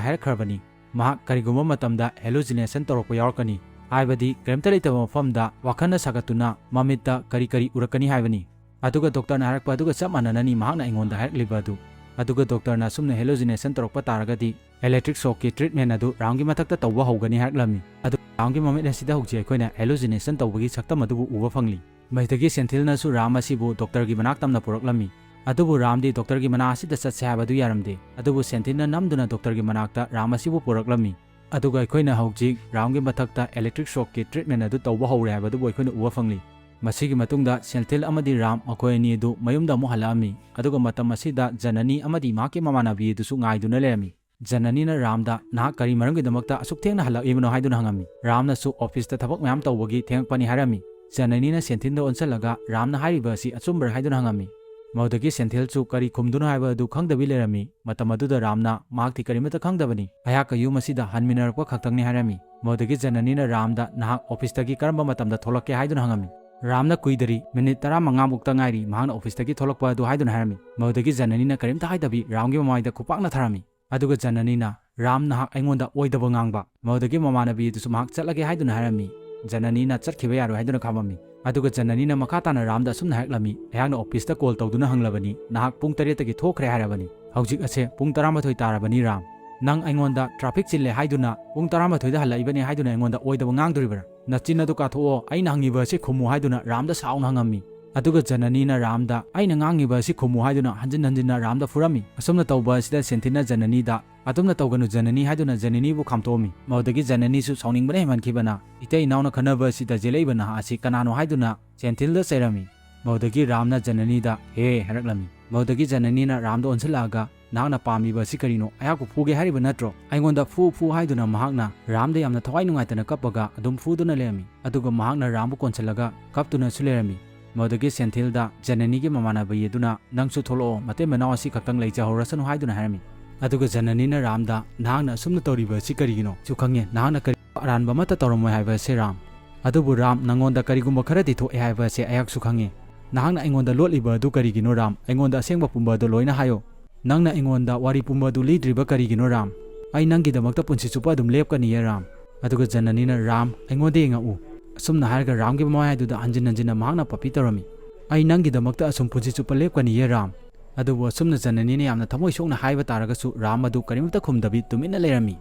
ꯍꯥꯏꯔꯛꯈ꯭ꯔꯕꯅꯤ, ꯃꯍꯥꯛ ꯀꯔꯤꯒꯨꯝꯕ ꯃꯇꯝꯗ ꯍꯦꯂꯨꯁꯤꯅꯦꯁꯟ ꯇꯧꯔꯛꯄ ꯌꯥꯎꯔꯛꯀꯅꯤ, ꯍꯥꯏꯕꯗꯤ ꯀꯔꯤꯝꯇ ꯂꯩꯇꯕ ꯃꯐꯝꯗ ꯋꯥꯈꯜꯅ ꯁꯥꯒꯠꯇꯨꯅ ꯃꯃꯤꯠꯇ ꯀꯔꯤ ꯀꯔꯤ ꯎꯔꯛꯀꯅꯤ ꯍꯥꯏꯕꯅꯤ꯫ ꯑꯗꯨꯒ ꯗꯣꯛꯇꯔꯅ ꯍꯥꯏꯔꯛꯄ ꯑꯗꯨꯒ ꯆꯞ ꯃꯥꯟꯅꯅꯅꯤ ꯃꯍꯥꯛꯅ ꯑꯩꯉꯣꯟꯗ ꯍꯥꯏꯔꯛꯂꯤꯕ ꯑꯗꯨ꯫ ꯑꯗꯨꯒ ꯗꯣꯛꯇꯔꯅ ꯑꯁꯨꯝꯅ ꯍꯦꯂꯨꯁꯤꯅꯦꯁꯟ ꯇꯧꯔꯛꯄ ꯇꯥꯔꯒꯗꯤ ꯏꯂꯦꯛꯇ꯭ꯔꯤꯛ ꯁꯣꯛꯀꯤ ꯇ꯭ꯔꯤꯠꯃꯦꯟ ꯑꯗꯨ ꯔꯥꯝꯒꯤ ꯃꯊꯛꯇ ꯇꯧꯕ ꯍꯧꯒꯅꯤ" ꯍꯥꯏꯔꯛꯂꯝꯃꯤ꯫ ꯑꯗꯨ ꯔꯥꯝꯒꯤ ꯃꯃꯤꯠ ꯑꯁꯤꯗ ꯍꯧꯖꯤꯛ ꯑꯩꯈꯣꯏꯅ ꯍꯦꯂꯨꯁꯤꯅꯦꯁꯟ ꯇꯧꯕꯒꯤ ꯁꯛꯇꯝ ꯑꯗꯨꯕꯨ ꯎꯕ ꯐꯪꯂꯤ꯫ ꯃꯁꯤꯗꯒꯤ ꯁꯦꯟꯊꯤꯜꯅꯁꯨ ꯔꯥꯝ ꯑꯁꯤꯕꯨ ꯗꯣꯛꯇꯔꯒꯤ ꯃꯅꯥꯛ ꯇꯝꯅ ꯄꯨꯔꯛꯂꯝꯃꯤ꯫ ꯑꯗꯨꯕꯨ ꯔꯥꯝꯗꯤ ꯗꯣꯛꯇꯔꯒꯤ ꯃꯅꯥꯛ ꯑꯁꯤꯗ ꯆꯠꯁꯦ ꯍꯥꯏꯕꯗꯨ ꯌꯥꯔꯝꯗꯦ꯫ ꯑꯗꯨꯕꯨ ꯁꯦꯟꯊꯤꯜꯅ ꯅꯝꯗꯨꯅ ꯗꯣꯛꯇꯔꯒꯤ ꯃꯅꯥꯛꯇ ꯔꯥꯝ ꯑꯁꯤꯕꯨ ꯄꯨꯔꯛꯂꯝꯃꯤ꯫ ꯑꯗꯨꯒ ꯑꯩꯈꯣꯏꯅ ꯍꯧꯖꯤꯛ ꯔꯥꯝꯒꯤ ꯃꯊꯛꯇ electric shockꯀꯤ treatment ꯑꯗꯨ ꯇꯧꯕ ꯍꯧꯔꯦ ꯍꯥꯏꯕꯗꯨꯕꯨ ꯑꯩꯈꯣꯏꯅ ꯎꯕ ꯐꯪꯂꯤ꯫ ꯃꯁꯤꯒꯤ ꯃꯇꯨꯡꯗ ꯁꯦꯟꯊꯤꯜ ꯑꯃꯗꯤ ꯔꯥꯝ ꯃꯈꯣꯏ ꯑꯅꯤ ꯑꯗꯨ ꯃꯌꯨꯝꯗ ꯑꯃꯨꯛ ꯍꯜꯂꯛꯂꯝꯃꯤ꯫ ꯑꯗꯨꯒ ꯃꯇꯝ ꯑꯁꯤꯗ ꯖꯅꯅꯤ ꯑꯃꯗꯤ ꯃꯍꯥꯛꯀꯤ ꯃꯃꯥꯟꯅꯕꯤ ꯑꯗꯨꯁꯨ ꯉꯥꯏꯗꯨꯅ ꯂꯩꯔꯝꯃꯤ꯫ ꯖꯅꯅꯤꯅ ꯔꯥꯝꯗ, "ꯅꯍꯥꯛ ꯀꯔꯤ ꯃꯔꯝꯒꯤꯗꯃꯛꯇ ꯑꯁꯨꯛ ꯊꯦꯡꯅ ꯍꯜꯂꯛꯂꯤꯕꯅꯣ?" ꯍꯥꯏꯗꯨꯅ ꯍꯪꯂꯝꯃꯤ꯫ ꯔꯥꯝꯅꯁꯨ, "ꯑꯣꯐꯤꯁꯇ ꯊꯕꯛ ꯃꯌꯥꯝ ꯇꯧꯕꯒꯤ ꯊꯦꯡꯂꯛꯄꯅꯤ" ꯍꯥꯏꯔꯝꯃꯤ꯫ ꯖꯅꯅꯤꯅ ꯁꯦꯟꯊꯤꯜꯗ ꯑꯣꯟꯁꯤꯜꯂꯒ, "ꯔꯥꯝꯅ ꯍꯥꯏꯔꯤꯕ ꯑꯁꯤ ꯑꯆꯨꯝꯕ꯭ꯔꯥ?" ꯍꯥꯏꯗꯨꯅ ꯍꯪꯂꯝꯃꯤ꯫ ꯃꯗꯨꯗꯒꯤ ꯁꯦꯟꯊꯤꯜꯁꯨ ꯀꯔꯤ ꯈꯨꯝꯗꯨꯅꯣ ꯍꯥꯏꯕ ꯑꯗꯨ ꯈꯪꯗꯕꯤ ꯂꯩꯔꯝꯃꯤ꯫ ꯃꯇꯝ ꯑꯗꯨꯗ ꯔꯥꯝꯅ, "ꯃꯍꯥꯛꯇꯤ ꯀꯔꯤꯃꯠꯇ ꯈꯪꯗꯕꯅꯤ, ꯑꯩꯍꯥꯛꯀ ꯌꯨꯝ ꯑꯁꯤꯗ ꯍꯟꯃꯤꯟꯅꯔꯛꯄ ꯈꯛꯇꯪꯅꯤ" ꯍꯥꯏꯔꯝꯃꯤ꯫ ꯃꯗꯨꯗꯒꯤ ꯖꯅꯅꯤꯅ ꯔꯥꯝꯗ, "ꯅꯍꯥꯛ ꯑꯣꯐꯤꯁꯇꯒꯤ ꯀꯔꯝꯕ ꯃꯇꯝꯗ ꯊꯣꯛꯂꯛꯀꯦ?" ꯍꯥꯏꯗꯨꯅ ꯍꯪꯂꯝꯃꯤ꯫ ꯔꯥꯝꯅ, "ꯀꯨꯏꯗ꯭ꯔꯤ, ꯃꯤꯅꯤꯠ ꯇꯔꯥꯃꯉꯥꯃꯨꯛꯇ ꯉꯥꯏꯔꯤ ꯃꯍꯥꯛꯅ ꯑꯣꯐꯤꯁꯇꯒꯤ ꯊꯣꯛꯂꯛꯄ ꯑꯗꯨ" ꯍꯥꯏꯗꯨꯅ ꯍꯥꯏꯔꯝꯃꯤ꯫ ꯃꯗꯨꯗꯒꯤ ꯖꯅꯅꯤꯅ ꯀꯔꯤꯝꯇ ꯍꯥꯏꯗꯕꯤ ꯔꯥꯝꯒꯤ ꯃꯃꯥꯏꯗ ꯈꯨꯄꯥꯛꯅ ꯊꯥꯔꯝꯃꯤ꯫ ꯑꯗꯨꯒ ꯖꯅꯅꯤꯅ, "ꯔꯥꯝ, ꯅꯍꯥꯛ ꯑꯩꯉꯣꯟꯗ ꯑꯣꯏꯗꯕ ꯉꯥꯡꯕ!" ꯃꯗꯨꯗꯒꯤ ꯃꯃꯥꯟꯅꯕꯤ ꯑꯗꯨꯁꯨ ꯃꯍꯥꯛ ꯆꯠꯂꯒꯦ ꯍꯥꯏꯗꯨꯅ ꯍꯥꯏꯔꯝꯃꯤ꯫ ꯖꯅꯅꯤꯅ ꯆꯠꯈꯤꯕ ꯌꯥꯔꯣꯏ ꯍꯥꯏꯗꯨꯅ ꯈꯥꯝꯃꯝꯃꯤ꯫ ꯑꯗꯨꯒ ꯖꯅꯅꯤꯅ ꯃꯈꯥ ꯇꯥꯅ ꯔꯥꯝꯗ ꯑꯁꯨꯝꯅ ꯍꯥꯏꯔꯛꯂꯝꯃꯤ, "ꯑꯩꯍꯥꯛꯅ ꯑꯣꯐꯤꯁꯇ ꯀꯣꯜ ꯇꯧꯗꯨꯅ ꯍꯪꯂꯕꯅꯤ, ꯅꯍꯥꯛ ꯄꯨꯡ ꯇꯔꯦꯠꯇꯒꯤ ꯊꯣꯛꯈ꯭ꯔꯦ ꯍꯥꯏꯔꯕꯅꯤ꯫ ꯍꯧꯖꯤꯛ ꯑꯁꯦ ꯄꯨꯡ ꯇꯔꯥꯃꯥꯊꯣꯏ ꯇꯥꯔꯕꯅꯤ, ꯔꯥꯝ꯫ ꯅꯪ ꯑꯩꯉꯣꯟꯗ ꯇ꯭ꯔꯥꯐꯤꯛ ꯆꯤꯜꯂꯦ ꯍꯥꯏꯗꯨꯅ ꯄꯨꯡ ꯇꯔꯥꯃꯥꯊꯣꯏꯗ ꯍꯜꯂꯛꯂꯤꯕꯅꯤ ꯍꯥꯏꯗꯨꯅ ꯑꯩꯉꯣꯟꯗ ꯑꯣꯏꯗꯕ ꯉꯥꯡꯗꯣꯔꯤꯕ꯭ꯔꯥ? ꯅꯆꯤꯟ ꯑꯗꯨ ꯀꯥꯊꯣꯛꯑꯣ, ꯑꯩꯅ ꯍꯪꯂꯤꯕ ꯑꯁꯤ ꯈꯨꯝꯃꯨ" ꯍꯥꯏꯗꯨꯅ ꯔꯥꯝꯗ ꯁꯥꯎꯅ ꯍꯪꯂꯝꯃꯤ꯫ ꯑꯗꯨꯒ ꯖꯅꯅꯤꯅ ꯔꯥꯝꯗ, "ꯑꯩꯅ ꯉꯥꯡꯂꯤꯕ ꯑꯁꯤ ꯈꯨꯝꯃꯨ" ꯍꯥꯏꯗꯨꯅ ꯍꯟꯖꯤꯟ ꯍꯟꯖꯤꯟꯅ ꯔꯥꯝꯗ ꯐꯨꯔꯝꯃꯤ꯫ ꯑꯁꯨꯝꯅ ꯇꯧꯕ ꯑꯁꯤꯗ ꯁꯦꯟꯊꯤꯜꯅ ꯖꯅꯅꯤꯗ, "ꯑꯗꯨꯝꯅ ꯇꯧꯒꯅꯨ ꯖꯅꯅꯤ" ꯍꯥꯏꯗꯨꯅ ꯖꯅꯅꯤꯕꯨ ꯈꯥꯝꯇꯣꯛꯂꯝꯃꯤ꯫ ꯃꯗꯨꯗꯒꯤ ꯖꯅꯅꯤꯁꯨ ꯁꯥꯎꯅꯤꯡꯕꯅ ꯍꯦꯟꯃꯟꯈꯤꯕꯅ, "ꯏꯇꯩ ꯏꯅꯥꯎꯅ ꯈꯟꯅꯕ ꯑꯁꯤꯗ ꯖꯦꯜꯂꯛꯂꯤꯕ ꯅꯍꯥ ꯑꯁꯤ ꯀꯅꯥꯅꯣ?" ꯍꯥꯏꯗꯨꯅ ꯁꯦꯟꯊꯤꯜꯗ ꯆꯩꯔꯝꯃꯤ꯫ ꯃꯗꯨꯗꯒꯤ ꯔꯥꯝꯅ ꯖꯅꯅꯤꯗ "ꯍꯦ" ꯍꯥꯏꯔꯛꯂꯝꯃꯤ꯫ ꯃꯗꯨꯗꯒꯤ ꯖꯅꯅꯤꯅ ꯔꯥꯝꯗ ꯑꯣꯟꯁꯤꯜꯂꯛꯂꯒ, "ꯅꯍꯥꯛꯅ ꯄꯥꯝꯂꯤꯕ ꯑꯁꯤ ꯀꯔꯤꯅꯣ? ꯑꯩꯍꯥꯛꯄꯨ ꯐꯨꯒꯦ ꯍꯥꯏꯔꯤꯕ ꯅꯠꯇ꯭ꯔꯣ? ꯑꯩꯉꯣꯟꯗ ꯐꯨ ꯐꯨ" ꯍꯥꯏꯗꯨꯅ ꯃꯍꯥꯛꯅ ꯔꯥꯝꯗ ꯌꯥꯝꯅ ꯊꯋꯥꯏ ꯅꯨꯡꯉꯥꯏꯇꯅ ꯀꯞꯄꯒ ꯑꯗꯨꯝ ꯐꯨꯗꯨꯅ ꯂꯩꯔꯝꯃꯤ꯫ ꯑꯗꯨꯒ ꯃꯍꯥꯛꯅ ꯔꯥꯝꯕꯨ ꯀꯣꯟꯁꯤꯜꯂꯒ ꯀꯞꯇꯨꯅꯁꯨ ꯂꯩꯔꯝꯃꯤ꯫ ꯃꯗꯨꯗꯒꯤ ꯁꯦꯟꯊꯤꯜꯗ ꯖꯅꯅꯤꯒꯤ ꯃꯃꯥꯟꯅꯕꯤ ꯑꯗꯨꯅ, "ꯅꯪꯁꯨ ꯊꯣꯛꯂꯛꯑꯣ, ꯃꯇꯩ ꯃꯅꯥꯎ ꯑꯁꯤ ꯈꯛꯇꯪ ꯂꯩꯖꯍꯧꯔꯁꯅꯨ" ꯍꯥꯏꯗꯨꯅ ꯍꯥꯏꯔꯝꯃꯤ꯫ ꯑꯗꯨꯒ ꯖꯅꯅꯤꯅ ꯔꯥꯝꯗ, "ꯅꯍꯥꯛꯅ ꯑꯁꯨꯝꯅ ꯇꯧꯔꯤꯕ ꯑꯁꯤ ꯀꯔꯤꯒꯤꯅꯣ? ꯑꯩꯁꯨ ꯈꯪꯉꯦ, ꯅꯍꯥꯛꯅ ꯀꯔꯤ ꯑꯔꯥꯟꯕ ꯑꯃꯠꯇ ꯇꯧꯔꯝꯃꯣꯏ ꯍꯥꯏꯕ ꯑꯁꯤ, ꯔꯥꯝ꯫ ꯑꯗꯨꯕꯨ ꯔꯥꯝ, ꯅꯉꯣꯟꯗ ꯀꯔꯤꯒꯨꯝꯕ ꯈꯔꯗꯤ ꯊꯣꯛꯑꯦ ꯍꯥꯏꯕ ꯑꯁꯤ ꯑꯩꯍꯥꯛꯁꯨ ꯈꯪꯉꯦ꯫ ꯅꯍꯥꯛꯅ ꯑꯩꯉꯣꯟꯗ ꯂꯣꯠꯂꯤꯕ ꯑꯗꯨ ꯀꯔꯤꯒꯤꯅꯣ, ꯔꯥꯝ? ꯑꯩꯉꯣꯟꯗ ꯑꯁꯦꯡꯕ ꯄꯨꯝꯕ ꯑꯗꯨ ꯂꯣꯏꯅ ꯍꯥꯏꯌꯨ꯫ ꯅꯪꯅ ꯑꯩꯉꯣꯟꯗ ꯋꯥꯔꯤ ꯄꯨꯝꯕ ꯑꯗꯨ ꯂꯤꯗ꯭ꯔꯤꯕ ꯀꯔꯤꯒꯤꯅꯣ, ꯔꯥꯝ? ꯑꯩ ꯅꯪꯒꯤꯗꯃꯛꯇ ꯄꯨꯟꯁꯤ ꯆꯨꯞꯄ ꯑꯗꯨꯝ ꯂꯦꯞꯀꯅꯤꯌꯦ, ꯔꯥꯝ"꯫ ꯑꯗꯨꯒ ꯖꯅꯅꯤꯅ, "ꯔꯥꯝ, ꯑꯩꯉꯣꯟꯗ ꯌꯦꯡꯉꯛꯎ"꯫ ꯑꯁꯨꯝꯅ ꯍꯥꯏꯔꯒ ꯔꯥꯝꯒꯤ ꯃꯃꯥꯏ ꯑꯗꯨꯗ ꯍꯟꯖꯤꯟ ꯍꯟꯖꯤꯟꯅ ꯃꯍꯥꯛꯅ ꯄꯞꯄꯤ ꯇꯧꯔꯝꯃꯤ꯫ "ꯑꯩ ꯅꯪꯒꯤꯗꯃꯛꯇ ꯑꯁꯨꯝ ꯄꯨꯟꯁꯤ ꯆꯨꯞꯄ ꯂꯦꯞꯀꯅꯤꯌꯦ, ꯔꯥꯝ"꯫ ꯑꯗꯨꯕꯨ ꯑꯁꯨꯝꯅ ꯖꯅꯅꯤꯅ ꯌꯥꯝꯅ ꯊꯃꯣꯏ ꯁꯣꯛꯅ ꯍꯥꯏꯕ ꯇꯥꯔꯒꯁꯨ ꯔꯥꯝ ꯑꯗꯨ ꯀꯔꯤꯃꯠꯇ ꯈꯨꯝꯗꯕꯤ ꯇꯨꯃꯤꯟꯅ ꯂꯩꯔꯝꯃꯤ꯫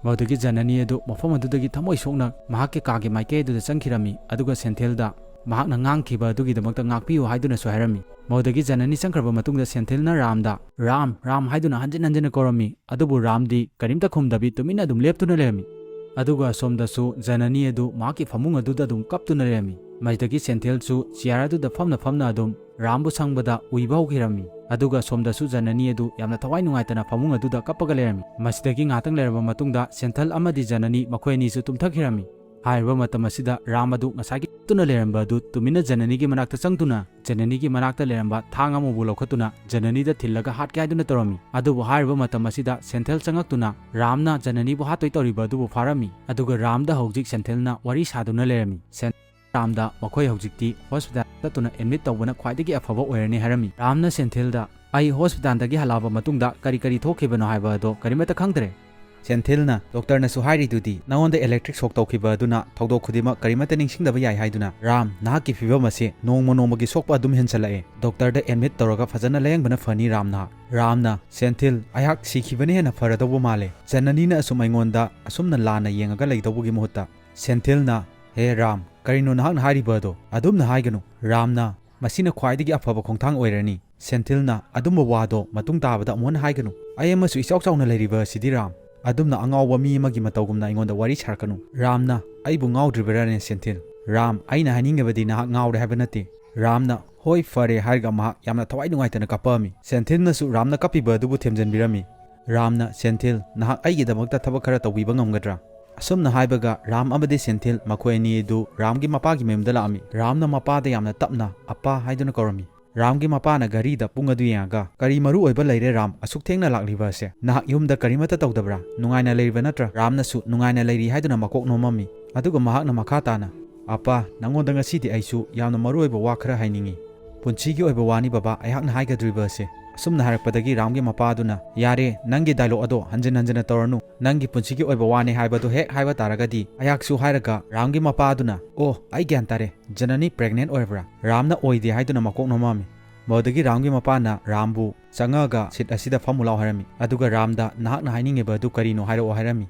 ꯃꯗꯨꯗꯒꯤ ꯖꯅꯅꯤ ꯑꯗꯨ ꯃꯐꯝ ꯑꯗꯨꯗꯒꯤ ꯊꯃꯣꯏ ꯁꯣꯛꯅ ꯃꯍꯥꯛꯀꯤ ꯀꯥꯒꯤ ꯃꯥꯏꯀꯩ ꯑꯗꯨꯗ ꯆꯪꯈꯤꯔꯝꯃꯤ, ꯑꯗꯨꯒ ꯁꯦꯟꯊꯤꯜꯗ, ꯃꯍꯥꯛꯅ ꯉꯥꯡꯈꯤꯕ ꯑꯗꯨꯒꯤꯗꯃꯛꯇ ꯉꯥꯛꯄꯤꯌꯨ ꯍꯥꯏꯗꯨꯅꯁꯨ ꯍꯥꯏꯔꯝꯃꯤ꯫ ꯃꯗꯨꯗꯒꯤ ꯖꯅꯅꯤ ꯆꯪꯈ꯭ꯔꯕ ꯃꯇꯨꯡꯗ ꯁꯦꯟꯊꯤꯜꯅ ꯔꯥꯝꯗ "ꯔꯥꯝ, ꯔꯥꯝ" ꯍꯥꯏꯗꯨꯅ ꯍꯟꯖꯤꯟ ꯍꯟꯖꯤꯟꯅ ꯀꯧꯔꯝꯃꯤ꯫ ꯑꯗꯨꯕꯨ ꯔꯥꯝꯗꯤ ꯀꯔꯤꯝꯇ ꯈꯨꯝꯗꯕꯤ ꯇꯨꯃꯤꯟꯅ ꯑꯗꯨꯝ ꯂꯦꯞꯇꯨꯅ ꯂꯩꯔꯝꯃꯤ꯫ ꯑꯗꯨꯒ ꯑꯁꯣꯝꯗꯁꯨ ꯖꯅꯅꯤ ꯑꯗꯨ ꯃꯍꯥꯛꯀꯤ ꯐꯃꯨꯡ ꯑꯗꯨꯗ ꯑꯗꯨꯝ ꯀꯞꯇꯨꯅ ꯂꯩꯔꯝꯃꯤ꯫ ꯃꯁꯤꯗꯒꯤ ꯁꯦꯟꯊꯤꯜꯁꯨ ꯆꯤꯌꯥꯔ ꯑꯗꯨꯗ ꯐꯝꯅ ꯐꯝꯅ ꯑꯗꯨꯝ ꯔꯥꯝꯕꯨ ꯁꯪꯕꯗ ꯎꯏꯕ ꯍꯧꯈꯤꯔꯝꯃꯤ꯫ ꯑꯗꯨꯒ ꯑꯁꯣꯝꯗꯁꯨ ꯖꯅꯅꯤ ꯑꯗꯨ ꯌꯥꯝꯅ ꯊꯋꯥꯏ ꯅꯨꯡꯉꯥꯏꯇꯅ ꯐꯃꯨꯡ ꯑꯗꯨꯗ ꯀꯞꯄꯒ ꯂꯩꯔꯝꯃꯤ꯫ ꯃꯁꯤꯗꯒꯤ ꯉꯥꯏꯍꯥꯛꯇꯪ ꯂꯩꯔꯕ ꯃꯇꯨꯡꯗ ꯁꯦꯟꯊꯤꯜ ꯑꯃꯗꯤ ꯖꯅꯅꯤ ꯃꯈꯣꯏ ꯑꯅꯤꯁꯨ ꯇꯨꯝꯊꯈꯤꯔꯝꯃꯤ꯫ ꯍꯥꯏꯔꯤꯕ ꯃꯇꯝ ꯑꯁꯤꯗ ꯔꯥꯝ ꯑꯗꯨ ꯉꯁꯥꯏꯒꯤ ꯀꯞꯇꯨꯅ ꯂꯩꯔꯝꯕ ꯑꯗꯨ ꯇꯨꯃꯤꯟꯅ ꯖꯅꯅꯤꯒꯤ ꯃꯅꯥꯛꯇ ꯆꯪꯗꯨꯅ ꯖꯅꯅꯤꯒꯤ ꯃꯅꯥꯛꯇ ꯂꯩꯔꯝꯕ ꯊꯥꯡ ꯑꯃꯕꯨ ꯂꯧꯈꯠꯇꯨꯅ ꯖꯅꯅꯤꯗ ꯊꯤꯜꯂꯒ ꯍꯥꯠꯀꯦ ꯍꯥꯏꯗꯨꯅ ꯇꯧꯔꯝꯃꯤ꯫ ꯑꯗꯨꯕꯨ ꯍꯥꯏꯔꯤꯕ ꯃꯇꯝ ꯑꯁꯤꯗ ꯁꯦꯟꯊꯤꯜ ꯆꯪꯉꯛꯇꯨꯅ ꯔꯥꯝꯅ ꯖꯅꯅꯤꯕꯨ ꯍꯥꯠꯇꯣꯏ ꯇꯧꯔꯤꯕ ꯑꯗꯨꯕꯨ ꯐꯥꯔꯝꯃꯤ꯫ ꯑꯗꯨꯒ ꯔꯥꯝꯗ ꯍꯧꯖꯤꯛ ꯁꯦꯟꯊꯤꯜꯅ ꯋꯥꯔꯤ ꯁꯥꯗꯨꯅ ꯂꯩꯔꯝꯃꯤ꯫ ꯁꯦꯟ-, ꯔꯥꯝꯗ ꯃꯈꯣꯏ ꯍꯧꯖꯤꯛꯇꯤ ꯍꯣꯁꯄꯤꯇꯥꯜ ꯆꯠꯇꯨꯅ ꯑꯦꯗꯃꯤꯠ ꯇꯧꯕꯅ ꯈ꯭ꯋꯥꯏꯗꯒꯤ ꯑꯐꯕ ꯑꯣꯏꯔꯅꯤ ꯍꯥꯏꯔꯝꯃꯤ꯫ ꯔꯥꯝꯅ ꯁꯦꯟꯊꯤꯜꯗ, "ꯑꯩ ꯍꯣꯁꯄꯤꯇꯥꯜꯗꯒꯤ ꯍꯜꯂꯛꯑꯕ ꯃꯇꯨꯡꯗ ꯀꯔꯤ ꯀꯔꯤ ꯊꯣꯛꯈꯤꯕꯅꯣ ꯍꯥꯏꯕ ꯑꯗꯣ ꯀꯔꯤꯃꯠꯇ ꯈꯪꯗ꯭ꯔꯦ꯫" ꯁꯦꯟꯊꯤꯜꯅ, "ꯗꯣꯛꯇꯔꯅꯁꯨ ꯍꯥꯏꯔꯤꯗꯨꯗꯤ ꯅꯉꯣꯟꯗ ꯏꯂꯦꯛꯇ꯭ꯔꯤꯛ ꯁꯣꯛ ꯇꯧꯈꯤꯕ ꯑꯗꯨꯅ ꯊꯧꯗꯣꯛ ꯈꯨꯗꯤꯡꯃꯛ ꯀꯔꯤꯃꯠꯇ ꯅꯤꯡꯁꯤꯡꯗꯕ ꯌꯥꯏ ꯍꯥꯏꯗꯨꯅ꯫ ꯔꯥꯝ, ꯅꯍꯥꯛꯀꯤ ꯐꯤꯕꯝ ꯑꯁꯤ ꯅꯣꯡꯃ ꯅꯣꯡꯃꯒꯤ ꯁꯣꯛꯄ ꯑꯗꯨꯝ ꯍꯦꯟꯁꯜꯂꯛꯑꯦ꯫ ꯗꯣꯛꯇꯔꯗ ꯑꯦꯗꯃꯤꯠ ꯇꯧꯔꯒ ꯐꯖꯅ ꯂꯥꯌꯦꯡꯕꯅ ꯐꯅꯤ ꯔꯥꯝ ꯅꯍꯥꯛ꯫" ꯔꯥꯝꯅ, "ꯁꯦꯟꯊꯤꯜ, ꯑꯩꯍꯥꯛ ꯁꯤꯈꯤꯕꯅ ꯍꯦꯟꯅ ꯐꯔꯗꯧꯕ ꯃꯥꯜꯂꯦ꯫ ꯖꯅꯅꯤꯅ ꯑꯁꯨꯝ ꯑꯩꯉꯣꯟꯗ ꯑꯁꯨꯝꯅ ꯂꯥꯟꯅ ꯌꯦꯡꯉꯒ ꯂꯩꯗꯧꯕꯒꯤ ꯃꯍꯨꯠꯇ꯫" ꯁꯦꯟꯊꯤꯜꯅ, "ꯍꯦ ꯔꯥꯝ, ꯀꯔꯤꯅꯣ ꯅꯍꯥꯛꯅ ꯍꯥꯏꯔꯤꯕ ꯑꯗꯣ? ꯑꯗꯨꯝꯅ ꯍꯥꯏꯒꯅꯨ꯫" ꯔꯥꯝꯅ, "ꯃꯁꯤꯅ ꯈ꯭ꯋꯥꯏꯗꯒꯤ ꯑꯐꯕ ꯈꯣꯡꯊꯥꯡ ꯑꯣꯏꯔꯅꯤ꯫" ꯁꯦꯟꯊꯤꯜꯅ, "ꯑꯗꯨꯝꯕ ꯋꯥꯗꯣ ꯃꯇꯨꯡ ꯇꯥꯕꯗ ꯑꯃꯨꯛ ꯍꯟꯅ ꯍꯥꯏꯒꯅꯨ꯫ ꯑꯩ ꯑꯃꯁꯨ ꯏꯆꯥꯎ ꯆꯥꯎꯅ ꯂꯩꯔꯤꯕ ꯑꯁꯤꯗꯤ ꯔꯥꯝ꯫ ꯑꯗꯨꯝꯅ ꯑꯉꯥꯎꯕ ꯃꯤ ꯑꯃꯒꯤ ꯃꯇꯧꯒꯨꯝꯅ ꯑꯩꯉꯣꯟꯗ ꯋꯥꯔꯤ ꯁꯥꯔꯛꯀꯅꯨ꯫" ꯔꯥꯝꯅ, "ꯑꯩꯕꯨ ꯉꯥꯎꯗ꯭ꯔꯤꯕꯔꯥꯅꯦ ꯁꯦꯟꯊꯤꯜ?" "ꯔꯥꯝ, ꯑꯩꯅ ꯍꯥꯏꯅꯤꯡꯉꯤꯕꯗꯤ ꯅꯍꯥꯛ ꯉꯥꯎꯔꯦ ꯍꯥꯏꯕ ꯅꯠꯇꯦ꯫" ꯔꯥꯝꯅ, "ꯍꯣꯏ, ꯐꯔꯦ" ꯍꯥꯏꯔꯒ ꯃꯍꯥꯛ ꯌꯥꯝꯅ ꯊꯋꯥꯏ ꯅꯨꯡꯉꯥꯏꯇꯅ ꯀꯞꯄꯛꯑꯝꯃꯤ꯫ ꯁꯦꯟꯊꯤꯜꯅꯁꯨ ꯔꯥꯝꯅ ꯀꯞꯄꯤꯕ ꯑꯗꯨꯕꯨ ꯊꯦꯝꯖꯤꯟꯕꯤꯔꯝꯃꯤ꯫ ꯔꯥꯝꯅ, "ꯁꯦꯟꯊꯤꯜ, ꯅꯍꯥꯛ ꯑꯩꯒꯤꯗꯃꯛꯇ ꯊꯕꯛ ꯈꯔ ꯇꯧꯕꯤꯕ ꯉꯝꯒꯗ꯭ꯔꯥ?" ꯑꯁꯨꯝꯅ ꯍꯥꯏꯕꯒ ꯔꯥꯝ ꯑꯃꯗꯤ ꯁꯦꯟꯊꯤꯜ ꯃꯈꯣꯏ ꯑꯅꯤ ꯑꯗꯨ ꯔꯥꯝꯒꯤ ꯃꯄꯥꯒꯤ ꯃꯌꯨꯝꯗ ꯂꯥꯛꯑꯝꯃꯤ꯫ ꯔꯥꯝꯅ ꯃꯄꯥꯗ ꯌꯥꯝꯅ ꯇꯞꯅ "ꯑꯄꯥ" ꯍꯥꯏꯗꯨꯅ ꯀꯧꯔꯝꯃꯤ꯫ ꯔꯥꯝꯒꯤ ꯃꯄꯥꯅ ꯘꯔꯤꯗ ꯄꯨꯡ ꯑꯗꯨ ꯌꯦꯡꯉꯒ, "ꯀꯔꯤ ꯃꯔꯨ ꯑꯣꯏꯕ ꯂꯩꯔꯦ ꯔꯥꯝ, ꯑꯁꯨꯛ ꯊꯦꯡꯅ ꯂꯥꯛꯂꯤꯕ ꯑꯁꯦ? ꯅꯍꯥꯛ ꯌꯨꯝꯗ ꯀꯔꯤꯃꯠꯇ ꯇꯧꯗꯕ꯭ꯔꯥ? ꯅꯨꯡꯉꯥꯏꯅ ꯂꯩꯔꯤꯕ ꯅꯠꯇ꯭ꯔꯥ?" ꯔꯥꯝꯅꯁꯨ "ꯅꯨꯡꯉꯥꯏꯅ ꯂꯩꯔꯤ" ꯍꯥꯏꯗꯨꯅ ꯃꯀꯣꯛ ꯅꯣꯝꯃꯝꯃꯤ꯫ ꯑꯗꯨꯒ ꯃꯍꯥꯛꯅ ꯃꯈꯥ ꯇꯥꯅ, "ꯑꯄꯥ, ꯅꯉꯣꯟꯗ ꯉꯁꯤꯗꯤ ꯑꯩꯁꯨ ꯌꯥꯝꯅ ꯃꯔꯨ ꯑꯣꯏꯕ ꯋꯥ ꯈꯔ ꯍꯥꯏꯅꯤꯡꯉꯤ꯫ ꯄꯨꯟꯁꯤꯒꯤ ꯑꯣꯏꯕ ꯋꯥꯅꯤ ꯕꯕꯥ ꯑꯩꯍꯥꯛꯅ ꯍꯥꯏꯒꯗꯧꯔꯤꯕ ꯑꯁꯦ꯫" ꯑꯁꯨꯝꯅ ꯍꯥꯏꯔꯛꯄꯗꯒꯤ ꯔꯥꯝꯒꯤ ꯃꯄꯥꯗꯨꯅ, "ꯌꯥꯔꯦ, ꯅꯪꯒꯤ ꯗꯥꯏꯂꯣꯛ ꯑꯗꯣ ꯍꯟꯖꯤꯟ ꯍꯟꯖꯤꯟꯅ ꯇꯧꯔꯅꯨ꯫ ꯅꯪꯒꯤ ꯄꯨꯟꯁꯤꯒꯤ ꯑꯣꯏꯕ ꯋꯥꯅꯤ ꯍꯥꯏꯕꯗꯨ ꯍꯦꯛ ꯍꯥꯏꯕ ꯇꯥꯔꯒꯗꯤ ꯑꯩꯍꯥꯛꯁꯨ" ꯍꯥꯏꯔꯒ ꯔꯥꯝꯒꯤ ꯃꯄꯥꯗꯨꯅ, "ꯑꯣ, ꯑꯩ ꯒ꯭ꯌꯥꯟ ꯇꯥꯔꯦ꯫ ꯖꯅꯅꯤ ꯄ꯭ꯔꯦꯒꯅꯦꯟ ꯑꯣꯏꯔꯕ꯭ꯔꯥ?" ꯔꯥꯝꯅ "ꯑꯣꯏꯗꯦ" ꯍꯥꯏꯗꯨꯅ ꯃꯀꯣꯛ ꯅꯣꯝꯃꯝꯃꯤ꯫ ꯃꯗꯨꯗꯒꯤ ꯔꯥꯝꯒꯤ ꯃꯄꯥꯅ ꯔꯥꯝꯕꯨ ꯆꯪꯉꯛꯑꯒ ꯁꯤꯠ ꯑꯁꯤꯗ ꯐꯝꯃꯨ ꯂꯥꯎ ꯍꯥꯏꯔꯝꯃꯤ꯫ ꯑꯗꯨꯒ ꯔꯥꯝꯗ "ꯅꯍꯥꯛꯅ ꯍꯥꯏꯅꯤꯡꯉꯤꯕ ꯑꯗꯨ ꯀꯔꯤꯅꯣ ꯍꯥꯏꯔꯛꯑꯣ" ꯍꯥꯏꯔꯝꯃꯤ꯫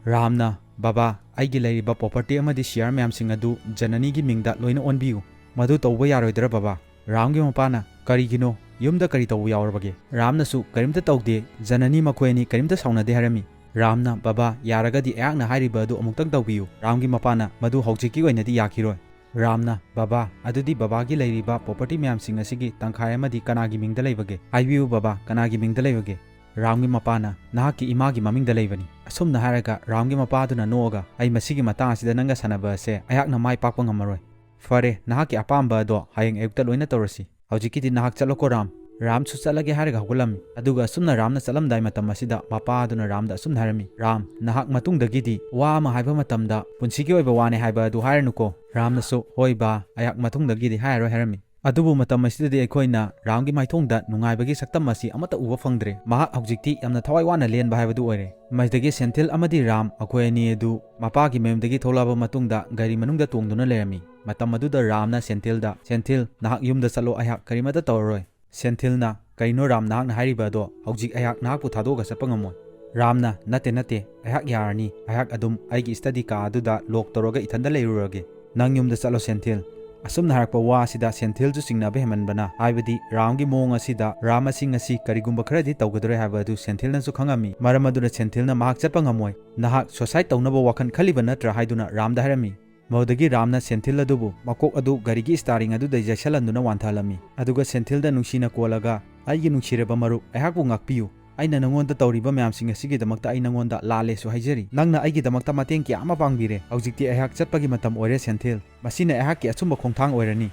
ꯔꯥꯝꯅ, "ꯕꯕꯥ, ꯑꯩꯒꯤ ꯂꯩꯔꯤꯕ property ꯑꯃꯗꯤ share ꯃꯌꯥꯝꯁꯤꯡ ꯑꯗꯨ ꯖꯅꯅꯤꯒꯤ ꯃꯤꯡꯗ ꯂꯣꯏꯅ ꯑꯣꯟꯕꯤꯌꯨ꯫ "ꯃꯗꯨ ꯇꯧꯕ ꯌꯥꯔꯣꯏꯗ꯭ꯔꯥ ꯕꯕꯥ?" ꯔꯥꯝꯒꯤ ꯃꯄꯥꯅ, "ꯀꯔꯤꯒꯤꯅꯣ? ꯌꯨꯝꯗ ꯀꯔꯤ ꯇꯧꯕ ꯌꯥꯎꯔꯕꯒꯦ?" ꯔꯥꯝꯅꯁꯨ, "ꯀꯔꯤꯝꯇ ꯇꯧꯗꯦ, ꯖꯅꯅꯤ ꯃꯈꯣꯏ ꯑꯅꯤ ꯀꯔꯤꯝꯇ ꯁꯥꯎꯅꯗꯦ ꯍꯥꯏꯔꯝꯃꯤ꯫" ꯔꯥꯝꯅ, "ꯕꯕꯥ, ꯌꯥꯔꯒꯗꯤ ꯑꯩꯍꯥꯛꯅ ꯍꯥꯏꯔꯤꯕ ꯑꯗꯨ ꯑꯃꯨꯛꯇꯪ ꯇꯧꯕꯤꯌꯨ꯫" ꯔꯥꯝꯒꯤ ꯃꯄꯥꯅ, "ꯃꯗꯨ ꯍꯧꯖꯤꯛꯀꯤ ꯑꯣꯏꯅꯗꯤ ꯌꯥꯈꯤꯔꯣꯏ꯫" ꯔꯥꯝꯅ, "ꯕꯕꯥ, ꯑꯗꯨꯗꯤ ꯕꯕꯥꯒꯤ ꯂꯩꯔꯤꯕ property ꯃꯌꯥꯝꯁꯤꯡ ꯑꯁꯤꯒꯤ ꯇꯪꯈꯥꯏ ꯑꯃꯗꯤ ꯀꯅꯥꯒꯤ ꯃꯤꯡꯗ ꯂꯩꯕꯒꯦ? ꯍꯥꯏꯕꯤꯌꯨ ꯕꯕꯥ, ꯀꯅꯥꯒꯤ ꯃꯤꯡꯗ ꯂꯩꯕꯒꯦ?" ꯔꯥꯝꯒꯤ ꯃꯄꯥꯅ, "ꯅꯍꯥꯛꯀꯤ ꯏꯃꯥꯒꯤ ꯃꯃꯤꯡꯗ ꯂꯩꯕꯅꯤ꯫" ꯑꯁꯨꯝꯅ ꯍꯥꯏꯔꯒ ꯔꯥꯝꯒꯤ ꯃꯄꯥꯗꯨꯅ ꯅꯣꯛꯑꯒ, "ꯑꯩ ꯃꯁꯤꯒꯤ ꯃꯇꯥꯡ ꯑꯁꯤꯗ ꯅꯪꯒ ꯁꯥꯟꯅꯕ ꯑꯁꯦ ꯑꯩꯍꯥꯛꯅ ꯃꯥꯏ ꯄꯥꯛꯄ ꯉꯝꯃꯔꯣꯏ꯫ ꯐꯔꯦ, ꯅꯍꯥꯛꯀꯤ ꯑꯄꯥꯝꯕ ꯑꯗꯣ ꯍꯌꯦꯡ ꯑꯌꯨꯛꯇ ꯂꯣꯏꯅ ꯇꯧꯔꯁꯤ꯫ ꯍꯧꯖꯤꯛꯀꯤꯗꯤ ꯅꯍꯥꯛ ꯆꯠꯂꯣꯀꯣ ꯔꯥꯝ꯫" ꯔꯥꯝꯁꯨ ꯆꯠꯂꯒꯦ ꯍꯥꯏꯔꯒ ꯍꯧꯒꯠꯂꯝꯃꯤ꯫ ꯑꯗꯨꯒ ꯑꯁꯨꯝꯅ ꯔꯥꯝꯅ ꯆꯠꯂꯝꯗꯥꯏ ꯃꯇꯝ ꯑꯁꯤꯗ ꯃꯄꯥꯗꯨꯅ ꯔꯥꯝꯗ ꯑꯁꯨꯝꯅ ꯍꯥꯏꯔꯝꯃꯤ, "ꯔꯥꯝ, ꯅꯍꯥꯛ ꯃꯇꯨꯡꯗꯒꯤꯗꯤ ꯋꯥ ꯑꯃ ꯍꯥꯏꯕ ꯃꯇꯝꯗ ꯄꯨꯟꯁꯤꯒꯤ ꯑꯣꯏꯕ ꯋꯥꯅꯦ ꯍꯥꯏꯕ ꯑꯗꯨ ꯍꯥꯏꯔꯅꯨꯀꯣ꯫" ꯔꯥꯝꯅꯁꯨ, "ꯍꯣꯏ ꯕꯥ, ꯑꯩꯍꯥꯛ ꯃꯇꯨꯡꯗꯒꯤꯗꯤ ꯍꯥꯏꯔꯔꯣꯏ" ꯍꯥꯏꯔꯝꯃꯤ꯫ ꯑꯗꯨꯕꯨ ꯃꯇꯝ ꯑꯁꯤꯗꯗꯤ ꯑꯩꯈꯣꯏꯅ ꯔꯥꯝꯒꯤ ꯃꯥꯏꯊꯣꯡꯗ ꯅꯨꯡꯉꯥꯏꯕꯒꯤ ꯁꯛꯇꯝ ꯑꯁꯤ ꯑꯃꯠꯇ ꯎꯕ ꯐꯪꯗ꯭ꯔꯦ꯫ ꯃꯍꯥꯛ ꯍꯧꯖꯤꯛꯇꯤ ꯌꯥꯝꯅ ꯊꯋꯥꯏ ꯋꯥꯅ ꯂꯦꯟꯕ ꯍꯥꯏꯕꯗꯨ ꯑꯣꯏꯔꯦ꯫ ꯃꯁꯤꯗꯒꯤ ꯁꯦꯟꯊꯤꯜ ꯑꯃꯗꯤ ꯔꯥꯝ, ꯃꯈꯣꯏ ꯑꯅꯤ ꯑꯗꯨ ꯃꯄꯥꯒꯤ ꯃꯌꯨꯝꯗꯒꯤ ꯊꯣꯛꯂꯛꯑꯕ ꯃꯇꯨꯡꯗ ꯒꯥꯔꯤ ꯃꯅꯨꯡꯗ ꯇꯣꯡꯗꯨꯅ ꯂꯩꯔꯝꯃꯤ꯫ ꯃꯇꯝ ꯑꯗꯨꯗ ꯔꯥꯝꯅ ꯁꯦꯟꯊꯤꯜꯗ, "ꯁꯦꯟꯊꯤꯜ, ꯅꯍꯥꯛ ꯌꯨꯝꯗ ꯆꯠꯂꯣ, ꯑꯩꯍꯥꯛ ꯀꯔꯤꯃꯠꯇ ꯇꯧꯔꯔꯣꯏ꯫" ꯁꯦꯟꯊꯤꯜꯅ, "ꯀꯔꯤꯅꯣ ꯔꯥꯝ ꯅꯍꯥꯛꯅ ꯍꯥꯏꯔꯤꯕ ꯑꯗꯣ? ꯍꯧꯖꯤꯛ ꯑꯩꯍꯥꯛ ꯅꯍꯥꯛꯄꯨ ꯊꯥꯗꯣꯛꯑꯒ ꯆꯠꯄ ꯉꯝꯃꯣꯏ꯫" ꯔꯥꯝꯅ, "ꯅꯠꯇꯦ, ꯅꯠꯇꯦ, ꯑꯩꯍꯥꯛ ꯌꯥꯔꯅꯤ꯫ ꯑꯩꯍꯥꯛ ꯑꯗꯨꯝ ꯑꯩꯒꯤ study ꯀꯥ ꯑꯗꯨꯗ lock ꯇꯧꯔꯒ ꯏꯊꯟꯗ ꯂꯩꯔꯨꯔꯒꯦ꯫ ꯅꯪ ꯌꯨꯝꯗ ꯆꯠꯂꯣ ꯁꯦꯟꯊꯤꯜ꯫" ꯑꯁꯨꯝꯅ ꯍꯥꯏꯔꯛꯄ ꯋꯥ ꯑꯁꯤꯗ ꯁꯦꯟꯊꯤꯜꯁꯨ ꯆꯤꯡꯅꯕ ꯍꯦꯟꯃꯟꯕꯅ, ꯍꯥꯏꯕꯗꯤ ꯔꯥꯝꯒꯤ ꯃꯑꯣꯡ ꯑꯁꯤꯗ ꯔꯥꯝ ꯑꯁꯤ ꯉꯁꯤ ꯀꯔꯤꯒꯨꯝꯕ ꯈꯔꯗꯤ ꯇꯧꯒꯗꯧꯔꯦ ꯍꯥꯏꯕ ꯑꯗꯨ ꯁꯦꯟꯊꯤꯜꯅꯁꯨ ꯈꯪꯉꯝꯃꯤ꯫ ꯃꯔꯝ ꯑꯗꯨꯅ ꯁꯦꯟꯊꯤꯜꯅ ꯃꯍꯥꯛ ꯆꯠꯄ ꯉꯝꯃꯣꯏ꯫ "ꯅꯍꯥꯛ suicide ꯇꯧꯅꯕ ꯋꯥꯈꯜ ꯈꯜꯂꯤꯕ ꯅꯠꯇ꯭ꯔꯥ?" ꯍꯥꯏꯗꯨꯅ ꯔꯥꯝꯗ ꯍꯥꯏꯔꯝꯃꯤ꯫ ꯃꯗꯨꯗꯒꯤ ꯔꯥꯝꯅ ꯁꯦꯟꯊꯤꯜ ꯑꯗꯨꯕꯨ ꯃꯀꯣꯛ ꯑꯗꯨ ꯒꯥꯔꯤꯒꯤ steering ꯑꯗꯨꯗ ꯌꯩꯁꯜꯍꯟꯗꯨꯅ ꯋꯥꯟꯊꯍꯜꯂꯝꯃꯤ꯫ ꯑꯗꯨꯒ ꯁꯦꯟꯊꯤꯜꯗ ꯅꯨꯡꯁꯤꯅ ꯀꯣꯜꯂꯒ, "ꯑꯩꯒꯤ ꯅꯨꯡꯁꯤꯔꯕ ꯃꯔꯨꯞ, ꯑꯩꯍꯥꯛꯄꯨ ꯉꯥꯛꯄꯤꯌꯨ꯫ ꯑꯩꯅ ꯅꯉꯣꯟꯗ ꯇꯧꯔꯤꯕ ꯃꯌꯥꯝꯁꯤꯡ ꯑꯁꯤꯒꯤꯗꯃꯛꯇ ꯑꯩ ꯅꯉꯣꯟꯗ ꯂꯥꯜꯂꯦꯁꯨ ꯍꯥꯏꯖꯔꯤ꯫ ꯅꯪꯅ ꯑꯩꯒꯤꯗꯃꯛꯇ ꯃꯇꯦꯡ ꯀꯌꯥ ꯑꯃ ꯄꯥꯡꯕꯤꯔꯦ꯫ ꯍꯧꯖꯤꯛꯇꯤ ꯑꯩꯍꯥꯛ ꯆꯠꯄꯒꯤ ꯃꯇꯝ ꯑꯣꯏꯔꯦ ꯁꯦꯟꯊꯤꯜ꯫ ꯃꯁꯤꯅ ꯑꯩꯍꯥꯛꯀꯤ ꯑꯆꯨꯝꯕ ꯈꯣꯡꯊꯥꯡ ꯑꯣꯏꯔꯅꯤ꯫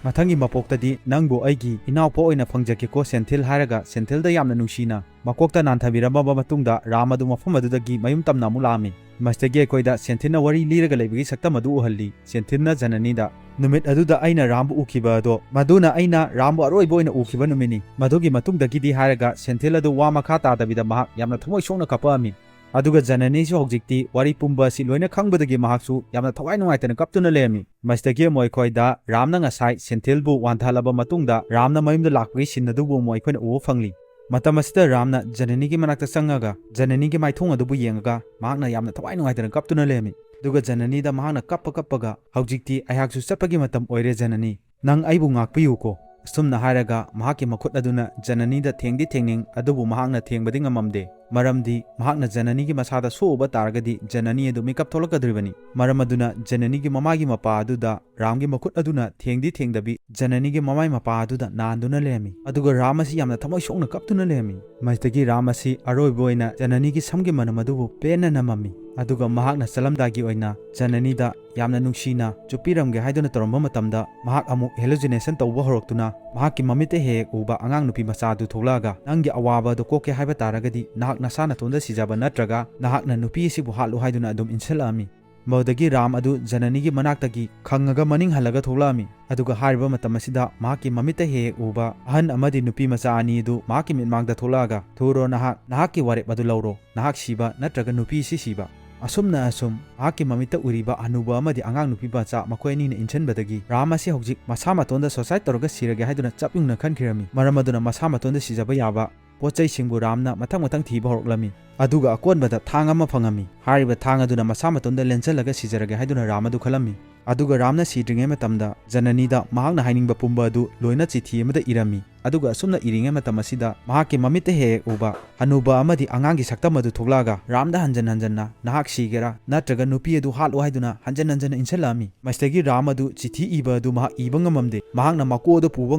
ꯃꯊꯪꯒꯤ ꯃꯄꯣꯛꯇꯗꯤ ꯅꯪꯕꯨ ꯑꯩꯒꯤ ꯏꯅꯥꯎꯄꯥ ꯑꯣꯏꯅ ꯐꯪꯖꯒꯦꯀꯣ ꯁꯦꯟꯊꯤꯜ" ꯍꯥꯏꯔꯒ ꯁꯦꯟꯊꯤꯜꯗ ꯌꯥꯝꯅ ꯅꯨꯡꯁꯤꯅ ꯃꯀꯣꯛꯇ ꯅꯥꯟꯊꯕꯤꯔꯝꯃꯕ ꯃꯇꯨꯡꯗ ꯔꯥꯝ ꯑꯗꯨ ꯃꯐꯝ ꯑꯗꯨꯗꯒꯤ ꯃꯌꯨꯝ ꯇꯝꯅ ꯑꯃꯨꯛ ꯂꯥꯛꯑꯝꯃꯤ꯫ ꯃꯁꯤꯗꯒꯤ ꯑꯩꯈꯣꯏꯗ ꯁꯦꯟꯊꯤꯜꯅ ꯋꯥꯔꯤ ꯂꯤꯔꯒ ꯂꯩꯕꯒꯤ ꯁꯛꯇꯝ ꯑꯗꯨ ꯎꯍꯜꯂꯤ꯫ ꯁꯦꯟꯊꯤꯜꯅ ꯖꯅꯅꯤꯗ, "ꯅꯨꯃꯤꯠ ꯑꯗꯨꯗ ꯑꯩꯅ ꯔꯥꯝꯕꯨ ꯎꯈꯤꯕ ꯑꯗꯣ, ꯃꯗꯨꯅ ꯑꯩꯅ ꯔꯥꯝꯕꯨ ꯑꯔꯣꯏꯕ ꯑꯣꯏꯅ ꯎꯈꯤꯕ ꯅꯨꯃꯤꯠꯅꯤ꯫ ꯃꯗꯨꯒꯤ ꯃꯇꯨꯡꯗꯒꯤꯗꯤ" ꯍꯥꯏꯔꯒ ꯁꯦꯟꯊꯤꯜ ꯑꯗꯨ ꯋꯥ ꯃꯈꯥ ꯇꯥꯗꯕꯤꯗ ꯃꯍꯥꯛ ꯌꯥꯝꯅ ꯊꯃꯣꯏ ꯁꯣꯛꯅ ꯀꯞꯄꯛꯑꯝꯃꯤ꯫ ꯑꯗꯨꯒ ꯖꯅꯅꯤꯁꯨ ꯍꯧꯖꯤꯛꯇꯤ ꯋꯥꯔꯤ ꯄꯨꯝꯕ ꯑꯁꯤ ꯂꯣꯏꯅ ꯈꯪꯕꯗꯒꯤ ꯃꯍꯥꯛꯁꯨ ꯌꯥꯝꯅ ꯊꯋꯥꯏ ꯅꯨꯡꯉꯥꯏꯇꯅ ꯀꯞꯇꯨꯅ ꯂꯩꯔꯝꯃꯤ꯫ ꯃꯁꯤꯗꯒꯤ ꯑꯃꯨꯛ ꯑꯩꯈꯣꯏꯗ ꯔꯥꯝꯅ ꯉꯁꯥꯏ ꯁꯦꯟꯊꯤꯜꯕꯨ ꯋꯥꯟꯊꯍꯜꯂꯕ ꯃꯇꯨꯡꯗ ꯔꯥꯝꯅ ꯃꯌꯨꯝꯗ ꯂꯥꯛꯄꯒꯤ scene ꯑꯗꯨꯕꯨ ꯑꯃꯨꯛ ꯑꯩꯈꯣꯏꯅ ꯎꯕ ꯐꯪꯂꯤ꯫ ꯃꯇꯝ ꯑꯁꯤꯗ ꯔꯥꯝꯅ ꯖꯅꯅꯤꯒꯤ ꯃꯅꯥꯛꯇ ꯆꯪꯉꯒ ꯖꯅꯅꯤꯒꯤ ꯃꯥꯏꯊꯣꯡ ꯑꯗꯨꯕꯨ ꯌꯦꯡꯉꯒ ꯃꯍꯥꯛꯅ ꯌꯥꯝꯅ ꯊꯋꯥꯏ ꯅꯨꯡꯉꯥꯏꯇꯅ ꯀꯞꯇꯨꯅ ꯂꯩꯔꯝꯃꯤ꯫ ꯑꯗꯨꯒ ꯖꯅꯅꯤꯗ ꯃꯍꯥꯛꯅ ꯀꯞꯄ ꯀꯞꯄꯒ, "ꯍꯧꯖꯤꯛꯇꯤ ꯑꯩꯍꯥꯛꯁꯨ ꯆꯠꯄꯒꯤ ꯃꯇꯝ ꯑꯣꯏꯔꯦ ꯖꯅꯅꯤ, ꯅꯪ ꯑꯩꯕꯨ ꯉꯥꯛꯄꯤꯌꯨꯀꯣ"꯫ ꯑꯁꯨꯝꯅ ꯍꯥꯏꯔꯒ ꯃꯍꯥꯛꯀꯤ ꯃꯈꯨꯠ ꯑꯗꯨꯅ ꯖꯅꯅꯤꯗ ꯊꯦꯡꯗꯤ ꯊꯦꯡꯅꯤꯡ, ꯑꯗꯨꯕꯨ ꯃꯍꯥꯛꯅ ꯊꯦꯡꯕꯗꯤ ꯉꯝꯃꯝꯗꯦ꯫ ꯃꯔꯝꯗꯤ ꯃꯍꯥꯛꯅ ꯖꯅꯅꯤꯒꯤ ꯃꯁꯥꯗ ꯁꯣꯛꯎꯕ ꯇꯥꯔꯒꯗꯤ ꯖꯅꯅꯤ ꯑꯗꯨ ꯃꯤꯀꯞ ꯊꯣꯛꯂꯛꯀꯗꯧꯔꯤꯕꯅꯤ꯫ ꯃꯔꯝ ꯑꯗꯨꯅ ꯖꯅꯅꯤꯒꯤ ꯃꯃꯥꯏꯒꯤ ꯃꯄꯥ ꯑꯗꯨꯗ ꯔꯥꯝꯒꯤ ꯃꯈꯨꯠ ꯑꯗꯨꯅ ꯊꯦꯡꯗꯤ ꯊꯦꯡꯗꯕꯤ ꯖꯅꯅꯤꯒꯤ ꯃꯃꯥꯏ ꯃꯄꯥ ꯑꯗꯨꯗ ꯅꯥꯟꯗꯨꯅ ꯂꯩꯔꯝꯃꯤ꯫ ꯑꯗꯨꯒ ꯔꯥꯝ ꯑꯁꯤ ꯌꯥꯝꯅ ꯊꯃꯣꯏ ꯁꯣꯛꯅ ꯀꯞꯇꯨꯅ ꯂꯩꯔꯝꯃꯤ꯫ ꯃꯁꯤꯗꯒꯤ ꯔꯥꯝ ꯑꯁꯤ ꯑꯔꯣꯏꯕ ꯑꯣꯏꯅ ꯖꯅꯅꯤꯒꯤ ꯁꯝꯒꯤ ꯃꯅꯝ ꯑꯗꯨꯕꯨ ꯄꯦꯟꯅ ꯅꯝꯃꯝꯃꯤ꯫ ꯑꯗꯨꯒ ꯃꯍꯥꯛꯅ ꯆꯠꯂꯝꯗꯥꯏꯒꯤ ꯑꯣꯏꯅ ꯖꯅꯅꯤꯗ ꯌꯥꯝꯅ ꯅꯨꯡꯁꯤꯅ ꯆꯨꯞꯄꯤꯔꯝꯒꯦ ꯍꯥꯏꯗꯨꯅ ꯇꯧꯔꯝꯕ ꯃꯇꯝꯗ, ꯃꯍꯥꯛ ꯑꯃꯨꯛ ꯍꯦꯂꯨꯁꯤꯅꯦꯁꯟ ꯇꯧꯕ ꯍꯧꯔꯛꯇꯨꯅ ꯃꯍꯥꯛꯀꯤ ꯃꯃꯤꯠꯇ ꯍꯦꯛ ꯍꯦꯛ ꯎꯕ ꯑꯉꯥꯡ ꯅꯨꯄꯤ ꯃꯆꯥ ꯑꯗꯨ ꯊꯣꯛꯂꯛꯑꯒ, "ꯅꯪꯒꯤ ꯑꯋꯥꯕ ꯑꯗꯨ ꯀꯣꯛꯀꯦ ꯍꯥꯏꯕ ꯇꯥꯔꯒꯗꯤ ꯅꯍꯥꯛ ꯅꯁꯥ ꯅꯇꯣꯟꯗ ꯁꯤꯖꯕ ꯅꯠꯇ꯭ꯔꯒ ꯅꯍꯥꯛꯅ ꯅꯨꯄꯤ ꯑꯁꯤꯕꯨ ꯍꯥꯠꯂꯨ" ꯍꯥꯏꯗꯨꯅ ꯑꯗꯨꯝ ꯏꯟꯁꯤꯜꯂꯛꯑꯝꯃꯤ꯫ ꯃꯗꯨꯗꯒꯤ ꯔꯥꯝ ꯑꯗꯨ ꯖꯅꯅꯤꯒꯤ ꯃꯅꯥꯛꯇꯒꯤ ꯈꯪꯉꯒ ꯃꯅꯤꯡ ꯍꯜꯂꯒ ꯊꯣꯛꯂꯛꯑꯝꯃꯤ꯫ ꯑꯗꯨꯒ ꯍꯥꯏꯔꯤꯕ ꯃꯇꯝ ꯑꯁꯤꯗ ꯃꯍꯥꯛꯀꯤ ꯃꯃꯤꯠꯇ ꯍꯦꯛ ꯍꯦꯛ ꯎꯕ ꯑꯍꯟ ꯑꯃꯗꯤ ꯅꯨꯄꯤ ꯃꯆꯥ ꯑꯅꯤ ꯑꯗꯨ ꯃꯍꯥꯛꯀꯤ ꯃꯤꯠꯃꯥꯡꯗ ꯊꯣꯛꯂꯛꯑꯒ, "ꯊꯨꯔꯣ ꯅꯍꯥꯛ, ꯅꯍꯥꯛꯀꯤ ꯋꯥꯔꯦꯞ ꯑꯗꯨ ꯂꯧꯔꯣ, ꯅꯍꯥꯛ ꯁꯤꯕ ꯅꯠꯇ꯭ꯔꯒ ꯅꯨꯄꯤ ꯑꯁꯤ ꯁꯤꯕ?" ꯑꯁꯨꯝꯅ ꯑꯁꯨꯝ ꯃꯍꯥꯛꯀꯤ ꯃꯃꯤꯠꯇ ꯎꯔꯤꯕ ꯍꯅꯨꯕ ꯑꯃꯗꯤ ꯑꯉꯥꯡ ꯅꯨꯄꯤ ꯃꯆꯥ ꯃꯈꯣꯏ ꯑꯅꯤꯅ ꯏꯟꯁꯤꯟꯕꯗꯒꯤ ꯔꯥꯝ ꯑꯁꯤ ꯍꯧꯖꯤꯛ ꯃꯁꯥ ꯃꯇꯣꯟꯗ ꯁꯣꯁꯥꯏꯠ ꯇꯧꯔꯒ ꯁꯤꯔꯒꯦ ꯍꯥꯏꯗꯨꯅ ꯆꯞ ꯌꯨꯡꯅ ꯈꯟꯈꯤꯔꯝꯃꯤ꯫ ꯃꯔꯝ ꯑꯗꯨꯅ ꯃꯁꯥ ꯃꯇꯣꯟꯗ ꯁꯤꯖꯕ ꯌꯥꯕ ꯄꯣꯠ ꯆꯩꯁꯤꯡꯕꯨ ꯔꯥꯝꯅ ꯃꯊꯪ ꯃꯊꯪ ꯊꯤꯕ ꯍꯧꯔꯛꯂꯝꯃꯤ꯫ ꯑꯗꯨꯒ ꯑꯀꯣꯟꯕꯗ ꯊꯥꯡ ꯑꯃ ꯐꯪꯉꯝꯃꯤ꯫ ꯍꯥꯏꯔꯤꯕ ꯊꯥꯡ ꯑꯗꯨꯅ ꯃꯁꯥ ꯃꯇꯣꯟꯗ ꯂꯦꯟꯁꯤꯜꯂꯒ ꯁꯤꯖꯔꯒꯦ ꯍꯥꯏꯗꯨꯅ ꯔꯥꯝ ꯑꯗꯨ ꯈꯜꯂꯝꯃꯤ꯫ ꯑꯗꯨꯒ ꯔꯥꯝꯅ ꯁꯤꯗ꯭ꯔꯤꯉꯩ ꯃꯇꯝꯗ ꯖꯅꯅꯤꯗ ꯃꯍꯥꯛꯅ ꯍꯥꯏꯅꯤꯡꯕ ꯄꯨꯝꯕ ꯑꯗꯨ ꯂꯣꯏꯅ ꯆꯤꯊꯤ ꯑꯃꯗ ꯏꯔꯝꯃꯤ꯫ ꯑꯗꯨꯒ ꯑꯁꯨꯝꯅ ꯏꯔꯤꯉꯩ ꯃꯇꯝ ꯑꯁꯤꯗ ꯃꯍꯥꯛꯀꯤ ꯃꯃꯤꯠꯇ ꯍꯦꯛ ꯍꯦꯛ ꯎꯕ ꯍꯅꯨꯕ ꯑꯃꯗꯤ ꯑꯉꯥꯡꯒꯤ ꯁꯛꯇꯝ ꯑꯗꯨ ꯊꯣꯛꯂꯛꯑꯒ ꯔꯥꯝꯗ ꯍꯟꯖꯟ ꯍꯟꯖꯟꯅ "ꯅꯍꯥꯛ ꯁꯤꯒꯦꯔꯥ ꯅꯠꯇ꯭ꯔꯒ ꯅꯨꯄꯤ ꯑꯗꯨ ꯍꯥꯠꯂꯣ" ꯍꯥꯏꯗꯨꯅ ꯍꯟꯖꯟ ꯍꯟꯖꯟꯅ ꯏꯟꯁꯤꯜꯂꯛꯑꯝꯃꯤ꯫ ꯃꯁꯤꯗꯒꯤ ꯔꯥꯝ ꯑꯗꯨ ꯆꯤꯊꯤ ꯏꯕ ꯑꯗꯨ ꯃꯍꯥꯛ ꯏꯕ ꯉꯝꯃꯝꯗꯦ꯫ ꯃꯍꯥꯛꯅ ꯃꯀꯣꯛ ꯑꯗꯨ ꯄꯨꯕ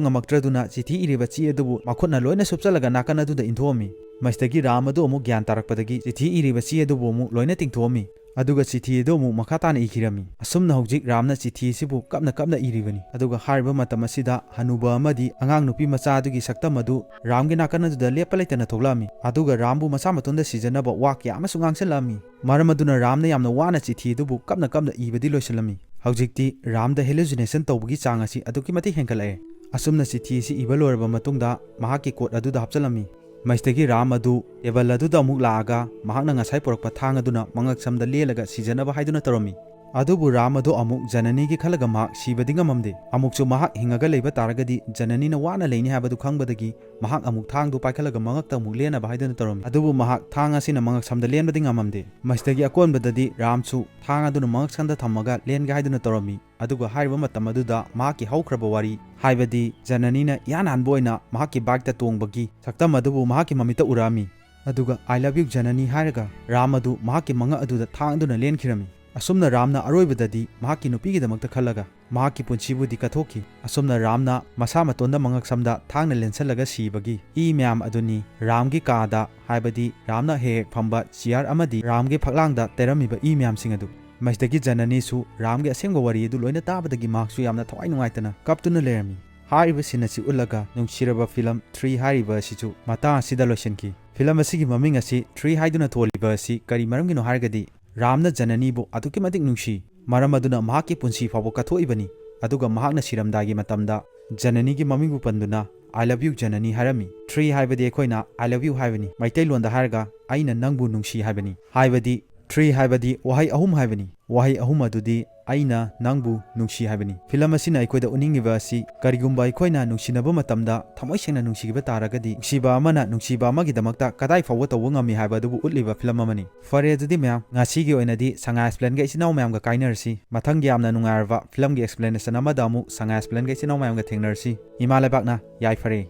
ꯉꯝꯃꯛꯇ꯭ꯔꯗꯨꯅ ꯆꯤꯊꯤ ꯏꯔꯤꯕ ꯆꯦ ꯑꯗꯨꯕꯨ ꯃꯈꯨꯠꯅ ꯂꯣꯏꯅ ꯁꯨꯞꯆꯜꯂꯒ ꯅꯥꯀꯟ ꯑꯗꯨꯗ ꯏꯟꯊꯣꯛꯑꯝꯃꯤ꯫ ꯃꯁꯤꯗꯒꯤ ꯔꯥꯝ ꯑꯗꯨ ꯑꯃꯨꯛ ꯒ꯭ꯌꯥꯟ ꯇꯥꯔꯛꯄꯗꯒꯤ ꯆꯤꯊꯤ ꯏꯔꯤꯕ ꯆꯦ ꯑꯗꯨꯕꯨ ꯑꯃꯨꯛ ꯂꯣꯏꯅ ꯇꯤꯡꯊꯣꯛꯑꯝꯃꯤ꯫ ꯑꯗꯨꯒ ꯆꯤꯊꯤ ꯑꯗꯨ ꯑꯃꯨꯛ ꯃꯈꯥ ꯇꯥꯅ ꯏꯈꯤꯔꯝꯃꯤ꯫ ꯑꯁꯨꯝꯅ ꯍꯧꯖꯤꯛ ꯔꯥꯝꯅ ꯆꯤꯊꯤ ꯑꯁꯤꯕꯨ ꯀꯞꯅ ꯀꯞꯅ ꯏꯔꯤꯕꯅꯤ꯫ ꯑꯗꯨꯒ ꯍꯥꯏꯔꯤꯕ ꯃꯇꯝ ꯑꯁꯤꯗ ꯍꯅꯨꯕ ꯑꯃꯗꯤ ꯑꯉꯥꯡ ꯅꯨꯄꯤ ꯃꯆꯥ ꯑꯗꯨꯒꯤ ꯁꯛꯇꯝ ꯑꯗꯨ ꯔꯥꯝꯒꯤ ꯅꯥꯀꯟ ꯑꯗꯨꯗ ꯂꯦꯞꯄ ꯂꯩꯇꯅ ꯊꯣꯛꯂꯛꯑꯝꯃꯤ꯫ ꯑꯗꯨꯒ ꯔꯥꯝꯕꯨ ꯃꯁꯥ ꯃꯇꯣꯟꯗ ꯁꯤꯖꯅꯕ ꯋꯥ ꯀꯌꯥ ꯑꯃꯁꯨ ꯉꯥꯡꯁꯤꯜꯂꯛꯑꯝꯃꯤ꯫ ꯃꯔꯝ ꯑꯗꯨꯅ ꯔꯥꯝꯅ ꯌꯥꯝꯅ ꯋꯥꯅ ꯆꯤꯊꯤ ꯑꯗꯨꯕꯨ ꯀꯞꯅ ꯀꯞꯅ ꯏꯕꯗꯤ ꯂꯣꯏꯁꯤꯜꯂꯝꯃꯤ꯫ ꯍꯧꯖꯤꯛꯇꯤ ꯔꯥꯝꯗ ꯍꯦꯂꯨꯁꯤꯅꯦꯁꯟ ꯇꯧꯕꯒꯤ ꯆꯥꯡ ꯑꯁꯤ ꯑꯗꯨꯛꯀꯤ ꯃꯇꯤꯛ ꯍꯦꯟꯒꯠꯂꯛꯑꯦ꯫ ꯑꯁꯨꯝꯅ ꯆꯤꯊꯤ ꯑꯁꯤ ꯏꯕ ꯂꯣꯏꯔꯕ ꯃꯇꯨꯡꯗ ꯃꯍꯥꯛꯀꯤ ꯀꯣꯠ ꯑꯗꯨꯗ ꯍꯥꯞꯆꯤꯜꯂꯝꯃꯤ꯫ ꯃꯁꯤꯗꯒꯤ ꯔꯥꯝ ꯑꯗꯨ ꯇꯦꯕꯜ ꯑꯗꯨꯗ ꯑꯃꯨꯛ ꯂꯥꯛꯑꯒ ꯃꯍꯥꯛꯅ ꯉꯁꯥꯏ ꯄꯨꯔꯛꯄ ꯊꯥꯡ ꯑꯗꯨꯅ ꯃꯉꯛꯁꯝꯗ ꯂꯦꯜꯂꯒ ꯁꯤꯖꯅꯕ ꯍꯥꯏꯗꯨꯅ ꯇꯧꯔꯝꯃꯤ꯫ ꯑꯗꯨꯕꯨ ꯔꯥꯝ ꯑꯗꯨ ꯑꯃꯨꯛ ꯖꯅꯅꯤꯒꯤ ꯈꯜꯂꯒ ꯃꯍꯥꯛ ꯁꯤꯕꯗꯤ ꯉꯝꯃꯝꯗꯦ꯫ ꯑꯃꯨꯛꯁꯨ ꯃꯍꯥꯛ ꯍꯤꯡꯉꯒ ꯂꯩꯕ ꯇꯥꯔꯒꯗꯤ ꯖꯅꯅꯤꯅ ꯋꯥꯅ ꯂꯩꯅꯤ ꯍꯥꯏꯕꯗꯨ ꯈꯪꯕꯗꯒꯤ ꯃꯍꯥꯛ ꯑꯃꯨꯛ ꯊꯥꯡꯗꯨ ꯄꯥꯏꯈꯠꯂꯒ ꯃꯉꯛꯇ ꯑꯃꯨꯛ ꯂꯦꯟꯅꯕ ꯍꯥꯏꯗꯨꯅ ꯇꯧꯔꯝꯃꯤ꯫ ꯑꯗꯨꯕꯨ ꯃꯍꯥꯛ ꯊꯥꯡ ꯑꯁꯤꯅ ꯃꯉꯛꯁꯝꯗ ꯂꯦꯟꯕꯗꯤ ꯉꯝꯃꯝꯗꯦ꯫ ꯃꯁꯤꯗꯒꯤ ꯑꯀꯣꯟꯕꯗꯗꯤ ꯔꯥꯝꯁꯨ ꯊꯥꯡ ꯑꯗꯨꯅ ꯃꯉꯛꯁꯝꯗ ꯊꯝꯃꯒ ꯂꯦꯟꯒꯦ ꯍꯥꯏꯗꯨꯅ ꯇꯧꯔꯝꯃꯤ꯫ ꯑꯗꯨꯒ ꯍꯥꯏꯔꯤꯕ ꯃꯇꯝ ꯑꯗꯨꯗ ꯃꯍꯥꯛꯀꯤ ꯍꯧꯈ꯭ꯔꯕ ꯋꯥꯔꯤ, ꯍꯥꯏꯕꯗꯤ ꯖꯅꯅꯤꯅ ꯏꯍꯥꯟ ꯍꯥꯟꯕ ꯑꯣꯏꯅ ꯃꯍꯥꯛꯀꯤ ꯕꯥꯏꯛꯇ ꯇꯣꯡꯕꯒꯤ ꯁꯛꯇꯝ ꯑꯗꯨꯕꯨ ꯃꯍꯥꯛꯀꯤ ꯃꯃꯤꯠꯇ ꯎꯔꯛꯑꯝꯃꯤ꯫ ꯑꯗꯨꯒ "I love you ꯖꯅꯅꯤ" ꯍꯥꯏꯔꯒ ꯔꯥꯝ ꯑꯗꯨ ꯃꯍꯥꯛꯀꯤ ꯃꯉꯛ ꯑꯗꯨꯗ ꯊꯥꯡꯗꯨꯅ ꯂꯦꯟꯈꯤꯔꯝꯃꯤ꯫ ꯑꯁꯨꯝꯅ ꯔꯥꯝꯅ ꯑꯔꯣꯏꯕꯗꯗꯤ ꯃꯍꯥꯛꯀꯤ ꯅꯨꯄꯤꯒꯤꯗꯃꯛꯇ ꯈꯜꯂꯒ ꯃꯍꯥꯛꯀꯤ ꯄꯨꯟꯁꯤꯕꯨꯗꯤ ꯀꯠꯊꯣꯛꯈꯤ꯫ ꯑꯁꯨꯝꯅ ꯔꯥꯝꯅ ꯃꯁꯥ ꯃꯇꯣꯟꯗ ꯃꯉꯛꯁꯝꯗ ꯊꯥꯡꯅ ꯂꯦꯟꯁꯜꯂꯒ ꯁꯤꯕꯒꯤ ꯏ ꯃꯌꯥꯝ ꯑꯗꯨꯅꯤ ꯔꯥꯝꯒꯤ ꯀꯥꯗ, ꯍꯥꯏꯕꯗꯤ ꯔꯥꯝꯅ ꯍꯦꯛ ꯍꯦꯛ ꯐꯝꯕ ꯆꯤꯌꯥꯔ ꯑꯃꯗꯤ ꯔꯥꯝꯒꯤ ꯐꯛꯂꯥꯡꯗ ꯇꯩꯔꯝꯃꯤꯕ ꯏ ꯃꯌꯥꯝꯁꯤꯡ ꯑꯗꯨ꯫ ꯃꯁꯤꯗꯒꯤ ꯖꯅꯅꯤꯁꯨ ꯔꯥꯝꯒꯤ ꯑꯁꯦꯡꯕ ꯋꯥꯔꯤ ꯑꯗꯨ ꯂꯣꯏꯅ ꯇꯥꯕꯗꯒꯤ ꯃꯍꯥꯛꯁꯨ ꯌꯥꯝꯅ ꯊꯋꯥꯏ ꯅꯨꯡꯉꯥꯏꯇꯅ ꯀꯞꯇꯨꯅ ꯂꯩꯔꯝꯃꯤ꯫ ꯍꯥꯏꯔꯤꯕ ꯁꯤꯟ ꯑꯁꯤ ꯎꯠꯂꯒ ꯅꯨꯡꯁꯤꯔꯕ ꯐꯤꯂꯝ ꯊ꯭ꯔꯤ ꯍꯥꯏꯔꯤꯕ ꯑꯁꯤꯁꯨ ꯃꯇꯥꯡ ꯑꯁꯤꯗ ꯂꯣꯏꯁꯤꯟꯈꯤ꯫ ꯐꯤꯂꯝ ꯑꯁꯤꯒꯤ ꯃꯃꯤꯡ ꯑꯁꯤ ꯊ꯭ꯔꯤ ꯍꯥꯏꯗꯨꯅ ꯊꯣꯜꯂꯤꯕ ꯑꯁꯤ ꯀꯔꯤ ꯃꯔꯝꯒꯤꯅꯣ ꯍꯥꯏꯔꯒꯗꯤ, ꯔꯥꯝꯅ ꯖꯅꯅꯤꯕꯨ ꯑꯗꯨꯛꯀꯤ ꯃꯇꯤꯛ ꯅꯨꯡꯁꯤ, ꯃꯔꯝ ꯑꯗꯨꯅ ꯃꯍꯥꯛꯀꯤ ꯄꯨꯟꯁꯤ ꯐꯥꯎꯕ ꯀꯠꯊꯣꯛꯏꯕꯅꯤ꯫ ꯑꯗꯨꯒ ꯃꯍꯥꯛꯅ ꯁꯤꯔꯝꯗꯥꯏꯒꯤ ꯃꯇꯝꯗ ꯖꯅꯅꯤꯒꯤ ꯃꯃꯤꯡꯕꯨ ꯄꯟꯗꯨꯅ "I love you ꯖꯅꯅꯤ" ꯍꯥꯏꯔꯝꯃꯤ꯫ ꯊ꯭ꯔꯤ ꯍꯥꯏꯕꯗꯤ ꯑꯩꯈꯣꯏꯅ "I love you" ꯍꯥꯏꯕꯅꯤ꯫ ꯃꯩꯇꯩꯂꯣꯟꯗ ꯍꯥꯏꯔꯒ "ꯑꯩꯅ ꯅꯪꯕꯨ ꯅꯨꯡꯁꯤ" ꯍꯥꯏꯕꯅꯤ꯫ ꯍꯥꯏꯕꯗꯤ ꯊ꯭ꯔꯤ ꯍꯥꯏꯕꯗꯤ ꯋꯥꯍꯩ ꯑꯍꯨꯝ ꯍꯥꯏꯕꯅꯤ꯫ ꯋꯥꯍꯩ ꯑꯍꯨꯝ ꯑꯗꯨꯗꯤ "ꯑꯩꯅ ꯅꯪꯕꯨ ꯅꯨꯡꯁꯤ" ꯍꯥꯏꯕꯅꯤ꯫ ꯐꯤꯂꯝ ꯑꯁꯤꯅ ꯑꯩꯈꯣꯏꯗ ꯎꯠꯅꯤꯡꯉꯤꯕ ꯑꯁꯤ, ꯀꯔꯤꯒꯨꯝꯕ ꯑꯩꯈꯣꯏꯅ ꯅꯨꯡꯁꯤꯅꯕ ꯃꯇꯝꯗ ꯊꯃꯣꯏ ꯁꯦꯡꯅ ꯅꯨꯡꯁꯤꯈꯤꯕ ꯇꯥꯔꯒꯗꯤ, ꯅꯨꯡꯁꯤꯕ ꯑꯃꯅ ꯅꯨꯡꯁꯤꯕ ꯑꯃꯒꯤꯗꯃꯛꯇ ꯀꯗꯥꯏ ꯐꯥꯎꯕ ꯇꯧꯕ ꯉꯝꯃꯤ ꯍꯥꯏꯕ ꯑꯗꯨꯕꯨ ꯎꯠꯂꯤꯕ ꯐꯤꯂꯝ ꯑꯃꯅꯤ꯫ ꯐꯔꯦ, ꯑꯗꯨꯗꯤ ꯃꯌꯥꯝ, ꯉꯁꯤꯒꯤ ꯑꯣꯏꯅꯗꯤ ꯁꯉꯥꯏ ꯑꯦꯛꯁꯄ꯭ꯂꯦꯟꯒ ꯏꯆꯤꯟ ꯏꯅꯥꯎ ꯃꯌꯥꯝꯒ ꯀꯥꯏꯅꯔꯁꯤ꯫ ꯃꯊꯪꯒꯤ ꯌꯥꯝꯅ ꯅꯨꯡꯉꯥꯏꯔꯕ ꯐꯤꯂꯝꯒꯤ ꯑꯦꯛꯁꯄ꯭ꯂꯦꯅꯦꯁꯟ ꯑꯃꯗ ꯑꯃꯨꯛ ꯁꯉꯥꯏ ꯑꯦꯛꯁꯄ꯭ꯂꯦꯟꯒ ꯏꯆꯤꯟ ꯏꯅꯥꯎ ꯃꯌꯥꯝꯒ ꯊꯦꯡꯅꯔꯁꯤ꯫ ꯏꯃꯥ ꯂꯩꯕꯥꯛꯅ ꯌꯥꯏꯐꯔꯦ꯫